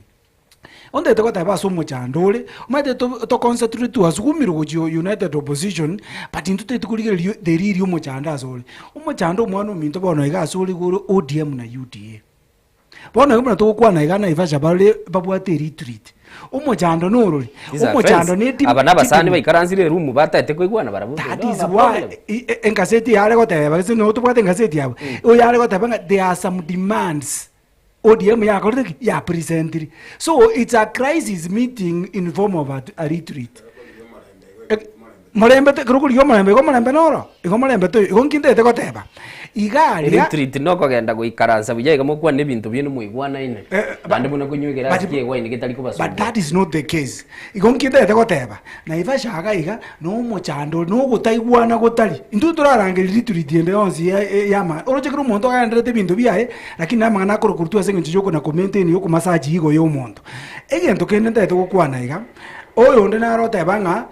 Ontagete goteba ase omochando ore, omanyete to to concentrate twasugumirwe gochia united opposition, but intwe totagete korigereria the real omochando ase ore. Omochando omwana ominto bono iga ase ore iga ore ODM na UDA. Bono iga buna togokwana iga Naivasha bare babwate eretreat. Omochando norori? These are Omochando friends. ne team Aba nabasani chitim. baikaransire eroom bataete koigwana barabwo they That don't is have a why problem. i- e- engaseti yare goteba gese nigo tobwate engaseti yabo oyo yare goteba ng'a there are some demands ODM yakorete ki yapresentiri so it's a crisis meeting in form of a, a retreat. Morembe te ekero okorigia omorembe igo omorembe noro, igo omorembe toiyo, igo nki ntagete goteba, iga aria. Retreat nokogenda goikaransa buya iga mokwane ebinto biaino moigwanaine, naende buna konywa egerasi But kia ewaini getari but kobasumbua. that is not the case. Igo nki ntagete goteba, Naivasha iga iga, na omochando ore, na ogotaigwana gotari. Intwe torarangeria retreat ende yonsi ya ya amang'ana, oroche kera omonto agendererete ebinto biaye, lakini na amang'ana akorwa ase eng'encho ya okona ko maintain ya okomasaji igo ya omonto. Egento kende ntagete gokwana iga, oyonde naro oteba ng'a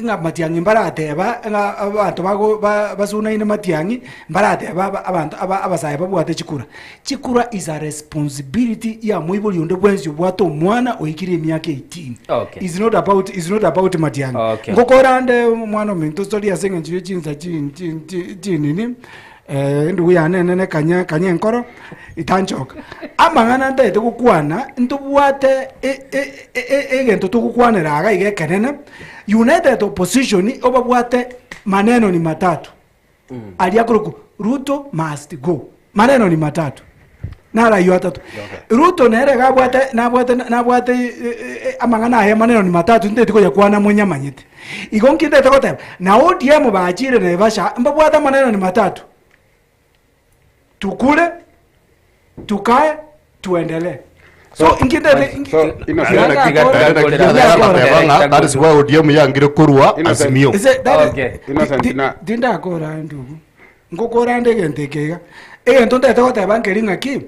ng'a matiang'i mbarateba ng'a abanto bago ba basunaine matiang'i, mbarateba aba abanto aba abasae babwate chikura. Chikura is a responsibility ya moibori onde bwensi obwate omwana oikire emiaka 18. Okay. Is not about is not about matiang'i. Okay. Ngokorande omwana ominto story ase eng'encho ye chinsa chi chi chi chinini. Endugu yane enene kanya kanya enkoro itanchoka. Amang'ana ntagete gokwana ntobwate e- e- e- egento togokwanera iga iga ekenene, united opposition obabwate maneno ni matatu aria akorokwa Ruto must go, maneno ni matatu naro aywo atato. Ruto nere iga abwate nabwate nabwate amang'ana aye maneno ni matatu ntagete koyakwana monyamanyete. Igo nki ntagete goteba, na ODM bachire Naivasha mbabwate amaneno ni matatu, tukure, tukae, tuendelee. So inki ntagete inki- So, Innocent- That is why ODM yangire korwa Azimio. Is it- that is- Okay. Innocent na- Tindakora ndugu. Ngokora nde egento eke iga. Egento ntagete goteba nkeri ng'aki,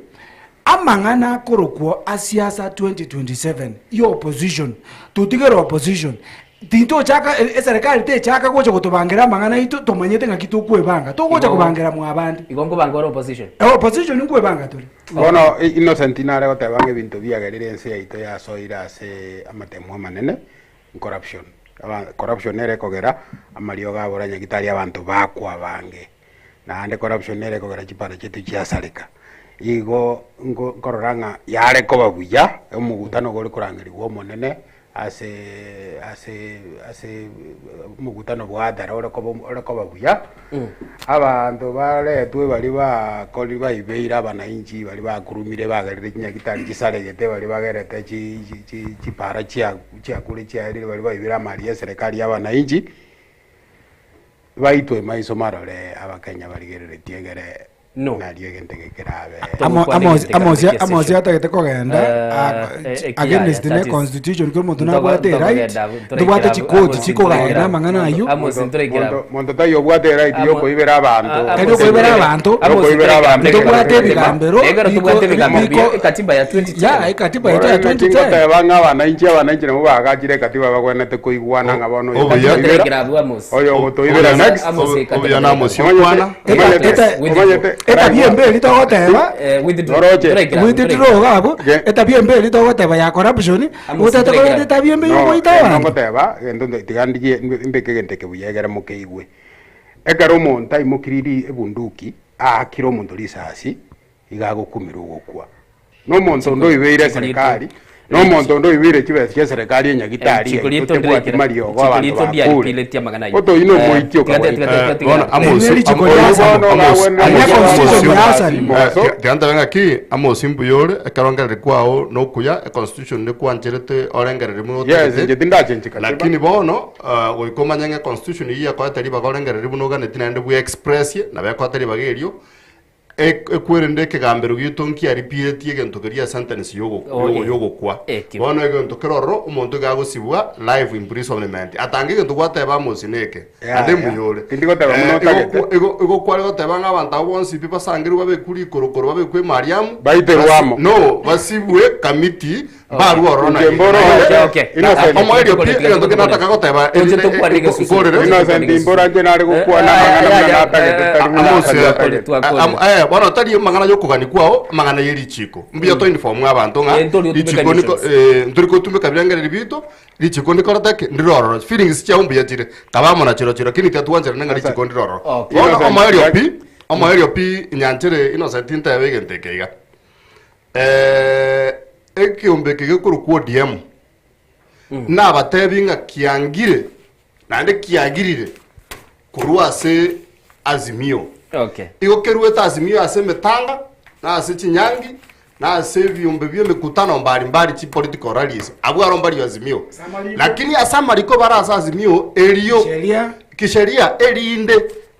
amang'ana akorokwo a siasa 2027 ya opposition, totigere opposition, tintochaka eserekari techaka gocha gotobangera amang'ana aito tomanyete ng'aki tokwebanga, togocha Igo- kobangera mwabande. Igo nkobanga ore opposition? Opposition nkwebanga tore. Bono Innocent nare goteba ng'a ebinto biagerire ense yaito yasoire ase amatemo amanene, corruption. Aba corruption nere ekogera amariogo abora nyagitari abanto bakwa abange, naende corruption nere ekogera chipara chiaito chiasareka. Igo nko nkorora ng'a yare koba buya, omogutano iga ore korangerigwa omonene ase ase ase omogutano bwa hadhara ore koba ore koba buya, abanto baretwe baria bakorire baibeire abanainchi baria bakurumire bagerire chinyagitari chisaregete baria bagerete chi chi chi chipara chia chiakure chiaerire baria baibire amari ya eserekari ya abanainchi, baitwe maiso marore abakenya barigereretie egere No. nario egento eke kerabe. Amo- Togokwana Amos- egento Amos- ekero Amos egesesio. atagete kogenda Eh, eh, ekiyaya, against that ne is- constitution kero omonto Ntogo- nabwate right ntogogenda abwo, ntobwate ntoraikera abwo, chikoti Amos, chikogaena ntoraikera amang'ana abwo. aywo Amos, ntoraikera abwo. Monto monto taiyo obwate right Amo- yokoibera abanto. A- Tari Amos, okoibera ntoraikera- abanto. Amos, Yokoibera abanto. Ntobwate ebigambero Ekero tobwate biko- ebigambero biko- bia ekatiba ya 2010. Ya, ekatiba yaito ya Bono inche 2010. ngoteba ng'a abananchi abananchi nabwo bagachire ekatiba bagwenerete koigwana ng'a bono oyo Obuya. ogotoibera Ntoraikera abwo, Amos. oyo ogotoibera Obuya- next Amos, Obuya- Obuya na Amos okwana. Omanyete- Eta- omanyete etabia embe eri togoteba Eh, withdraw. Oroche. Ntoraikera abwo, withdraw ntoraikera. iga abwo Ge- etabia embe eri togoteba ya corruption Amos, otete ntoraikera koreta etabia embe No, yogoita egento abanto ngoteba egento nto- tiga ndigie mbeke egento eke buya egere mokeigwe. Ekero omonto aimokirie ri ebunduki, aakire omonto risasi, iga agokumerwa ogokwa. Na omonto onde oibeire eserekari, na omonto onde oibeire chibesa chia eserekari enyagitari Richiko yaito rieto tebwati ndirekera- mariogo richiko abanto rieto bakure. ndiaripiletie amang'ana ayio. Otoyi na Eh, omoiti tiga- tiga- okagoita. tiga- tiga- Bono Amos- Eri richiko Amos- ria Asani. Amos- Aria Amos- constitution Amos- ya Asani. Eh, tiga ntabe ng'aki Amos mbuya ore ekero ngereri kwao nokuya econstitution nekwancherete orengereri buna Yes, otagete inche tindachenchi katiba. lakini bono ah, goika omanye ng'a econstitution eyio yakoete ribaga orengereri buna oganeti naende bwe expressie nabo ekoete ribaga erio Ekwerende ekegambero giaito nkiaripiretie egento keria esentence yogo- Oh, yogo- eh. yogokwa. Ekio. Bono egento kere ororo omonto iga agosibwa life imprisonment. Atange egento gwateba Amos neke, Ya, naende ya. mbuya ore. Tindi goteba buna Eh, otagete. igo- igo- igo kware goteba ng'a abanto abwo bonsi pi basangerwe babekwe rikorokoro babekwe Mariamu. Baiterwe basi- amo. No, basibwe kamiti Mbarue ororo Inche naye. mboro Okay, okay. Innocent. Omoerio pi egento kende nataka goteba Toche tokwane gesusu. nkorere. Innocent mbora inche nare gokwana amang'ana buna natagete tari buna Amos, atari eh, atagete. eh, bono tari amang'ana yokogani kwao amang'ana ye richiko mbuya to inform abanto ng'a Eh, ntori gotumeka richiko niko missions. eh, ntori gotumeka birengererio bito richiko ndikorete ki ndirororo feelings chiao mbuya chire kaba amo na chiro chiro lakini tiatwancherane ng'a richiko ndirororo Okay. bono Innocent, omoerio pi omoerio pi nyanchere Innocent ntebe egento eke iga Ekeombe eke gekorokwa ODM nabatebi ng'a kiangire naende kiagirire korwa ase Azimio. Okay. Igo keruete Azimio ase emetanga na ase chinyangi. Na ase ebiombe bi'emekutano mbari mbari chi political rallies, abwo aro mbari Azimio. Lakini ase amariko bare ase Azimio erio kisheria erinde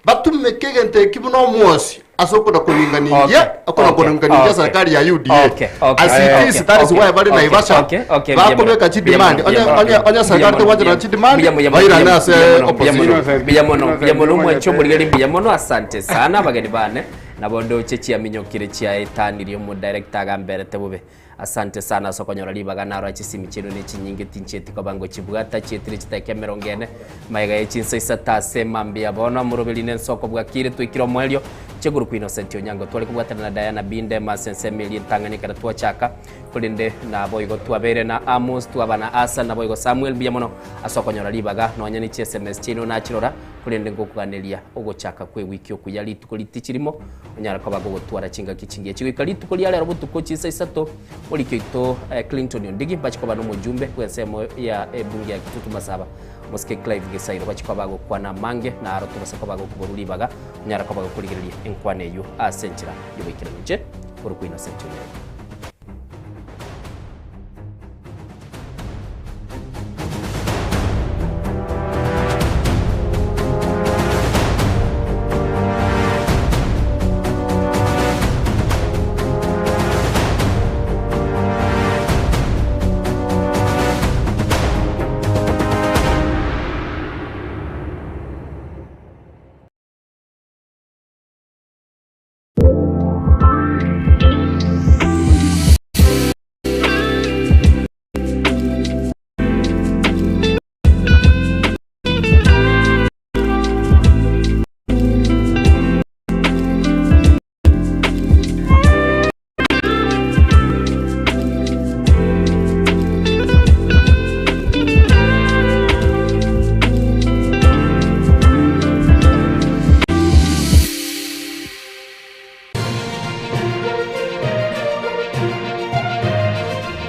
batumeke egento eki buna omwosi ase okona koringaningia Okay, okona okay, koringaningia okay. serikali ya UDA. Okay, okay, As it okay, is, that is okay, why bare okay, Naivasha okay, okay, bakobeka chi demand. mbuya Onye mono, onye onye serikali tebwachera chi demand mbuya mono, bairane mbuya ase mono, mbuya opposition. mono, mbuya mono, mbuya mono, omwanchi omorigeri mbuya mono, asante sana abageni bane. Nabo ndoche chiaminyokire chiaetanirie omodirector agamberete bobe. Asante sana ase okonyora ribaga narora chisimi chiaino ne chinyinge tinchieti koba ngochibwata chietire chidakika emerongo ene magega ye chinsa isato ase mambia bono amoroberi nensoko bwakire twaikire omoerio cheguru kwa Innocent Onyango tware kobwatana na Diana Bindema ase ensemo eria entang'ani ekero twachaka korende naboigo twabeire na Amos twaba na Asa naboigo Samuel mbuya mono ase okonyora ribaga nonya ne chi sms chiaino nachirora korende ngokuganeria ogochaka kw'ewiki okuya rituko ritichi rimo, onyare koba gogotwara chingaki chingiya chigoika rituko ria rero botuko chinsa isato, moriki oito Clinton Ondigi mbache koba nomojumbe bw'ensemo ya ebunge ya Kitutu Masaba, omosike Clive Gisairo bache koba bagokwana amange na aro tobase koba gokoborwa ribaga onyare koba gokorigereria enkwana eyio ase enchera y'oboikeranu. Inche korokwa Innocent Onyango.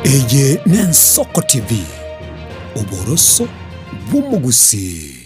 Eye n'Ensoko TV, oboroso bw'omogusii.